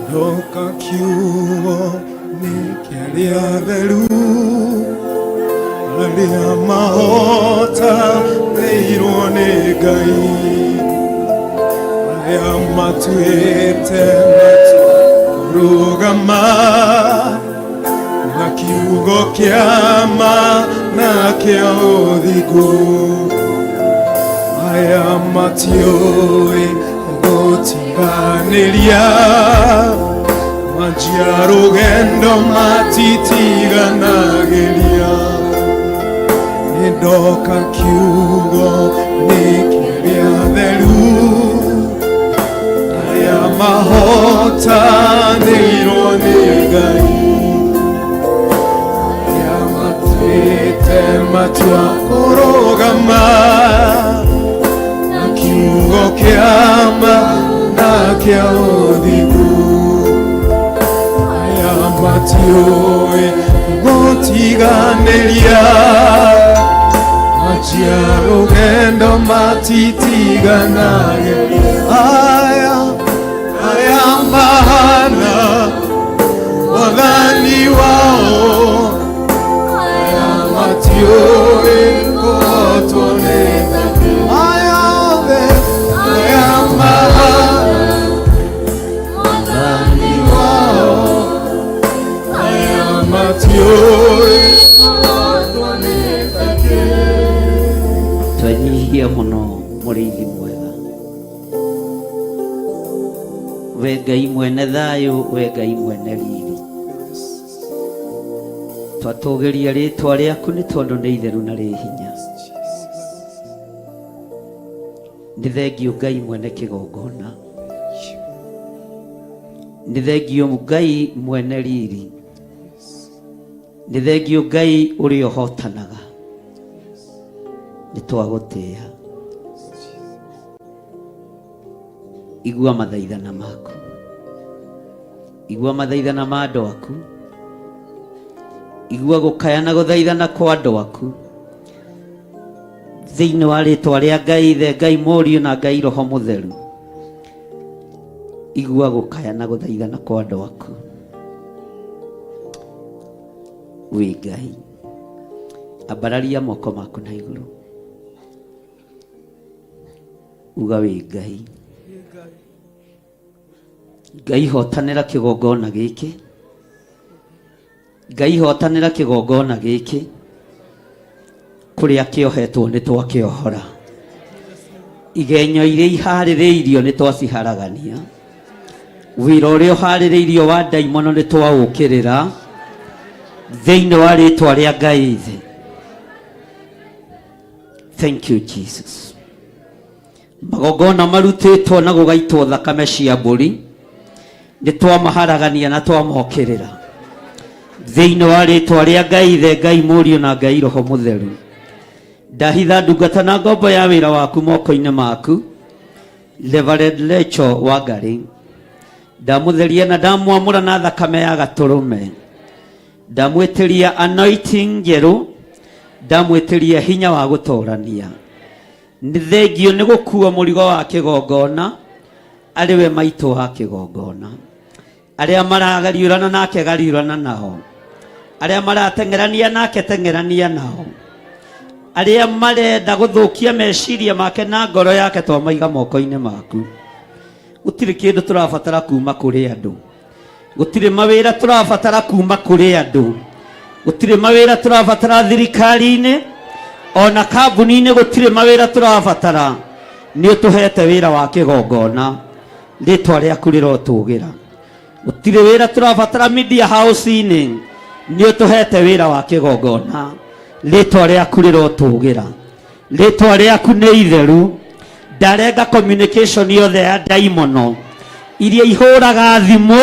Speaker 16: ndoka kiugo nĩ kĩarĩa theru arĩa mahotanĩirwo nĩ Ngai arĩa matuĩte matua kũrũgama na kiugo kĩa ma na kĩa ũthingu aya matiũĩ gũtiganĩria manjia rũgendo matitiganagĩria nĩndoka kiugo nĩ kĩrĩa theru aya mahotanĩirwo nĩ Ngai arĩa matuĩte matua kũrũgama na kiugo kĩa ma na kĩa ũthingu aya matiũĩ gũtiganĩria manjia rũgendo matitiganagĩria aya aya mahana Mwathani wao aya matiũĩ kũhotwo nĩ aya othe aya mahana Mwathani wao aya matiũĩ kũhotwo nĩ
Speaker 8: twenyihia mũno mũrĩithi mwega we Ngai mwene thayũ we Ngai mwene riri twatũgĩria rĩtwa rĩaku nĩ tondũ nĩ itheru na rĩ hinya nĩ thengio Ngai mwene kĩgongona nĩ thengio Ngai mwene riri nĩ thengio Ngai ũrĩa ũhotanaga nĩ twagũtĩĩa igua mathaithana maku igua mathaithana ma andũ aku igua gũkaya na gũthaithana kwa andũ aku thĩinĩ wa rĩtwa rĩa Ngai Ithe Ngai Mũriũ na Ngai Roho Mũtheru igua gũkaya na gũthaithana kwa andũ aku wĩ Ngai ambararia moko maku na igũrũ uga wĩ Ngai Ngai hotanĩra kĩgongona gĩkĩ Ngai hotanĩra kĩgongona gĩkĩ kũrĩa kĩohetwo nĩ twakĩohora igenyo iria iharĩrĩirio nĩ twaciharagania wĩra ũrĩa ũharĩrĩirio wa ndaimono nĩ twaũkĩrĩra thĩinĩ wa rĩtwa rĩa Ngai Ithe thank you Jesus magongona marutĩtwo na gũgaitwo thakame cia mbũri nĩ twamaharagania na twamokĩrĩra thĩinĩ wa rĩtwa rĩa Ngai Ithe Ngai Mũriũ na Ngai Roho Mũtheru ndahitha ndungata na ngombo ya wĩra waku moko-inĩ maku Reverend Lecho Wangari ndamũtheria na ndamwamũra na thakame ya gatũrũme ndamwĩtĩria anointing njerũ ndamwĩtĩria hinya wa gũtorania nĩ thengio nĩ gũkua mũrigo wa kĩgongona arĩ we maitũ wa kĩgongona arĩa maragariũrana nake gariũrana nao arĩa marateng'erania nake teng'erania nao arĩa marenda gũthũkia meciria make na ngoro yake twamaiga moko-inĩ maku gũtirĩ kĩndũ tũrabatara kuma kũrĩ andũ gũtirĩ mawĩra tũrabatara kuma kũrĩ andũ gũtirĩ mawĩra tũrabatara thirikari-inĩ ona kambuni-inĩ gũtirĩ mawĩra tũrabatara nĩ ũtũhete wĩra wa kĩgongona rĩtwa rĩaku rĩrotũgĩra gũtirĩ wĩra tũrabatara media house-inĩ nĩ ũtũhete wĩra wa kĩgongona rĩtwa rĩaku rĩrotũgĩra Rĩtwa rĩaku nĩ itheru. Ndarenga communication yothe ya ndaimono iria ihũraga thimũ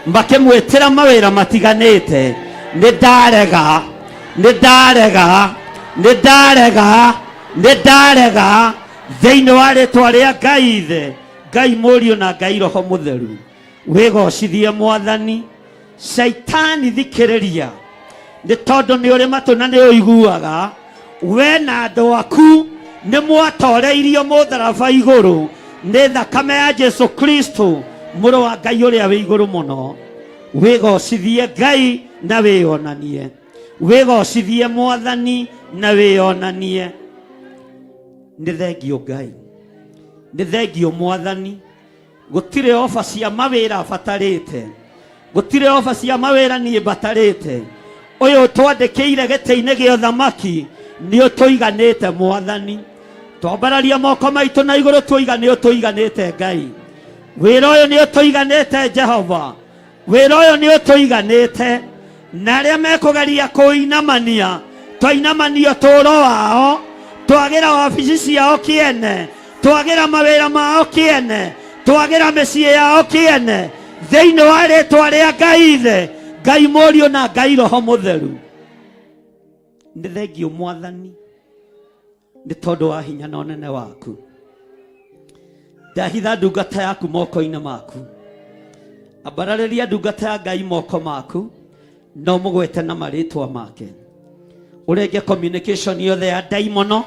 Speaker 8: makĩmwĩtĩra mawĩra matiganĩte. Nĩ ndarega, nĩ ndarega, nĩ ndarega, nĩ ndarega thĩinĩ wa rĩtwa rĩa Ngai Ithe, Ngai Mũriũ na Ngai Roho Mũtheru. Wĩgocithie Mwathani. Shaitani thikĩrĩria, nĩ tondũ nĩ ũrĩ matũ na nĩ ũiguaga. We na andũ aku nĩ mwatoreirio mũtharaba igũrũ nĩ thakame ya Jesu Kristo mũrũ wa Ngai ũrĩa wĩ igũrũ mũno. Wĩgocithie Ngai na wĩyonanie, wĩgocithie Mwathani na wĩyonanie. Nĩ thengio Ngai, nĩ thengio Mwathani. Gũtirĩ oba cia mawĩra batarĩte, gũtirĩ oba cia mawĩra niĩ mbatarĩte. Ũyũ ũtwandĩkĩire gĩtĩ-inĩ gĩa ũthamaki nĩ ũtũiganĩte Mwathani. Twambararia moko maitũ na igũrũ tuoiga nĩ ũtũiganĩte Ngai. Wĩra ũyũ nĩ ũtũiganĩte Jehova, wĩra ũyũ nĩ ũtũiganĩte. Na arĩa mekũgeria kũinamania, twainamania ũtũũro wao, twagĩra wabici ciao kĩene, twagĩra mawĩra mao kĩene, twagĩra mĩciĩ yao kĩene, thĩinĩ wa rĩtwa rĩa Ngai Ithe, Ngai Mũriũ na Ngai Roho Mũtheru. Nĩ thengio Mwathani nĩ tondũ wa hinya na ũnene waku. Ndahitha ndungata yaku moko-inĩ maku. Ambararĩria ndungata ya Ngai moko maku na ũmũgwete na marĩtwa make. Ũrenge communication yothe ya ndaimono,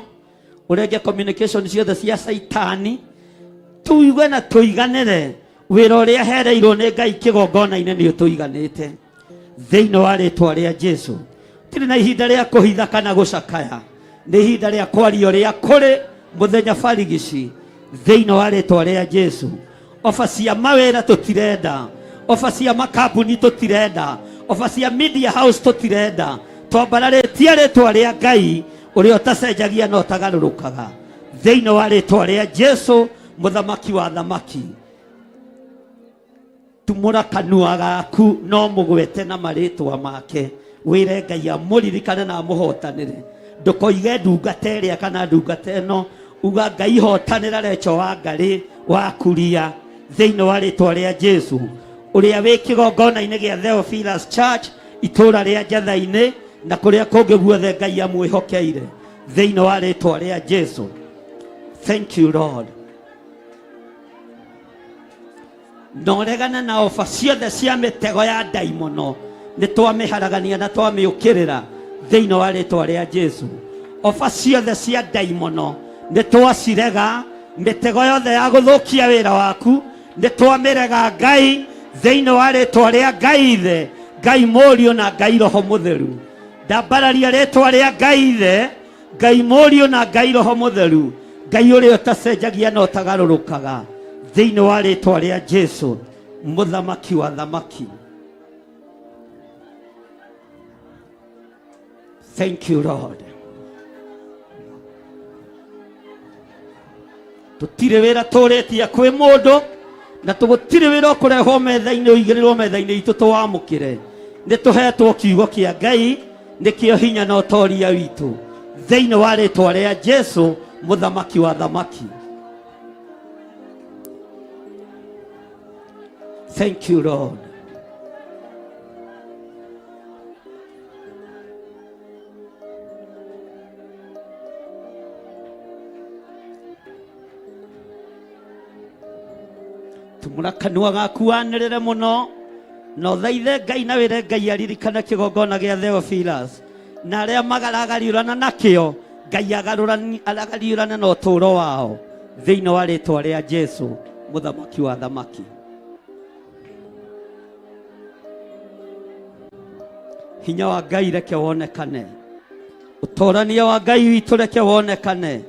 Speaker 8: ũrenge communication ciothe cia Caitani, tuigue na tũiganĩre wĩra ũrĩa hereirwo nĩ Ngai kĩgongona-inĩ nĩ ũtũiganĩte. Thĩinĩ wa rĩtwa rĩa Jesu. Tiri na ihinda rĩa kũhitha kana gũcakaya, nĩ ihinda rĩa kwaria ũrĩa kũrĩ mũthenya barigici. Thĩinĩ wa rĩtwa rĩa Jesu. Oba cia mawĩra tũtirenda, oba cia makambuni tũtirenda, oba cia media house tũtirenda. Twambararĩtie rĩtwa rĩa Ngai ũrĩa ũtacenjagia na ũtagarũrũkaga. Thĩinĩ wa rĩtwa rĩa Jesu mũthamaki wa thamaki. Tumũra kanua gaku no mũgwete na marĩtwa make, wĩre Ngai amũririkane na amũhotanĩre. Ndũkoige ndungata ĩrĩa kana ndungata ĩno, uga Ngai hotanĩra Recho wa Ngarĩ wa Kuria thĩinĩ wa rĩtwa rĩa Jesu, ũrĩa wĩ kĩgongona-inĩ gĩa Theophilus Church itũũra rĩa Njatha-inĩ na kũrĩa kũngĩ guothe Ngai amwĩhokeire thĩinĩ wa rĩtwa rĩa Jesu. Thank you Lord. Na ũregane na oba ciothe cia mĩtego ya ndaimono, nĩ twamĩharagania na twamĩũkĩrĩra thĩinĩ wa rĩtwa rĩa Jesu. Oba ciothe cia ndaimono nĩ twacirega, mĩtego yothe ya gũthũkia wĩra waku nĩ twamĩrega Ngai, thĩinĩ wa rĩtwa rĩa Ngai Ithe, Ngai Mũriũ na Ngai Roho Mũtheru. Ndambararia rĩtwa rĩa Ngai Ithe, Ngai Mũriũ na Ngai Roho Mũtheru, Ngai ũrĩa ũtacenjagia na ũtagarũrũkaga, thĩinĩ wa rĩtwa rĩa Jesu mũthamaki wa thamaki. Thank you Lord. Tũtirĩ wĩra tũrĩtie kwĩ mũndũ, na tũgũtirĩ wĩra ũkũrehwo metha-inĩ ũigĩrĩrwo metha-inĩ itũ tũwamũkĩre. Nĩ tũhetwo kiugo kĩa Ngai, nĩkĩo hinya na ũtoria witũ, thĩinĩ wa rĩtwa rĩa Jesu mũthamaki wa thamaki. Thank you Lord. Tumũra kanua gaku wanĩrĩre mũno na ũthaithe Ngai na wĩre Ngai aririkane kĩgongona gĩa Theophilus na arĩa magaragariũrana nakĩo, Ngai agariũrane na ũtũũro wao thĩinĩ wa rĩtwa rĩa Jesu mũthamaki wa thamaki. Hinya wa Ngai reke wonekane, ũtorania wa Ngai witũ reke wonekane,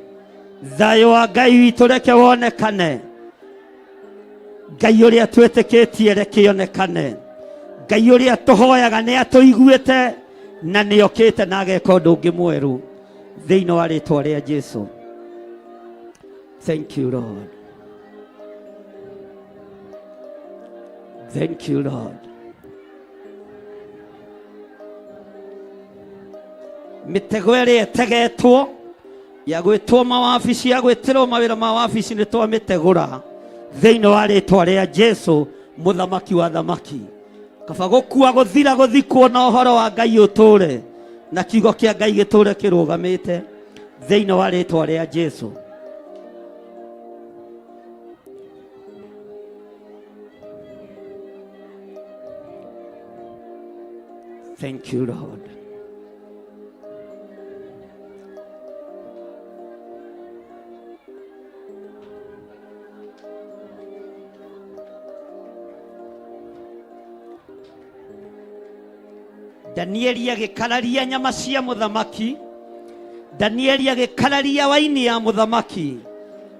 Speaker 8: thayũ wa Ngai witũ reke wonekane, Ngai ũrĩa twĩtĩkĩtie reke onekane, Ngai ũrĩa tũhoyaga nĩ atũiguĩte na nĩ okĩte na ageka ũndũ ũngĩ mwerũ thĩinĩ wa rĩtwa rĩa Jesu. Thank you Lord. Thank you Lord. Mĩtego ĩrĩa ĩtegetwo Ya gwĩtwo mawabici, ya gwĩtĩrwo mawĩra ma wabici, nĩ twamĩtegũra thĩinĩ wa rĩtwa rĩa Jesu mũthamaki wa thamaki. Kaba gũkua, gũthira, gũthikwo na ũhoro wa Ngai ũtũre, na kiugo kĩa Ngai gĩtũre kĩrũgamĩte thĩinĩ wa rĩtwa rĩa Jesu. Thank you, Lord. Danieli agĩkararia nyama cia mũthamaki. Danieli agĩkararia waini ya mũthamaki,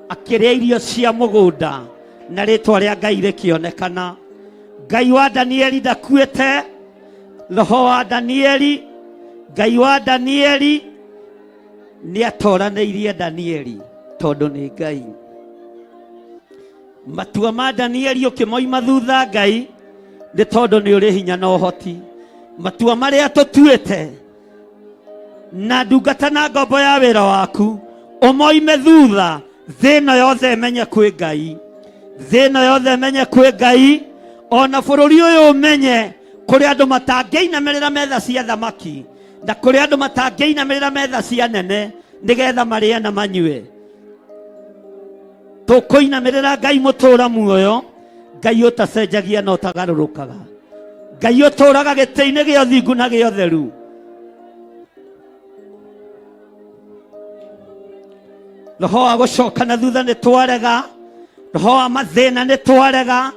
Speaker 8: akĩrĩa irio cia mũgũnda, na rĩtwa rĩa Ngai rĩkĩonekana. Ngai wa Danieli ndakuĩte. Roho wa Danieli, Ngai wa Danieli nĩ atoranĩirie Danieli tondũ nĩ Ngai. Matua ma Danieli ũkĩmoima thutha Ngai, nĩ tondũ nĩ ũrĩ hinya na ũhoti. Matua marĩa tũtuĩte na ndungata na ngombo ya wĩra waku, ũmoime thutha, thĩ ĩno yothe ĩmenye kwĩ Ngai, thĩ ĩno yothe ĩmenye kwĩ Ngai, ona bũrũri ũyũ ũmenye kũrĩ andũ matangĩinamĩrĩra metha cia thamaki, na kũrĩ andũ matangĩinamĩrĩra metha cia nene nĩgetha marĩe na manyue. Tũkũinamĩrĩra Ngai mũtũra muoyo, Ngai ũtacenjagia na ũtagarũrũkaga, Ngai ũtũraga gĩtĩ-inĩ gĩa ũthingu na gĩa ũtheru. Roho wa gũcoka na thutha nĩ twarega, roho wa mathĩna nĩ twarega,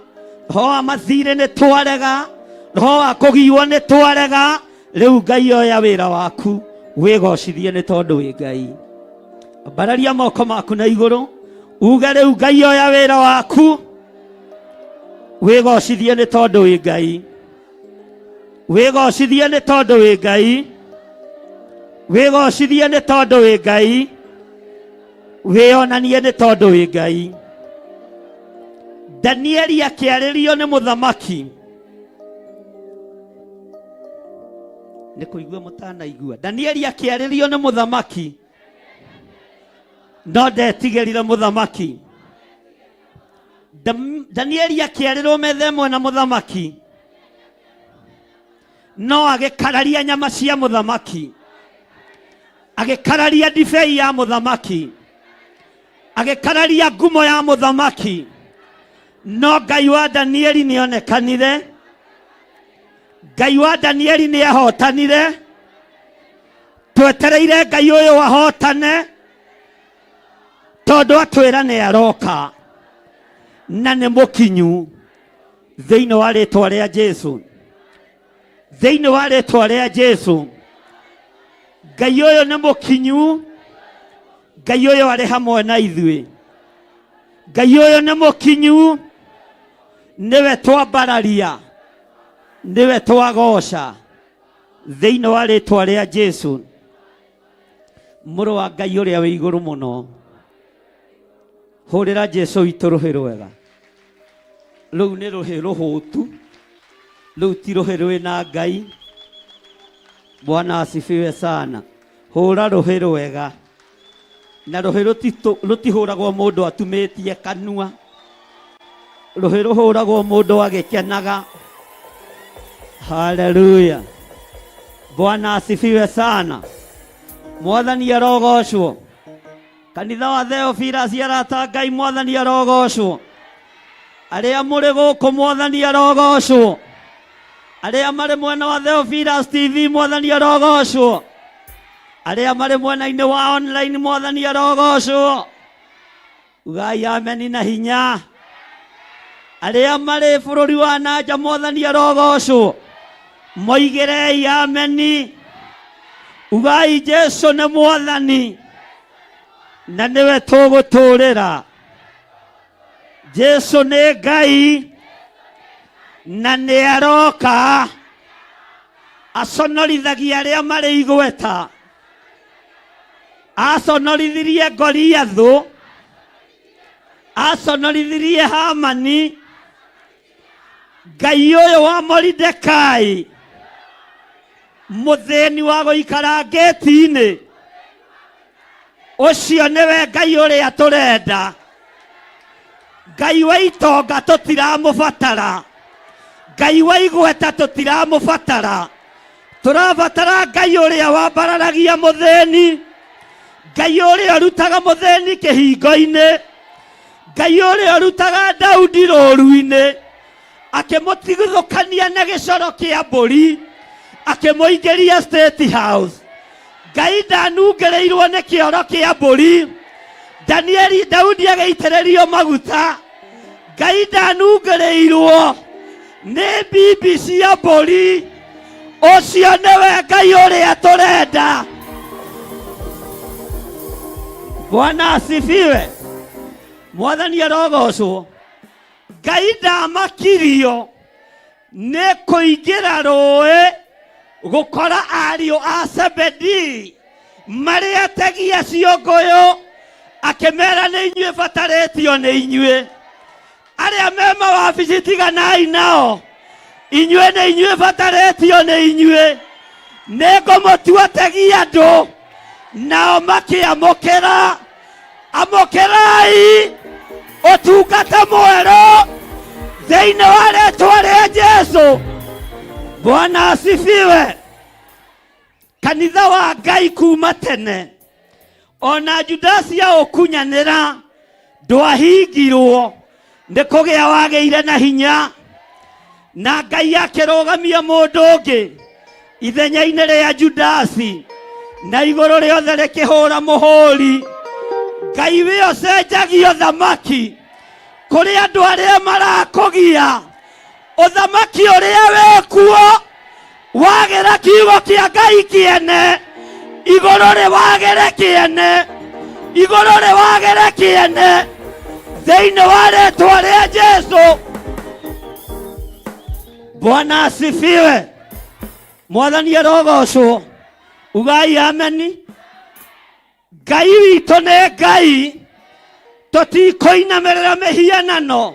Speaker 8: roho wa mathirĩ nĩ twarega, roho wa kũgiwo nĩ twarega. Rĩu Ngai, oya wĩra waku wĩgocithie nĩ tondũ wĩ Ngai. Ambararia moko maku na igũrũ uge, rĩu Ngai, oya wĩra waku wĩgocithie nĩ tondũ wĩ Ngai, wĩgocithie nĩ tondũ wĩ Ngai, wĩgocithie nĩ tondũ wĩ Ngai, wĩonanie nĩ tondũ wĩ Ngai. Danieli akĩarĩrio nĩ mũthamaki nĩ kũigua mũtanaigua. Danieli akĩarĩrio nĩ mũthamaki, no ndetigĩrire mũthamaki. Danieli akĩarĩrwo metha ĩmwe na mũthamaki, no agĩkararia nyama cia mũthamaki, agĩkararia ndibei ya mũthamaki, agĩkararia ngumo ya mũthamaki, no Ngai wa Danieli nĩonekanire. Ngai wa Danieli nĩahotanire. Twetereire Ngai ũyũ ahotane, tondũ atwĩra nĩ aroka na nĩ mũkinyu. Thĩinĩ wa rĩtwa rĩa Jesu, thĩinĩ wa rĩtwa rĩa Jesu, Ngai ũyũ nĩ mũkinyu. Ngai ũyũ arĩ hamwe na ithuĩ. Ngai ũyũ nĩ mũkinyu, nĩwe twambararia, nĩwe twagoca, thĩinĩ wa rĩtwa rĩa Jesu, mũrũ wa Ngai ũrĩa wĩ igũrũ mũno. Hũrĩra Jesu witũ rũhĩ rwega. Rũu nĩ rũhĩ rũhũtu, rũu ti rũhĩ rwĩna Ngai. Bwana asifiwe sana. Hũra rũhĩ rwega, na rũhĩ rũtihũragwo mũndũ atumĩtie kanua, rũhĩ rũhũragwo mũndũ agĩkenaga. Haleluya, Bwana asifiwe sana. Mwathani arogocwo. Kanitha wa Theophilus, arata Ngai, Mwathani arogocwo. Arĩa mũrĩ gũkũ, Mwathani arogocwo. Arĩa marĩ mwena wa Theophilus TV, Mwathani arogocwo. Arĩa marĩ mwena-inĩ wa online, Mwathani arogocwo. Ugai ameni na hinya. Arĩa marĩ bũrũri wa nanja, Mwathani arogocwo. Moigĩrei ameni. Ugai Jesu nĩ Mwathani na nĩwe tũgũtũrĩra. Jesu nĩ Ngai na nĩ aroka. Aconorithagia arĩa marĩ igweta. Aconorithirie Goliathũ, aconorithirie Hamani. Ngai ũyũ wa Moridekai, mũthĩni wa gũikara ngĩti-inĩ, Ũcio nĩwe Ngai ũrĩa tũrenda. Ngai wa itonga tũtiramũbatara. Ngai wa igweta tũtiramũbatara. Tũrabatara Ngai ũrĩa wambararagia mũthĩni, Ngai ũrĩa ũrutaga mũthĩni kĩhingo-inĩ, Ngai ũrĩa ũrutaga Daudi rũũru-inĩ, akĩmũtigithũkania na gĩcoro kĩa mbũri, akĩmũingĩria State House. Ngai ndanungĩrĩirwo nĩ kĩoro kĩa mbũri. Danieli Daudi agĩitĩrĩrio maguta. Ngai ndanungĩrĩirwo nĩ mbimbi cia mbũri. Ũcio nĩwe Ngai ũrĩa tũrenda. Bwana asifiwe. Mwathani arogocwo. Ngai ndamakirio nĩ kũingĩra rũĩ gũkora ariũ a Zebedii marĩ ategi acio ngũyũ, akĩmera nĩ inyuĩ batarĩtio nĩ inyuĩ. Arĩa me mawabici tiganai nao, inyuĩ nĩ inyuĩ batarĩtio nĩ inyuĩ. Nĩ ngũmũtua ategi andũ, nao makĩamũkĩra. Amũkĩrai ũtungata mwerũ thĩinĩ wa rĩtwa rĩa Jesu. Bwana asifiwe. Kanitha wa Ngai kuma tene ona Judasi aũkunyanĩra ndwahingirwo nĩ kũgĩa wagĩire na hinya na Ngai akĩrũgamia mũndũ ũngĩ ithenya-inĩ rĩa Judasi na igũrũ rĩothe rĩkĩhũra mũhũri. Ngai wĩ ũcenjagia ũthamaki kũrĩ andũ arĩa marakũgia ũthamaki ũrĩa wĩkuo wagĩra kiugo kĩa Ngai kĩene igũrũ rĩwagĩre kĩene igũrũ rĩwagĩre kĩene thĩinĩ wa rĩtwa rĩa Jesu. Bwana asifiwe. Mwathani arogocwo. Ugai ameni. Ngai witũ nĩ Ngai, tũtikũinamĩrĩra mĩhianano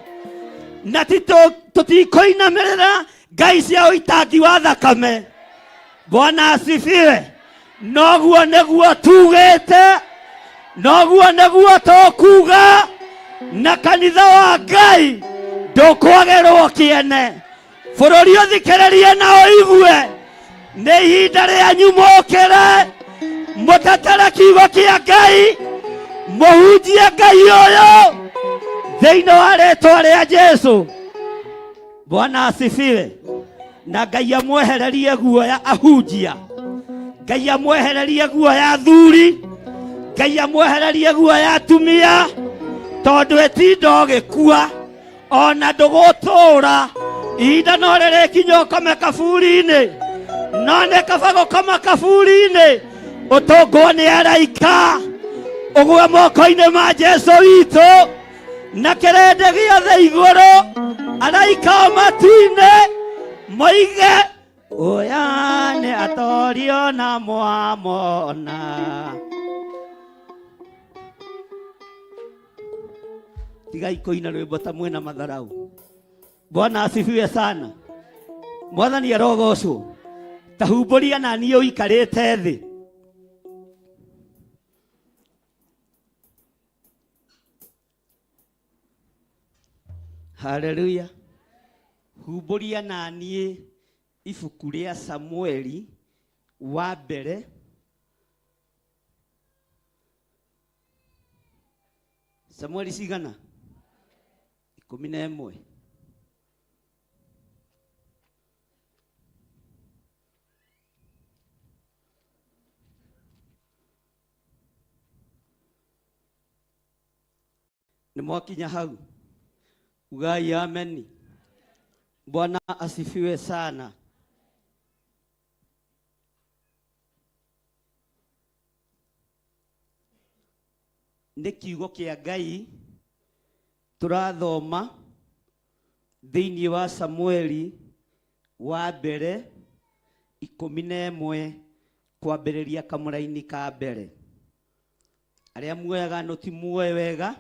Speaker 8: na tũtikũinamĩrĩra ngai cia ũitangi wa thakame. Bwana asifiwe. Noguo nĩguo tugĩte, noguo nĩguo tũkuga, na kanitha wa Ngai ndũkwagĩrwo kĩene. Bũrũri ũthikĩrĩrie na ũigue, nĩ ihinda rĩanyu mũkĩre, mũtetere kiugo kĩa Ngai, mũhunjie Ngai ũyũ thĩinĩ wa rĩtwa rĩa Jesu. Bwana asifiwe. Na Ngai amwehererie guoya ahunjia, Ngai amwehererie guoya athuri, Ngai amwehererie guoya atumia, tondũ ĩtinda ũgĩkua ona ndũgũtũũra. Ihinda no rĩrĩkinya ũkome kaburi-inĩ, no nĩ kaba gũkoma kaburi-inĩ ũtũngwo nĩ araika, ũgwe moko-inĩ ma Jesu witũ na kĩrĩndĩ gĩothe igũrũ, araika o matu-inĩ moige ũya nĩ atorio na mwamona. Tigai kũina rwĩmbo ta mwĩna matharau. Bwana asifiwe sana. Mwathani arogocwo. Ta humbũria na niĩ ũikarĩte thĩ. Haleluya. Humbũria na niĩ ibuku rĩa Samueli wa mbere Samueli cigana? 11. Nĩ mwakinya hau? Ugai ameni. Bwana asifiwe sana. Nĩ kiugo kĩa Ngai tũrathoma thĩinĩ wa Samueli wa mbere 11 kwambĩrĩria kamũraini ka mbere. Arĩa muoyaga noti muoe wega,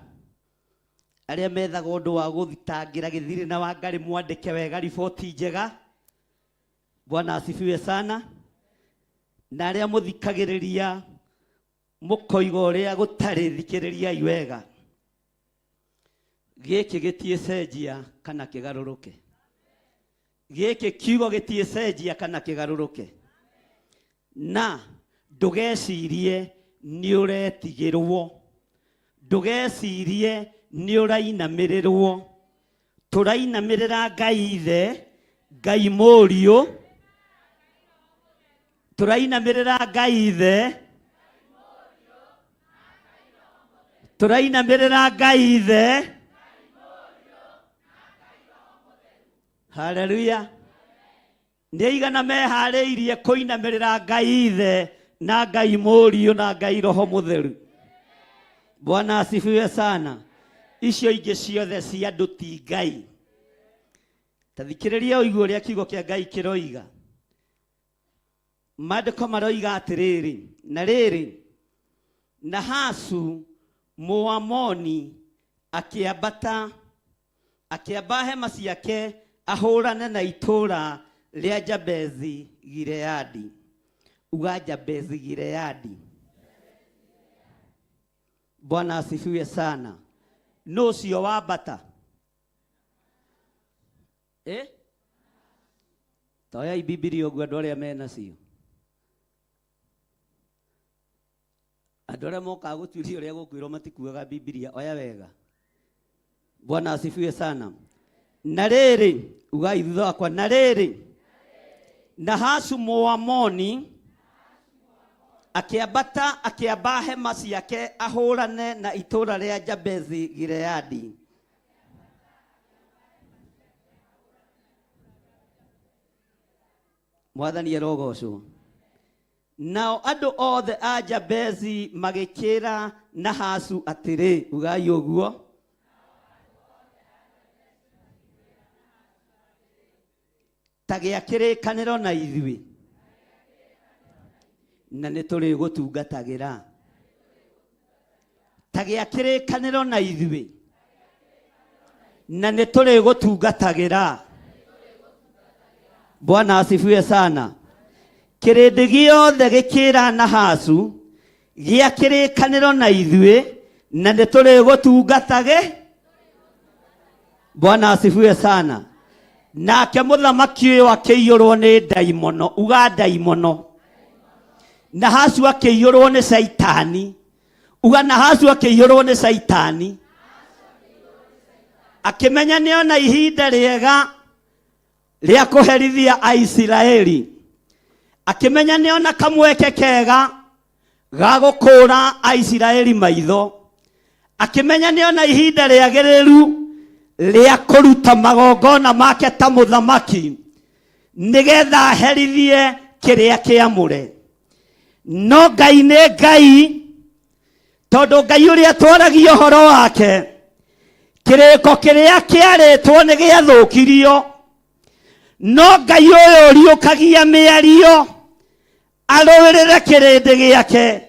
Speaker 8: arĩa methaga ũndũ wa gũthitangĩra gĩthirĩ na Wangarĩ mwandĩke wega riboti njega. Bwana asifiwe sana. Na arĩa mũthikagĩrĩria Mũkoiga ũrĩa gũtarĩ, thikĩrĩriai wega. Gĩkĩ gĩtiĩcenjia kana kĩgarũrũke. Gĩkĩ kiugo gĩtiĩcenjia kana kĩgarũrũke. Na ndũgecirie nĩ ũretigĩrwo, ndũgecirie nĩ ũrainamĩrĩrwo. Tũrainamĩrĩra Ngai Ithe, Ngai Mũriũ, tũrainamĩrĩra Ngai Ithe, tũrainamĩrĩra Ngai Ithe. Haleluya! Nĩ aigana meharĩirie kũinamĩrĩra Ngai Ithe na Ngai Mũriũ na Ngai Roho Mũtheru? Bwana asifiwe sana. Icio ingĩ ciothe cia andũ ti Ngai. Ta thikĩrĩria ũigue ũrĩa kiugo kĩa Ngai kĩroiga. Maandĩko maroiga atĩrĩrĩ, na rĩrĩ, Nahasu Mũamoni akĩambata akĩamba hema ciake ahũrane na itũũra rĩa Jabezi Gileadi. Uga Jabezi Gileadi. Bwana asifiwe sana. Nũ ũcio wambata? Eh? Toyai Bibilia ũguo andũ arĩa menacio. Andũ arĩa mokaga gũtuĩria ũrĩa gũkwĩrwo matikuaga Bibilia, oya wega. Bwana asifiwe sana. Na rĩrĩ, ugai thutha wakwa, na rĩrĩ, Nahasu Mũamoni akĩambata akĩamba hema ciake ahũrane na itũũra rĩa Jabezi Gileadi. Mwathani arogocwo. Nao andũ othe a Jabezi magĩkĩra Nahasu atĩrĩ, ugai ũguo. Ta gĩa kĩrĩkanĩro na ithuĩ, na nĩ tũrĩgũtungatagĩra. Ta gĩa kĩrĩkanĩro na ithuĩ, na nĩ tũrĩgũtungatagĩra. Bwana asifiwe sana. Kĩrĩndĩ gĩothe gĩkĩra Nahasu, gĩa kĩrĩkanĩro na ithuĩ, na nĩ tũrĩgũtungatage. Bwana asifiwe sana. Nake mũthamaki ũyũ akĩiyũrwo nĩ ndaimono, uga ndaimono. Nahasu akĩiyũrwo nĩ Caitani, uga Nahasu akĩiyũrwo nĩ Caitani, akĩmenya nĩona ihinda rĩega rĩa kũherithia Aisiraeli, akĩmenya nĩona kamweke kega ga gũkũũra Aisiraeli maitho, akĩmenya nĩona ihinda rĩagĩrĩru rĩa kũruta magongona make ta mũthamaki nĩgetha aherithie kĩrĩa kĩamũre. No Ngai nĩ Ngai, tondũ Ngai ũrĩa twaragia ũhoro wake, kĩrĩko kĩrĩa kĩarĩtwo nĩ gĩathũkirio, no Ngai ũyũ ũriũkagia mĩario arũĩrĩre kĩrĩndĩ gĩake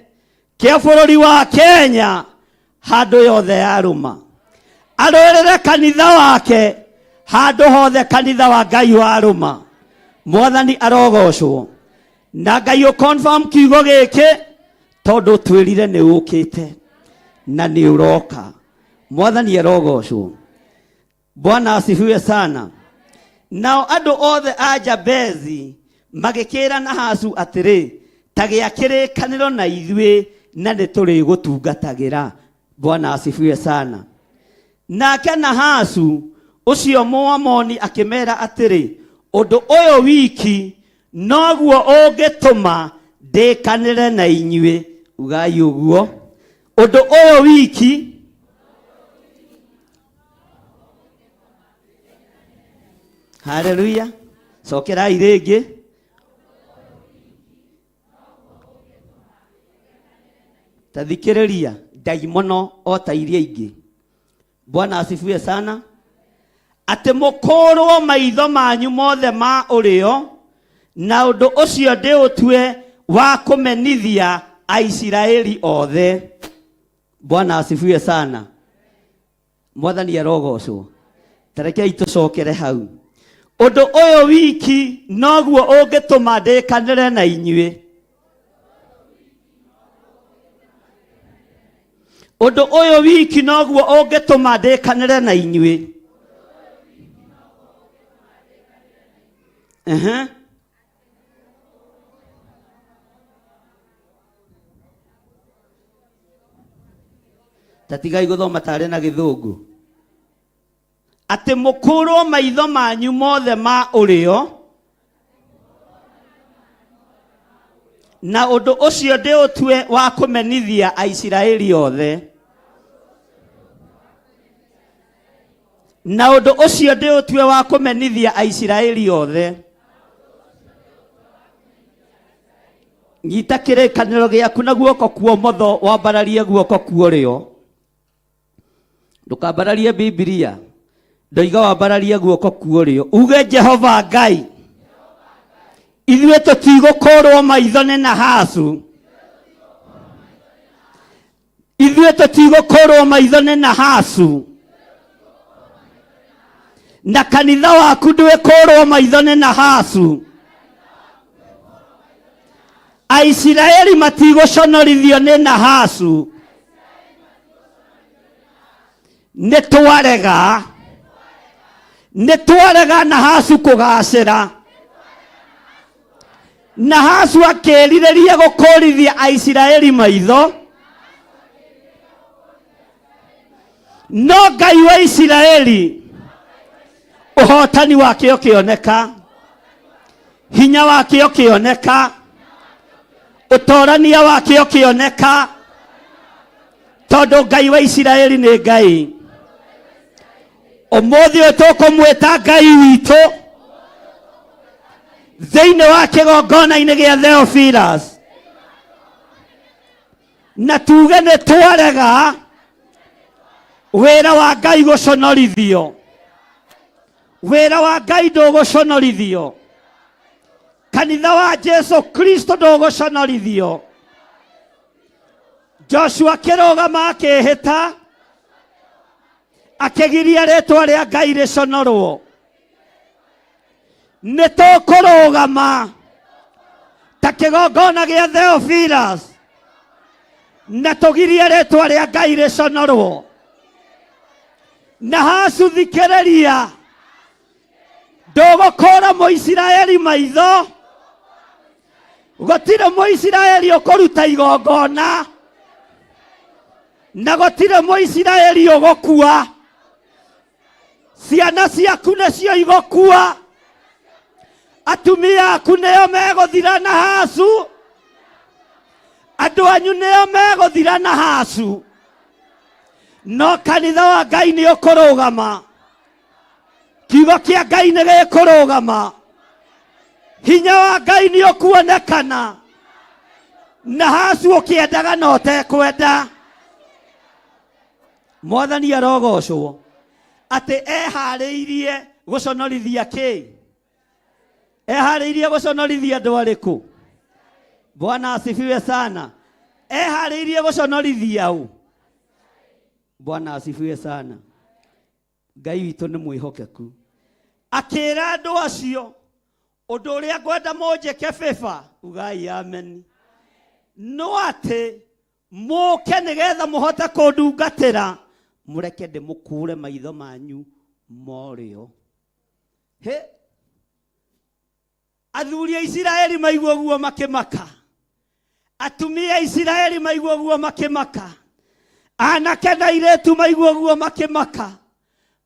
Speaker 8: kĩa bũrũri wa Kenya handũ yothe yarũma, arũĩrĩre kanitha wake handũ hothe kanitha wa Ngai warũma. Mwathani arogocwo. Na Ngai ũ confirm kiugo gĩkĩ, tondũ twĩrire nĩ ũkĩte na nĩ ũroka. Mwathani arogocwo. Bwana asifiwe sana. Nao andũ othe a Jabezi magĩkĩra Nahasu atĩrĩ, ta gĩa kĩrĩkanĩro na ithuĩ na nĩ tũrĩgũtungatagĩra. Bwana asifiwe sana. Nake Nahasu ũcio Mũamoni akĩmera atĩrĩ, ũndũ ũyũ wiki noguo ũngĩtũma ndĩkanĩre na inyuĩ. Ugai ũguo, ũndũ ũyũ wiki Haleluya. Cokerai rĩngĩ. Ta thikĩrĩria, ndaimono o ta iria ingĩ. Bwana asifiwe sana. Atĩ mũkũrwo maitho manyu mothe ma ũrĩo, na ũndũ ũcio ndĩũtue wa kũmenithia Aisiraeli othe. Bwana asifiwe sana. Mwathani arogocwo. Ta rekei tũcokere hau. Ũndũ ũyũ wiki noguo ũngĩtũma ndĩkanĩre na inyuĩ. Ũndũ ũyũ wiki noguo ũngĩtũma ndĩkanĩre na inyuĩ. Ehe. Ta tigai gũthoma tarĩ na gĩthũngũ. Atĩ mũkũrwo maitho manyu mothe ma ũrĩo, na ũndũ ũcio ndĩũtue wa kũmenithia Aisiraeli othe. Na ũndũ ũcio ndĩũtue wa kũmenithia Aisiraeli othe. Nyita kĩrĩkanĩro gĩaku na guoko kwa ũmotho, wambararie guoko kwa ũrĩo. Ndũkambararie Bibilia, ndoiga wambararie guoko kwa ũrĩo, uge Jehova Ngai, ithuĩ tũtigũkũrwo maitho nĩ Nahasu, ithuĩ tũtigũkũrwo maitho nĩ Nahasu, na kanitha waku ndwĩkũrwo maitho nĩ Nahasu. Aisiraeli matigũconorithio nĩ Nahasu. Nĩ twarega, nĩ twarega Nahasu kũgacĩra. Nahasu akĩrirĩria gũkũrithia Aisiraeli maitho, no Ngai wa Isiraeli ũhotani wake ũkĩoneka, hinya wake ũkĩoneka, ũtorania wake ũkĩoneka, tondũ Ngai wa Isiraeli nĩ Ngai. Ũmũthĩ ũyũ tũkũmwĩta Ngai witũ thĩinĩ wa kĩgongona-inĩ gĩa Theophilus, na tuge nĩ twarega wĩra wa Ngai gũconorithio. Wĩra wa Ngai ndũgũconorithio, kanitha wa Jesu Kristo ndũgũconorithio. Joshua akĩrũgama akĩĩhĩta, akĩgiria rĩtwa rĩa Ngai rĩconorwo. Nĩ tũkũrũgama ta kĩgongona gĩa Theophilus na tũgirie rĩtwa rĩa Ngai rĩconorwo. Nahasu, thikĩrĩria, ndũgũkũra Mũisiraeli maitho, gũtirĩ Mũisiraeli ũkũruta igongona, na gũtirĩ Mũisiraeli ũgũkua. Ciana ciaku nĩcio igũkua, atumia aku nĩo megũthira Nahasu, andũ anyu nĩo megũthira Nahasu, no kanitha wa Ngai nĩ ũkũrũgama. Kiugo kĩa Ngai nĩ gĩkũrũgama, hinya wa Ngai nĩ ũkuonekana. Nahasu ũkĩendaga na ũtekwenda, Mwathani arogocwo atĩ eharĩirie gũconorithia kĩ? Eharĩirie gũconorithia andũ arĩkũ? Bwana asifiwe sana. Eharĩirie gũconorithia ũ? Bwana asifiwe sana. Ngai witũ nĩ mwĩhokeku. Akĩra andũ acio, ũndũ ũrĩa ngwenda mũnjĩke bĩba, ugai amen, no atĩ mũke nĩgetha mũhote kũndungatĩra, mũreke ndĩmũkũre maitho manyu morĩo. He athuri a Isiraeli maigua ũguo makĩmaka, atumia a Isiraeli maigua ũguo makĩmaka, anake na airĩtu maigua ũguo makĩmaka,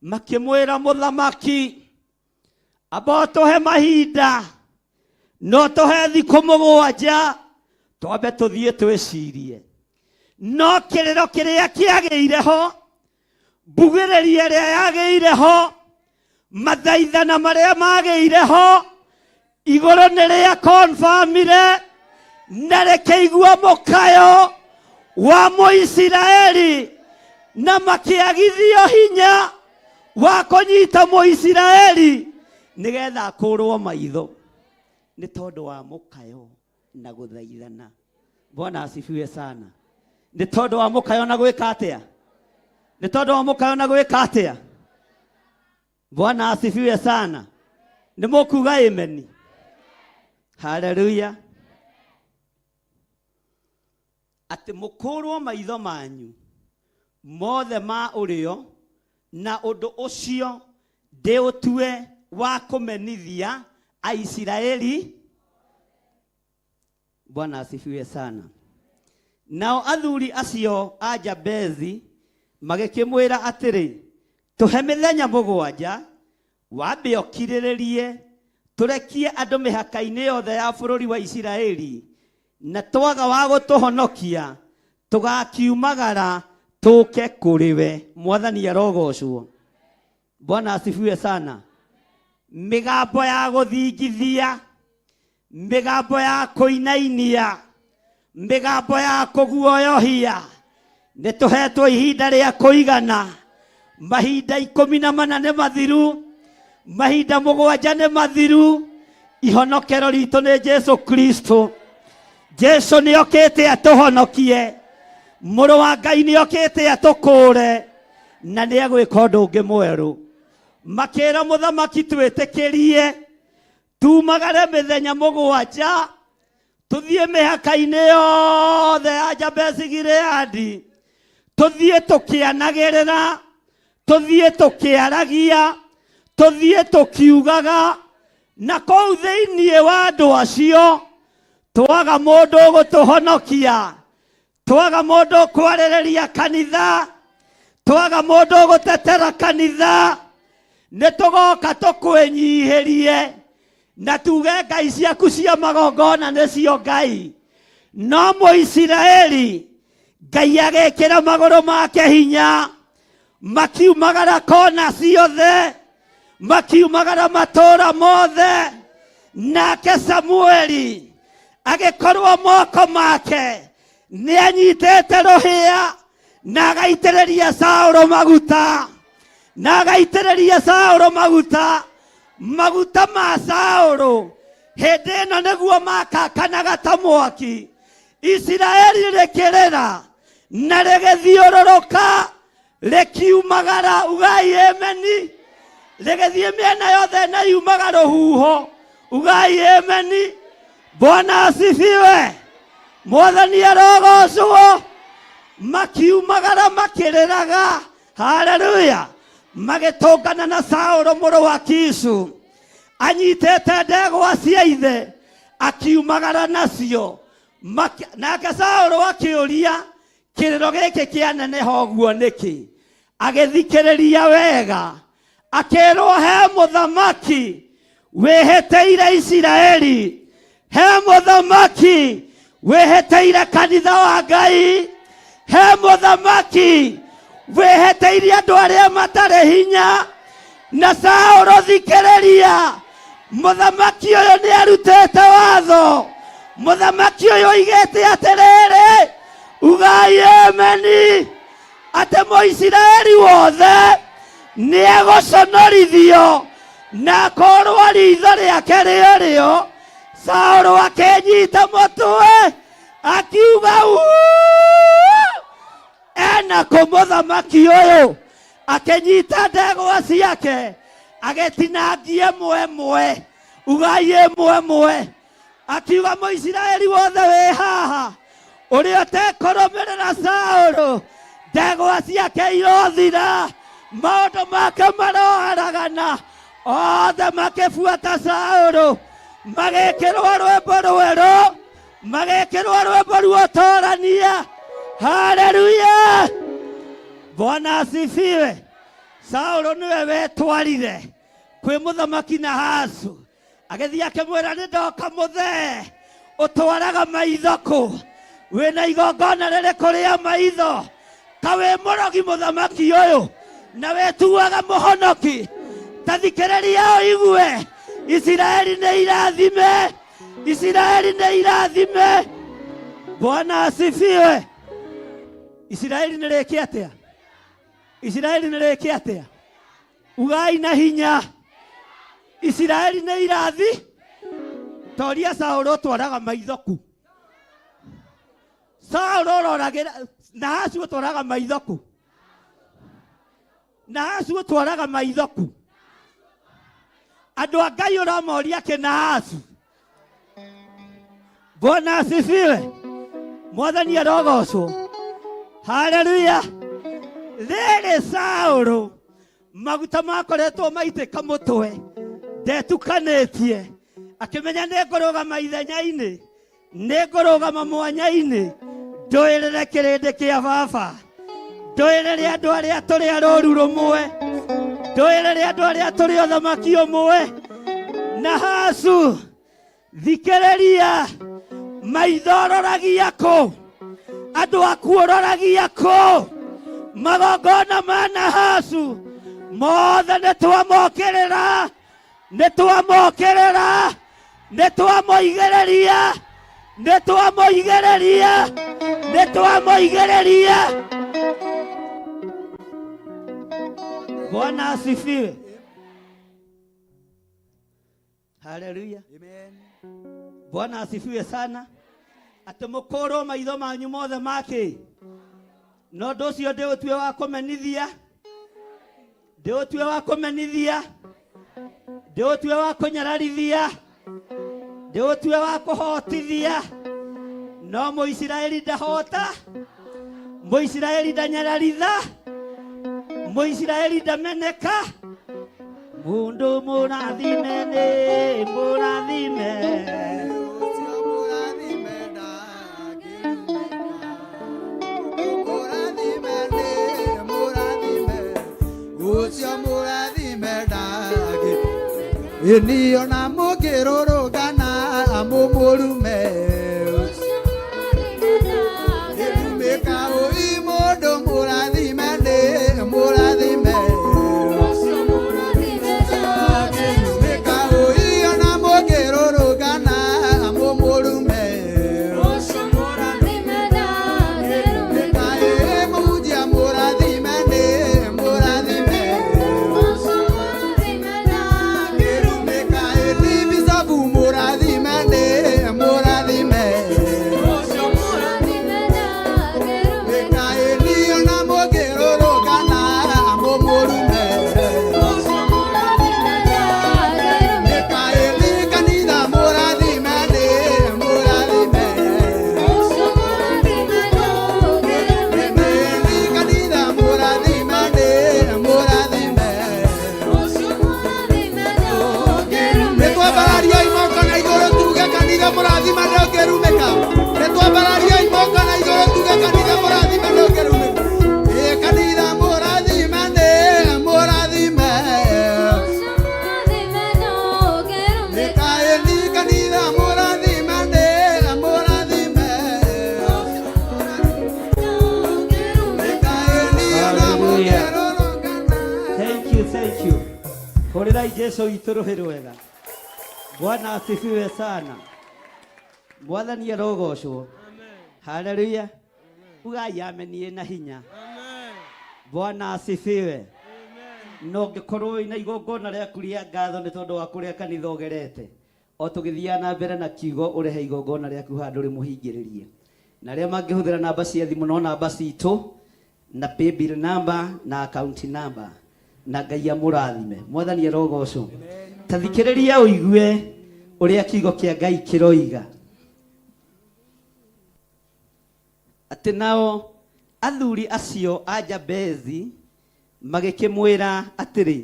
Speaker 8: makĩmwĩra mũthamaki, amba ũtũhe mahinda, no tũhe thikũ 7 twambe tũthiĩ twĩcirie. No kĩrĩro kĩrĩa kĩagĩire ho, mbugĩrĩria ĩrĩa yagĩire ho, mathaithana marĩa magĩire ho, igũrũ nĩ rĩa confirmire na rĩkĩigua mũkayo wa Mũisiraeli, na makĩagithio hinya wa kũnyita Mũisiraeli nĩgetha akũrwo maitho nĩ tondũ wa mũkayo na gũthaithana. Bwana asifiwe sana. Nĩ tondũ wa mũkayo na gwĩka atĩa? Nĩ tondũ wa mũkayo na gwĩka atĩa? Bwana asifiwe sana. Nĩ mũkuga amen? Haleluya. Atĩ mũkũrwo maitho manyu. mothe ma ũrĩo na ũndũ ũcio ndĩũtue wa kũmenithia Aisiraeli. Bwana asifiwe sana. Nao athuri acio a Jabezi magĩkĩmwĩra atĩrĩ, tũhe mĩthenya mũgwanja wambe ũkirĩrĩrie tũrekie andũ mĩhaka-inĩ yothe ya bũrũri wa Isiraeli, na twaga wa gũtũhonokia tũgakiumagara tũke kũrĩ we. Mwathani arogocwo. Bwana asifiwe sana. Mĩgambo ya gũthingithia, mĩgambo ya kũinainia, mĩgambo ya kũguoyohia, nĩ tũhetwo ihinda rĩa kũigana. Mahinda 14 nĩ mathiru, mahinda 7 nĩ mathiru. Ihonokero ritũ nĩ Jesu Kristo. Jesu nĩ okĩte atũhonokie, mũrũ wa Ngai nĩ okĩte atũkũre, na nĩ egwĩka ũndũ ũngĩ mwerũ. Makĩra mũthamaki, twĩtĩkĩrie tumagare mĩthenya 7 tũthiĩ mĩhaka-inĩ yothe ya Jabesi Gileadi, tũthiĩ tũkĩanagĩrĩra, tũthiĩ tũkĩaragia, tũthiĩ tũkiugaga, na kũu thĩinĩ wa andũ acio twaga mũndũ ũgũtũhonokia, twaga mũndũ ũkwarĩrĩria kanitha, twaga mũndũ ũgũtetera kanitha, nĩ tũgoka tũkwĩnyihĩrie na tuge ngai ciaku cia magongona nĩcio ngai. No Mũisiraeli Ngai agĩkĩra magũrũ make hinya, makiumagara kona ciothe, makiumagara matũũra mothe. Nake Samueli agĩkorwo moko make nĩ anyitĩte rũhĩa na agaitĩrĩria Saũlũ maguta, na agaitĩrĩria Saũlũ maguta. Maguta ma Saũlũ hĩndĩ ĩno nĩguo makakanaga ta mwaki. Isiraeli rĩkĩrĩra na rĩgĩthiũrũrũka rĩkiumagara, ugai ameni. Rĩgĩthiĩ mĩena yothe na yumaga rũhuho, ugai ameni. Bwana asifiwe. Mwathani arogocwo. Makiumagara makĩrĩraga, haleluya, magĩtũngana na Saũlũ mũrũ wa Kishu anyitĩte ndegwa cia ithe akiumagara nacio. Nake Saũlũ akĩũria, kĩrĩro gĩkĩ kĩaneneha ũguo nĩkĩ? Agĩthikĩrĩria wega, akĩrwo he mũthamaki wĩhĩtĩire Isiraeli, he mũthamaki wĩhĩtĩire kanitha wa Ngai, he mũthamaki wĩhĩtĩire andũ arĩa matarĩ hinya. Na Saũlũ, thikĩrĩria, mũthamaki ũyũ nĩ arutĩte watho. Mũthamaki ũyũ oigĩte atĩrĩrĩ, ugai ameni, atĩ Mũisiraeli wothe nĩ egũconorithio na akorwo ritho rĩake rĩorĩo. Saũlũ akĩnyita mũtwe akiuga, uu, ena kũ mũthamaki ũyũ? Akĩnyita ndegwa ciake agĩtinangia ĩmwe ĩmwe, ugai ĩmwe ĩmwe, akiuga Mũisiraeli wothe wĩ haha ũrĩa ũtekũrũmĩrĩra Saũlũ, ndegwa ciake irothira, maũndũ make maroharagana. Othe makĩbuata Saũlũ, magĩkĩrwo rwĩmbo rwerũ, magĩkĩrwo rwĩmbo ruotorania. Haleluya, Bwana asifiwe. Saũlũ nĩwe wetwarire kwĩ mũthamaki Nahasu, agĩthiĩ akĩmwĩra, nĩ ndoka mũthee, ũtwaraga maitho kũ? Wĩna igongona rĩrĩkũ rĩa maitho? Ka wĩ mũrogi mũthamaki ũyũ na wĩtuaga mũhonoki? Ta thikĩrĩria ũigue, Isiraeli nĩ irathime, Isiraeli nĩ irathime. Bwana asifiwe. Isiraeli nĩ rĩke atĩa? Isiraeli nĩ rĩke atĩa? Ugai na hinya, Isiraeli nĩ irathi. Toria Saũlũ ũtwaraga maitho ku? Saũlũ ũroragĩra Nahasu ũtwaraga maitho ku? Nahasu ũtwaraga maitho ku? Andũ a Ngai ũramoria kĩ Nahasu? Bwana asifiwe. Mwathani arogocwo. Haleluya. Saũlũ maguta makoretwo maitĩka mũtwe ndetukanĩtie akĩmenya nĩ ngũrũgama ithenya-inĩ nĩ ngũrũgama mwanya-inĩ ndũĩrĩre kĩrĩndĩ kĩa baba ndũĩrĩre andũ arĩa tũrĩ a rũru rũmwe ndũĩrĩre andũ arĩa tũrĩ ũthamaki ũmwe na hacu thikĩrĩria maitho roragia kũ andũ aku ũroragia kũ magongona ma Nahasu mothe nĩ twamokĩrĩra nĩ twamokĩrĩra nĩ twamoigĩrĩria nĩ twamoigĩrĩria nĩ twamoigĩrĩria Bwana asifiwe. Haleluya. Bwana asifiwe sana. Atĩ mũkũrwo maitho manyu mothe makĩ na ũndũ ũcio ndĩũtue wa kũmenithia ndĩũtue wa kũmenithia ndĩũtue wa kũnyararithia ndĩũtue wa kũhotithia no mũisiraeli ndahota mũisiraeli ndanyararitha mũisiraeli ndameneka mundu mũrathime nĩ mũrathime
Speaker 12: Ũcio mũrathime ndangĩ Ĩni ona mũngĩrũrũngana amũmũrume Ĩrumĩka ũi mũndũ mũrathime nĩ mũrathime Ĩrumĩka ũi ona mũngĩrũrũngana amũmũrume Ĩrumĩka ĩ mũhunjia mũrathime nĩ mũrathime Ĩrumĩka ĩ bicabu mũrathime nĩ mũrathime Ĩka ĩ ona mũngĩrũrũngana amũmũrume Ĩka ĩ kanitha mũrathime nĩ mũrathime Ĩka kanitha mũrathime nĩ mũrathime Nĩtwambararia imoko na igũrũ tuge kanitha mũrathime ndũngĩrumĩka Nĩtwambararia imoko na igũrũ tuge kanitha mũrathime ndũngĩrumĩka Ĩ kanitha mũrathime nĩ mũrathime Ĩka ĩni kanitha mũrathime nĩ mũrathime Ĩka ĩni ona
Speaker 8: Hallelujah.
Speaker 12: mũngĩrũrũngana
Speaker 8: Thank you, thank you. Hũrĩrai Jesu witũ rũhĩ rwega. Bwana asifiwe sana. Mwathani arogocwo. Haleluya. Ugai ameni na hinya. Bwana asifiwe. Na ũngĩkorwo wĩna igongona rĩaku rĩa ngatho nĩ tondũ wa kũrĩa kanitha ũgerete o tũgĩthiaga na mbere na kiugo ũrehe igongona rĩaku handũ rĩmũhingĩrĩrie na arĩa mangĩhũthĩra namba cia thimũ no namba citũ na paybill number na account number na ngai amũrathime mwathani arogocwo ta thikĩrĩria ũigue ũrĩa kiugo kĩa ngai kĩroiga atĩ nao athuri acio a jabezi magĩkĩmwĩra atĩrĩ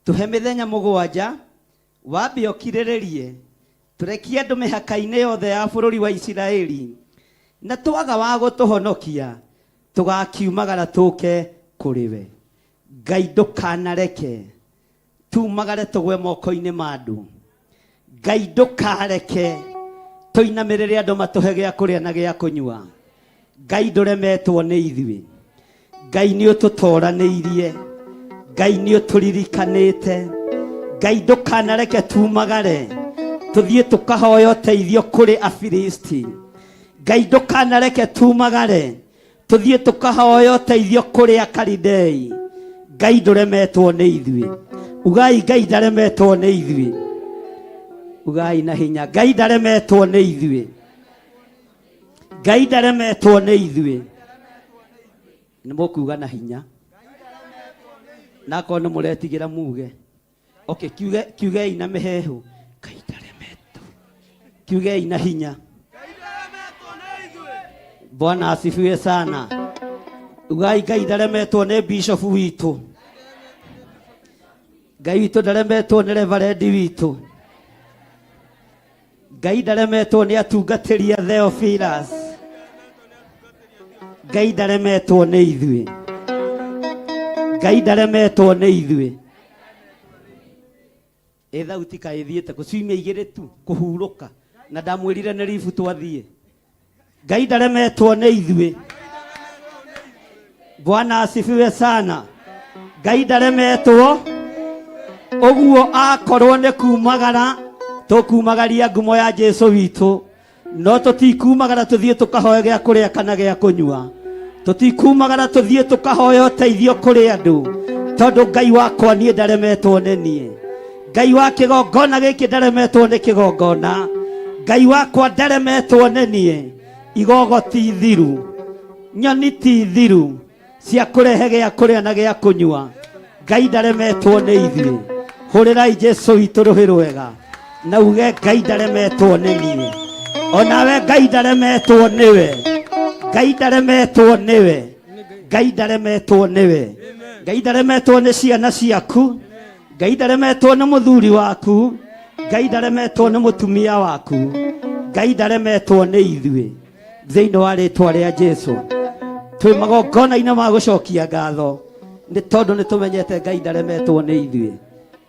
Speaker 8: tũhe mĩthenya mũgwanja wambe ũkirĩrĩrie tũrekie andũ mĩhaka-inĩ yothe ya bũrũri wa isiraeli na twaga wa gũtũhonokia tũgakiumagara tũke kũrĩ we ngai ndũkanareke tumagare tũgwe moko-inĩ ma andũ ngai ndũkareke tũinamĩrĩre andũ matũhe gĩa kũrĩa na gĩa kũnyua ngai ndũremetwo nĩ ithuĩ ngai nĩ ũtũtoranĩirie ngai nĩ ũtũririkanĩte ngai ndũkanareke tumagare tũthiĩ tũkahoya ũteithio kũrĩ afilisti ngai ndũkanareke tumagare tũthiĩ tũkahoya ũteithio kũrĩ akaridei ngai ndũremetwo nĩ ithuĩ ugai ngai ndaremetwo nĩ ithuĩ ugai na hinya ngai ndaremetwo nĩ ithuĩ ngai ndaremetwo nĩ ithuĩ nĩ mũkuga na hinya na akorwo nĩ mũretigĩra muge okay kiuge kiugei na mĩheehũ ngai ndaremetwo kiugei na hinya bwana asifiwe sana Ugai Ngai ndaremetwo nĩ bishop witũ. Ngai witũ ndaremetwo nĩ reverendi witũ. Ngai ndaremetwo nĩ atungatĩri a Theophilus. Ngai ndaremetwo nĩ ithuĩ. Ngai ndaremetwo nĩ ithuĩ. Ĩ thauti kaĩ ĩthiĩte kũ ciumia igĩrĩ tu kũhurũka na ndamwĩrire nĩ ribu twathiĩ. Ngai ndaremetwo nĩ ithuĩ. Bwana asifiwe sana. Ngai ndaremetwo ũguo akorwo nĩ kumagara tũkumagaria ngumo ya Jesu witũ no tũtikumagara tũthiĩ tũkahoe gĩa kũrĩa kana gĩa kũnyua tũtikumagara tũthiĩ tũkahoe ũteithio kũrĩ andũ tondũ Ngai wakwa niĩ ndaremetwo nĩ niĩ Ngai wa kĩgongona gĩkĩ ndaremetwo nĩ kĩgongona Ngai wakwa ndaremetwo nĩ niĩ igogo ti thiru nyoni ti thiru cia kũrehe gĩa kũrĩa na gĩa kũnyua Ngai ndaremetwo nĩ ithuĩ hũrĩrai Jesu witũ rũhĩ rwega na uge Ngai ndaremetwo nĩ niĩ onawe Ngai ndaremetwo nĩwe Ngai ndaremetwo nĩwe Ngai ndaremetwo nĩwe Ngai ndaremetwo nĩ ciana ciaku Ngai ndaremetwo nĩ mũthuri waku Ngai ndaremetwo nĩ mũtumia waku Ngai ndaremetwo nĩ ithuĩ thĩinĩ wa rĩtwa rĩa Jesu twĩ magongona-inĩ ma gũcokia ngatho nĩ tondũ nĩ tũmenyete Ngai ndaremetwo nĩ ithuĩ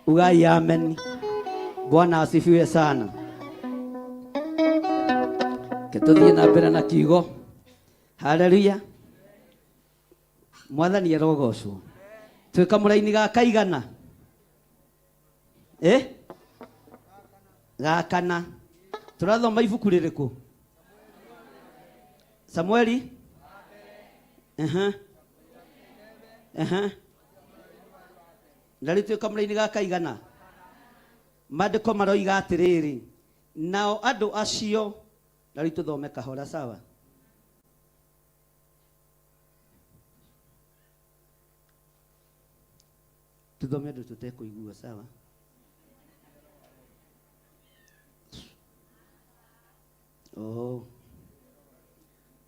Speaker 8: ugai amen Bwana asifiwe sana ke tũthiĩ na mbere na kiugo haleluya mwathani arogocwo twĩ kamũraini ga kaigana eh ga kana tũrathoma ibuku rĩrĩkũ samueli Aha. Aha. Na rĩu twĩ kamũraini ga kaigana maandĩko maroiga atĩrĩrĩ nao andũ acio na rĩu tũthome kahora sawa Tuthome andũ tũtekũigua sawa. Oh.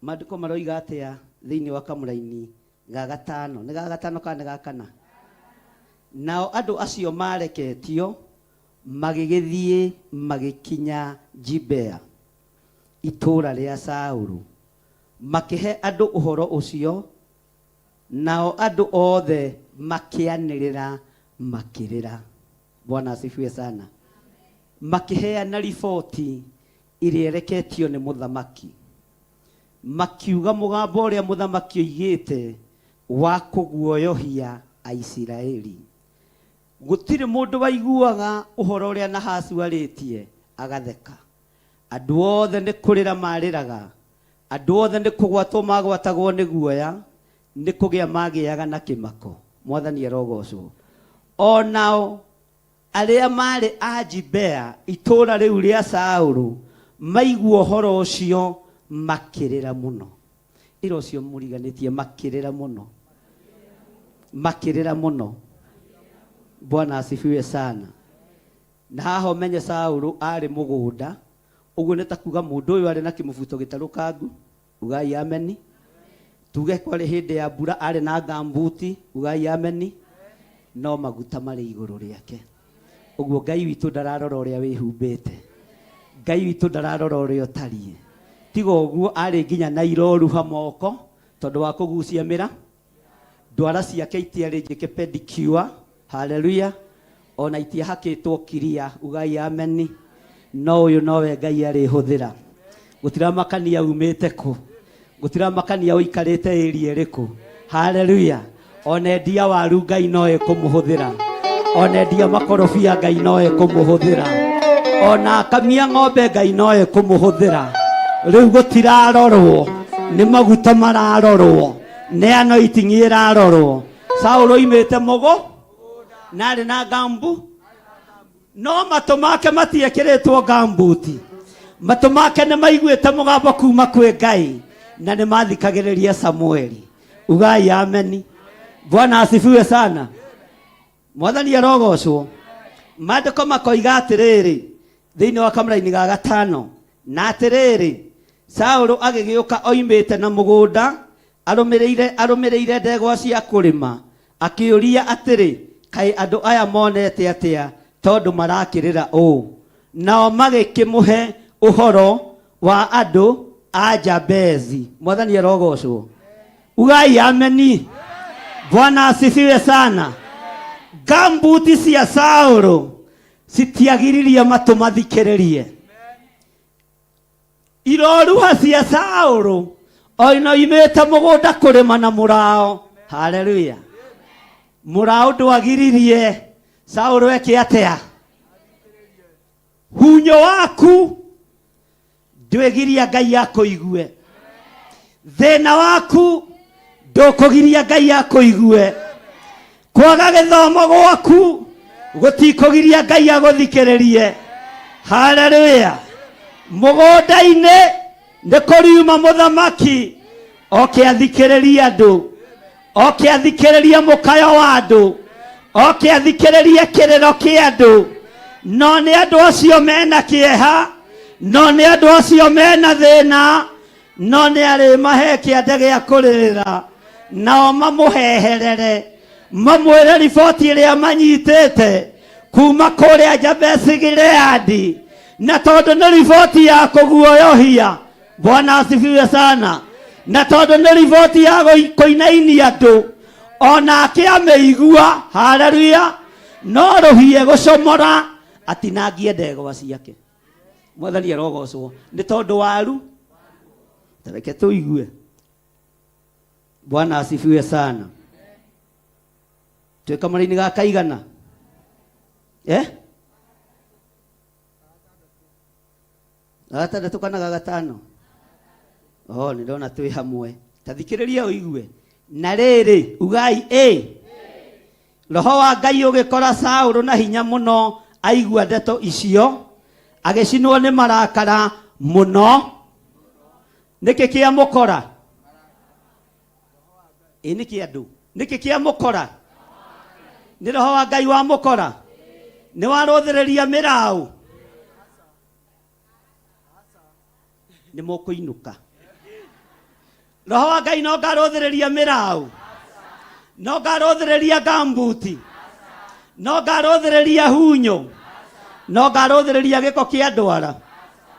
Speaker 8: Maandĩko maroiga atĩa thĩinĩ wa kamũraini ga gatano? Nĩ ga gatano kana nĩ ga kana? Nao andũ acio mareketio magĩgĩthiĩ magĩkinya Gibea, itũũra rĩa Saũlũ, makĩhe andũ ũhoro ũcio Nao andũ othe makĩanĩrĩra makĩrĩra. Bwana asifiwe sana. Makĩheana riboti ĩrĩa ĩreketio nĩ mũthamaki. Makiuga mũgambo ũrĩa mũthamaki oigĩte wa kũguoyohia Aisiraeli. Gũtirĩ mũndũ waiguaga ũhoro ũrĩa Nahasu arĩtie agatheka. Andũ othe nĩ kũrĩra maarĩraga Andũ othe nĩ kũgwatwo magwatagwo nĩ guoya, nĩ kũgĩa magĩaga na kĩmako. Mwathani arogocwo. O nao arĩa maarĩ a Gibea, itũũra rĩu rĩa Saũlũ, maigua ũhoro ũcio, makĩrĩra mũno. Ĩra ũcio mũriganĩtie, makĩrĩra mũno. Makĩrĩra mũno. Bwana asifiwe sana. Na haha ũmenye Saũlũ aarĩ mũgũnda, Ũguo nĩ ta kuuga mũndũ ũyũ arĩ na kĩmũbuto gĩtarũkangu, ugai ameni. Tuge kwarĩ hĩndĩ ya mbura arĩ na ngambuti, ugai ameni. No maguta marĩ igũrũ rĩake. Ũguo Ngai witũ ndararora ũrĩa wĩhumbĩte. Ngai witũ ndararora ũrĩa ũtariĩ. Tiga ũguo arĩ nginya na iroruha moko tondũ wa kũgucia mĩra. Ndwara ciake itiarĩ njĩke pedicure. Haleluya. Ona itiahakĩtwo kiria. Ugai ameni. No ũyũ nowe Ngai arĩhũthĩra. Gũtiramakania umĩte kũ. Gũtiramakania ũikarĩte area ĩrĩkũ. Haleluya. Ona endia waru Ngai no ekũmũhũthĩra. Ona endia makorobia Ngai no ekũmũhũthĩra. Ona akamia ng'ombe Ngai no ekũmũhũthĩra. Rĩu gũtirarorwo nĩ maguta mararorwo nĩ anointing ĩrarorwo. Saũlũ oimĩte mũgũ na arĩ na ngambu no matũ make matiekĩrĩtwo ngambuti. Matũ make nĩ maiguĩte mũgambo kuma kwĩ Ngai na nĩ mathikagĩrĩria Samueli. Ugai ameni. Bwana asifiwe sana. Mwathani arogocwo. Maandĩko makoiga atĩrĩrĩ thĩinĩ wa kamũraini ga gatano, na atĩrĩrĩ, Saũlũ agĩgĩũka oimĩte na mũgũnda Arũmĩrĩire arũmĩrĩire ndegwa cia kũrĩma, akĩũria atĩrĩ, Kaĩ andũ aya monete atĩa tondũ marakĩrĩra ũũ? Nao magĩkĩmũhe ũhoro wa andũ a Jabezi. Mwathani arogocwo. Ugai ameni. Bwana asifiwe sana. Gambuti cia Saũlũ citiagiririe matũ mathikĩrĩrie. Iroruha cia Saũlũ oina oimĩte mũgũnda kũrĩma na mũrao. Haleluya. Mũrao ndwagiririe Saũlũ eke atĩa? Hunyo waku ndwĩgiria Ngai akũigue. Thĩna waku ndũkũgiria Ngai akũigue. Kwaga gĩthomo gwaku gũtikũgiria Ngai agũthikĩrĩrie. Haleluya. Mũgũnda-inĩ nĩ kũriuma mũthamaki oke athikĩrĩrie andũ, oke athikĩrĩrie mũkayo wa andũ, oke athikĩrĩrie kĩrĩro kĩa andũ. No nĩ andũ acio mena kĩeha, no nĩ andũ acio mena thĩna, no nĩ arĩmahe kĩande gĩa kũrĩrĩra, nao mamũheherere, mamwĩre riboti ĩrĩa manyitĩte kuma kũrĩa Jabesi Gileadi, na tondũ nĩ riboti ya kũguoyohia. Bwana asifiwe sana. Na tondũ nĩ riboti ya kũinainia andũ, onake amĩigua, haleluya, no rũhiĩ gũcomora atinangie ndegwa ciake. Mwathani arogocwo nĩ tondũ waru. Tareke tũigue. Bwana asifiwe sana. Twĩ kamũra-inĩ ga kaigana? Eh? Gatandatũ kana ga gatano? Oh, nĩ ndona twĩ hamwe. Ta thikĩrĩria ũigue. Na rĩrĩ, ugai ĩ. Roho wa Ngai ũgĩkora Saũlũ na hinya mũno aigua ndeto icio, agĩcinwo nĩ marakara mũno. Nĩkĩ kĩamũkora? Ĩ nĩkĩ andũ? Nĩkĩ kĩamũkora? Nĩ Roho wa Ngai wamũkora? Nĩ warũthĩrĩria mĩraũ? Nĩ mũkũinũka. Roho wa Ngai no ngarũthĩrĩria mĩraũ, no ngarũthĩrĩria gambuti, no ngarũthĩrĩria hunyũ, no ngarũthĩrĩria gĩko kĩa ndwara.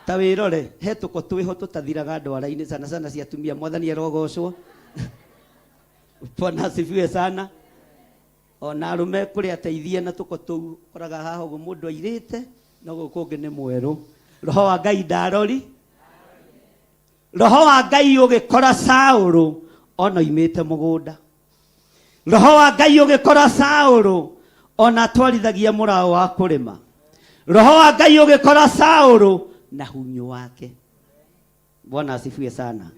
Speaker 8: Ta wĩrore, he tũko twĩho tũtathiraga ndwara-inĩ, sana sana cia atumia. Mwathani arogocwo. Bwana asifiwe sana. Ona arũme kũrĩ ateithia na tũko tũu, ũkoraga haha ũguo mũndũ airĩte, no gũkũ kũngĩ nĩ mwerũ. Roho wa Ngai ndarori. Roho wa Ngai ũgĩkora Saũlũ ona oimĩte mũgũnda. Roho wa Ngai ũgĩkora Saũlũ ona atwarithagia mũraũ wa kũrĩma. Roho wa Ngai ũgĩkora Saũlũ na hunyũ wake. Bwana asifiwe sana.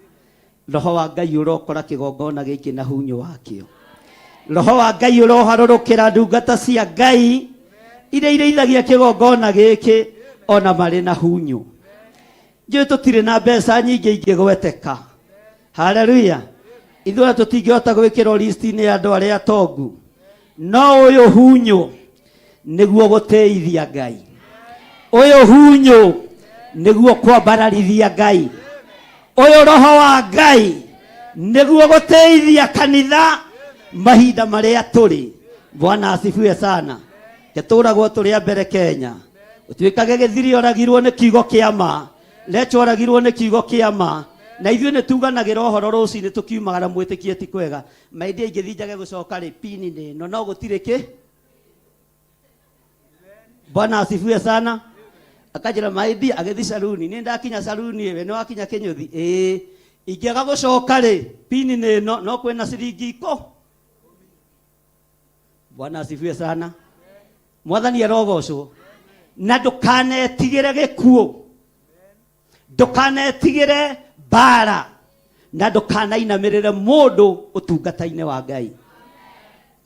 Speaker 8: Roho wa Ngai ũrokora kĩgongona gĩkĩ na hunyũ wakĩo. Roho wa Ngai ũroharũrũkĩra ndungata cia Ngai iria irĩithagia kĩgongona gĩkĩ ona marĩ na hunyũ. Njũĩ tũtirĩ na mbeca nyingĩ ingĩgweteka. Haleluya. Ithuĩ tũtingĩhota gwĩkĩrwo listi-inĩ ya andũ arĩa atongu. No ũyũ hunyũ nĩguo gũtĩithia Ngai. Ũyũ hunyũ nĩguo kwambararithia Ngai. Ũyũ roho wa Ngai nĩguo gũtĩithia kanitha mahinda marĩa tũrĩ. Bwana asifiwe sana. Ketũragwo tũrĩ a mbere Kenya. Ũtuĩkage gĩthiri oragirwo nĩ kiugo kĩa ma. Recho oragirwo nĩ kiugo kĩa ma. Na ithuĩ nĩ tuganagĩra ũhoro rũcinĩ tũkiumagara mwĩtĩkie ti kwega. Maithia ingĩthiĩ njage gũcoka rĩ, pini nĩ ĩno no gũtirĩ kĩ. Bwana asifiwe sana. Akanjĩra maithia agĩthiĩ saruni. Nĩ ndakinya saruni ĩwe nĩ wakinya kĩnyũthi. Ĩĩ. Ingĩaga gũcoka rĩ, pini nĩ ĩno no kwĩna ciringi ikũ. Bwana asifiwe sana. Mwathani arogocwo. Na ndũkanetigĩre gĩkuũ, ndũkanetigĩre mbara, na ndũkanainamĩrĩre mũndũ ũtungata-inĩ wa Ngai.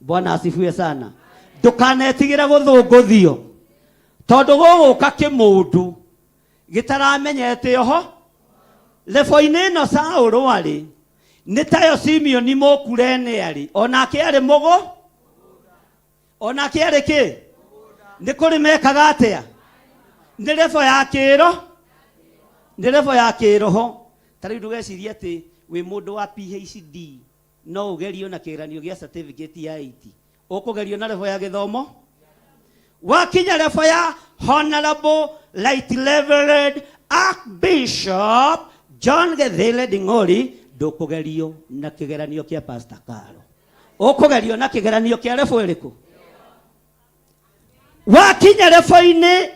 Speaker 8: Bwana asifiwe sana. Ndũkanetigĩre gũthũngũthio, tondũ gũgũka kĩmũndũ gĩtaramenyete oho. Lebo-inĩ ĩno Saũlũ arĩ nĩ tayo Simeoni Mũkurene arĩ, onake arĩ mũgũ, onake arĩ kĩ? Nĩ kũrĩ mekaga atĩa? Nĩ lebo ya kĩro, nĩ lebo ya kĩroho. Ta rĩu ndũgecirie atĩ Wĩ mũndũ wa PhD no ũgerio na kĩgeranio gĩa certificate ya 80. Ũkũgerio na level ya gĩthomo wakinya level ya Honorable Right Reverend Archbishop John Githile Nding'ori, ndũkũgerio na kĩgeranio kĩa Pastor Karo. Ũkũgerio na kĩgeranio kĩa level ĩrĩkũ? Wakinya level-inĩ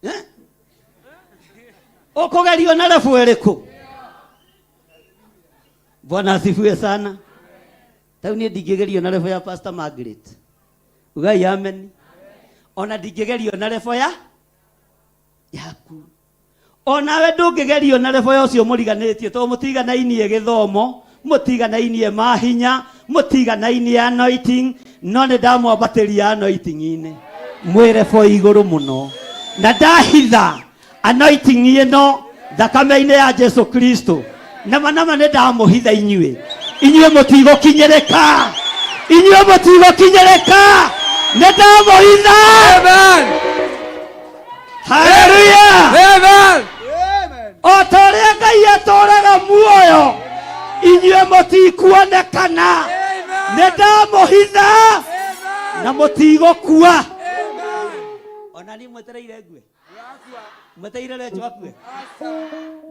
Speaker 8: Eh? Ũkũgerio na level ĩrĩkũ? Bwana asifiwe sana. Tau niĩ ndingĩgerio na level ya Pastor Margaret. Ugai amen. Ona ndingĩgerio na level ya yaku. Onawe ndũngĩgerio na level ya ũcio mũriganĩtie tondũ mũtiganainie gĩthomo, mũtiganainie mahinya, mũtiganainie anointing, no nĩ ndamwambatĩria anointing-inĩ. Mwĩ level igũrũ mũno. Na ndahitha anointing ĩno thakame-inĩ ya Jesu Kristo. Nama nama nĩ ndamũhitha inyuĩ. Inyuĩ mũtigũkinyĩrĩka. Inyuĩ mũtigũkinyĩrĩka. Nĩ ndamũhitha.
Speaker 13: Amen.
Speaker 8: Haleluya.
Speaker 13: Amen.
Speaker 8: O ta ũrĩa Ngai atũũraga muoyo, inyuĩ mũtikuonekana. Nĩ ndamũhitha na mũtigũkua. Ona niĩ mwetereire ngue. Mwetereire Recho akue.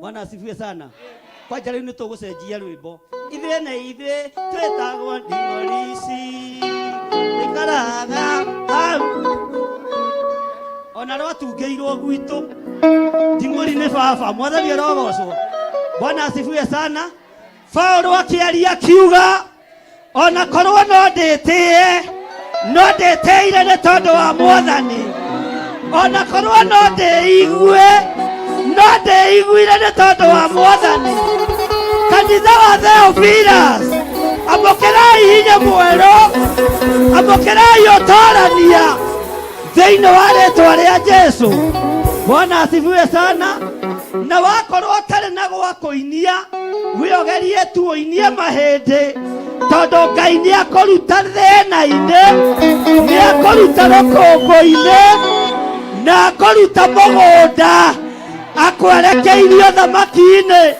Speaker 8: Bwana asifiwe sana. Kwanja rĩu nĩ tũgũcenjia rwĩmbo. Ithuĩ nĩ ithuĩ twĩtagwo nding'orici, tũikaraga hau. Ona rwatungĩirwo gwitũ. Nding'ori nĩ baba, Mwathani arogocwo. Bwana asifiwe sana. Paũlũ akĩaria akiuga ona korwo no ndĩtĩe, no ndĩtĩire nĩ tondũ wa Mwathani. Ona korwo no ndĩigue, no ndĩiguire nĩ tondũ wa Mwathani. Kanitha wa Theophilus, amũkĩrai hinya mwerũ, amũkĩrai ũtorania thĩinĩ wa rĩtwa rĩa Jesu. Bwana asifiwe sana. Na wakorwo ũtarĩ na gwa kũinia, wĩogerie tu ũinie mahĩndĩ, tondũ Ngai nĩ akũruta thĩna-inĩ, nĩ akũruta rũkũngũ-inĩ, na akũruta mũgũnda akwerekeirie ũthamaki-inĩ.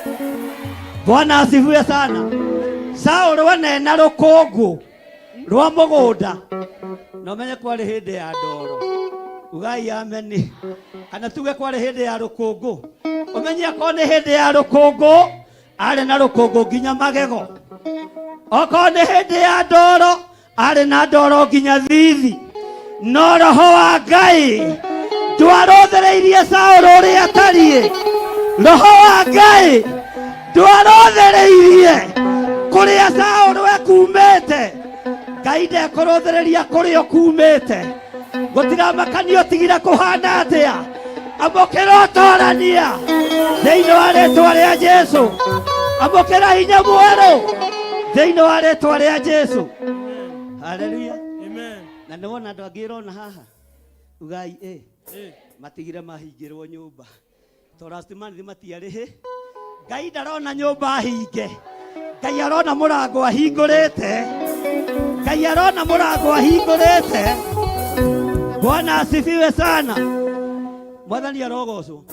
Speaker 8: Bwana asifiwe sana. Saũlũ anena rũkũngũ rwa mũgũnda, na ũmenye kwarĩ hĩndĩ ya ndoro. Ugai ameni. Kana tuge kwarĩ hĩndĩ ya rũkũngũ. Ũmenye akorwo nĩ hĩndĩ ya rũkũngũ, arĩ na rũkũngũ nginya magego. Okorwo nĩ hĩndĩ ya ndoro, arĩ na ndoro nginya thithi. No roho wa Ngai ndwarũthĩrĩirie Saũlũ ũrĩa atariĩ. Roho wa Ngai ndwarũthĩrĩirie kũrĩa Saũlũ ekumĩte. Ngai ndekũrũthĩrĩria kũrĩa ũkumĩte. Gũtiramakania ũtigire kũhana atĩa. Amũkĩra ũtorania thĩinĩ wa rĩtwa rĩa Jesu. Amũkĩra hinya mwerũ thĩinĩ wa rĩtwa rĩa Jesu. Haleluya.
Speaker 16: Amen.
Speaker 8: Na nĩ wona andũ angĩ ĩrona haha ugai ĩ matigire mahingĩrwo nyũmba to last month matiarĩhĩ. Ngai ndarona nyũmba hinge, Ngai arona mũrango ahingũrĩte. Ngai arona mũrango ahingũrĩte. Bwana asifiwe sana. Mwathani arogocwo.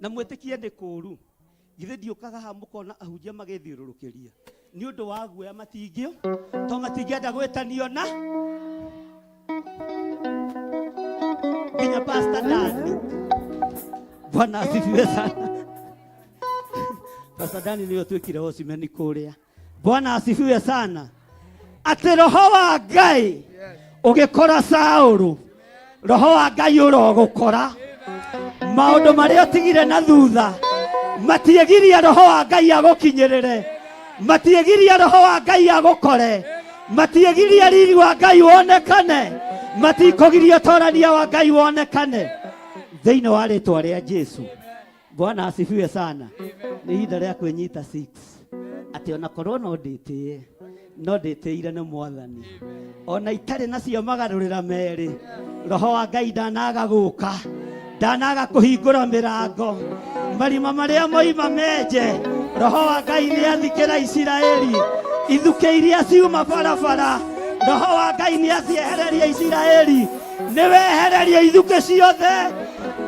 Speaker 8: Na mwĩtĩkie nĩ kũũru. Githĩ ndiũkaga haha mũkona ahunjia magĩthiũrũrũkĩria nĩ ũndũ wa guoya matingĩo, to matingĩenda gwĩtanio na nginya Pastor Dani. Bwana asifiwe sana. Pastor Dani nĩwe ũtuĩkire watchman kũrĩa. Bwana asifiwe sana. Atĩ roho wa Ngai ũgĩkora Saũlũ, roho wa Ngai ũrogũkora. Maũndũ marĩa ũtigire na thutha matiĩgiria roho wa Ngai agũkinyĩrĩre, matiĩgiria roho wa Ngai agũkore, matiĩgiria riri wa Ngai wonekane, matikũgiria ũtorania wa Ngai wonekane thĩinĩ wa rĩtwa rĩa Jesu. Bwana asifiwe sana. Nĩ ihinda rĩa kwĩnyita 6 atĩ ona korwo no ndĩtĩe, no ndĩtĩire nĩ Mwathani. Ona itarĩ nacio magarũrĩra merĩ, roho wa Ngai ndanaga gũka, ndanaga kũhingũra mĩrango. Marima marĩa moima menje, roho wa Ngai nĩ athikĩra Isiraeli. Ithukĩ iria ciuma barabara, roho wa Ngai nĩ aciehereria Isiraeli. Nĩ wehererio ithukĩ ciothe,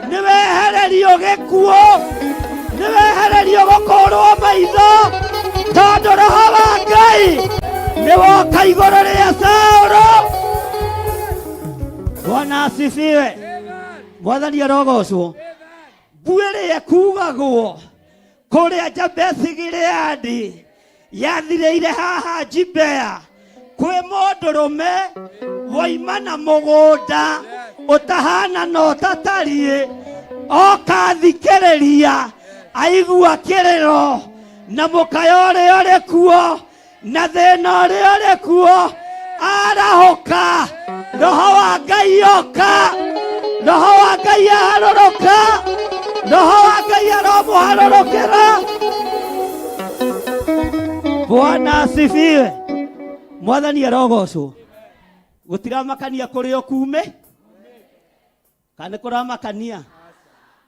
Speaker 8: nĩ wehererio gĩkuũ, Nĩ wehererio gũkũrwo maitho, tondũ roho wa Ngai nĩ woka igũrũ rĩa Saũlũ. Bwana asifiwe. Mwathani arogocwo. Mbu ĩrĩa ĩkugagwo kũrĩa Jabesi Gileadi yathirĩire haha Gibea kwĩ mũndũrũme woima na mũgũnda ũtahana na ũtatariĩ, oka thikĩrĩria aigua kĩrĩro na mũkayo ũrĩa ũrĩ kuo na thĩna ũrĩa ũrĩ kuo, arahũka. Roho wa Ngai oka, roho wa Ngai aharũrũka, roho wa Ngai aromũharũrũkĩra. Bwana asifiwe. Mwathani arogocwo. Gũtiramakania kũrĩa ũkume kana nĩ kũramakania,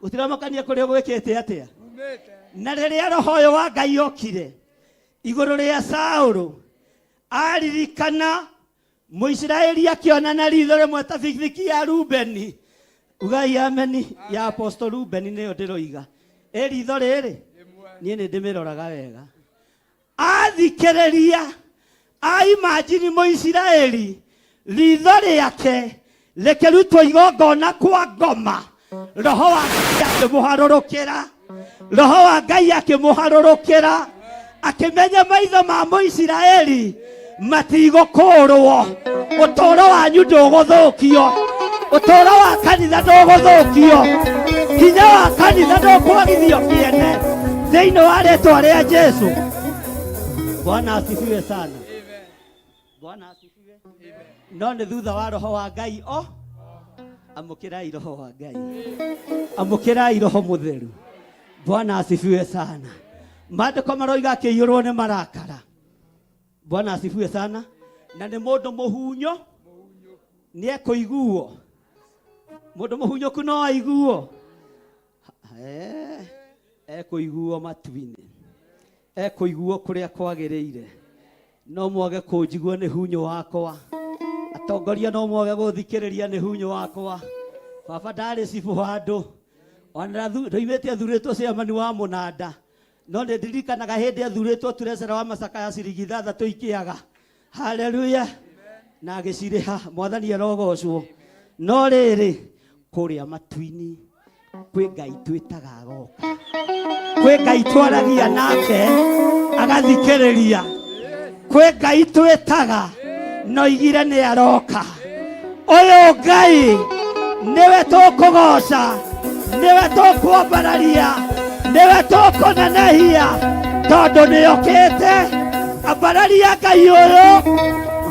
Speaker 8: gũtiramakania kũrĩa gwĩkĩte atĩa. Na rĩrĩa roho ũyũ wa Ngai okire igũrũ rĩa Saũlũ, aririkana Mũisiraeli akĩona na ritho rĩmwe ta bikibiki ya Rubeni. Ugai ameni. Ya Apostle Rubeni nĩyo ndĩroiga. Ĩ ritho rĩrĩ niĩ nĩ ndĩmĩroraga wega. Athikĩrĩria aimajini Mũisiraeli ritho rĩake rĩkĩrutwo igongona kwa ngoma, roho wa Ngai akĩmũharũrũkĩra, roho wa Ngai akĩmũharũrũkĩra, akĩmenya maitho ma Mũisiraeli matigũkũrwo. Ũtũũro wanyu ndũgũthũkio, ũtũũro wa kanitha ndũgũthũkio, hinya wa kanitha ndũkwagithio kĩene thĩinĩ wa rĩtwa rĩa Jesu. Bwana asifiwe sana. Bwana asifiwe. No nĩ thutha wa roho wa Ngai o amũkĩrai roho wa Ngai, amũkĩrai roho mũtheru. Bwana asifiwe sana. Maandĩko maroiga akĩiyũrwo nĩ marakara. Bwana asifiwe sana. Na nĩ mũndũ mũhunyo nĩ ekũiguo. Mũndũ mũhunyũku no aiguo. Ekũiguo matu-inĩ, ekũiguo kũrĩa kwagĩrĩire. No mwage kũnjigua nĩ hunyũ wakwa, atongoria no mwage gũthikĩrĩria nĩ hunyũ wakwa. Baba ndarĩ cibũ handũ, ona ndoimĩte athurĩtwo chairman wa mũnanda, no nĩ ndirikanaga hĩndĩ athurĩtwo treasurer wa macaka ya ciringi ithathatũ ikĩaga. Haleluya. Na agĩcirĩha. Mwathani arogocwo. No rĩrĩ, kũrĩa matu-inĩ kwĩ Ngai twĩtaga agoka, kwĩ Ngai twaragia nake agathikĩrĩria, kwĩ Ngai twĩtaga no igire nĩ aroka. Ũyũ Ngai nĩwe tũkũgoca, nĩwe tũkwambararia, nĩwe tũkũnenehia, tondũ nĩokĩte. Ambararia Ngai ũyũ,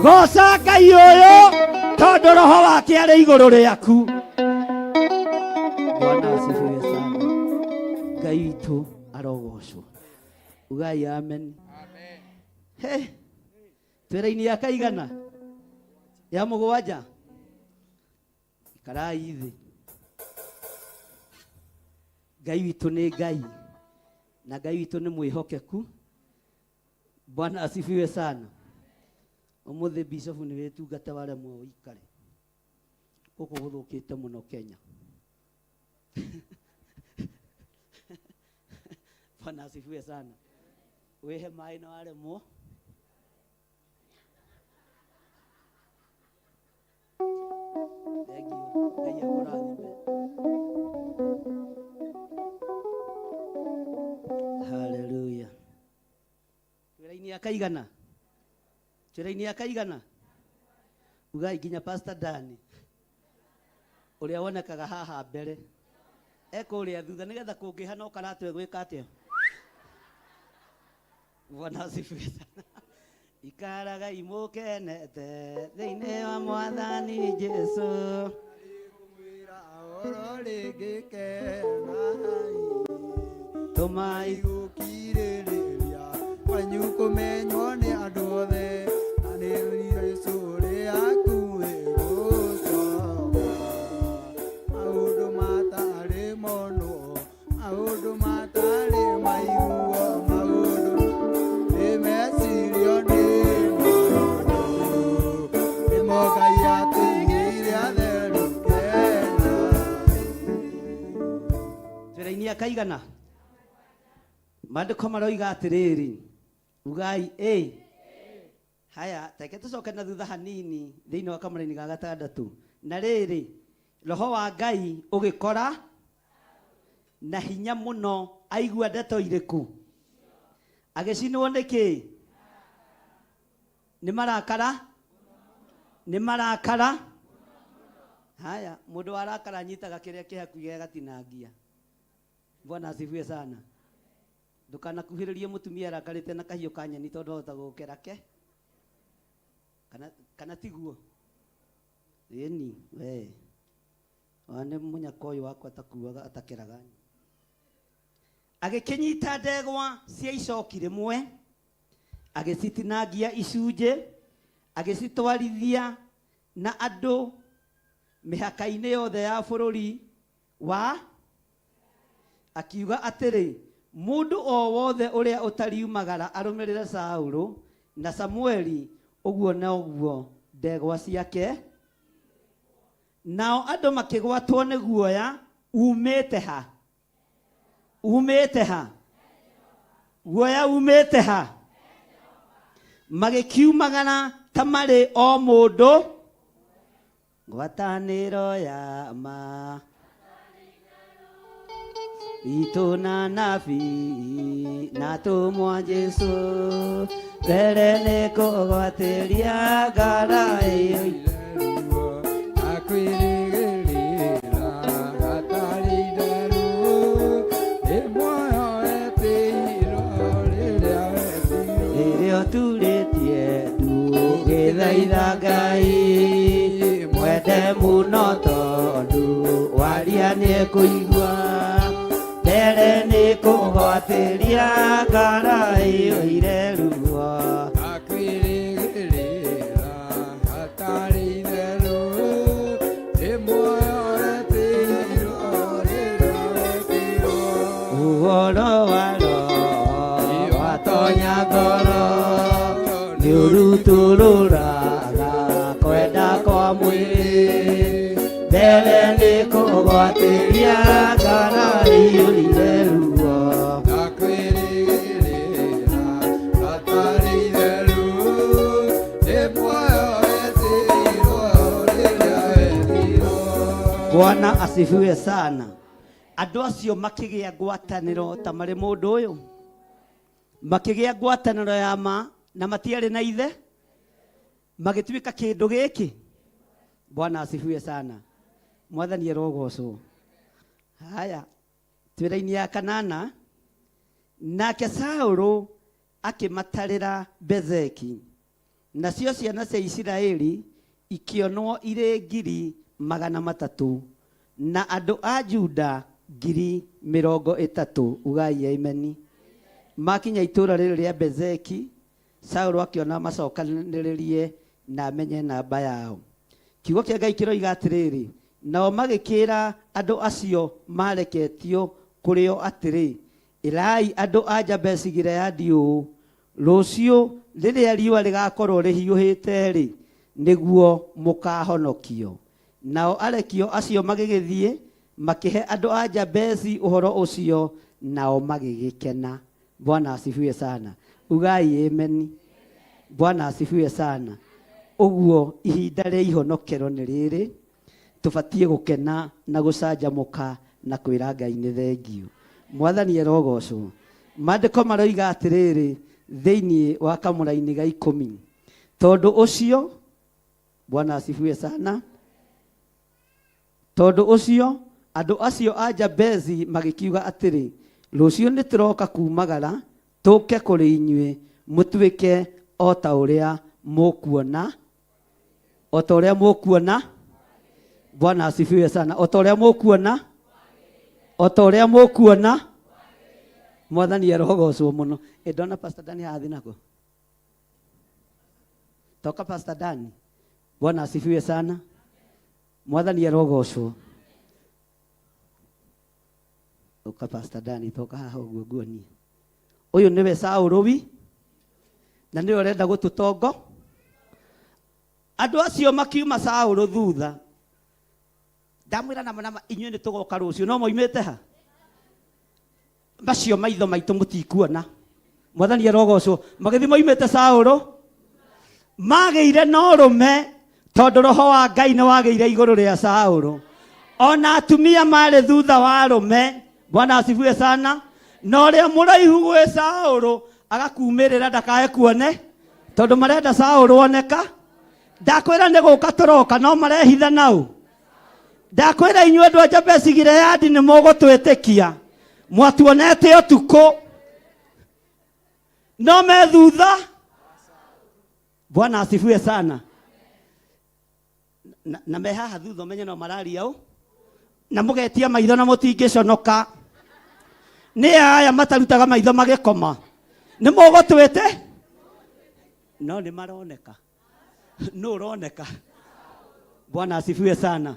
Speaker 8: goca Ngai ũyũ, tondũ roho wake arĩ igũrũ rĩaku. Bwana asifiwe sana. Ngai witũ arogocwo. Ugai amen. He, twĩra-inĩ ya kaigana ya mũgwanja, ikarai thĩ. Ngai witũ nĩ Ngai, na Ngai witũ nĩ mwĩhokeku. Bwana asifiwe sana. Ũmũthĩ bishop nĩ wĩtungata waremwo ũikare gũkũ gũthũkĩte mũno Kenya. Bwana asifiwe sana. Wĩhe maĩ na waremwo. Thank you. Ngai akũrathime. Hallelujah. Twĩra-inĩ akaigana. Twĩra-inĩ akaigana. Ugai nginya Pastor Dani ũrĩa wonekaga haha mbere ekũrĩa thutha nĩgetha kũngĩha no karatwe gwĩka atĩa. Bwana asifiwe sana. Ikaragai mũkenete thĩinĩ wa Mwathani Jesu.
Speaker 12: Oro rĩngĩ kenai.
Speaker 8: Tũmai
Speaker 12: gũkirĩrĩria kwanyu kũmenywo nĩ andũ othe, na nĩ Jesũ ũrĩa hakuhĩ gũcoka. Maũndũ matarĩ monwo, maũndũ matarĩ maiguo, maũndũ nĩ mecirio nĩ mũndũ, nĩmo Ngai atũigĩire atheru kenai.
Speaker 8: Twĩra-inĩ akaigana. Maandĩko maroiga atĩrĩrĩ, ugai ĩ haya, reke tũcoke na thutha hanini thĩinĩ wa kamũraini ga gatandatũ. Na rĩrĩ, roho wa Ngai ũgĩkora na hinya mũno aigua ndeto irĩkũ? Agĩcinwo nĩ kĩĩ? Nĩ marakara? Nĩ marakara? Haya, mũndũ warakara anyitaga kĩrĩa kĩ hakuhĩ agatinangia. Bwana asifiwe sana. Ndũkanakuhĩrĩrie mũtumia arakarĩte na kahiũ ka nyeni tondũ ahota gũgũkera ke. Kana, kana tiguo? Ĩni, we. Ona nĩ mũnyaka ũyũ wakwa atakuaga atakeraga. Agĩkĩnyita ndegwa cia icoki rĩmwe, agĩcitinangia icunjĩ, agĩcitwarithia na andũ mĩhaka-inĩ yothe ya bũrũri wa akiuga atĩrĩ, Mũndũ o wothe ũrĩa ũtariumagara arũmĩrĩre Saũlũ na Samũeli, ũguo noguo ndegwa ciake. Nao andũ makĩgwatwo nĩ guoya uumĩte ha? Uumĩte ha? Guoya uumĩte ha? Magĩkiumagara ta marĩ o mũndũ Ngwatanĩro ya ma itũ na nabii na tũmwa Jesũ mbere nĩ kũgwatĩria ngara ĩyo
Speaker 13: Akwĩrĩgĩrĩra hatarĩ itherũ, nĩ muoyo wetĩirwo rĩrĩa wetirwo.
Speaker 8: Rĩrĩa ũturĩtie ndu ũgĩthaitha Ngai mwende mũno tondũ waria nĩekũigua mbere nĩ kũgwatĩria ngara ĩiyũire ruo.
Speaker 13: Akwĩrĩgĩrĩra hatarĩ itherũ, nĩ muoyo wetĩirwo rĩrĩa wetirwo.
Speaker 8: Ũhoro wa Roho watonya ngoro nĩũrutũrũraga kwenda kwa mwĩrĩ mbere nĩ kũgwatĩria ngara ĩiyũire ruo.
Speaker 13: Akwĩrĩgĩrĩra hatarĩ itherũ, nĩ muoyo wetĩirwo rĩrĩa wetirwo.
Speaker 8: Bwana asifiwe sana. Andũ acio makĩgĩa ngwatanĩro ta marĩ mũndũ ũyũ, makĩgĩa ngwatanĩro ya ma na matiarĩ na ithe, magĩtuĩka kĩndũ gĩkĩ. Bwana asifiwe sana. Mwathani arogocwo. Haya, twĩra-inĩ ya kanana, nake Saũlũ akĩmatarĩra Bezeki, nacio ciana cia Isiraeli ikĩonwo irĩ 300,000, na andũ a Juda 30,000. Ugai ameni. Makinya itũũra rĩrĩ rĩa Bezeki, Saũlũ akĩona macokanĩrĩrie na amenye namba yao. Kiugo kĩa Ngai kĩroiga atĩrĩrĩ, nao magĩkĩra andũ acio maareketio kũrĩ o atĩrĩ, Ĩrai andũ a Jabeshi-Gileadi ũũ, 'Rũciũ rĩrĩa riũa rĩgaakorũo rĩhiũhĩte-rĩ, nĩguo mũkaahonokio. Nao arekio acio magĩgĩthiĩ, makĩhe andũ a Jabesi ũhoro ũcio, nao magĩgĩkena. Bwana asifiwe sana. Ugai ameni. Bwana asifiwe sana. Ũguo ihinda rĩa ihonokero nĩ rĩrĩ, tũbatiĩ gũkena na gũcanjamũka na kwĩra Ngai nĩ thengiũ. Mwathani arogocwo. Maandĩko maroiga atĩrĩrĩ thĩinĩ wa kamũraini ga ikũmi, tondũ ũcio, Bwana asifiwe sana, Tondũ ũcio andũ acio a Jabezi magĩkiuga atĩrĩ, Rũciũ nĩtũroka kuumagara tũũke kũrĩ inyuĩ, mũtuĩke o ta ũrĩa mũkuona, o ta ũrĩa mũkuona. Bwana asifiwe sana. O ta ũrĩa mũkuona, o ta ũrĩa mũkuona. Mwathani arogocwo mũno. Ĩ ndona Pastor Dani haha thĩ nako. Toka Pastor Dani. Bwana asifiwe sana. Mwathani arogocwo. Ũka Pastor Dani toka haha ũguo nguonie. Ũyũ nĩwe Saũlũ wi na nĩwe ũrenda gũtũtongo. Andũ acio makiuma Saũlũ thutha. Ndamwĩra nama nama inyuĩ nĩ tũgoka rũciũ no moimĩte ha? Macio maitho maitũ mũtikuona. Mwathani arogocwo. Magĩthiĩ moimĩte Saũlũ, magĩire na ũrũme tondũ roho wa Ngai nĩ wagĩire igũrũ rĩa Saũlũ. Ona atumia marĩ thutha wa arũme. Bwana asifiwe sana. Na ũrĩa mũraihu gwĩ Saũlũ agakumĩrĩra ndakae kuone, tondũ marenda Saũlũ oneka. Ndakwĩra nĩ gũka tũroka, no marehitha nau. Ndakwĩra inyuĩ andũ a Jabesi Gileadi nĩ mũgũtwĩtĩkia. Mwatuonete ũtukũ, no me thutha. Bwana asifiwe sana. Na, na me haha thutha ũmenye no mararia ũ na mũgetia maitho na mũtingĩconoka. Nĩ aya matarutaga maitho magĩkoma, nĩ mũgũtwĩte, no nĩ maroneka. Nũ ũroneka? Bwana asifiwe sana.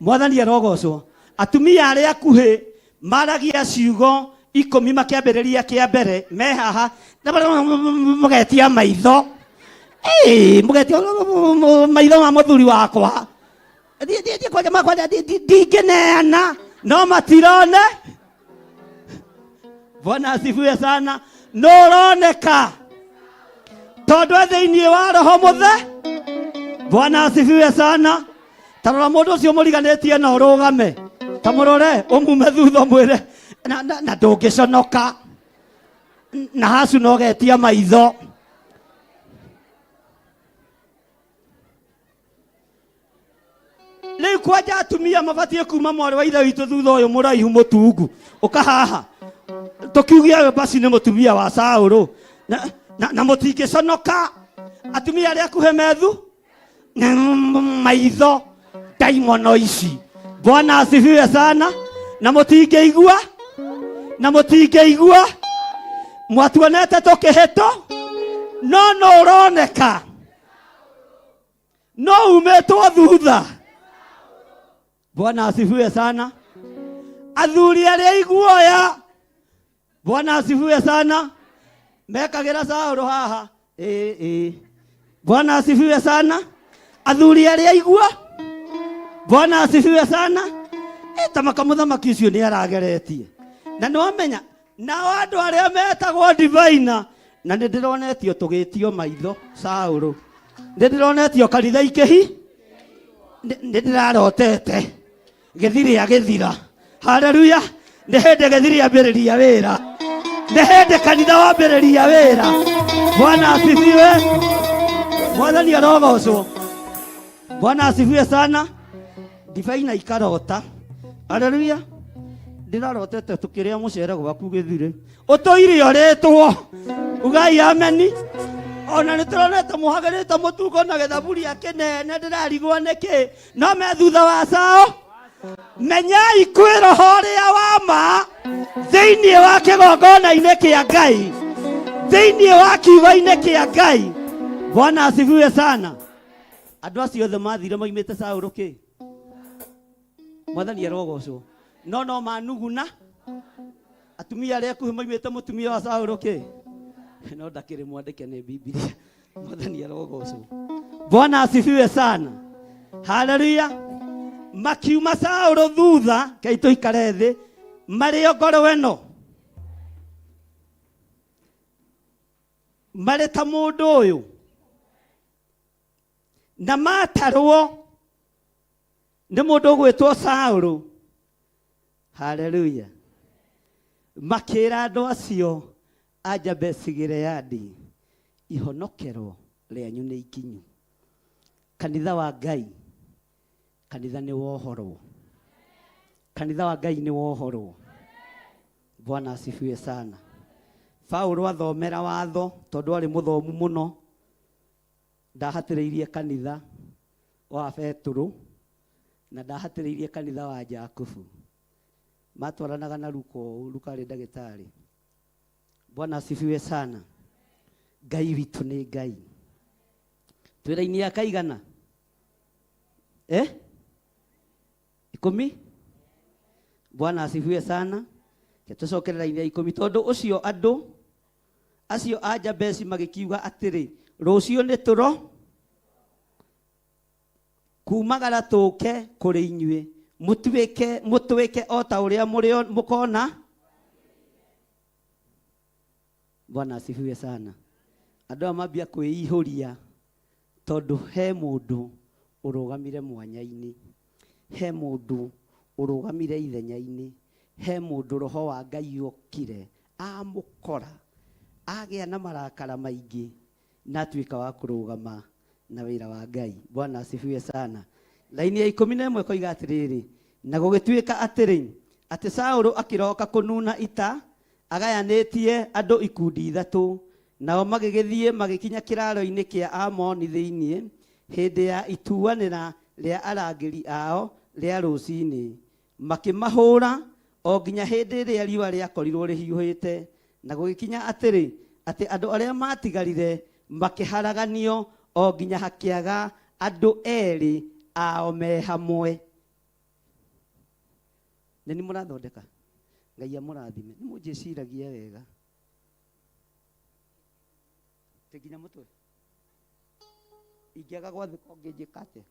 Speaker 8: Mwathani arogocwo. Atumia arĩa akuhĩ maragia ciugo 10 makĩambĩrĩria kĩa mbere me haha, mũgetia maitho. Ĩĩ, mũgetia maitho ma mũthuri wakwa. Thiĩ kwanja makwa ndingĩneana, no matirone. Bwana asifiwe sana. No ũroneka tondũ e thĩinĩ wa roho mũthe. Bwana asifiwe sana. Ta rora mũndũ ũcio mũriganĩtie na ũrũgame, ta mũrore ũmume thutha ũmwĩre na ndũngĩconoka na hacu no getia maitho. Rĩu kwanja atumia mabatiĩ kuma mwarĩ wa ithe witũ thutha ũyũ mũraihu mũtungu ũka haha tũkiuge ũyũ basi nĩ mũtumia wa Saũlũ na mũtingĩconoka. Atumia arĩa akuhĩ methu maitho ndaimono ici. Bwana asifiwe sana. Na mũtingĩigua, na mũtingĩigua mwatuonete tũkĩhĩtwo, no no ũroneka no umĩtwo thutha. Bwana asifiwe sana. Athuri arĩa iguoya, Bwana asifiwe sana, mekagĩra Saũlũ haha. Ĩĩ, ĩĩ. Bwana asifiwe sana. Athuri arĩa igua, Bwana asifiwe sana. Ta maka mũthamaki ũcio nĩ arageretie. Na nĩ wamenya, nao andũ arĩa metagwo divina, na nĩ ndĩronetio tũgĩtio maitho Saũlũ. Nĩ ndĩronetio kanitha ikĩhi, nĩ ndĩrarotete gĩthiri agĩthira. Haleluya. Nĩ hĩndĩ gĩthiri ambĩrĩria wĩra, nĩ hĩndĩ kanitha wambĩrĩria wĩra. Bwana asifiwe. Mwathani arogocwo. Bwana asifiwe sana. Divina ikarota. Haleluya. Ndĩrarotete tũkĩrĩa mũcere gwaku gĩthirĩ, ũtũire ũrĩtwo. Ugai ameni. Ona nĩ tũronete mũhagĩrĩte mũtungo na gĩthaburia kĩnene, ndĩrarigwo nĩkĩ, no me thutha wa Saũ. Menyai kwĩ roho ũrĩa wa ma thĩinĩ wa kĩgongona-inĩ kĩa Ngai, thĩinĩ wa kiugo-inĩ kĩa Ngai. Bwana asifiwe sana. Andũ acio othe mathire moimĩte Saũlũ kĩ? Mwathani arogocwo. No no manuguna atumia arĩa akuhĩ moimĩte mũtumia wa Saũlũ kĩ? No ndakĩrĩ mwandĩke nĩ Bibilia. Mwathani arogocwo. Bwana asifiwe sana. Haleluya. Makiuma Saũlũ thutha, kei tũikare thĩ, marĩ o ngoro ĩno, marĩ ta mũndũ ũyũ, na matarwo nĩ mũndũ ũgwĩtwo Saũlũ. Haleluya. Makĩra andũ acio a Jabesi Gileadi, ihonokero rĩanyu nĩ ikinyu. Kanitha wa Ngai, kanitha nĩ wohorwo. Kanitha wa Ngai nĩ wohorwo. Bwana asifiwe sana. Paulo athomera watho tondũ arĩ mũthomu mũno, ndahatĩrĩirie kanitha wa Petero na ndahatĩrĩirie kanitha wa Jakubu. Matwaranaga na Luka ũũ, Luka arĩ ndagĩtarĩ. Bwana asifiwe sana. Ngai witũ nĩ Ngai. Twĩra-inĩ ya kaigana? 10? Bwana asifiwe sana. Ke tũcokere raini ya 10 tondũ ũcio andũ acio a Jabesi magĩkiuga atĩrĩ, rũciũ nĩ tũro kumagara tũke kũrĩ inyuĩ, mũtuĩke o ta ũrĩa mũkona. Bwana asifiwe sana. Andũ aya mambia kwĩihũria tondũ he mũndũ ũrũgamire mwanya-inĩ, he mũndũ ũrũgamire ithenya-inĩ, he mũndũ roho wa Ngai okire amũkora agĩa na marakara maingĩ na atuĩka wa kũrũgama na wĩra wa Ngai. Bwana asifiwe sana. Laini ya 11 koiga atĩrĩrĩ, na gũgĩtuĩka atĩrĩ, atĩ Saũlũ akĩroka kũnuna ita agayanĩtie andũ ikundi ithatũ, nao magĩgĩthiĩ magĩkinya kĩraaro-inĩ kĩa Amoni thĩinĩ hĩndĩ ya ituanĩra rĩa arangĩri ao rĩa rũcinĩ, makĩmahũra o nginya hĩndĩ ĩrĩa riũa rĩakorirwo rĩhiũhĩte. Na gũgĩkinya atĩrĩ, atĩ andũ arĩa maatigarire makĩharaganio o nginya hakĩaga andũ erĩ ao me hamwe. Nĩ nĩ mũrathondeka? Ngai amũrathime. Nĩ mũnjĩciragia wega. Tĩ nginya mũtwe. Ingĩaga gwathĩka ũngĩnjĩka atĩa?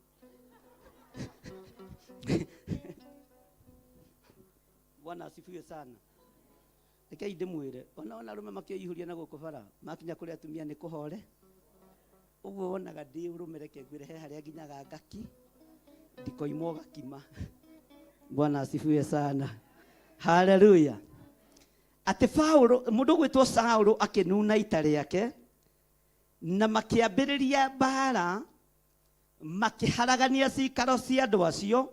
Speaker 8: Bwana asifiwe sana. Rekei ndĩmwĩre, ona ona arũme makĩihũria na gũkũ bara, makinya kũrĩ atumia nĩ kũhore. Ũguo wonaga ndĩ ũrũme, reke ngwĩre he harĩa nginyaga ngaki, ndikoimwo gakima. Bwana asifiwe sana. Haleluya. Atĩ Paulo, mũndũ ũgwĩtwo Saũlũ akĩnuna ita rĩake, na makĩambĩrĩria mbara, makĩharagania cikaro cia andũ acio,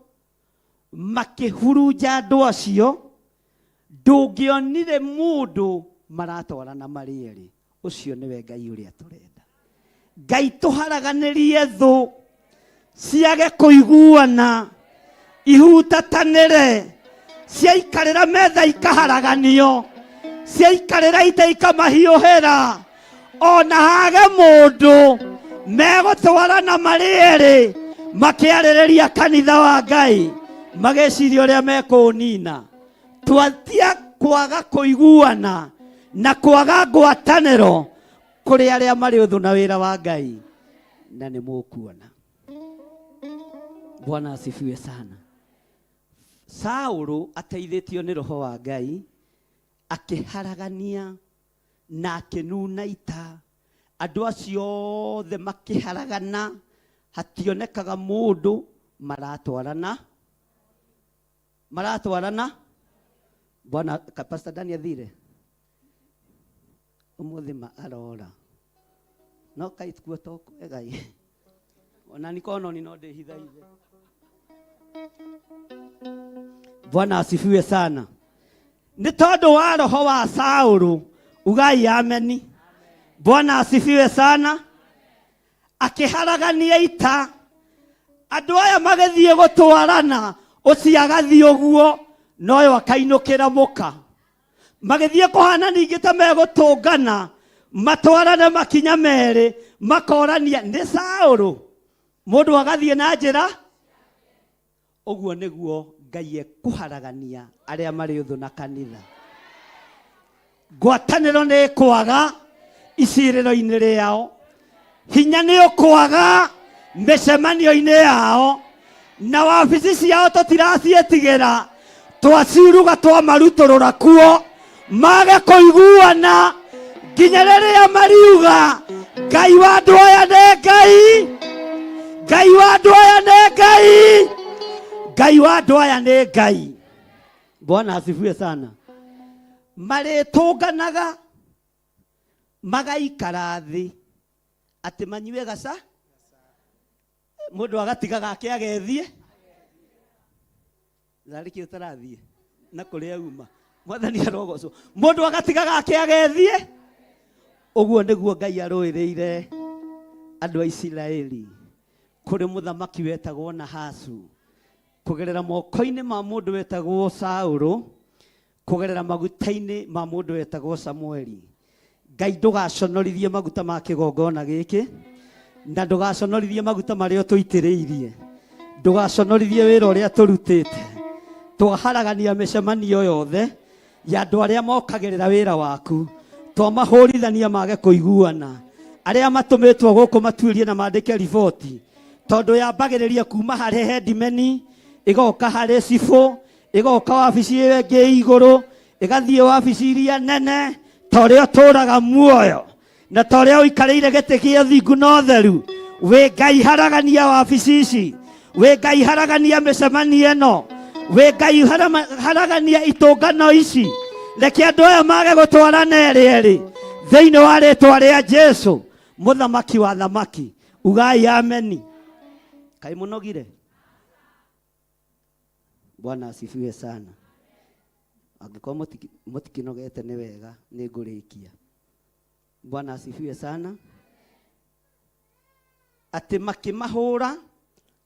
Speaker 8: makĩhurunja andũ acio, ndũngĩonire mũndũ maratwarana marĩ erĩ. Ũcio nĩwe Ngai ũrĩa tũrenda. Ngai tũharaganĩrie thũ ciage kũiguana, ihutatanĩre, ciaikarĩra metha ikaharaganio, ciaikarĩra ita ikamahiũhĩra, ona hage mũndũ megũtwarana marĩ erĩ makĩarĩrĩria kanitha wa Ngai, magĩciria ũrĩa mekũũnina. Twatia kwaga kũiguana na kwaga ngwatanĩro kũrĩ arĩa marĩ ũthũ na wĩra wa Ngai, na nĩ mũkuona. Bwana asifiwe sana. Saũlũ ateithĩtio nĩ roho wa Ngai akĩharagania na akĩnuna ita, andũ acio othe makĩharagana, hationekaga mũndũ maratwarana, maratwarana. Bwana ka Pastor Dani athire ũmũthĩ ma arora no kai kuo to kwega ĩ. Ona ni kononi no ndĩhithaithe. Bwana asifiwe sana. Nĩ tondũ wa roho wa Saũlũ, ugai ameni. Bwana asifiwe sana. Akĩharagania ita, andũ aya magĩthiĩ gũtwarana, ũcio agathiĩ ũguo noyo akainũkĩra mũka. Magĩthiĩ kũhana ningĩ ta megũtũngana, matwarane makinya merĩ, makorania nĩ Saũlũ. Mũndũ agathiĩ na njĩra ũguo nĩguo Ngai ekũharagania arĩa marĩ ũthũ na kanitha. Ngwatanĩro nĩ ĩkwaga icirĩro-inĩ rĩao, hinya nĩ ũkwaga mĩcemanio-inĩ yao, na wabici ciao tũtiraciĩtigĩra, twaciuruga twamarutũrũra kuo, mage kũiguana nginya rĩrĩa mariuga Ngai wa andũ aya nĩ Ngai, Ngai wa andũ aya nĩ Ngai, Ngai wa andũ aya nĩ Ngai. Bwana asifiwe sana. Marĩtũnganaga magaikara thĩ atĩ manyue gaca, mũndũ agatiga gake agethiĩ narĩ kĩ ũtarathiĩ na kũrĩa uma. Mwathani arogocwo. Mũndũ agatiga gake agethiĩ. Ũguo nĩguo Ngai arũĩrĩire andũ a Isiraeli kũrĩ mũthamaki wetagwo Nahasu, kũgerera moko-inĩ ma mũndũ wetagwo Saũlũ, kũgerera maguta-inĩ ma mũndũ wetagwo Samueli. Ngai ndũgaconorithie maguta ma kĩgongona gĩkĩ, na ndũgaconorithie maguta marĩa ũtũitĩrĩirie, ndũgaconorithie wĩra ũrĩa tũrutĩte. Twaharagania mĩcemanio yothe ya andũ arĩa mokagĩrĩra wĩra waku, twamahũrithania mage kũiguana, arĩa matũmĩtwo gũkũ matuĩrie na mandĩke riboti, tondũ yambagĩrĩria kuma harĩ hedimeni, ĩgoka harĩ cibũ, ĩgoka wabici ĩyo ĩngĩ igũrũ, ĩgathiĩ wabici iria nene. Ta ũrĩa ũtũũraga muoyo na ta ũrĩa ũikarĩire gĩtĩ gĩa thingu na ũtheru, wĩ Ngai haragania wabici ici, wĩ Ngai haragania mĩcemanio ĩno, wĩ Ngai haragania itũngano ici. Reke andũ aya mage gũtwarana erĩ erĩ thĩinĩ wa rĩtwa rĩa Jesu, mũthamaki wa thamaki. Ugai ameni. Kaĩ mũnogire? Bwana asifiwe sana. Angĩkorwo mũtikinogete nĩ wega, nĩ ngũrĩkia. Bwana asifiwe sana. Atĩ makĩmahũra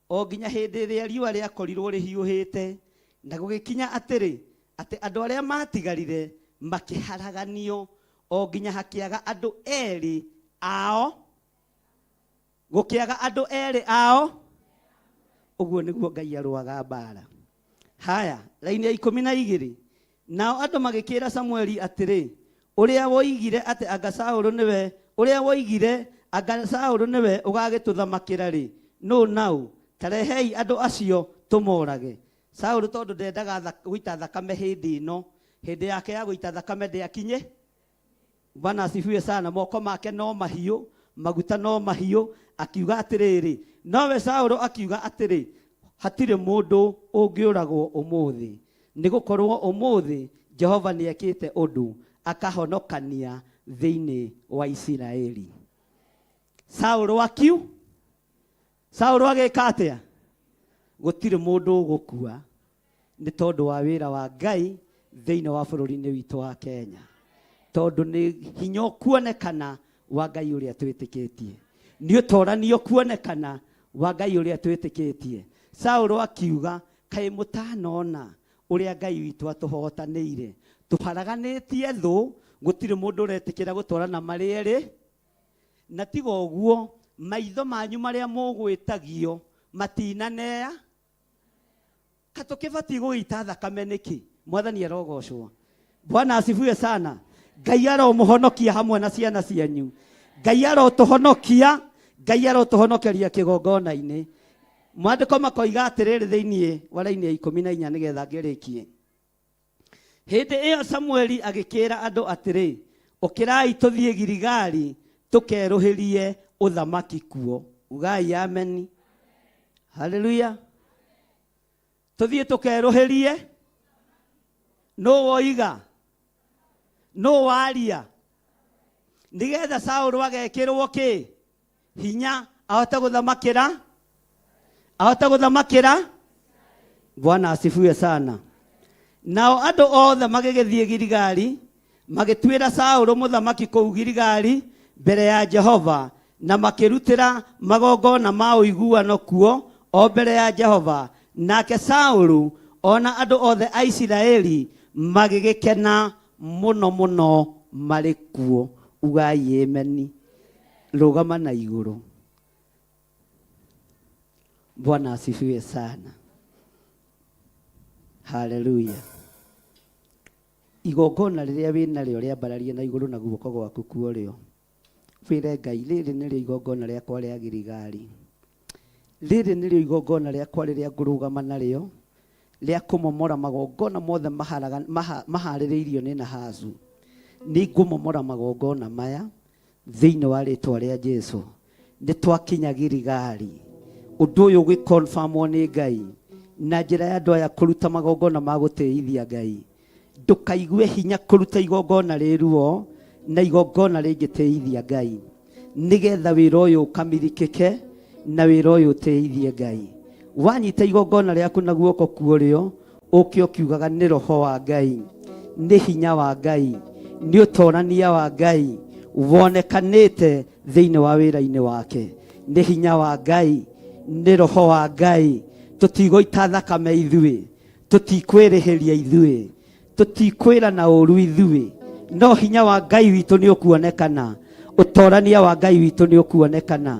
Speaker 8: o nginya hĩndĩ ĩrĩa riũa rĩakorirwo rĩhiũhĩte, na gũgĩkinya atĩrĩ, atĩ andũ arĩa maatigarire makĩharaganio o nginya hakĩaga andũ erĩ ao, gũkĩaga andũ erĩ ao. Ũguo nĩguo Ngai arũaga mbara. Haya, raini ya 12. Nao andũ magĩkĩra Samueli atĩrĩ, ũrĩa woigire atĩ anga Saũlũ nĩwe, ũrĩa woigire anga Saũlũ nĩwe ũgagĩtũthamakĩra-rĩ, nũ naũ? Ta rehei andũ acio tũmorage. Saũlũ tondũ ndendaga gũita thakame hĩndĩ ĩno, hĩndĩ yake ya gũita thakame ndĩakinye. Bwana asifiwe sana. Moko make no mahiũ, maguta no mahiũ. Akiuga atĩrĩrĩ, nowe Saũlũ akiuga atĩrĩ, hatirĩ mũndũ ũngĩũragwo ũmũthĩ, nĩ gũkorwo ũmũthĩ Jehova nĩekĩte ũndũ akahonokania thĩinĩ wa Isiraeli. Saũlũ akiu Saũlũ agĩka atĩa? Gũtirĩ mũndũ ũgũkua nĩ tondũ wa wĩra wa Ngai thĩinĩ wa bũrũri-inĩ witũ wa Kenya, tondũ nĩ hinya ũkuonekana wa Ngai ũrĩa twĩtĩkĩtie, nĩ ũtorani ũkuonekana wa Ngai ũrĩa twĩtĩkĩtie. Saũlũ akiuga, kaĩ mũtanona ũrĩa Ngai witũ atũhotanĩire, tũharaganĩtie thũ, gũtirĩ mũndũ ũretĩkĩra gũtwarana marĩ erĩ, na tiga ũguo maitho manyu marĩa mũgwĩtagio matinanea ka tũkĩbatiĩ gũgĩita thakame nĩkĩ? Mwathani arogocwo. Bwana asifiwe sana. Ngai aromũhonokia hamwe na ciana cianyu. Ngai arotũhonokia, Ngai arotũhonokeria kĩgongona-inĩ. Maandĩko makoiga atĩrĩrĩ thĩinĩ wa raini ya 14 nĩgetha ngĩrĩkie. Hĩndĩ ĩyo Samueli agĩkĩĩra andũ atĩrĩ, Ũkĩrai tũthiĩ Giligali tũkerũhĩrie ũthamaki kuo. Ugai ameni. Haleluya. Tũthiĩ tũkerũhĩrie. Nũ woiga? Nũ waria? Nĩgetha Saũlũ agekĩrwo kĩ? Hinya ahote gũthamakĩra, ahote gũthamakĩra. Bwana asifiwe sana. Nao andũ othe magĩgĩthiĩ Giligali, magĩtuĩra Saũlũ mũthamaki kũu Giligali mbere ya Jehova, na makĩrutĩra magongona ma ũiguano kuo o mbere ya Jehova. Nake Saũlũ o na andũ othe a Isiraeli magĩgĩkena mũno mũno marĩ kuo. Ugai ameni. Rũgama na igũrũ. Bwana asifiwe sana. Haleluya. Igongona rĩrĩa wĩ narĩo rĩambararie na igũrũ na guoko gwaku kuorĩo. Wĩre Ngai, rĩrĩ nĩrĩo igongona rĩakwa rĩa Giligali. Rĩrĩ nĩrĩo igongona rĩakwa rĩrĩa ngũrũgama narĩo rĩa kũmomora magongona mothe maharĩrĩirio nĩ Nahazu. Nĩ ngũmomora magongona maya thĩinĩ wa rĩtwa rĩa Jesu. Nĩ twakinya Giligali. Ũndũ ũyũ ũgĩkonfamwo nĩ Ngai na njĩra ya andũ aya kũruta magongona ma gũtĩithia Ngai. Ndũkaigue hinya kũruta igongona rĩ ruo na igongona rĩngĩtĩithia Ngai, nĩgetha wĩra ũyũ ũkamirikĩke na wĩra ũyũ ũtĩithie Ngai. Wanyita igongona rĩaku na guoko kuorĩo, ũke ũkiugaga nĩ roho wa Ngai, nĩ hinya wa Ngai, nĩ ũtorania wa Ngai wonekanĩte thĩinĩ wa wĩra-inĩ wake. Nĩ hinya wa Ngai, nĩ roho wa Ngai. Tũtigũita thakame ithuĩ, tũtikwĩrĩhĩria ithuĩ, tũtikwĩrana ũru ithuĩ, no hinya wa Ngai witũ nĩ ũkuonekana, ũtorania wa Ngai witũ nĩ ũkuonekana,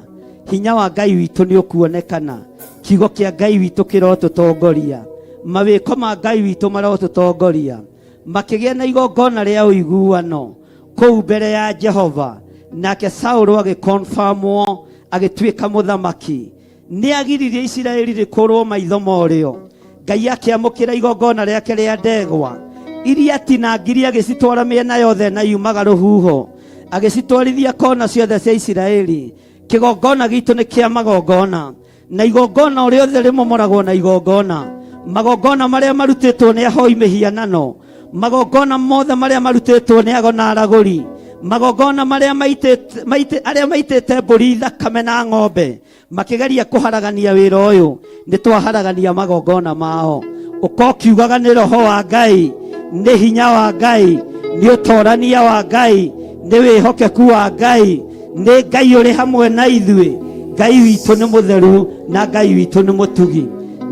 Speaker 8: hinya wa Ngai witũ nĩ ũkuonekana, kiugo kĩa Ngai witũ kĩrotũtongoria, mawĩko ma Ngai witũ marotũtongoria. Makĩgĩa na igongona rĩa ũiguano kũu mbere ya Jehova, nake Saũlũ agĩkonfamwo agĩtuĩka mũthamaki. Nĩ agiririe Isiraeli rĩkũrwo maitho morĩo. Ngai akĩamũkĩra igongona rĩake rĩa ndegwa. Iria tinangirie agĩcitwara mĩena yothe na yumaga rũhuho, agĩcitwarithia kona ciothe cia Isiraeli. Kĩgongona gitũ nĩ kĩa magongona, na igongona o rĩothe rĩmomoragwo na igongona. Magongona marĩa marutĩtwo nĩ ahoi mĩhianano, magongona mothe marĩa marutĩtwo nĩ ago na aragũri, magongona marĩa maitĩte, maitĩ, arĩa maitĩte mbũri thakame na ng'ombe makĩgeria kũharagania wĩra ũyũ, nĩ twaharagania magongona mao. Ũka ũkiugaga nĩ roho wa Ngai, nĩ hinya wa Ngai, nĩ ũtorania wa Ngai, nĩ wĩhokeku wa Ngai, nĩ Ngai ũrĩ hamwe na ithuĩ. Ngai witũ nĩ mũtheru na Ngai witũ nĩ mũtugi.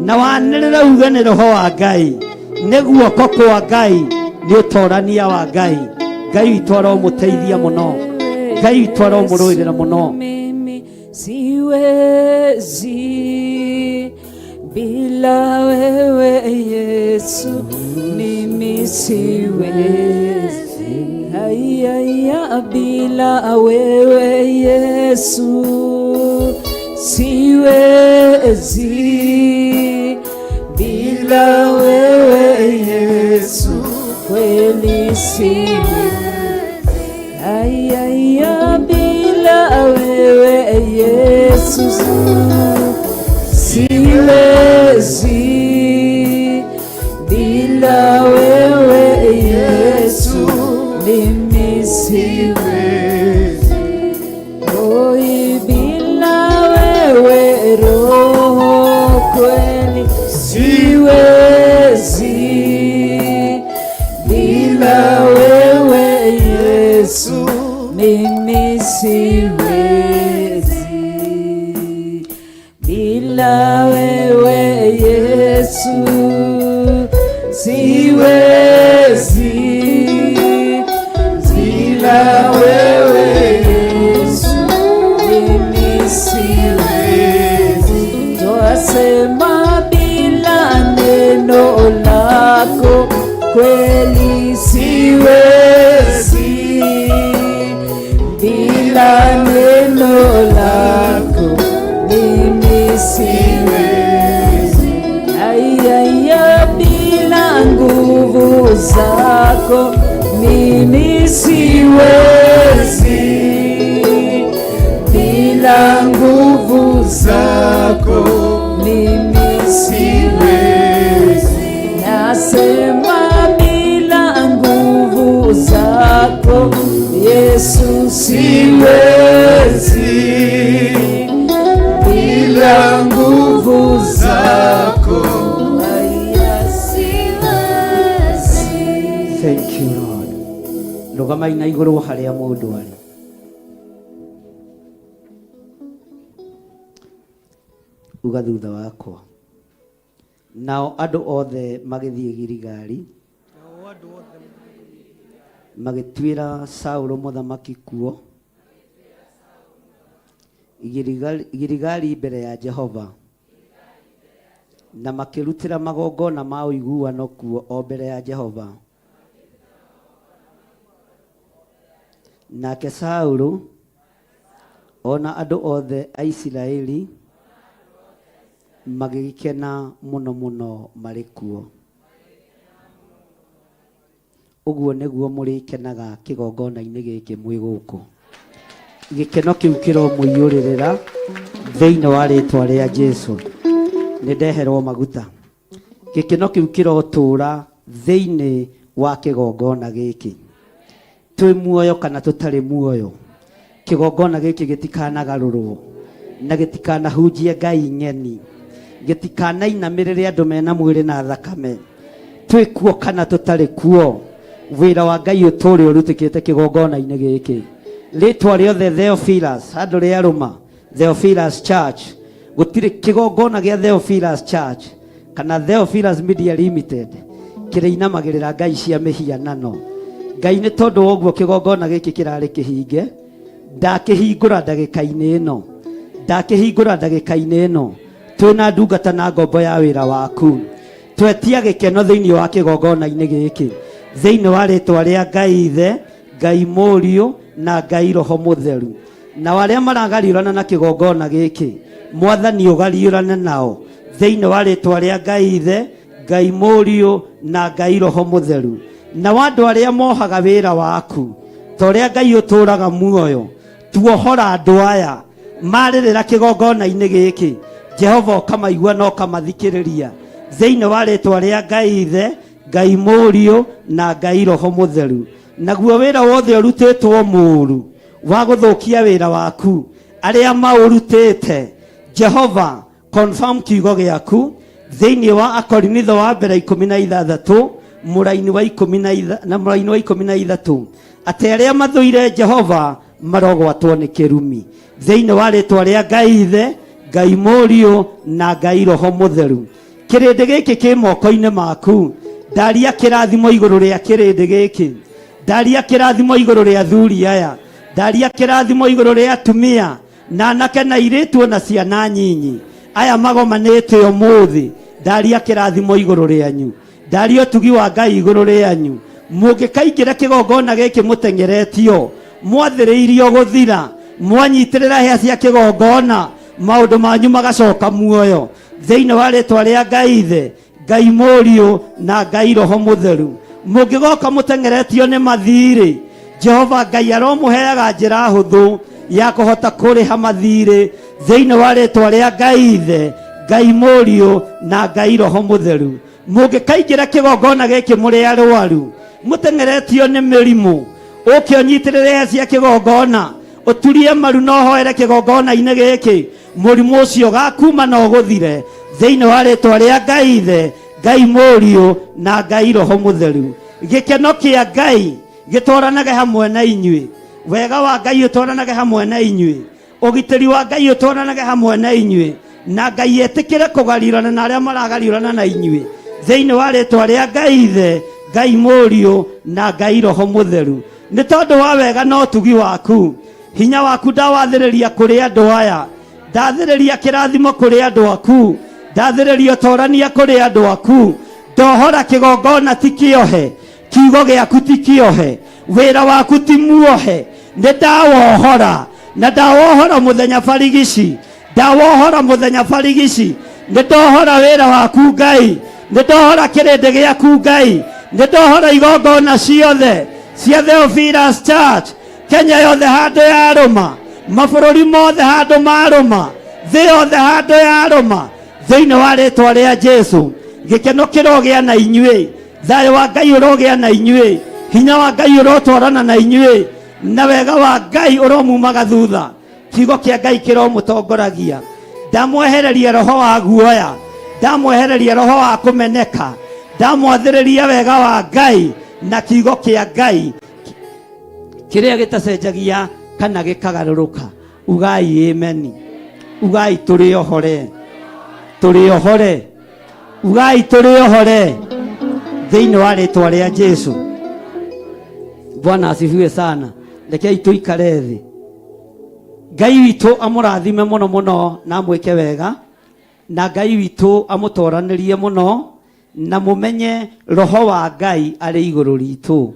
Speaker 8: Na wanĩrĩre uge nĩ roho wa Ngai, nĩ guoko kwa Ngai, nĩ ũtorania wa Ngai. Ngai witũ aromũteithia mũno, Ngai witũ aromũrũĩrĩra mũno.
Speaker 15: Mimi siwezi bila wewe Yesu, mimi siwezi. Haya, bila wewe Yesu siwezi, bila wewe Yesu kweli siwezi. Haya, bila wewe Yesu siwezi, bila wewe Yesu mimi siwezi. Oi, bila wewe Roho kweli siwezi, bila wewe Yesu mimi siwezi, bila wewe Yesu siwezi, bila wewe Yesu mimi siwezi. Twasema bila neno lako kweli siwezi, bila neno lako mimi siwezi. Ayaya, bila nguvu zako mimi siwezi, bila nguvu zako mimi siwezi. Nasema bila nguvu zako Yesu siwezi, bila nguvu zako haya siwezi.
Speaker 8: Thank you Lord. Rũgamai na igũrũ harĩa mũndũ arĩ. Uga thutha wakwa. Nao andũ othe magĩthiĩ Giligali, magĩtuĩra Saũlũ mũthamaki kuo Giligali mbere ya Jehova, na makĩrutĩra magongona ma ũiguano kuo o mbere ya Jehova. Nake Saũlũ ona andũ othe a Isiraeli magĩgĩkena mũno mũno marĩ kuo. Ũguo nĩguo mũrĩkenaga kĩgongona-inĩ gĩkĩ mwĩ gũkũ. Gĩkeno kĩu kĩromũiyũrĩrĩra thĩinĩ wa rĩtwa rĩa Jesu. Nĩ ndeherwo maguta. Gĩkeno kĩu kĩrotũra thĩinĩ wa kĩgongona gĩkĩ. Twĩ muoyo kana tũtarĩ muoyo, kĩgongona gĩkĩ gĩtikanagarũrwo na gĩtikanahunjie ngai ng'eni, gĩtikanainamĩrĩre andũ mena mwĩrĩ na thakame. Twĩ kuo kana tũtarĩ kuo, wĩra wa Ngai ũtũre ũrutĩkĩte kĩgongona-inĩ gĩkĩ. Rĩtwa rĩothe Theophilus, handũ rĩarũma Theophilus Church, gũtirĩ kĩgongona gĩa Theophilus Church kana Theophilus Media Limited kĩrĩinamagĩrĩra ngai cia mĩhianano. Ngai nĩ tondũ wa ũguo kĩgongona gĩkĩ kĩrarĩ kĩhinge, ndakĩhingũra ndagĩka-inĩ ĩno, ndakĩhingũra ndagĩka-inĩ ĩno. Twĩna ndungata na ngombo ya wĩra waku, twetia gĩkeno thĩinĩ wa kĩgongona-inĩ gĩkĩ, thĩinĩ wa rĩtwa rĩa Ngai Ithe, Ngai Mũriũ na Ngai Roho Mũtheru. Nao arĩa maragariũrana na kĩgongona gĩkĩ, Mwathani ũgariũrane nao thĩinĩ wa rĩtwa rĩa Ngai Ithe, Ngai Mũriũ na Ngai Roho Mũtheru. Na wa andũ arĩa mohaga wĩra waku, ta ũrĩa Ngai ũtũũraga muoyo, tuohora andũ aya marĩrĩra kĩgongona-inĩ gĩkĩ. Jehova ũkamaigua na ũkamathikĩrĩria thĩinĩ wa rĩtwa rĩa Ngai Ithe, Ngai Mũriũ na Ngai Roho Mũtheru. Naguo wĩra wothe ũrutĩtwo mũũru wa gũthũkia wĩra waku, arĩa maũrutĩte, Jehova confirm kiugo gĩaku thĩinĩ wa Akorinitho wa mbere 16 mũraini wa ikũmi na na mũraini wa 13, atĩ arĩa mathũire Jehova marogwatwo nĩ kĩrumi thĩinĩ wa rĩtwa rĩa Ngai Ithe, Ngai Mũriũ na Ngai Roho Mũtheru. Kĩrĩndĩ gĩkĩ kĩ moko-inĩ maku. Ndaria kĩrathimo igũrũ rĩa kĩrĩndĩ gĩkĩ, ndaria kĩrathimo igũrũ rĩa athuri aya, ndaria kĩrathimo igũrũ rĩa atumia na anake na airĩtu na ciana nyinyi aya magomanĩte ũmũthĩ. Ndaria kĩrathimo igũrũ rĩanyu, ndaria ũtugi wa Ngai igũrũ rĩanyu. Mũngĩkaingĩra kĩgongona gĩkĩ mũteng'eretio, mwathĩrĩirio gũthira, mwanyitĩrĩra hĩa cia kĩgongona, maũndũ manyu magacoka muoyo thĩinĩ wa rĩtwa rĩa Ngai Ithe, Ngai Mũriũ na Ngai Roho Mũtheru. Mũngĩgoka mũteng'eretio nĩ mathirĩ, Jehova Ngai aromũheaga njĩra hũthũ ya kũhota kũrĩha mathirĩ thĩinĩ wa rĩtwa rĩa Ngai Ithe, Ngai Mũriũ na Ngai Roho Mũtheru. Mũngĩkaingĩra kĩgongona gĩkĩ mũrĩ arwaru, mũteng'eretio nĩ mĩrimũ, ũke ũnyitĩrĩre hĩa cia kĩgongona, ũturie maru na ũhoere kĩgongona-inĩ gĩkĩ, mũrimũ ũcio ũgakuma na ũgũthire thĩinĩ wa rĩtwa rĩa Ngai Ithe, Ngai Mũriũ na Ngai Roho Mũtheru. Gĩkeno kĩa Ngai gĩtwaranage hamwe na inyuĩ, wega wa Ngai ũtwaranage hamwe na inyuĩ, ũgitĩri wa Ngai ũtwaranage hamwe na inyuĩ, na Ngai etĩkĩre kũgariũrana na arĩa maragariũrana na inyuĩ thĩinĩ wa rĩtwa rĩa Ngai Ithe, Ngai Mũriũ na Ngai Roho Mũtheru. Nĩ tondũ wa wega na ũtugi waku, hinya waku ndawathĩrĩria kũrĩ andũ aya, ndathĩrĩria kĩrathimo kũrĩ andũ aku, ndathĩrĩria ũtorania kũrĩ andũ aku. Ndohora kĩgongona ti kĩohe, kiugo gĩaku ti kĩohe, wĩra waku ti muohe. Nĩ ndawohora, na ndawohora mũthenya barigici, ndawohora mũthenya barigici. Nĩ ndohora wĩra waku Ngai, nĩ ndohora kĩrĩndĩ gĩaku Ngai, nĩ ndohora igongona ciothe cia Theophilus Church Kenya yothe handũ yarũma, mabũrũri mothe handũ marũma, thĩ yothe handũ yarũma, thĩinĩ wa rĩtwa rĩa Jesu. Gĩkeno kĩrogĩa na inyuĩ, thayũ wa Ngai ũrogĩa na inyuĩ, hinya wa Ngai ũrotwarana na inyuĩ, na wega wa Ngai ũromumaga thutha. Kiugo kĩa Ngai kĩromũtongoragia. Ndamwehereria roho wa guoya, ndamwehereria roho wa kũmeneka, ndamwathĩrĩria wega wa Ngai na kiugo kĩa Ngai kĩrĩa gĩtacenjagia kana gĩkagarũrũka. Ugai ameni. Ugai tũrĩ ohore, tũrĩ ohore. Ugai tũrĩ ohore thĩinĩ wa rĩtwa rĩa Jesu. Bwana asifiwe sana. Rekei tũikare thĩ. Ngai witũ amũrathime mũno mũno na amwĩke wega, na Ngai witũ amũtoranĩrie mũno, na mũmenye roho wa Ngai arĩ igũrũ ritũ,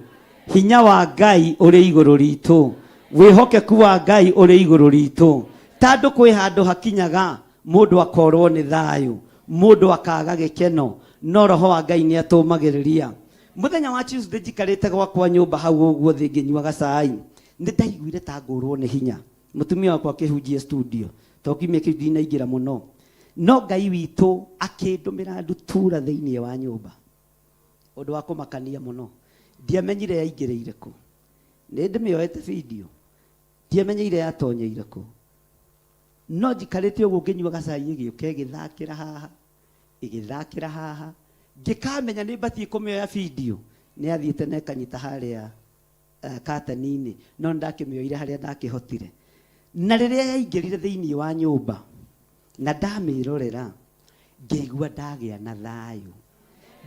Speaker 8: hinya wa Ngai ũrĩ igũrũ ritũ, wĩhokeku wa Ngai ũrĩ igũrũ ritũ. Tandũ kwĩ handũ hakinyaga mũndũ akorwo nĩ thayũ, mũndũ akaga gĩkeno, no roho wa Ngai nĩ atũmagĩrĩria. Mũthenya wa Tuesday njikarĩte gwakwa nyũmba hau ũguo thĩ ngĩnyuaga cai, nĩ ndaiguire ta ngũrwo nĩ hinya. Mũtumia wakwa akĩhunjia studio, to kiumia kĩu ndinaingĩra mũno, no Ngai witũ akĩndũmĩra ndutura thĩinĩ wa nyũmba, ũndũ wa kũmakania mũno. Ndiamenyire yaingĩrĩire kũ, nĩ ndĩmĩoete video, ndiamenyeire yatonyeire kũ, no njikarĩte ũguo ngĩnyuaga cai, ĩgĩũka ĩgĩthakĩra haha, ĩgĩthakĩra haha, ngĩkamenya nĩ mbatiĩ kũmĩoya video. Nĩ yathiĩte na ĩkanyita harĩa katani-inĩ, no nĩ ndakĩmĩoire harĩa ndakĩhotire. Na rĩrĩa yaingĩrire thĩinĩ wa nyũmba na ndamĩrorera, ngĩigua ndagĩa na thayũ,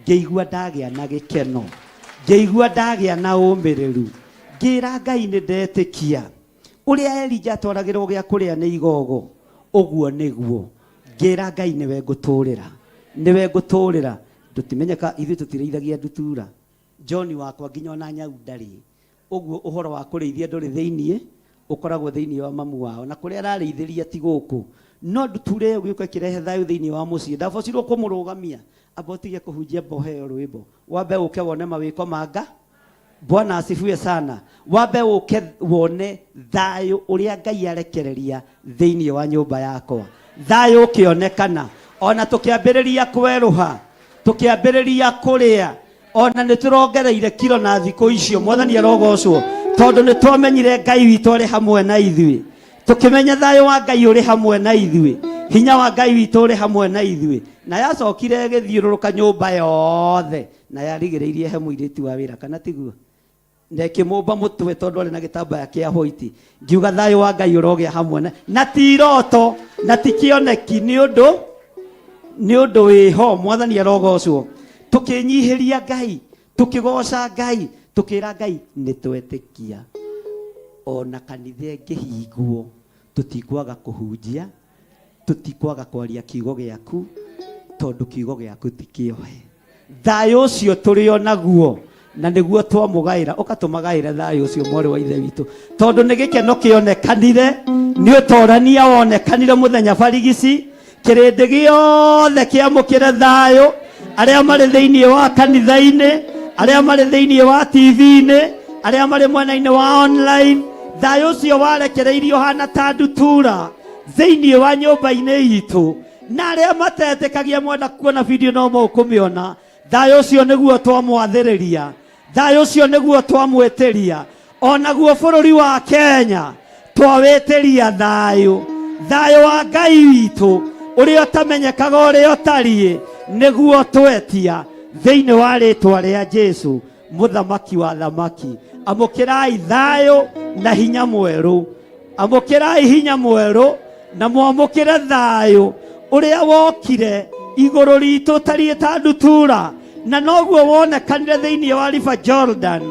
Speaker 8: ngĩigua ndagĩa na gĩkeno, ngĩigua ndagĩa na ũmĩrĩru. Ngĩra Ngai nĩ ndetĩkia ũrĩa Elija atwaragĩrwo gĩa kũrĩa nĩ igogo, ũguo nĩguo. Ngĩra Ngai nĩwe ngũtũrĩra, nĩwe ngũtũrĩra. Tũtimenyeka, ithuĩ tũtirĩithagia ndutura. John wakwa nginya ona nyau ndarĩ. Ũguo ũhoro wa kũrĩithia ndũrĩ thĩiniĩ, ũkoragwo thĩiniĩ wa mamu wao. Na kũrĩa ararĩithĩria ti gũkũ. No ndutura ĩyo gĩũka ĩkĩrehe thayũ thĩinĩ wa mũciĩ. Ndabocirwo kũmũrũgamia, amba ũtige kũhunjia amba ũheo rwĩmbo. Wambe ũke wone mawĩko ma Nga. Bwana asifiwe sana. Wambe ũke wone thayũ ũrĩa Ngai arekereria thĩinĩ wa nyũmba yakwa. Thayũ ũkĩonekana. Ona tũkĩambĩrĩria kwerũha, tũkĩambĩrĩria kũrĩa, ona nĩ tũrongereire kiro na thikũ icio. Mwathani arogocwo, tondũ nĩ twamenyire Ngai witũ arĩ hamwe na ithuĩ. Tũkĩmenya thayũ wa Ngai ũrĩ hamwe na ithuĩ, hinya wa Ngai witũ ũrĩ hamwe na ithuĩ. Na yacokire ĩgĩthiũrũrũka nyũmba yothe, na yarigĩrĩirie he mũirĩtu wa wĩra, kana tiguo? Na ĩkĩmũmba mũtwe tondũ arĩ na gĩtambaya kĩa white. Ngiuga thayũ wa Ngai ũrogĩa hamwe na, na ti iroto na ti kĩoneki, nĩ ũndũ nĩ ũndũ wĩho. Mwathani arogocwo. Tũkĩnyihĩria Ngai, tũkĩgoca Ngai, tũkĩra Ngai nĩ twetĩkia ona kanitha ĩngĩhingwo tũtikwaga kũhunjia, tũtikwaga kwaria kiugo gĩaku, tondũ kiugo gĩaku ti kĩohe. Thayũ ũcio tũrĩ o naguo na nĩguo twamũgaĩra. Ũkatũmagaĩre thayũ ũcio, mwarĩ wa ithe witũ, tondũ nĩ gĩkeno kĩonekanire, nĩ ũtorania wonekanire mũthenya barigici. Kĩrĩndĩ gĩothe kĩamũkĩre thayũ, arĩa marĩ thĩinĩ wa kanitha-inĩ, arĩa marĩ thĩinĩ wa TV-inĩ, arĩa marĩ mwena-inĩ wa online. Thayũ ũcio warekereirio hana ta ndutura thĩinĩ wa nyũmba-inĩ itũ, na arĩa matetĩkagia mwenda kuona video no mũkũmĩona. Thayũ ũcio nĩguo twamwathĩrĩria, thayũ ũcio nĩguo twamwĩtĩria. Onaguo bũrũri wa Kenya twawĩtĩria thayũ. Thayũ wa Ngai witũ ũrĩa ũtamenyekaga ũrĩa ũtariĩ nĩguo twetia thĩinĩ wa rĩtwa rĩa Jesu, mũthamaki wa thamaki. Amũkĩrai thayũ na hinya mwerũ, amũkĩrai hinya mwerũ na mwamũkĩre thayũ ũrĩa wokire igũrũ ritũ ũtariĩ ta ndutura, na noguo wonekanire thĩinĩ wa River Jordan.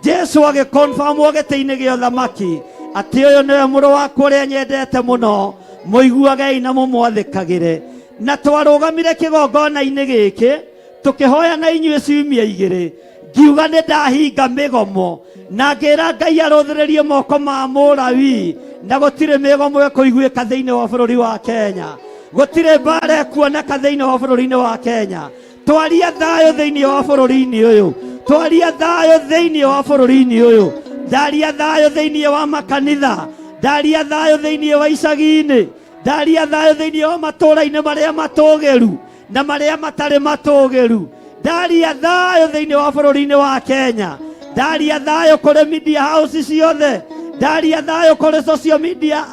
Speaker 8: Jesu agĩkonfamwo gĩtĩ-inĩ gĩa ũthamaki atĩ ũyũ nĩwe mũrũ wakwa ũrĩa nyendete mũno, mũiguagei na mũmwathĩkagĩre. Na twarũgamire kĩgongona-inĩ gĩkĩ tũkĩhoya na inyuĩ ciumia igĩrĩ, ngiuga nĩ ndahinga mĩgomo, na ngĩra Ngai arũthĩrĩrie moko ma Mũlawi, na gũtirĩ mĩgomo ĩkũiguĩka thĩinĩ wa bũrũri wa Kenya, gũtirĩ mbara ĩkuoneka thĩinĩ wa bũrũri-inĩ wa Kenya. Twaria thayũ thĩinĩ wa bũrũri-inĩ ũyũ, twaria thayũ thĩinĩ wa bũrũri-inĩ ũyũ. Ndaria thayũ thĩinĩ wa makanitha, ndaria thayũ thĩinĩ wa icagi-inĩ, ndaria thayũ thĩinĩ wa matũũra-inĩ marĩa matũgĩru na marĩa matarĩ matũgĩru. Ndaria thayũ thĩinĩ wa bũrũri-inĩ wa Kenya, ndaria thayũ kũrĩ media house ciothe, ndaria thayũ kũrĩ social media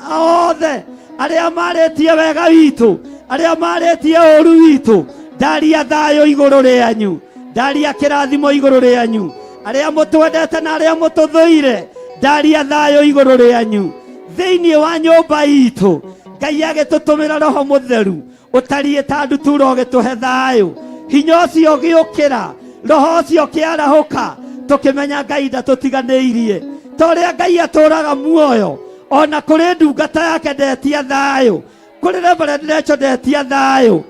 Speaker 8: othe arĩa marĩtie wega witũ, arĩa marĩtie ũru witũ. Ndaria thayũ igũrũ rĩanyu, ndaria kĩrathimo igũrũ rĩanyu, arĩa mũtwendete na arĩa mũtũthũire, ndaria thayũ igũrũ rĩanyu thĩinĩ wa nyũmba itũ. Ngai agĩtũtũmĩra roho mũtheru ũtariĩ ta ndutura ũgĩtũhe thayũ. Hinya ũcio ũgĩũkĩra, roho ũcio ũkĩarahũka, tũkĩmenya Ngai ndatũtiganĩirie. Ta ũrĩa Ngai atũraga muoyo, ona kũrĩ ndungata yake ndetia thayũ, kũrĩ Reverend Rachel ndetia thayũ,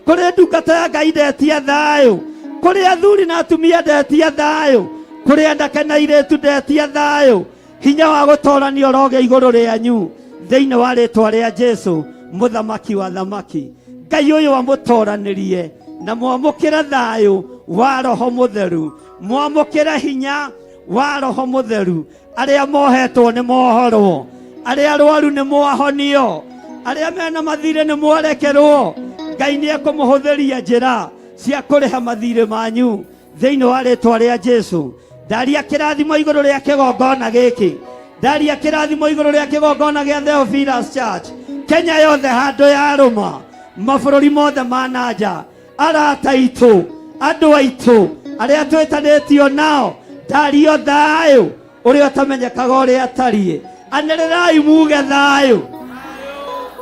Speaker 8: kũrĩ ndungata ya Ngai ndetia thayũ, kũrĩ athuri na atumia ndetia thayũ, kũrĩ anake na airĩtu ndetia thayũ. Hinya wa gũtorania ũrogĩa igũrũ rĩanyu thĩinĩ wa rĩtwa rĩa Jesu, mũthamaki wa thamaki. Ngai ũyũ amũtoranĩrie na mwamũkĩre thayũ wa roho mũtheru, mwamũkĩre hinya wa roho mũtheru. Arĩa mohetwo nĩ mohorwo, arĩa arwaru nĩ mwahonio, arĩa mena mathirĩ nĩ mwarekerwo. Ngai nĩ ekũmũhũthĩria njĩra cia kũrĩha mathirĩ manyu thĩinĩ wa rĩtwa rĩa Jesu. Ndaria kĩrathimo igũrũ rĩa kĩgongona gĩkĩ, ndaria kĩrathimo igũrũ rĩa kĩgongona gĩa Theophilus Church Kenya yothe, handũ yarũma, mabũrũri mothe ma nanja, arata aitũ, andũ aitũ arĩa twĩtanĩtio nao, ndario thayũ ũrĩa ũtamenyekaga ũrĩa atariĩ. Anĩrĩrai muge thayũ,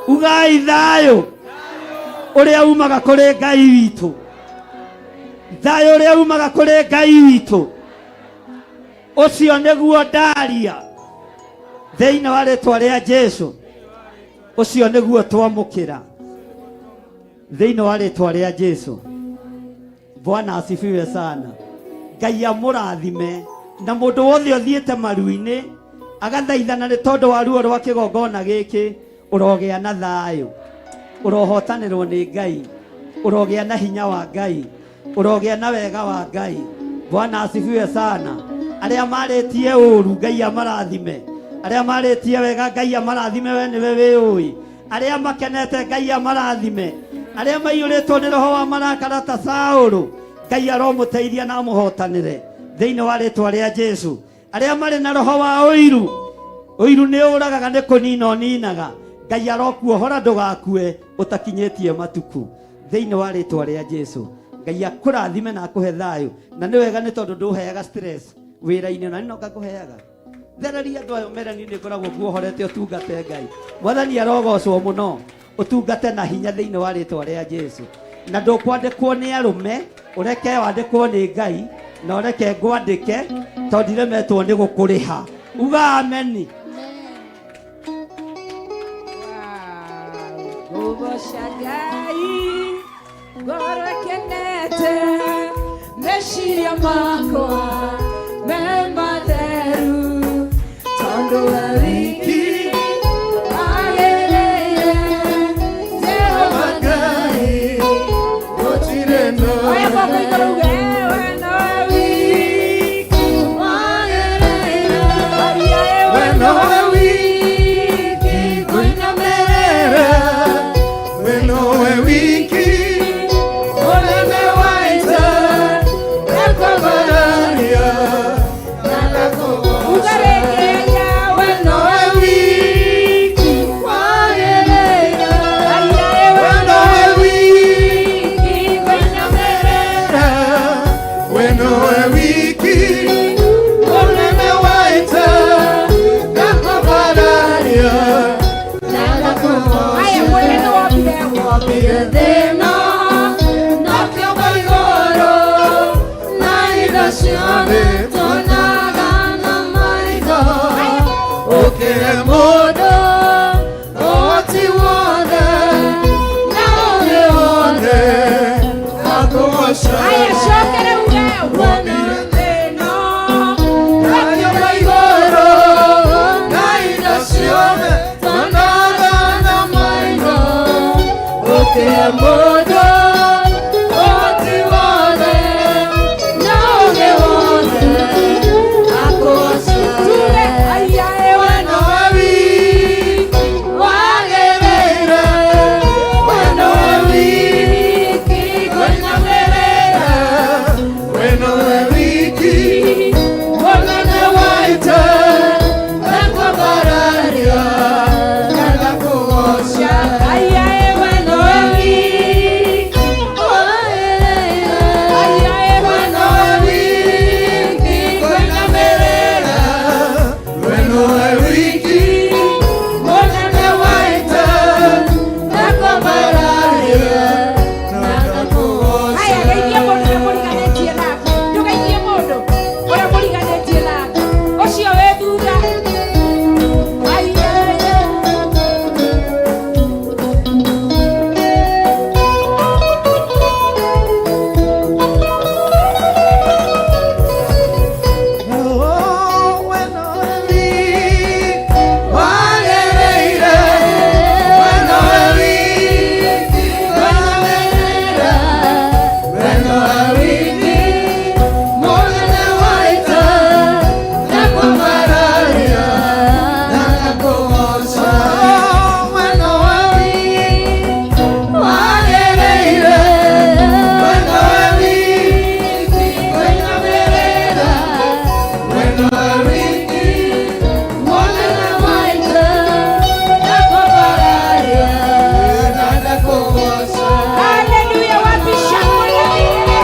Speaker 8: ugai thayũ ũrĩa umaga kũrĩ Ngai witũ, thayũ ũrĩa umaga kũrĩ Ngai witũ, ũcio nĩguo ndaria thĩinĩ wa rĩtwa rĩa Jesu. Ũcio nĩguo twamũkĩra thĩinĩ wa rĩtwa rĩa Jesu. Bwana asifiwe sana. Ngai amũrathime, na mũndũ wothe ũthiĩte maru-inĩ agathaithana nĩ tondũ wa ruo rwa kĩgongona gĩkĩ, ũrogĩa na thayũ. Ũrohotanĩrwo nĩ Ngai, ũrogĩa na hinya wa Ngai, ũrogĩa na wega wa Ngai. Bwana asifiwe sana. Arĩa marĩtie ũru Ngai amarathime, arĩa marĩtie wega Ngai amarathime, we nĩwe wĩũĩ. Arĩa makenete Ngai amarathime, arĩa maiyũrĩtwo nĩ roho wa marakara ta Saũlũ, Ngai aromũteithia na amũhotanĩre thĩinĩ wa rĩtwa rĩa Jesu. Arĩa marĩ na roho wa ũiru, ũiru nĩ ũragaga, nĩ kũnina ũninaga, Ngai arokuohora ndũgakue ũtakinyĩtie matuku thĩinĩ wa rĩtwa rĩa Jesu. Ngai akũrathime na akũhe thayũ, na nĩ wega nĩ tondũ ndũheaga stress wĩra-inĩ, na no ngakũheaga thereria andũ ayo mere niĩ nĩngoragwo nguohorete ũtungate Ngai. Mwathani arogocwo mũno, ũtungate na hinya thĩinĩ wa rĩtwa rĩa Jesu, na ndũkwandĩkwo nĩ arũme, ũreke wandĩkwo nĩ Ngai, na ũreke ngwandĩke tondũ ndiremetwo nĩ gũkũrĩha. Uga ameni.
Speaker 5: Ngũgoca Ngai ngoro ĩkenete, meciria makwa me matheru, tondũ we wiki wagĩrĩire, Jehova Ngai. Oya moko igũrũ uge, we nowe wiki wagĩrĩire. Maria, we nowe wiki
Speaker 15: Kũinamĩrĩra, we nowe wiki, mũnene wa ita, ndakwambararia na ndakũgooca.
Speaker 5: Uga rĩngĩ, we
Speaker 15: nowe wiki wagĩrĩire, we nowe wiki kũinamĩrĩra, we nowe wiki, mũnene wa ita, ndakwambararia na ndakũgooca.
Speaker 5: Haya, mwĩre nĩ wombire, wombire thĩ ĩno, nakĩo igũrũ, na indo ciothe tuonaga na maitho.
Speaker 15: Ũkĩre mũndũ ũhoti wothe na ũrĩ wothe akũgoca.
Speaker 5: Haya, cokere uge, wombire thĩ ĩno,
Speaker 15: Nakĩo igũrũ na indo ciothe tuonaga na maitho. Ũkĩre mũndũ ũhoti wothe na ũrĩ wothe akũgoca.
Speaker 5: Tuge, aya,
Speaker 15: We nowe wiki wagĩrĩire, we nowe wiki kũinamĩrĩra, we nowe wiki mũnene wa ita, ndakwambararia na ndakũgooca.
Speaker 5: Aya, we nowe wiki wagĩrĩire, aya,
Speaker 15: We nowe wiki kũinamĩrĩra, we nowe wiki mũnene wa ita, ndakwambararia na ndakũgooca.
Speaker 5: Haya, geithia mũndũ ũrĩa mũriganĩtie nake. Ndũgeithie mũndũ ũrĩa mũriganĩtie nake. Ũcio wĩ thutha. Aya,
Speaker 15: Oh, we nowe wiki wagĩrĩire, we nowe wiki kũinamĩrĩra, we nowe wiki mũnene wa ita, ndakwambararia na ndakũgooca. We nowe wiki wagĩrĩire, we nowe wiki kũinamĩrĩra, we nowe wiki mũnene wa ita, ndakwambararia na ndakũgooca.
Speaker 5: Haleluya, wapi shangwe na vigelegele?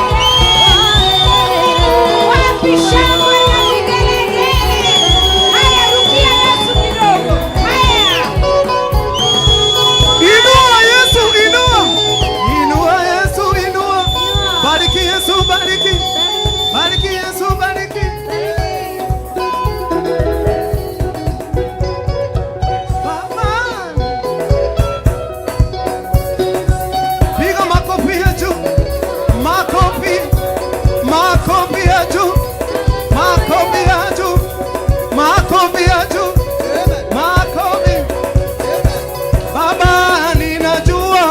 Speaker 5: Wapi shangwe na vigelegele? Haya, rukia Yesu kidogo. Haya.
Speaker 16: Inua Yesu, inua. Inua Yesu, inua. Bariki Yesu, bariki. Bariki Yesu, bariki. Baba. Piga makofi ya juu. Makofi. Makofi ya juu. Makofi ya juu. Makofi ya juu. Makofi. Baba, ninajua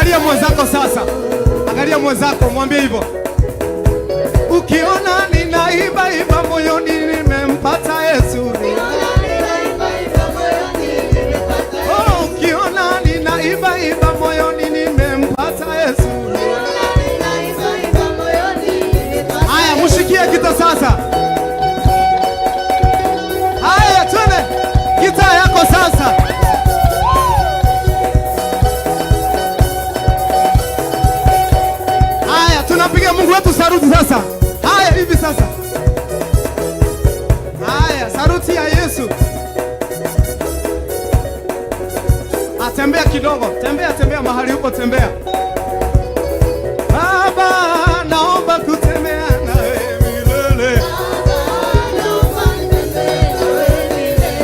Speaker 16: Angalia mwenzako sasa, angalia mwenzako, mwambie hivyo. Ukiona ninaiba iba moyoni nimempata Yesu. Oh, ukiona ninaiba iba moyoni nimempata Yesu. Haya, mshikie kita sasa. Haya, twende gitaa yako sasa. Haya, tunapiga Mungu wetu saruti sasa. Haya, hivi sasa. Haya, saruti ya Yesu. Atembea kidogo, tembea tembea mahali huko, tembea. Baba, naomba kutembea nawe milele.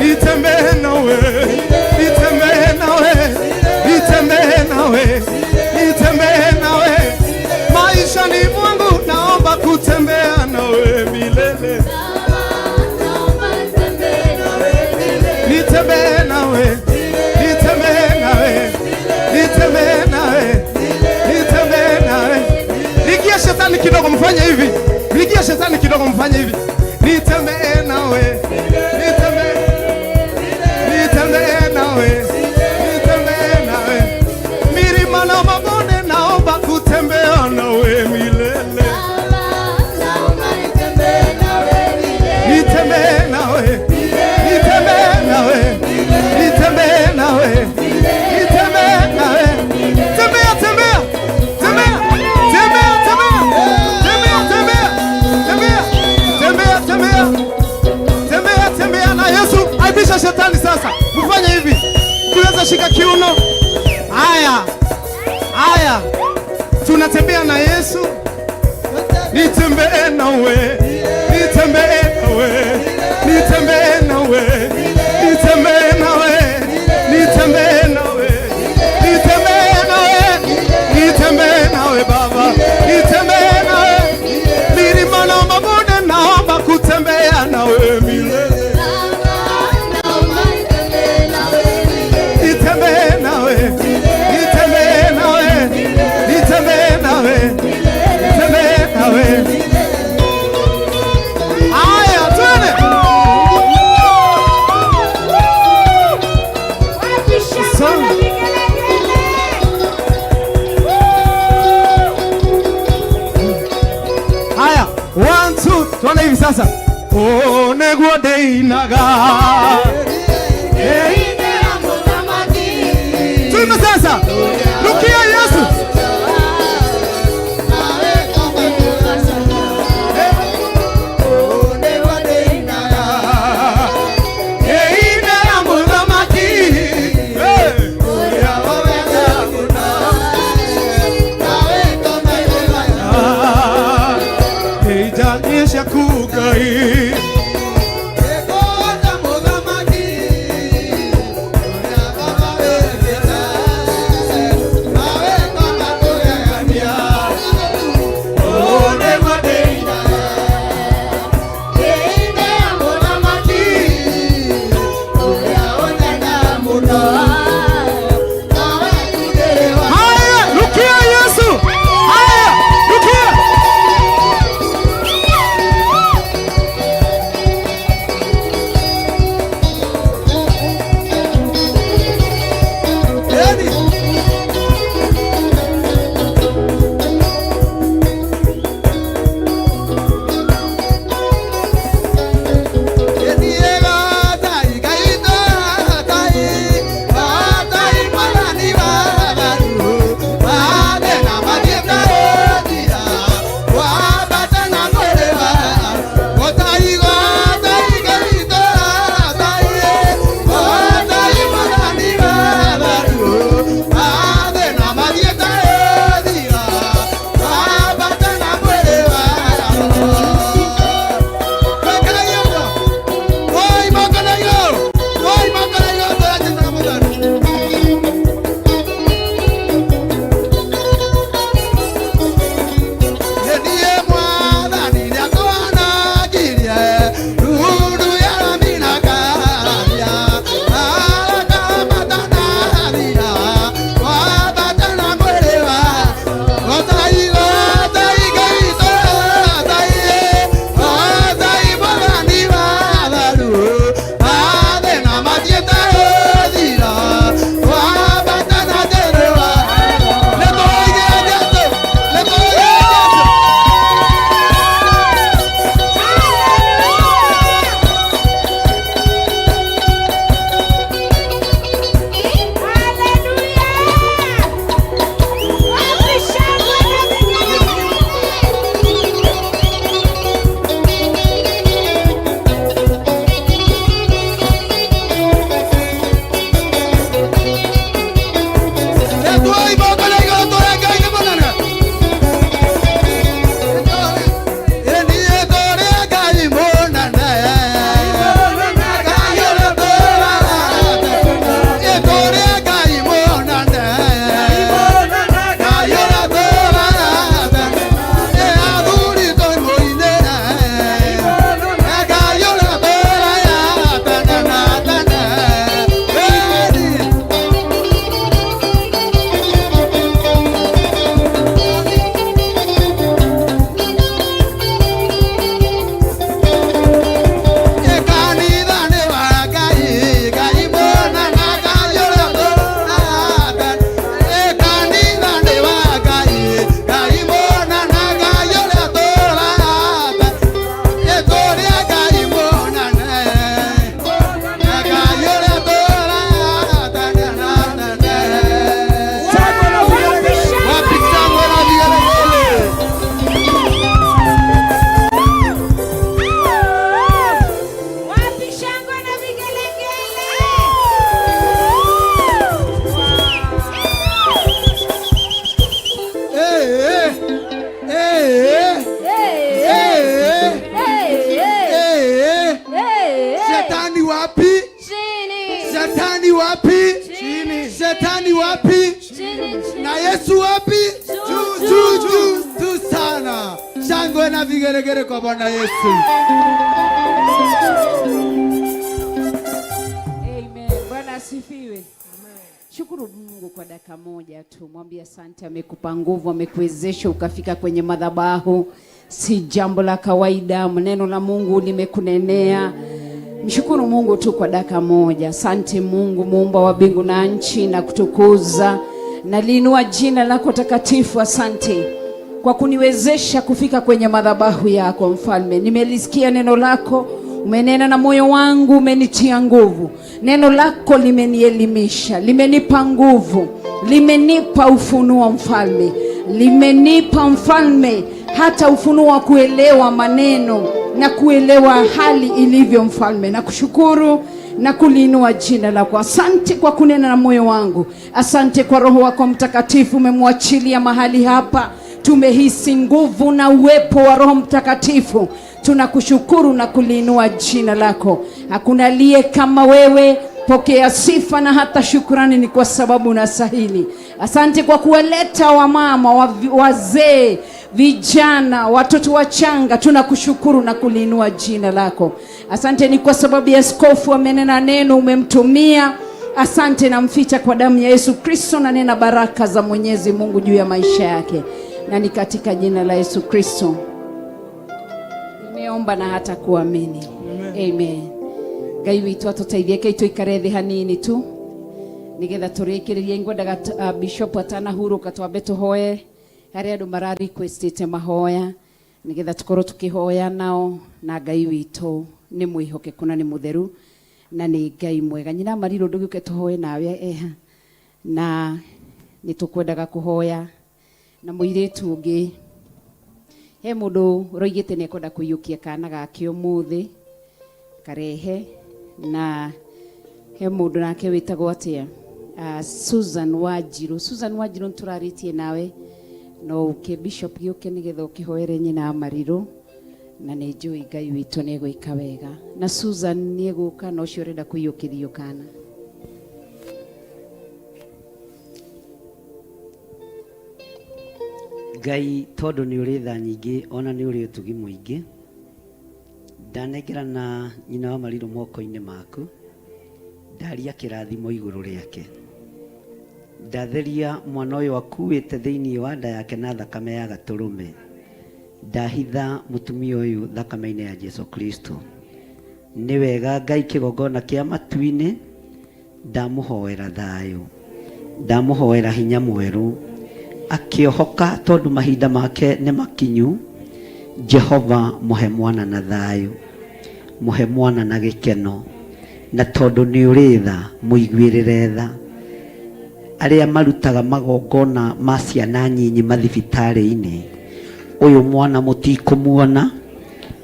Speaker 16: Nitembee nawe, nitembee nawe, nitembee nawe, nitembee nawe. Maisha ni mwangu, naomba kutembea nawe milele. Nitembee nawe, nitembee nawe, nitembee nawe, nitembee nawe. Ligia shetani kidogo, mfanye hivi. Ligia shetani kidogo, mfanye hivi. Nitembee nawe, nitembee, nitembee nawe, nitembee nawe. Milima na mabonde, naomba kutembea nawe milele. Nitembee nawe, nitembee nawe, nitembee nawe, nitembee nawe. Tembea, tembea, tembea, tembea, tembea, tembea, tembea, tembea, tembea, tembea, tembea na Yesu. Aibisha shetani sasa, mfanye hivi, ukiweza shika kiuno. Haya, haya, tunatembea na Yesu. Nitembee nawe, nitembee nawe, nitembee nawe, nitembee nawe, nitembee nawe, nitembee nawe, nitembee nawe Baba, nitembee nawe. Milima na mabonde, naomba kutembea nawe milele. Nitembee nawe, nitembee nawe, nitembee nawe, nitembee nawe. Haya, twende. Song. Haya, 1 2, tuone hivi sasa. Oh, neguo ndeinaga. Tuimbe sasa. Rukia Yesu. Kugai.
Speaker 12: Chini wapi? Na Yesu wapi? Juu juu juu juu sana. Shangwe na vigeregere kwa Bwana Yesu.
Speaker 5: Amen. Bwana asifiwe. Shukuru Mungu kwa dakika moja tu, mwambie asante, amekupa nguvu, amekuwezesha ukafika kwenye madhabahu. Si jambo la kawaida, neno la Mungu limekunenea. Mshukuru Mungu tu kwa dakika moja. Asante Mungu, muumba wa mbingu na nchi, na kutukuza na liinua jina lako takatifu. Asante kwa kuniwezesha kufika kwenye madhabahu yako Mfalme. Nimelisikia neno lako, umenena na moyo wangu, umenitia nguvu. Neno lako limenielimisha, limenipa nguvu, limenipa ufunuo Mfalme, limenipa Mfalme hata ufunuo wa kuelewa maneno na kuelewa hali ilivyo Mfalme. Nakushukuru na kuliinua jina lako. Asante kwa kunena na moyo wangu, asante kwa Roho wako Mtakatifu umemwachilia mahali hapa. Tumehisi nguvu na uwepo wa Roho Mtakatifu. Tunakushukuru na kuliinua jina lako. Hakuna aliye kama wewe. Pokea sifa na hata shukrani, ni kwa sababu unastahili. Asante kwa kuwaleta wamama, wazee, vijana, watoto wachanga. Tunakushukuru na kuliinua jina lako. Asante ni kwa sababu ya askofu amenena neno, umemtumia. Asante, namficha kwa damu ya Yesu Kristo na nena baraka za Mwenyezi Mungu juu ya maisha yake, na ni katika jina la Yesu Kristo nimeomba na hata kuamini. Amen. Ngai witũ atũteithie kei tũikare thĩ hanini tu nigetha tũrĩkĩrĩrie. Ngwendaga bishop atanahurũka twambe tũhoe harĩ andũ mara requestĩte mahoya nigetha tũkorwo tũkĩhoya nao, na Ngai witũ nĩ mwĩhokeku na nĩ mũtheru na nĩ Ngai mwega. Nyina Marirũ, ndũgĩũke tũhoe nawe eha, na nĩ tũkwendaga kũhoya na mũirĩtu ũngĩ. He mũndũ ũroigĩte nĩ ekwenda kũiyũkia kana gake ũmũthĩ karehe, na he mũndũ nake wĩtagwo atĩa, Susan Wanjiru. Susan Wanjiru, nĩtũrarĩtie nawe, no ũke bishop gĩũke nĩgetha ũkĩhoere nyina wa Marirũ, na nĩ njũĩ Ngai witũ nĩ egwĩka wega. Na Susan nĩ egũka, na ũcio ũrenda kũiyũkĩrio kana.
Speaker 8: Ngai, tondũ nĩ ũrĩ tha nyingĩ ona nĩ ũrĩ ũtugi mũingĩ, ndanengerana nyina wa Marirũ moko-inĩ maku, ndaria kĩrathimo igũrũ rĩake, ndatheria mwana ũyũ akuĩte thĩinĩ wa nda yake na thakame ya gatũrũme, ndahitha mũtumia ũyũ thakame-inĩ ya Jesu Kristo. Nĩ wega Ngai, kĩgongona kĩa matu-inĩ, ndamũhoera thayũ, ndamũhoera hinya mwerũ, akĩohoka tondũ mahinda make nĩ makinyu. Jehova, mũhe mwana na thayũ, mũhe mwana na gĩkeno, na tondũ nĩ ũrĩ tha, mũiguĩrĩre tha. Arĩa marutaga magongona ma ciana nyinyi mathibitarĩ-inĩ, ũyũ mwana mũtikũmuona,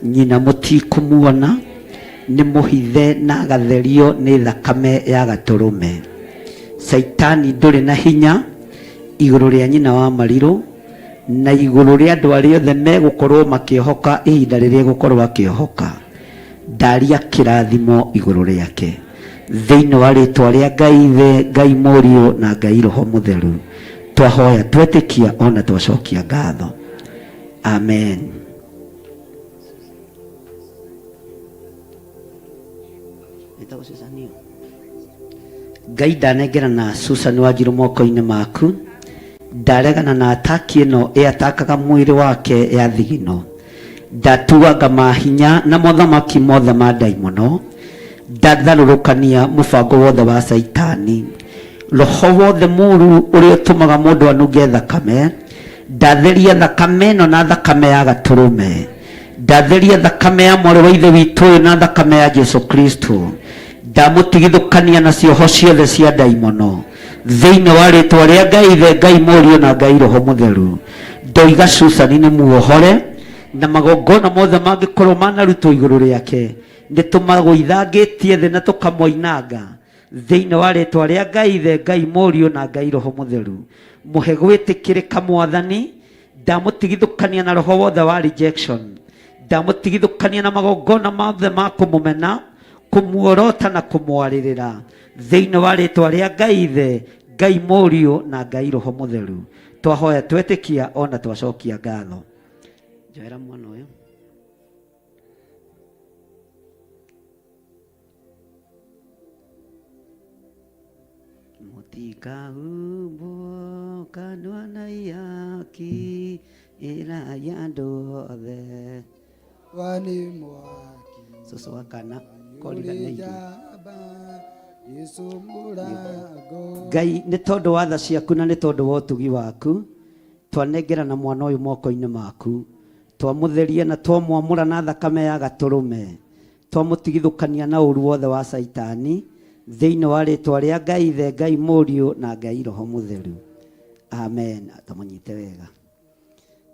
Speaker 8: nyina mũtikũmuona, nĩ mũhithe na agatherio nĩ thakame ya gatũrũme. Caitani ndũrĩ na hinya igũrũ rĩa nyina wa Marirũ na igũrũ rĩa andũ arĩa othe megũkorwo makĩohoka ihinda rĩrĩa egũkorwo akĩohoka. Ndaria kĩrathimo igũrũ rĩake thĩinĩ wa rĩtwa rĩa Ngai Ithe, Ngai Mũriũ na Ngai Roho Mũtheru. Twahoya twetĩkia ona twacokia ngatho. Amen. Ĩtagwo Susan ĩyo. Ngai, ndanengerana Susan Wanjiru moko-inĩ maku, ndaregana na ataki ĩno ĩatakaga mwĩrĩ wake ya thigino, ndatuanga mahinya na mothamaki mothe ma ndaimono, ndatharũrũkania mũbango wothe wa Caitani, roho wothe mũru ũrĩa ũtũmaga mũndũ anunge thakame, ndatheria thakame ĩno na thakame ya gatũrũme, ndatheria thakame ya mwarĩ wa ithe witũ ũyũ na thakame ya Jesu Kristo, ndamũtigithũkania na cioho ciothe cia ndaimono thĩinĩ wa rĩtwa rĩa Ngai Ithe, Ngai Mũriũ na Ngai Roho Mũtheru. Ndoiga Susan nĩ muohore, na magongona mothe mangĩkorwo manarutwo igũrũ rĩake nĩ tũmagũithangĩtie thĩ na tũkamoinanga thĩinĩ wa rĩtwa rĩa Ngai Ithe, Ngai Mũriũ na Ngai Roho Mũtheru. Mũhe gwĩtĩkĩrĩka Mwathani, ndamũtigithũkania na roho wothe wa rejection, ndamũtigithũkania na magongona mothe ma kũmũmena, kũmuorota na kũmwarĩrĩra thĩinĩ wa rĩtwa rĩa Ngai Ithe,
Speaker 4: Ngai Mũriũ na Ngai Roho Mũtheru. Twahoya twetĩkia ona twacokia ngatho. Njoera mwana ũyũ. Mũtikahumbwo kanua na ihaki ĩra ya andũ othe.
Speaker 17: Wani mwaki
Speaker 4: Cũcũ wa kana koriganĩirwo.
Speaker 17: njamba Yesu mũrango
Speaker 4: Ngai nĩ tondũ wa tha ciaku na nĩ tondũ wa ũtugi waku twanengerana mwana ũyũ moko-inĩ maku twamũtheria na twamwamũra na thakame ya gatũrũme twamũtigithũkania na ũru wothe wa Caitani thĩinĩ wa rĩtwa rĩa Ngai Ithe Ngai Mũriũ na Ngai Roho Mũtheru amen. Tũmũnyite wega.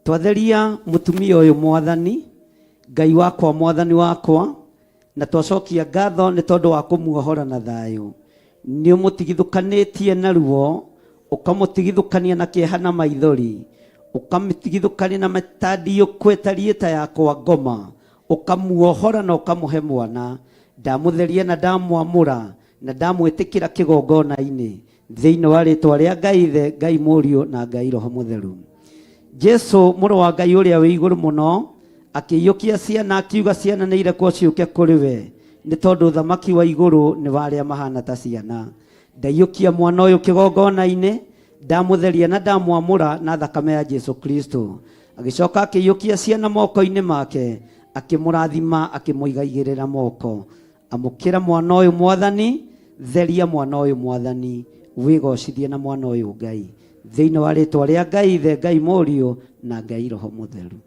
Speaker 4: Twatheria mũtumia ũyũ Mwathani Ngai wakwa Mwathani wakwa na twacokia ngatho nĩ tondũ wa kũmuohora na thayũ. Nĩ ũmũtigithũkanĩtie na ruo, ũkamũtigithũkania na kĩeha na maithori, ũkamũtigithũkania na mĩtandiũko ĩtariĩ ta ya kwa ngoma, ũkamuohora na ũkamũhe mwana. Ndamũtheria na ndamwamũra na ndamwĩtĩkĩra kĩgongona-inĩ thĩinĩ wa rĩtwa rĩa Ngai Ithe, Ngai Mũriũ na Ngai Roho Mũtheru. Jesu mũrũ wa Ngai ũrĩa wĩ igũrũ mũno akĩiyũkia ciana akiuga ciana nĩ irekwo ciũke kũrĩ we nĩ tondũ ũthamaki wa igũrũ nĩ wa arĩa mahana ta ciana. Ndaiyũkia mwana ũyũ kĩgongona-inĩ, ndamũtheria na ndamwamũra na thakame ya Jesu Kristo. Agĩcoka akĩiyũkia ciana moko-inĩ make, akĩmũrathima akĩmũigaigĩrĩra moko. Amũkĩra mwana ũyũ Mwathani, theria mwana ũyũ Mwathani, wĩgocithie na mwana ũyũ Ngai. Thĩinĩ wa rĩtwa rĩa Ngai Ithe, Ngai Mũriũ na Ngai Roho Mũtheru.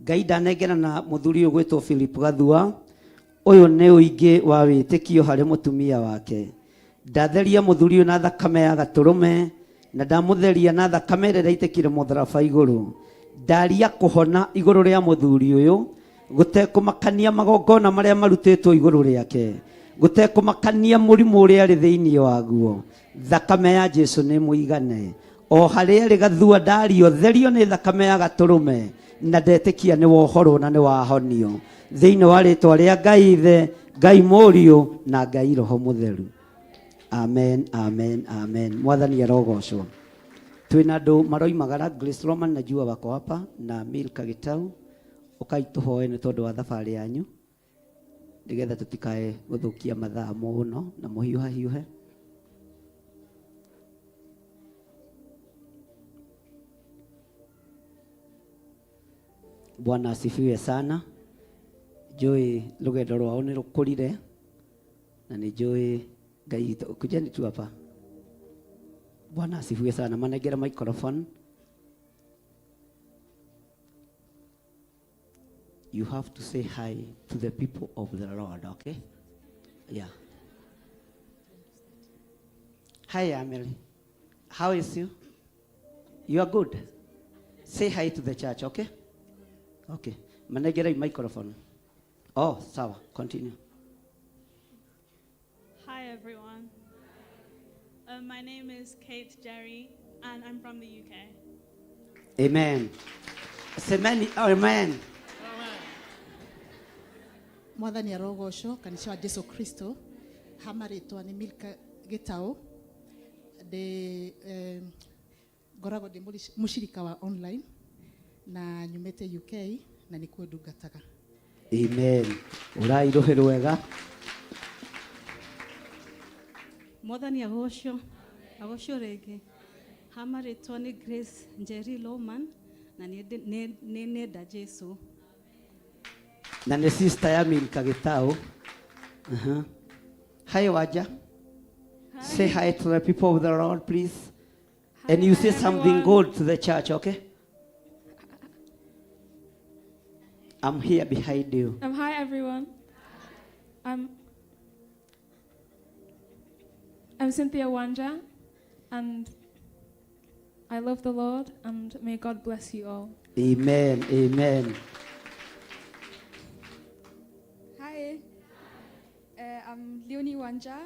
Speaker 4: Ngai ndanengerana mũthuri ũyũ gwĩtwo Philip Gathua. Ũyũ nĩ ũingĩ wa wĩtĩkio harĩ mũtumia wake. Ndatheria mũthuri ũyũ na thakame ya gatũrũme na ndamũtheria na thakame ĩrĩa ĩraitĩkire mũtharaba igũrũ. Ndaria kũhona igũrũ rĩa mũthuri ũyũ gũtekũmakania magongona marĩa marutĩtwo igũrũ rĩake, gũtekũmakania mũrimũ ũrĩa arĩ thĩinĩ waguo. Thakame ya Jesu nĩ mũigane. O harĩa arĩ Gathua ndario therio nĩ thakame ya gatũrũme na ndetĩkia nĩ wohorwo na nĩ wahonio thĩinĩ wa rĩtwa rĩa Ngai Ithe, Ngai Mũriũ na Ngai Roho Mũtheru. Amen, amen, amen. Mwathani arogocwo. Twĩna andũ maroimagara Grace Roman najua wako hapa na Milka Gitau, ũkai tũhoe nĩ tondũ wa thabarĩ yanyu nĩgetha tũtikae gũthũkia mathaa mũno na mũhiũhahiũhe. Bwana asifiwe sana. Njũĩ rũgendo rwao nĩ rũkũrire na nĩ njũĩ Ngai witũ. Kujeni tu hapa. Bwana asifiwe sana. Manengere microphone. You have to say hi to the people of the Lord, okay? Yeah. Hi, Amelie. How is you? You are good. Say hi to the church, okay? Okay. Manegera microphone. Oh, sawa. Continue.
Speaker 18: Hi, everyone. My name is Kate Jerry, and I'm from the UK.
Speaker 4: Amen. Semeni, amen.
Speaker 19: Mwathani arogocwo kanitha wa Jesu Kristo. Ha marĩtwa nĩ Milka Gĩtaũ, ndĩ ngoragwo ndĩ mũcirika wa online na nyumĩte UK na nĩkuo ndungataga.
Speaker 4: Amen. Ũrai rũhĩ rwega.
Speaker 20: Mwathani agocwo, agocwo rĩngĩ. Ha marĩtwa nĩ Grace Njeri Lowman na nĩ nenda Jesu.
Speaker 4: Na nĩ sister ya Milka Gĩtaũ. Hi, Wanja. Say hi to the people of the Lord, please.
Speaker 18: Hi,
Speaker 4: And you say
Speaker 18: hi,
Speaker 4: something
Speaker 18: everyone.
Speaker 4: good to the church, okay? I'm here behind you.
Speaker 18: Hi, everyone. I'm Cynthia Wanja, and I love the Lord, and may God bless you all.
Speaker 4: Amen, amen.
Speaker 21: Hi, I'm Leonie Wanja.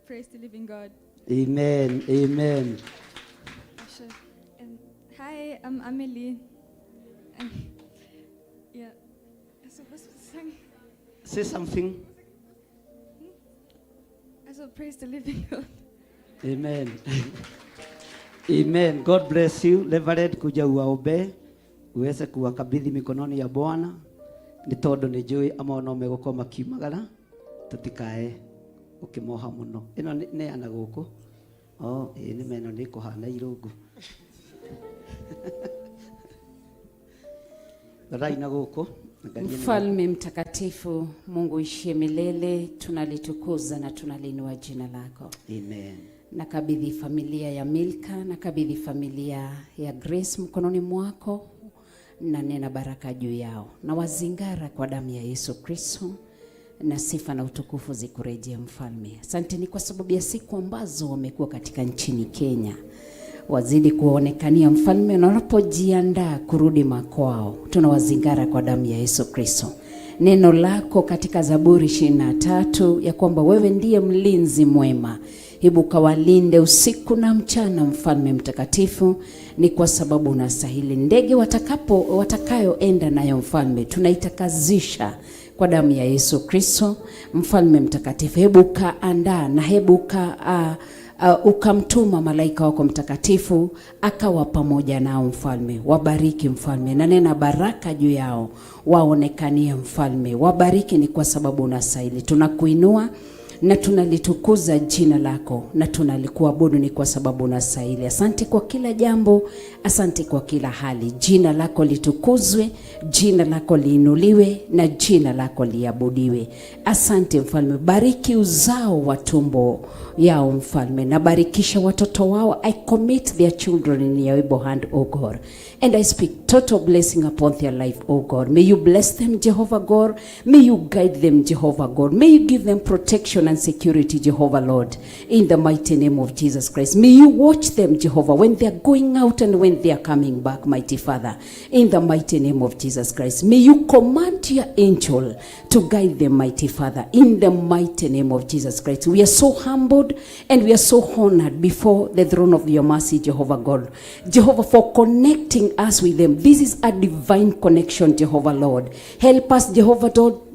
Speaker 21: Praise the living God.
Speaker 4: Amen, amen.
Speaker 21: Hi, I'm Amelie.
Speaker 18: Yeah. Also, was soll ich sagen?
Speaker 8: Say something.
Speaker 18: Also, praise the living God.
Speaker 8: Amen. Amen. God bless you. Reverend, kuja uwaombee uweze kuwakabidhi mikononi ya Bwana nĩ tondũ nĩ njũĩ amwe no megũkorwo makiumagara tũtikae ũkĩmoha mũno. Ĩno neana gũkũ. Oh, ĩĩ nĩ meno nĩ kũhana irũngũ. Rorai na gũkũ. Angalieni na
Speaker 5: Mfalme mtakatifu, Mungu uishie milele, tunalitukuza na tunaliinua jina lako.
Speaker 8: Amen.
Speaker 5: Nakabidhi familia ya Milka, nakabidhi familia ya Grace mkononi mwako, na nena baraka juu yao, na wazingara kwa damu ya Yesu Kristo, na sifa na utukufu zikurejee Mfalme. Asanteni kwa sababu ya siku ambazo wamekuwa katika nchini Kenya, wazidi kuwaonekania Mfalme, na wanapojiandaa kurudi makwao, tunawazingara kwa damu ya Yesu Kristo. Neno lako katika Zaburi 23 ya kwamba wewe ndiye mlinzi mwema, hebu kawalinde usiku na mchana, Mfalme mtakatifu, ni kwa sababu unastahili. Ndege watakayoenda nayo Mfalme, tunaitakazisha kwa damu ya Yesu Kristo. Mfalme mtakatifu, hebu kaandaa na hebu ukamtuma malaika wako mtakatifu akawa pamoja nao Mfalme. Wabariki Mfalme, na nena baraka juu yao, waonekanie Mfalme. Wabariki ni kwa sababu unastahili. Tunakuinua na tunalitukuza jina lako na tunalikuabudu ni kwa sababu unastahili. Asante kwa kila jambo, asante kwa kila hali. Jina lako litukuzwe, jina lako liinuliwe na jina lako liabudiwe. Asante Mfalme, bariki uzao wa tumbo yao Mfalme, na barikisha watoto wao. I commit their children in your able hand, O God, and I speak total blessing upon their life, O God. May you bless them, Jehovah God. May you guide them, Jehovah God. May you give them protection and security, Jehovah Lord, in the mighty name of Jesus Christ. May you watch them, Jehovah, when they are going out and when they are coming back, mighty Father, in the mighty name of Jesus Christ. May you command your angel to guide them, mighty Father, in the mighty name of Jesus Christ. We are so humbled and we are so honored before the throne of your mercy, Jehovah God. Jehovah, for connecting us with them. This is a divine connection, Jehovah Lord. Help us, Jehovah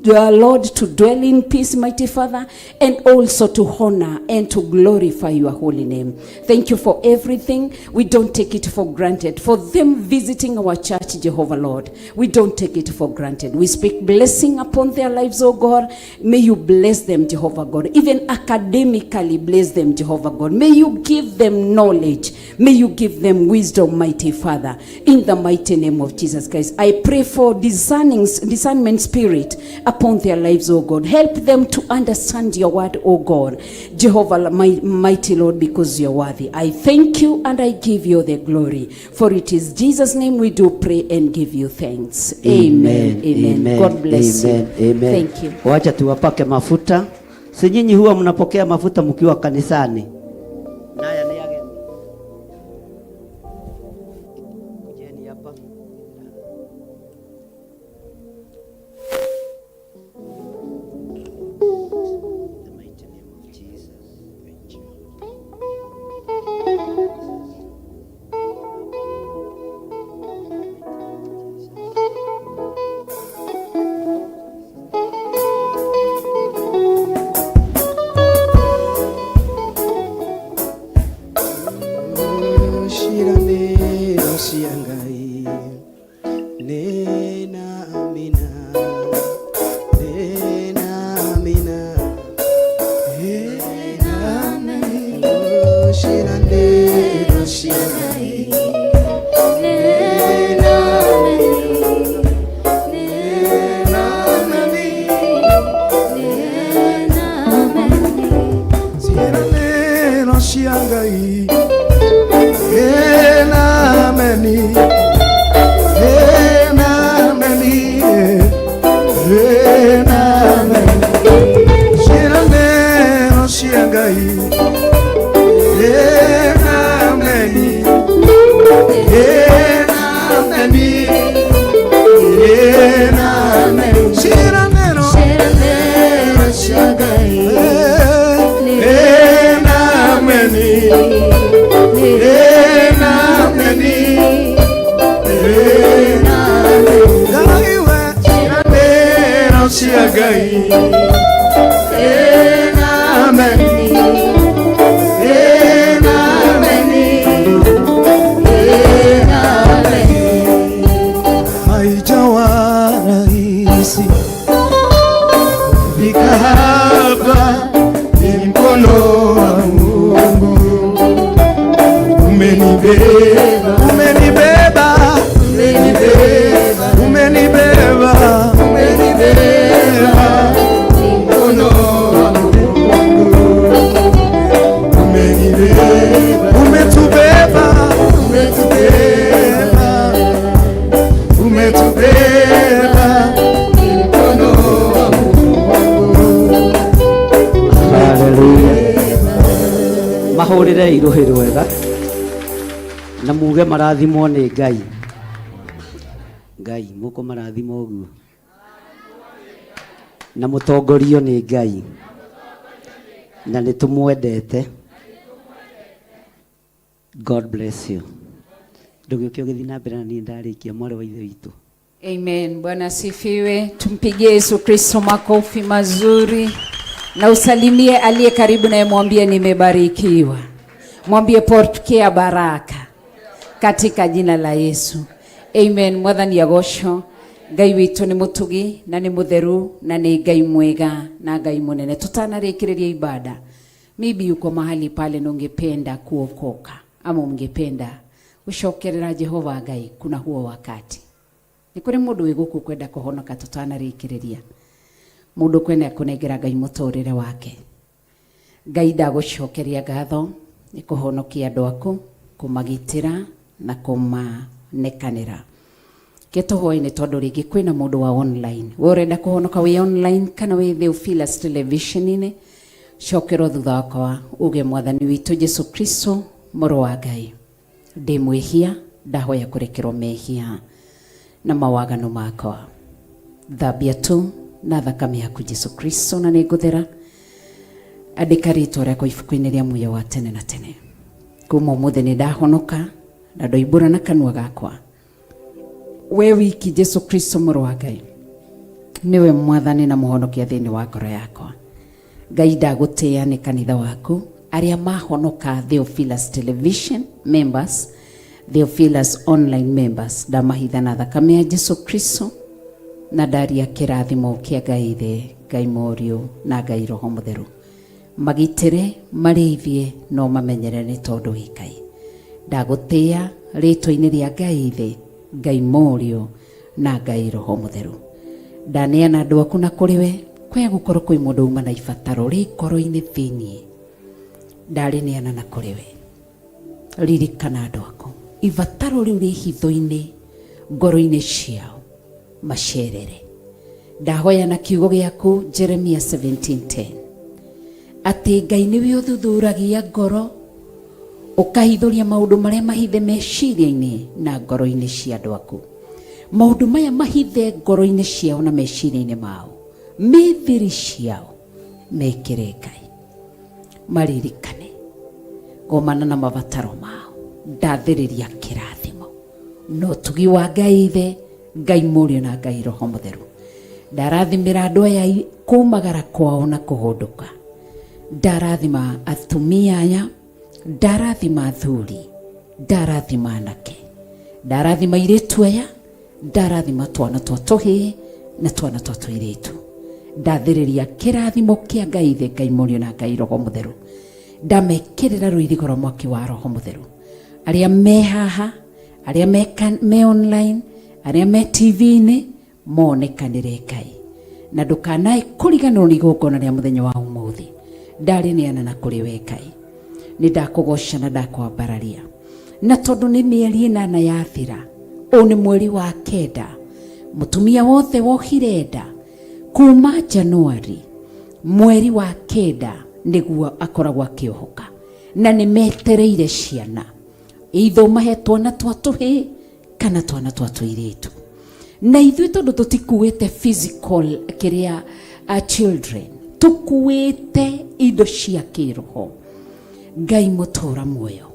Speaker 5: Lord, to dwell in peace, mighty Father, and also to honor and to glorify your holy name. Thank you for everything. We don't take it for granted. For them visiting our church, Jehovah Lord, we don't take it for granted. We speak blessing upon their lives, oh God. May you bless them, Jehovah God. Even academically, bless them, Jehovah God. May you give them knowledge. May you give them wisdom, mighty Father, in the mighty name of Jesus Christ. I pray for discernment spirit upon their lives, oh God. Help them to understand your word, oh God. Jehovah, my mighty Lord, because you are worthy. I thank you and I give you the glory. For it is Jesus' name we do pray and give you thanks. Amen. Amen.
Speaker 8: Amen.
Speaker 5: God bless
Speaker 8: Amen.
Speaker 5: you.
Speaker 8: Amen.
Speaker 5: Thank you.
Speaker 8: Wacha tuwapake mafuta. Si nyinyi huwa mnapokea mafuta mkiwa kanisani? Naya ni ageni. Kujeni hapa. The mighty name of Jesus. Thank you.
Speaker 17: Ciĩranĩro cia Ngai nĩ na amina, nĩ na amina, nĩ na amina. Ciĩranĩro cia Ngai nĩ na amina, nĩ na amina.
Speaker 16: Ciĩranĩro cia Ngai nĩ na ameni, nĩ na ameni, nĩ na ameni. Ciĩranĩro cia Ngai nĩ na ameni, nĩ na ameni, nĩ na ameni. Ciĩranĩro cia Ngai nĩ na ameni, nĩ na ameni, nĩ na ameni. Cia Ngai. Ameni. Ameni. Ameni. Haijawa rahisi kufika hapa, ni mkono wa Mungu umenibeba, umenibeba, umenibeba, umenibeba, umenibeba, mkono wa Mungu umenibeba, umetubeba, umetubeba, umetubeba, mkono wa Mungu.
Speaker 4: Haleluya. Mahũrĩre irũhĩ rwega na muge marathimwo nĩ Ngai. Ngai mũkũmarathima ũguo na mũtongorio nĩ Ngai na nĩ tũmwendete. God bless you. Ndũgĩũke ũgĩthiĩ na mbere na niĩ ndarĩkia mwarĩ wa ithe witũ.
Speaker 5: Amen. Bwana asifiwe. Tumpigie Yesu Kristo makofi mazuri na usalimie aliye karibu naye, mwambie nimebarikiwa, mwambie pokea baraka katika jina la Yesu. Amen. Mwathani agocwo. Ngai witũ nĩ mũtugi na nĩ mũtheru na nĩ Ngai mwega na Ngai mũnene. Tutanarĩkĩrĩria ibada, maybe uko mahali pale na ungependa kuokoka ama ungependa gucokerera Jehova Ngai, kuna huo wakati nä kå rä må ndå wä gå kå kwenda kå honoka tå tanarä må ndå kwenda kå nengera Ngai må tå rä re wake. Ngai ndagå cokeria ngatho nä kå honokia andå aku, kå magitä ra na kå manekanä ra. Ke tå nä tondå rä ngä kwä na må ndå wa online we å renda kå honoka wä online kana wä Theophilus television-inä, cokerwo thutha wakwa uge mwathani witũ Jesu Kristo mũrũ wa Ngai, ndĩ mwĩhia, ndahoya kũrekerwo mehia na mawaganu makwa, thambia tu na thakame yaku Jesu Kristo na nĩngũthera. Andĩka rĩtwa rĩakwa ibuku-inĩ rĩa muoyo wa tene na tene. Kuma ũmũthĩ nĩ ndahonoka na ndoimbũra na kanua gakwa we wiki Jesu Kristo mũrũ wa Ngai nĩwe mwathani na mũhonokia thĩinĩ wa ngoro yakwa. Ngai ndagũtĩĩa nĩ kanitha waku arĩa mahonoka Theophilus Television members, Theophilus online members, ndamahitha na thakame ya Jesu Kristo na ndaria kĩrathimo kĩa Ngai Ithe, Ngai Mũriũ na Ngai Roho Mũtheru. Magitĩre, marĩithie no mamenyere nĩ tondũ wĩ Ngai. Ndagũtĩĩa rĩtwa-inĩ rĩa Ngai Ithe, Ngai Mũriũ na Ngai Roho Mũtheru. Ndaneana andũ aku na kũrĩ we, kwaya gũkorwo kwĩ mũndũ uma na ibataro rĩ ngoro-inĩ thĩiniĩ, ndarĩneana na kũrĩ we. Ririkana andũ aku, ibataro rĩu rĩ hitho-inĩ ngoro-inĩ ciao, macerere. Ndahoya na kiugo gĩaku Jeremia 17:10 atĩ Ngai nĩwe ũthuthuragia ngoro, ũkahithũria maũndũ marĩa mahithe meciria-inĩ na ngoro-inĩ cia andũ aku. Maũndũ maya mahithe ngoro-inĩ ciao na meciria-inĩ mao, mĩthiri ciao mekĩre Ngai, maririkane gomana na mabataro mao. Ndathĩrĩria kĩrathimo na ũtugi wa Ngai Ithe, Ngai Mũriũ na Ngai Roho Mũtheru. Ndarathimĩra andũ aya kũmagara kwao na kũhũndũka. Ndarathima atumia aya, ndarathima athuri, ndarathima anake, ndarathima airĩtu aya, ndarathima twana twa tũhĩĩ na twana twa tũirĩtu. Ndathĩrĩria kĩrathimo kĩa Ngai Ithe, Ngai Mũriũ na Ngai Roho Mũtheru. Ndamekĩrĩra rũirigo rwa mwaki wa Roho Mũtheru. Arĩa me haha, arĩa me online, arĩa me TV-inĩ, monekanĩre Ngai. Na ndũkanae kũriganĩrwo nĩ igongona rĩa mũthenya wa ũmũthĩ. Ndarĩneana na kũrĩ we Ngai. Nĩ ndakũgoca na ndakwambararia. Na tondũ nĩ mĩeri 8 yathira, ũyũ nĩ mweri wa 9, mũtumia wothe wohire nda kuma Januari mweri wa 9 nĩguo akoragwo akĩohoka, na nĩ metereire ciana, itho mahe twana twa tũhĩĩ kana twana twa tũirĩtu. Na ithuĩ tondũ tũtikuĩte physical kĩrĩa children, tũkuĩte indo cia kĩroho. Ngai mũtũra muoyo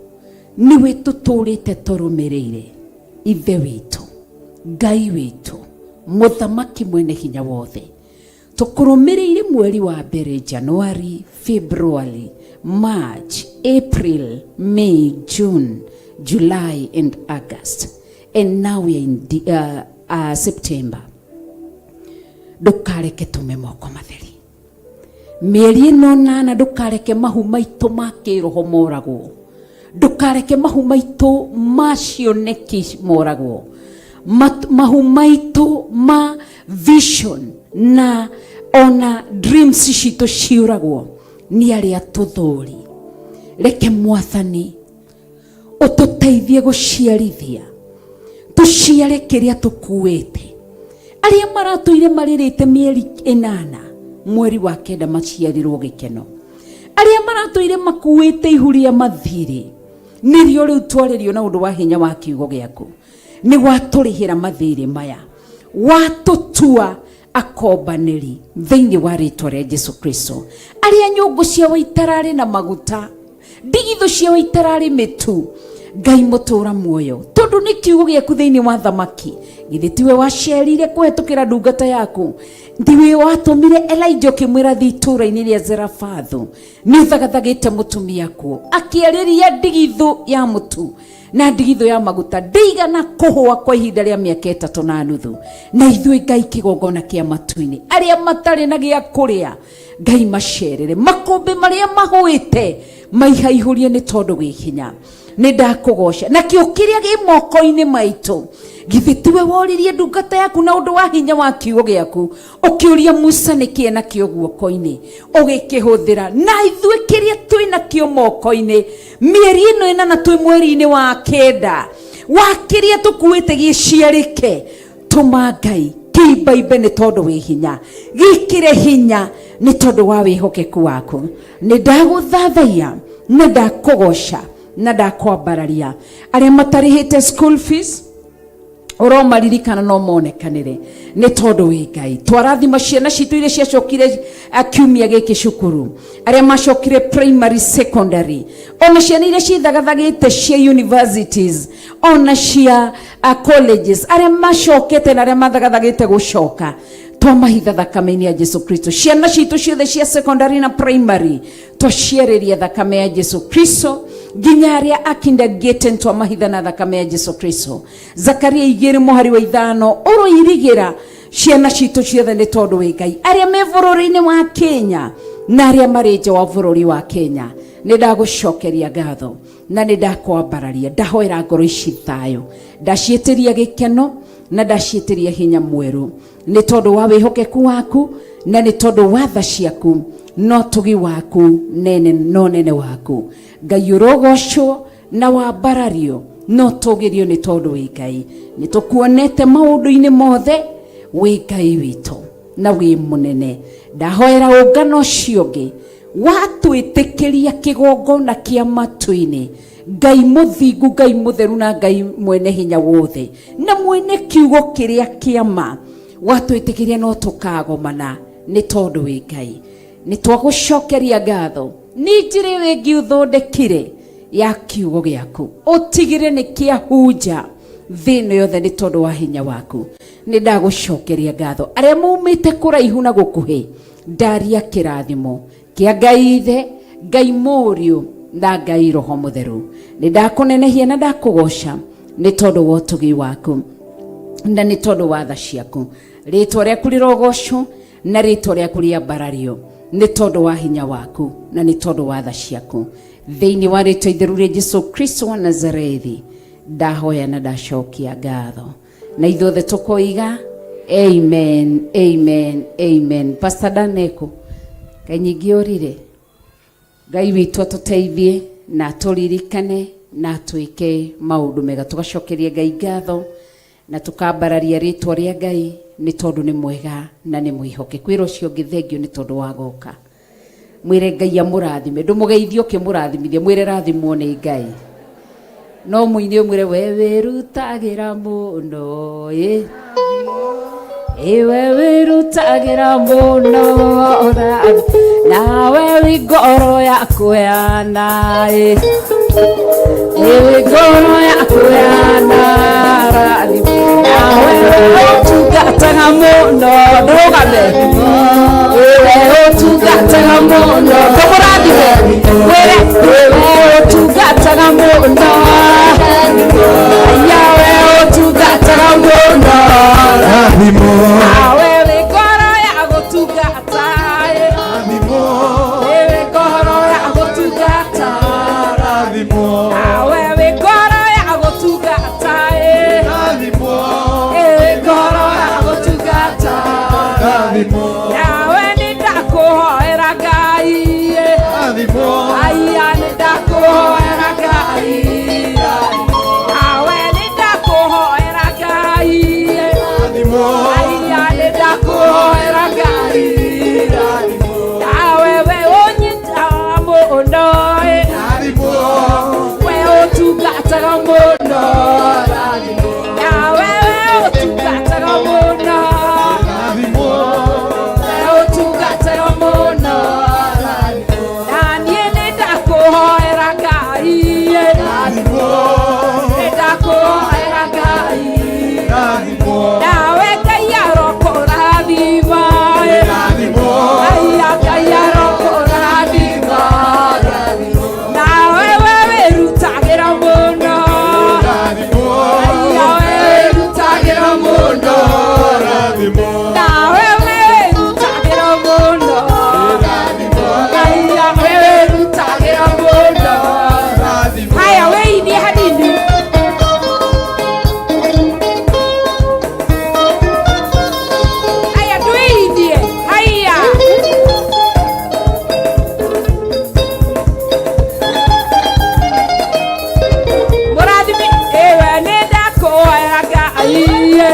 Speaker 5: nĩwe tũtũrĩte tũrũmĩrĩire, Ithe witũ, Ngai witũ, mũthamaki mwene hinya wothe. Tũkũrũmĩrĩire mweri wa mbere January, February, March, April, May, June, July and August. And now we are in September. Ndũkareke tume moko matheri. Mĩeri ĩno nana ndũkareke mahu maitũ ma kĩroho moragwo. Ndũkareke mahu maitũ ma cioneki moragwo. Mahu maitũ ma vision na ona dreams citũ ciũragwo nĩ arĩa tũthũri. Reke Mwathani ũtũteithie gũciarithia, tũciare kĩrĩa tũkuĩte. Arĩa maratũire marĩrĩte mĩeri ĩnana, mweri wa kenda maciarirwo gĩkeno. Arĩa maratũire makuĩte ihu rĩa mathirĩ, nĩrĩo rĩu twarĩrio na ũndũ wa hinya wa kiugo gĩaku. Nĩ watũrĩhĩra mathirĩ maya, watũtua akombanĩri thĩinĩ wa rĩtwa rĩa Jesu Kristo. Arĩa nyũngũ ciao itararĩ na maguta, ndigithũ ciao itararĩ mĩtu, Ngai mũtũra muoyo, tondũ nĩ kiugo gĩaku thĩinĩ wa thamaki. Githĩ tiwe wacerire kũhetũkĩra ndungata yaku? Ndiwe watũmire Elijah ũkĩmwĩra thiĩ itũũra-inĩ rĩa Zerafathu, nĩ ũthagathagĩte mũtumia kuo, akĩarĩria ndigithũ ya mũtu na ndigithũ ya maguta ndĩigana kũhũa kwa ihinda rĩa mĩaka ĩtatũ na nuthu. Na ithuĩ Ngai kĩgongona kĩa matu-inĩ, arĩa matarĩ na gĩa kũrĩa Ngai macerere, makũmbĩ marĩa mahũĩte maihaihũrie nĩ tondũ wĩ hinya. Nĩ ndakũgoca nakĩo kĩrĩa gĩ moko-inĩ maitũ. Githĩ tiwe woririe ndungata yaku na ũndũ wa hinya wa kiugo gĩaku, ũkĩũria Musa nĩkĩ enakĩo guoko-inĩ, ũgĩkĩhũthĩra. Na ithuĩ kĩrĩa twĩ nakĩo moko-inĩ mĩeri ĩno ĩnana twĩ mweri-inĩ wa kenda wa kĩrĩa tũkuĩte gĩciarĩke, tũma Ngai kĩimbaimbe nĩ tondũ wĩ hinya, gĩkĩre hinya nĩ tondũ wa wĩhokeku waku. Nĩ ndagũthathaiya na ndakũgoca na ndakwambararia. Arĩa matarĩhĩte school fees ũromaririkana no monekanĩre nĩ tondũ wĩ Ngai. Twarathima ciana citũ iria ciacokire kiumia gĩkĩ cukuru, arĩa macokire primary, secondary, ona ciana iria cithagathagĩte cia universities, ona cia colleges, arĩa macokete na arĩa mathagathagĩte gũcoka, twamahitha thakame-inĩ ya Jesu Kristo. Ciana citũ ciothe cia secondary na primary twaciarĩria thakame ya Jesu Kristo, nginya arĩa a kindergarten twamahitha na thakame ya Jesu Kristo. Zakaria igĩrĩ mũhari wa ithano ũroirigĩra ciana citũ ciothe nĩ tondũ wĩ Ngai. Arĩa me bũrũri-inĩ wa Kenya na arĩa marĩ nja wa bũrũri wa Kenya, nĩ ndagũcokeria ngatho na nĩ ndakwambararia. Ndahoera ngoro ici thayũ, ndaciĩtĩria gĩkeno na ndaciĩtĩria hinya mwerũ nĩ tondũ wa wĩhokeku waku na nĩ tondũ wa tha ciaku no tũgi waku nene no nene waku. Ngai ũrogocwo na wambarario no tũgĩrio nĩ tondũ wĩ Ngai. Nĩ tũkuonete maũndũ-inĩ mothe, wĩ Ngai witũ na wĩ mũnene. Ndahoera ũngano ũcio ũngĩ watwĩtĩkĩria kĩgongona kĩa matu-inĩ, Ngai mũthingu, Ngai mũtheru na Ngai mwene hinya wothe na mwene kiugo kĩrĩa kĩa ma, watwĩtĩkĩria no tũkagomana nĩ tondũ wĩ Ngai. Nĩ twagũcokeria ngatho nĩ njĩra ĩyo ĩngĩ ũthondekire ya kiugo gĩaku, ũtigĩre nĩ kĩahunja thĩ ĩno yothe nĩ tondũ wa hinya waku. Nĩ ndagũcokeria ngatho. Arĩa maumĩte kũraihu na gũkuhĩ, ndaria kĩrathimo kĩa Ngai Ithe, Ngai Mũriũ na Ngai Roho Mũtheru. Nĩ ndakũnenehia na ndakũgoca nĩ tondũ wa ũtugi waku na nĩ tondũ wa tha ciaku. Rĩtwa rĩaku rĩrogocwo na rĩtwa rĩaku rĩambarario nĩ tondũ wa hinya waku na nĩ tondũ wa tha ciaku. Thĩinĩ wa rĩtwa itheru rĩa Jesu Kristo wa Nazarethi ndahoya na ndacokia ngatho. Na ithuothe tũkoiga amen, amen, amen. Pastor Daneko, Ngai nyingĩ ũrire. Ngai witũ atũteithie na atũririkane na atwĩke maũndũ mega. Tũgacokeria Ngai ngatho na tũkambararia rĩtwa rĩa Ngai nĩ tondũ nĩ mwega na nĩ mwĩhokeku. Wĩra ũcio ũngĩ thengio nĩ tondũ wa goka. Mwĩre Ngai amũrathime, ndũmũgeithie ũkĩmũrathimithia, mwĩre rathimwo nĩ Ngai. No mũine ũmwĩre we wĩrutagĩra mũno, ĩ. Ĩ we wĩrutagĩra mũno, nawe wĩ ngoro ya kũheana, ĩ.
Speaker 6: Ewe ngoro yaku yanarathimwo. Nawe ũtungataga mũno ndũgame. Ewe ũtungataga mũno ndũmũrathime. Mwĩre ewe ũtungataga mũno. Aya we ũtungataga mũno. Nawe wĩ ngoro ya gũtungata. Ewe ngoro ya gũtungata. Nawe wĩ ngoro ya gũtungata. Ewe ngoro ya gũtungata. Nawe nĩ ndakũhoera Ngai. Aya nĩ ndakũhoera Ngai. Nawe nĩ ndakũhoera Ngai. Aya nĩ ndakũhoera Ngai. Nawe we ũnyitaga mũno. We ũtungataga mũno. Nawe we ũtungataga mũno. We ũtungataga mũno. Na niĩ nĩ ndakũhoera Ngai. Nĩ ndakũhoera Ngai. Nawe Ngai arokũrathima. Aya Ngai arokũrathima. Nawe we wĩrutagĩra mũno. Aya we wĩrutagĩra mũno. Nawe we wĩrutagĩra mũno. Aya we wĩrutagĩra mũno. Haya wĩinie hanini. Haya tuinie. Haya. Mũrathimi ĩwe nĩ ndakũhoera Ngai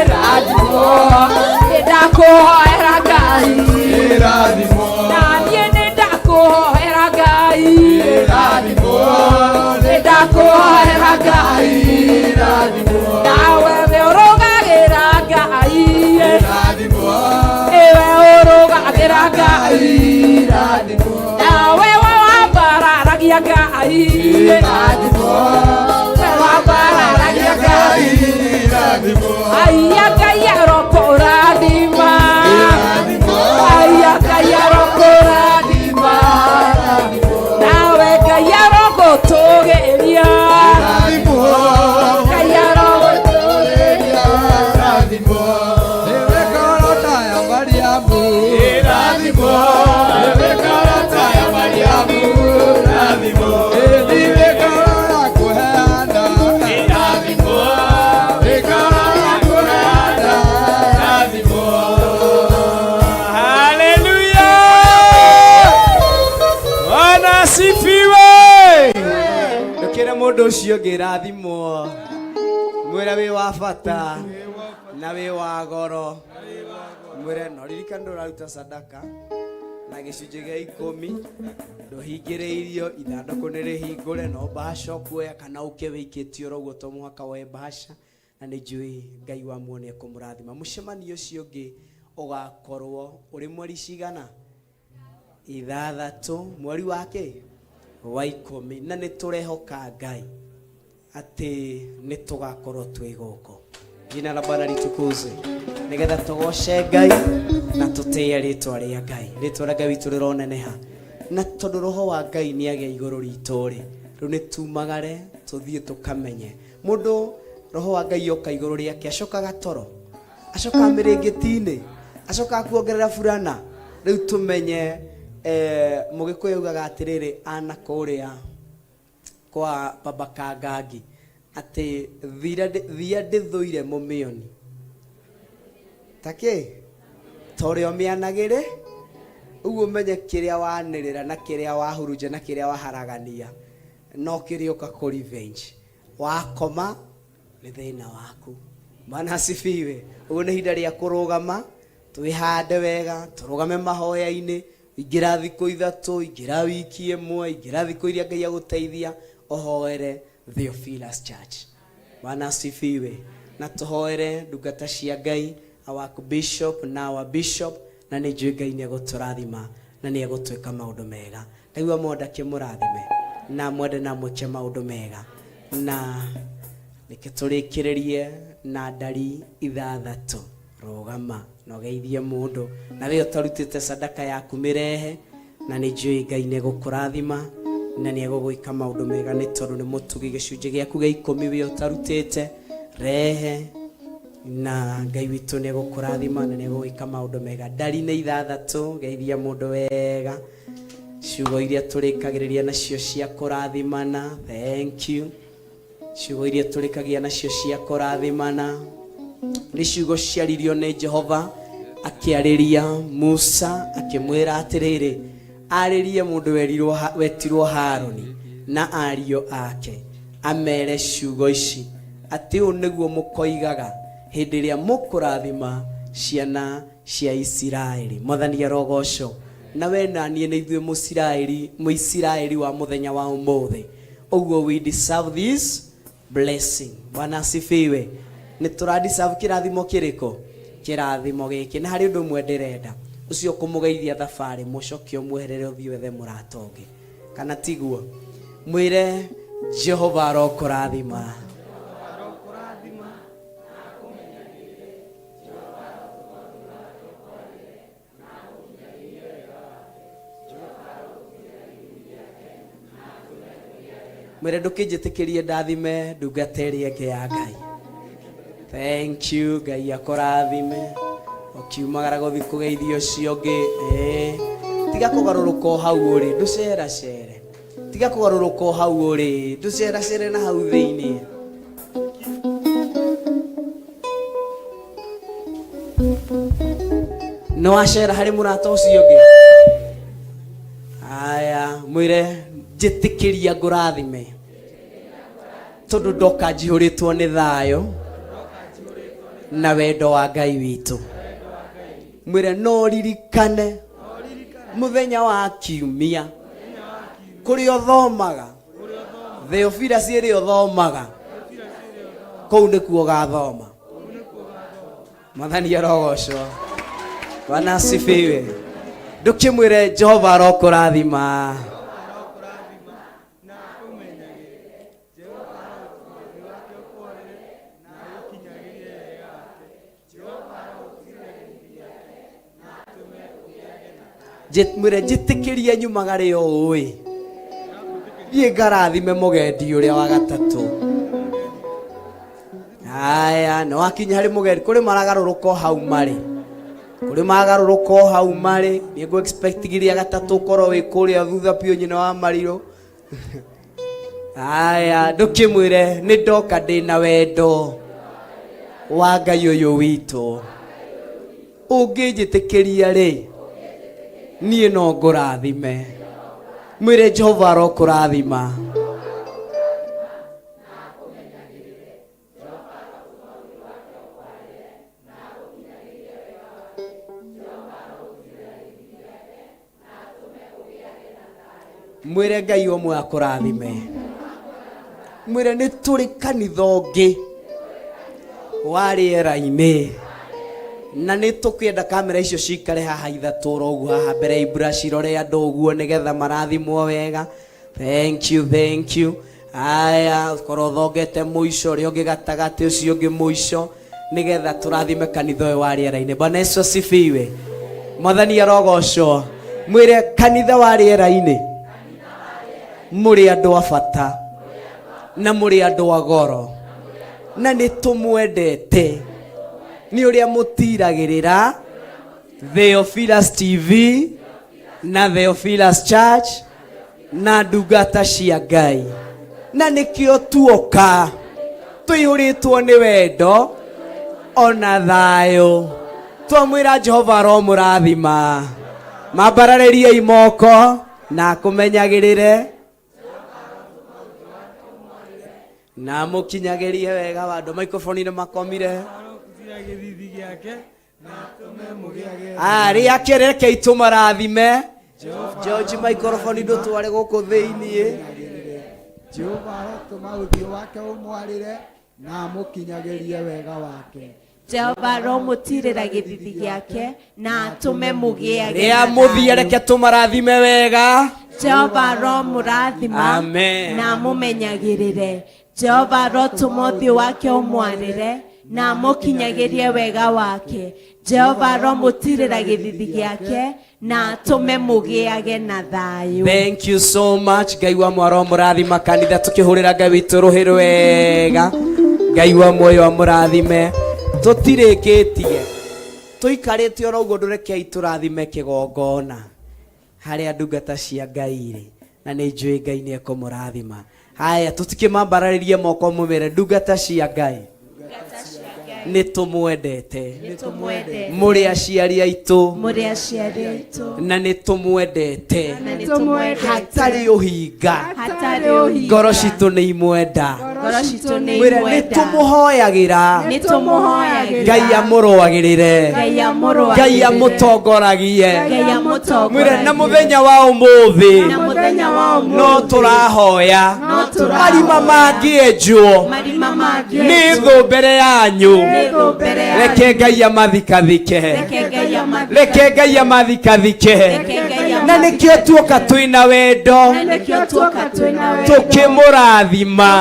Speaker 6: rathimo nĩ ndakũhoera Ngai na niĩ nĩ ndakũhoera Ngai nĩ ndakũhoera Ngai nawe we ũrũgagĩra Ngai ĩwe ũrũgagĩra Ngai nawe we wambararagia Ngai we wambararagia Ngai Aya Ngai arokũrathima. Aya Ngai arokũrathima. Nawe Ngai arogũtũgĩria. Ngai arogũtũgĩria.
Speaker 13: Haleluya! Bwana asifiwe.
Speaker 11: Ndũkĩre mũndũ ũcio ũngĩ rathimwo mwĩre wĩ wa bata na wĩ wa goro mwĩre no ririkana ndũraruta sadaka na gĩcunjĩ gĩa ikũmi ndũhingĩrĩirio ithandũkũ nĩ rĩhingũre no mbaca ũkuoya kana ũke wĩikĩtie oro ũguo to mũhaka woe mbaca na nĩ njũĩ Ngai wa muoyo nĩ ekũmũrathima mũcemanio ũcio ũngĩ ũgakorwo ũrĩ mweri cigana ithathatũ mweri wa kĩ wa ikũmi na nĩ tũrehoka Ngai atĩ nĩ tũgakorwo twĩ gũkũ jina la Bwana litukuzwe nĩgetha tũgoce Ngai na tũtĩe rĩtwa rĩa Ngai rĩtwa rĩa Ngai witũ rĩroneneha na tondũ roho wa Ngai nĩ agĩa igũrũ ritũ rĩ rĩu nĩ tumagare tũthiĩ tũkamenye mũndũ roho wa Ngai oka igũrũ rĩake acokaga toro acokaga mĩrĩngĩti-inĩ acokaga kuongerera burana rĩu tũmenye mũgĩkũyũ augaga atĩrĩrĩ ana kũrĩa kwa baba Kangangi atĩ thia ndĩthũire mũmĩoni takĩ ta ũrĩa ũmĩanagĩrĩ ũguo ũmenye kĩrĩa wanĩrĩra na kĩrĩa wahurunja na kĩrĩa waharagania no kĩrĩũka kũ revenge wakoma nĩ thĩna waku Bwana asifiwe ũguo nĩ ihinda rĩa kũrũgama twĩhande wega tũrũgame mahoya-inĩ ingĩra thikũ ithatũ ingĩra wiki ĩmwe ingĩra thikũ iria Ngai agũteithia ũhoere Theophilus Church Bwana asifiwe na tũhoere ndungata cia Ngai our bishop na our bishop na nĩ njũĩ Ngai nĩ egũtũrathima na nĩ egũtwĩka maũndũ mega ndaigua monda kĩmũrathime Na mwende na mwĩke maũndũ mega. Na reke tũrĩkĩrĩrie na ndari ithathatũ. Rũgama na ũgeithie mũndũ. Na we ũtarutĩte sadaka yaku mĩrehe, na nĩ njũĩ Ngai nĩ egũkũrathima na nĩ egũgwĩka maũndũ mega nĩ tondũ nĩ mũtugi. Gĩcunjĩ gĩaku gĩa ikũmi we ũtarutĩte rehe, na Ngai witũ nĩ egũkũrathima na nĩ egũgwĩka maũndũ mega. Ndari nĩ ithathatũ, geithia mũndũ wega. Ciugo iria tũrĩkagĩrĩria nacio cia kũrathimana, thank you. Ciugo iria tũrĩkagia nacio cia kũrathimana nĩ ciugo ciaririo nĩ Jehova akĩarĩria Musa akĩmwĩra atĩrĩrĩ, arĩrie mũndũ wetirwo Harũni na ariũ ake, amere ciugo ici atĩ ũũ nĩguo mũkoigaga hĩndĩ ĩrĩa mũkũrathima ciana cia Isiraeli. Mwathani arogocwo. Na we na niĩ nĩ ithuĩ Mũisiraeli, Mũisiraeli wa mũthenya wa ũmũthĩ. Ũguo we deserve this blessing. Bwana asifiwe. Nĩ tũra deserve kĩrathimo kĩrĩkũ? Kĩrathimo gĩkĩ. Na harĩ ũndũ ũmwe ndĩrenda, ũcio ũkũmũgeithia thabarĩ, mũcoke ũmweherere ũthiĩ wethe mũrata ũngĩ. Kana tiguo? Mwĩre Jehova arokũrathima. Mwĩre ndũkĩnjĩtĩkĩrie ndathime ndungata ĩrĩa ĩngĩ ya Ngai. Thank you, Ngai akũrathime. Ũkiumagara gũthiĩ kũgeithia ũcio ũngĩ. Tiga kũgarũrũka o hau ũrĩ, ndũceracere. Tiga kũgarũrũka o hau ũrĩ, ndũceracere na hau thĩinĩ. Nĩ wacera harĩ mũrata ũcio ũngĩ. Aya, mwĩre njĩtĩkĩria ngũrathime tondũ ndoka njihũrĩtwo nĩ thayũ na wendo wa Ngai witũ. Mwĩre no ririkane mũthenya wa kiumia kũrĩa ũthomaga, Theophilus ĩrĩa ũthomaga kũu nĩkuo ũgathoma. Mwathani arogocwo. Bwana asifiwe. Ndũkĩmwĩre Jehova arokũrathima. Mwĩre njĩtĩkĩrie nyumagare ũũ ĩ, thiĩ ngarathime mũgendi ũrĩa wa gatatũ. Aya, nĩ wakinya harĩ mũgendi, kũrĩ maragarũrũka o hau marĩ, kũrĩ magarũrũka o hau marĩ. Niĩ ngũ expect giria gatatũ ũkorwo wĩ kũrĩa thutha biũ nyina wa marirũ. Aya, ndũkĩmwĩre nĩ ndoka ndĩna wendo wa Ngai ũyũ witũ. Ũngĩnjĩtĩkĩria rĩ, niĩ no ngũrathime. Mwĩre Jehova arokũrathima. Mwĩre Ngai ũmwe akũrathime. Mwĩre nĩ tũrĩ kanitha ũngĩ wa rĩera-inĩ na nĩ tũkwenda kamera icio cikare haha ithatũ oro ũguo haha mbere ya ibura cirore andũ ũguo nĩgetha marathimwo wega. Thank you, thank you. Aya, korwo ũthongete mũico ũrĩa ũngĩ gatagatĩ ũcio ũngĩ mũico nĩgetha tũrathime kanitha ũyũ wa rĩera-inĩ. Bwana Yesu asifiwe. Mwathani arogocwo. Mwĩre kanitha wa rĩera-inĩ mũrĩ andũ a bata na mũrĩ andũ a goro na nĩ tũmwendete nĩ ũrĩa mũtiragĩrĩra Theophilus TV na Theophilus Church na ndungata cia Ngai, na nĩkĩo tuoka tũihũrĩtwo nĩ wendo ona thayũ. Twamwĩra Jehova aromũrathima. Mambararĩriei moko na akũmenyagĩrĩre na amũkinyagĩrie wega. Andũ microphone-inĩ makomire. Arĩa kĩreke itũmarathime. George, microphone ndũtware gũkũ thĩiniĩ.
Speaker 12: Jehova arotũma ũthiũ wake ũmwarĩre na amũkinyagĩrie wega wake.
Speaker 3: Jehova aromũtirĩra gĩthithi gĩake na atũme mũgĩage
Speaker 11: Rĩa
Speaker 3: na
Speaker 11: mũthia
Speaker 3: thayũ.
Speaker 11: reke tũmarathime wega.
Speaker 3: Jehova aromũrathima
Speaker 11: Amen.
Speaker 3: na amũmenyagĩrĩre. Jehova arotũma ũthiũ wake ũmwarĩre na amũkinyagĩrie wega wake. Jehova aromũtirĩra gĩthithi gĩake na atũme mũgĩage na thayũ.
Speaker 11: Thank you so much. Ngai wa mwaro mũrathima kanitha tukĩhũrĩra Ngai witũ rũhĩ rwega. Ngai wa muoyo amũrathime. Tũtirĩkĩtie. Tũikarĩte oro ũguo ndũrekei tũrathime kĩgongona harĩa ndungata cia Ngai irĩ na nĩ njũĩ Ngai nĩ ekũmũrathima. Haya tũtikĩmambararĩrie moko mũmere ndungata cia Ngai nĩ tũmwendete.
Speaker 3: Nĩtũmwendete.
Speaker 11: Mũrĩ aciari aitũ
Speaker 3: Mũrĩ aciari aitũ
Speaker 11: na nĩ tũmwendete.
Speaker 3: na nĩtũmwendete.
Speaker 11: Hatarĩ ũhinga.
Speaker 3: Hatarĩ ũhinga.
Speaker 11: Ngoro citũ nĩ imwenda.
Speaker 3: Ngoro citũ nĩ
Speaker 11: Mwĩre nĩ
Speaker 3: imwenda.
Speaker 11: tũmũhoyagĩra.
Speaker 3: Nĩtũmũhoyagĩra.
Speaker 11: Ngai amũrũagĩrĩre.
Speaker 3: Ngai amũrũagĩrĩre.
Speaker 11: Ngai amũtongoragie.
Speaker 3: Ngai amũtongoragie.
Speaker 11: Mwĩre na mũthenya wa ũmũthĩ
Speaker 3: Na mũthenya wa ũmũthĩ.
Speaker 11: no tũrahoya
Speaker 3: No tũrahoya.
Speaker 11: marima mangĩenjwo
Speaker 3: Marima mangĩenjwo.
Speaker 11: nĩ thũ mbere yanyu
Speaker 3: Nĩ thũ mbere yanyu.
Speaker 11: reke Ngai amathikathike.
Speaker 3: Reke Ngai amathikathike.
Speaker 11: Reke Ngai amathikathike.
Speaker 3: Reke Ngai
Speaker 11: Na nĩkĩo tuoka twĩna wendo
Speaker 3: Na nĩkĩo tuoka twĩna wendo.
Speaker 11: tukĩmũrathima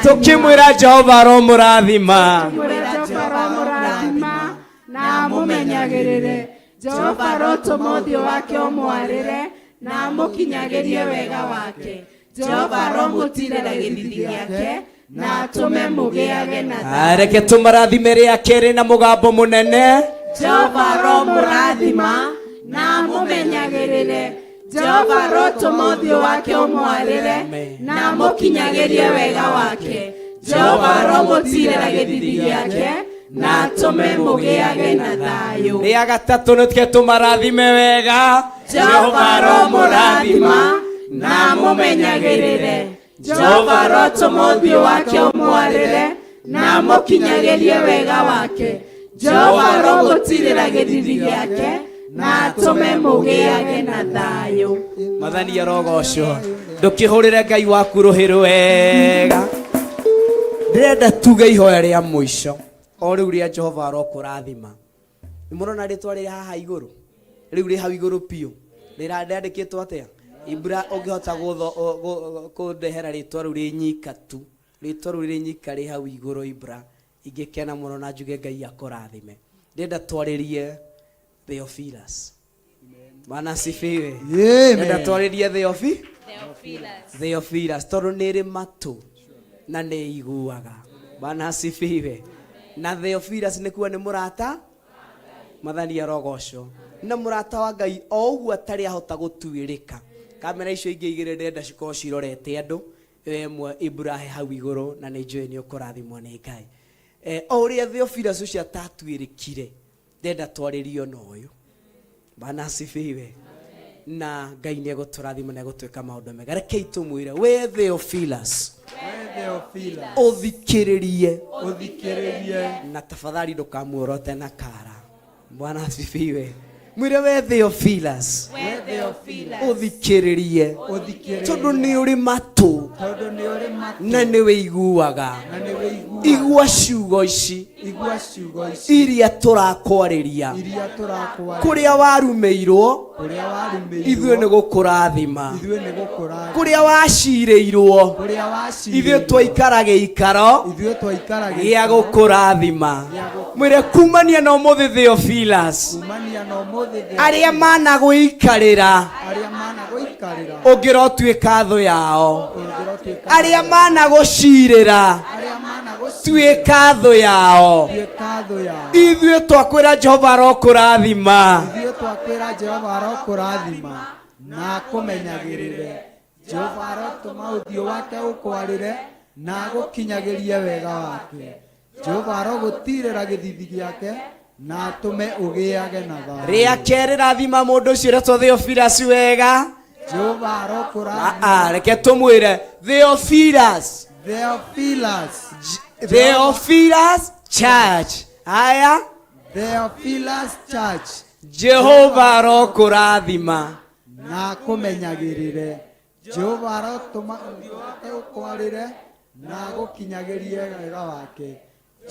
Speaker 11: tukĩmwĩra Jehova aromũrathima.
Speaker 3: Tukĩmwĩra Jehova aromũrathima na amũmenyagĩrĩre. Jehova arotũma ũthiũ wake ũmwarĩre na amũkinyagĩrie wega wake. Jehova aromũtirĩra gĩthithi gĩake na atũme mũgĩage na
Speaker 11: Ah, reke tũmarathime rĩa kerĩ na mũgambo mũnene.
Speaker 3: Jehova aromũrathima na amũmenyagĩrĩre. Jehova arotũma ũthiũ wake ũmwarĩre na amũkinyagĩrie wega wake. Jehova aromũtirĩra gĩthithi gĩake na atũme mũgĩage na thayũ.
Speaker 11: Rĩa gatatũ nĩtike tũmarathime wega.
Speaker 3: Jehova aromũrathima na amũmenyagĩrĩre. Jehova arotũma ũthiũ wake ũmwarĩre na amũkinyagĩrie wega wake. Jehova aromũtirĩra gĩthithi gĩake na atũme mũgĩage na thayũ.
Speaker 11: Mwathani arogocwo. Ndũkĩhũrĩre Ngai waku rũhĩ rwega. Ndĩrenda tuge ihoya rĩa mũico o rĩu rĩa Jehova arokũrathima. Nĩ mũrona rĩtwa rĩrĩ haha igũrũ rĩu rĩ hau igũrũ biũ rĩrandĩkĩtwo atĩa? Ibra ũngĩhota kũndehera rĩtwa rĩu rĩ nyika tu, rĩtwa rĩu rĩ nyika rĩ hau igũrũ Ibra, ingĩkena mũno na njuge Ngai akũrathime. Ndĩrenda twarĩrie Theophilus. Bwana asifiwe.
Speaker 12: Amen.
Speaker 11: Ndĩrenda twarĩrie Theophilus tondũ nĩ ĩrĩ matũ na nĩ iguaga. Bwana asifiwe. Na Theophilus nĩ kuga nĩ mũrata Mwathani arogocwo. Na mũrata wa Ngai o ũguo atarĩ ahota gũtuĩrĩka. Kamera icio ingĩ igĩrĩ ndĩrenda cikorwo cirorete andũ. Ĩyo ĩmwe Ibrahe hau igũrũ na nĩ njũĩ nĩ ũkũrathimwo nĩ Ngai. O ũrĩa Theophilus ũcio atatuĩrĩkire, ndĩrenda twarĩrio na ũyũ. Bwana asifiwe. Na Ngai nĩ egũtũrathima na egũtwĩka maũndũ mega. Rekei tũmwĩre, we Theophilus, ũthikĩrĩrie.
Speaker 12: Ũthikĩrĩrie.
Speaker 11: Na tafadhali ndũkamuorote na kara. Bwana asifiwe. Mwĩre we Theophilus,
Speaker 3: We Theophilus,
Speaker 11: ũthikĩrĩrie.
Speaker 12: Ũthikĩrĩrie.
Speaker 11: Tondũ nĩ ũrĩ matũ
Speaker 12: Tondũ nĩ ũrĩ matũ
Speaker 11: na nĩ wĩiguaga.
Speaker 12: na nĩ wĩiguaga.
Speaker 11: Igua ciugo ici
Speaker 12: Igua ciugo ici
Speaker 11: iria tũrakwarĩria.
Speaker 12: iria tũrakwarĩria.
Speaker 11: Kũrĩa warumĩirwo
Speaker 12: Kũrĩa warumĩirwo
Speaker 11: ithuĩ nĩ gũkũrathima.
Speaker 12: ithuĩ nĩ gũkũrathima.
Speaker 11: Kũrĩa wacirĩirwo
Speaker 12: Kũrĩa wacirĩirwo
Speaker 11: ithuĩ twaikara gĩikaro
Speaker 12: ithuĩ twaikara
Speaker 11: gĩa gũkũrathima. Mwĩre kumania na ũmũthĩ Theophilus,
Speaker 12: kumania na ũmũthĩ
Speaker 11: arĩa managũikarĩra
Speaker 12: arĩa managũikarĩra
Speaker 11: ũngĩrotuĩka thũ yao,
Speaker 12: ũngĩrotuĩka
Speaker 11: arĩa managũcirĩra tuĩka thũ yao.
Speaker 12: tuĩka thũ yao.
Speaker 11: Ithuĩ twakwĩra Jehova arokũrathima.
Speaker 12: Ithuĩ twakwĩra Jehova arokũrathima na akũmenyagĩrĩre. Jehova arotũma ũthiũ wake ũkwarĩre na agũkinyagĩrie wega wake. Jehova arogũtirĩra gĩthithi gĩake na atũme ũgĩage na thayũ.
Speaker 11: Rĩa kerĩ rathima mũndũ ũcio ũretwo Theophilus wega.
Speaker 12: Jehova arokũrathima.
Speaker 11: Reke tũmwĩre Theophilus.
Speaker 12: Theophilus.
Speaker 11: Theophilus Church. Haya.
Speaker 12: Theophilus Church.
Speaker 11: Jehova arokũrathima
Speaker 12: na akũmenyagĩrĩre. Jehova arotũma ũthiũ wake ũkwarĩre na agũkinyagĩrie wega wake.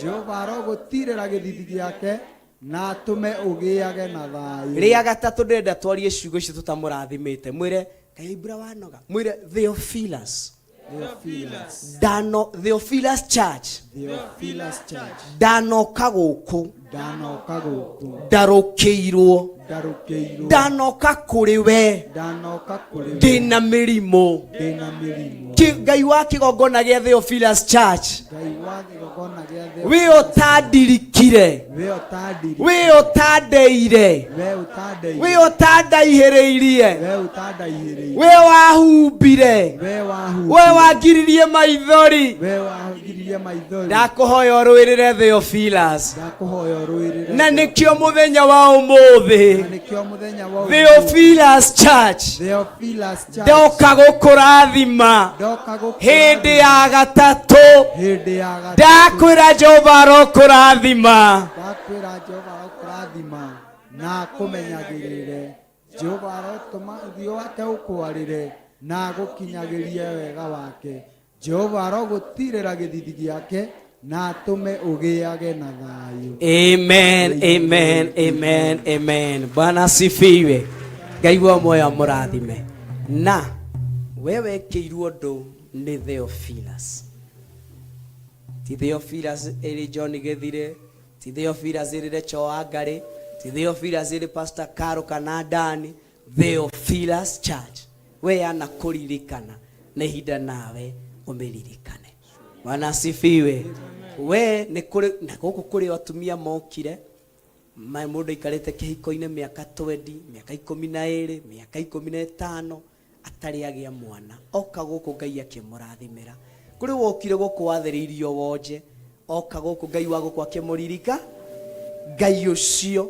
Speaker 12: Jehova arogũtirĩra gĩthithi gĩake na atũme ũgĩage na thayũ.
Speaker 11: Rĩa gatatũ ndĩrenda twarie ciugo icio tũtamũrathimĩte. Mwĩre Kaĩ Ibra wanoga mwĩre Theophilus ndano Theophilus Church
Speaker 12: Theophilus Church
Speaker 11: ndanoka gũkũ
Speaker 12: ndanoka gũkũ
Speaker 11: ndarũkĩirwo
Speaker 12: ndarũkĩirwo
Speaker 11: ndanoka kũrĩ we
Speaker 12: ndanoka kũrĩ we
Speaker 11: ndĩna mĩrimũ
Speaker 12: ndĩna mĩrimũ
Speaker 11: Ngai wa kĩgongona gĩa Theophilus Church
Speaker 12: Ngai wa kĩgongona gĩa
Speaker 11: we ũtandirikire
Speaker 12: we ũtandirikire
Speaker 11: we ũtandeire
Speaker 12: we ũtandeire
Speaker 11: we ũtandaihĩrĩirie
Speaker 12: we ũtandaihĩrĩirie
Speaker 11: we wahumbire
Speaker 12: we wahumbire
Speaker 11: we wangiririe maithori
Speaker 12: we wangiririe maithori
Speaker 11: ndakũhoya ũrũĩrĩre Theophilus
Speaker 12: ndakũhoya ũrũĩrĩre
Speaker 11: na nĩkĩo mũthenya wa ũmũthĩ
Speaker 12: na nĩkĩo mũthenya wa ũmũthĩ
Speaker 11: Theophilus Church
Speaker 12: Theophilus Church
Speaker 11: ndoka gũkũrathima
Speaker 12: ndoka gũkũrathima
Speaker 11: hĩndĩ ya gatatũ
Speaker 12: hĩndĩ ya gatatũ
Speaker 11: ndakwĩra Jehova arokũrathima
Speaker 12: ndakwĩra Jehova arokũrathima na akũmenyagĩrĩre Jehova arotũma ũthiũ wake ũkwarĩre na agũkinyagĩrie wega wake Jehova arogũtirĩra gĩthithi gĩake na atũme ũgĩage na thayũ.
Speaker 11: Amen, amen, amen, amen. Bwana asifiwe. Ngai wa moyo amũrathime. Na we wekĩirwo ũndũ nĩ Theophilus. Ti Theophilus ĩrĩ John Gĩthire, ti Theophilus ĩrĩ Recho Wangari, ti Theophilus ĩrĩ Pastor Caro kana Dani, Theophilus Church. We yanakũririkana na ihinda nawe ũmĩririkane. Bwana asifiwe. We nĩ kũrĩ na gũkũ kũrĩ atumia mokire ma mũndũ aikarĩte kĩhiko-inĩ mĩaka 20, mĩaka 12, mĩaka 15 atarĩ agĩa mwana. Oka gũkũ Ngai akĩmũrathimĩra. Kũrĩ wokire gũkũ wathĩrĩirio wonje, oka gũkũ Ngai wa gũkũ akĩmũririka. Ngai ũcio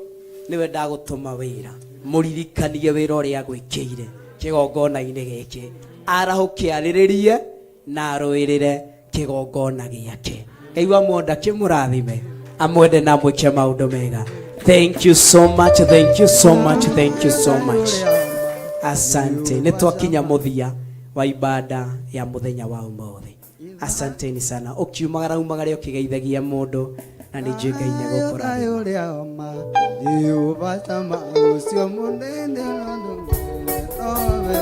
Speaker 11: nĩwe ndagũtũma wĩra mũririkanie wĩra ũrĩa agwĩkĩire kĩgongona-inĩ gĩkĩ, arahũke arĩrĩrie na arũĩrĩre kĩgongona gĩake. Ngai wa mwonda kĩmũrathime, amwende na amwĩke maũndũ mega. Thank you so much, thank you so much, thank you so much. Asante. Nĩ twakinya mũthia wa ibada ya mũthenya wa ũmũthĩ. Asanteni sana. Ũkiumagara umagare ũkĩgeithagia mũndũ na nĩ njũĩ Ngai nĩ egũkũrathima.
Speaker 12: Ũrĩa ma Jehova sama ũcio mũnene nowe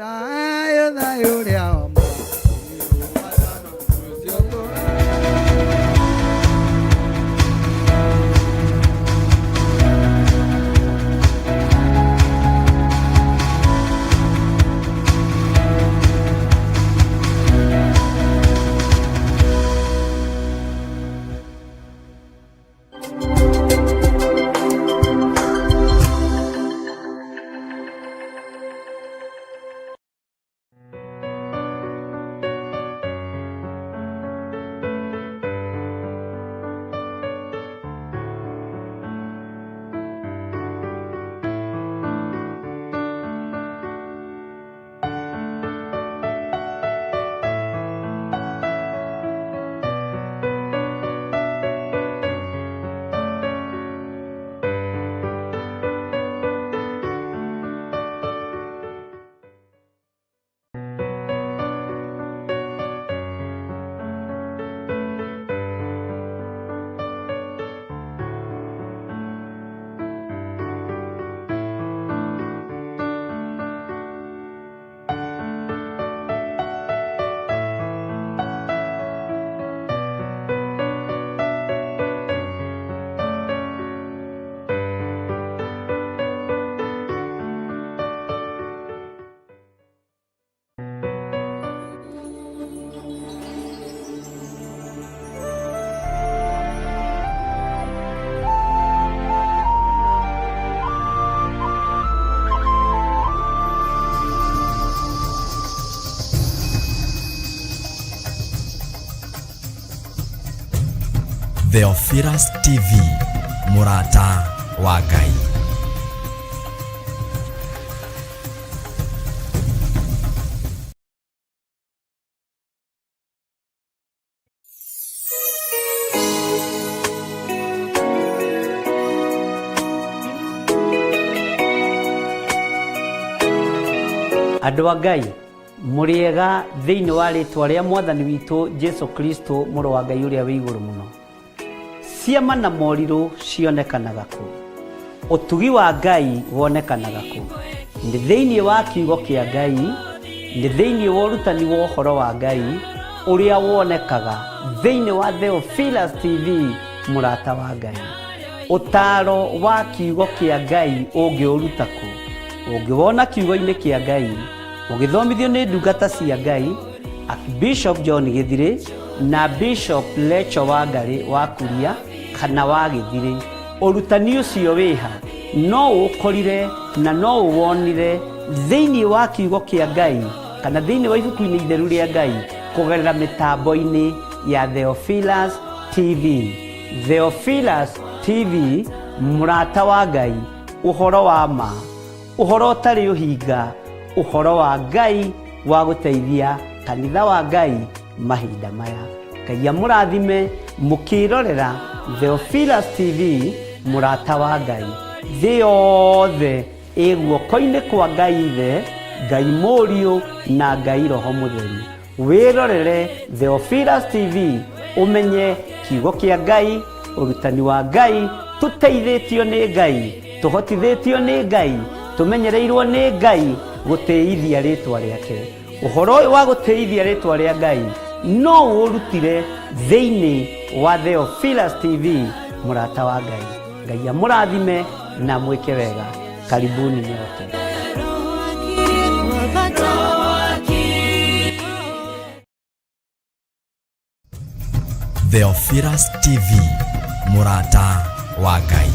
Speaker 12: Thayũ thayũ ũrĩa ma
Speaker 1: Theophilus TV, mũrata wa Ngai.
Speaker 4: Andũ a Ngai mũrĩega thĩinĩ wa rĩtwa rĩa mwathani witũ Jesu Kristo mũrũ wa Ngai ũrĩa wĩ igũrũ mũno. Ciama na morirũ cionekanaga kũ? Ũtugi wa Ngai wonekanaga kũ? Nĩ thĩinĩ wa kiugo kĩa Ngai, nĩ thĩinĩ wa ũrutani wa ũhoro wa Ngai ũrĩa wonekaga thĩinĩ wa Theophilus TV, mũrata wa Ngai. Ũtaaro wa kiugo kĩa Ngai ũngĩũruta kũ? Ũngĩwona kiugo-inĩ kĩa Ngai, ũgĩthomithio nĩ ndungata cia Ngai, Archbishop John Gĩthirĩ na Bishop Lecho Wangarĩ wa Kuria kana wa Gĩthirĩ. Ũrutani ũcio wĩha? No ũũkorire na no ũwonire thĩinĩ wa kiugo kĩa Ngai kana thĩinĩ wa ibuku-inĩ itheru rĩa Ngai kũgerera mĩtambo-inĩ ya Theophilus TV. Theophilus TV, mũrata wa Ngai, ũhoro wa ma, ũhoro ũtarĩ ũhinga, ũhoro wa Ngai wa gũteithia kanitha wa Ngai mahinda maya. Ngai amũrathime mũkĩrorera Theophilus TV, mũrata wa Ngai. Thĩ yothe ĩ guoko-inĩ kwa Ngai Ithe, Ngai Mũriũ na Ngai Roho Mũtheru. Wĩrorere Theophilus TV ũmenye kiugo kĩa Ngai, ũrutani wa Ngai, tũteithĩtio nĩ Ngai, tũhotithĩtio nĩ Ngai, tũmenyereirwo nĩ Ngai gũtĩithia rĩtwa rĩake. Ũhoro ũyũ wa gũtĩithia rĩtwa rĩa Ngai no ũũrutire thĩinĩ wa Theophilus TV, mũrata wa Ngai. Ngai amũrathime na amwĩke wega. Karibuni nyote.
Speaker 1: Theophilus TV, mũrata wa Ngai.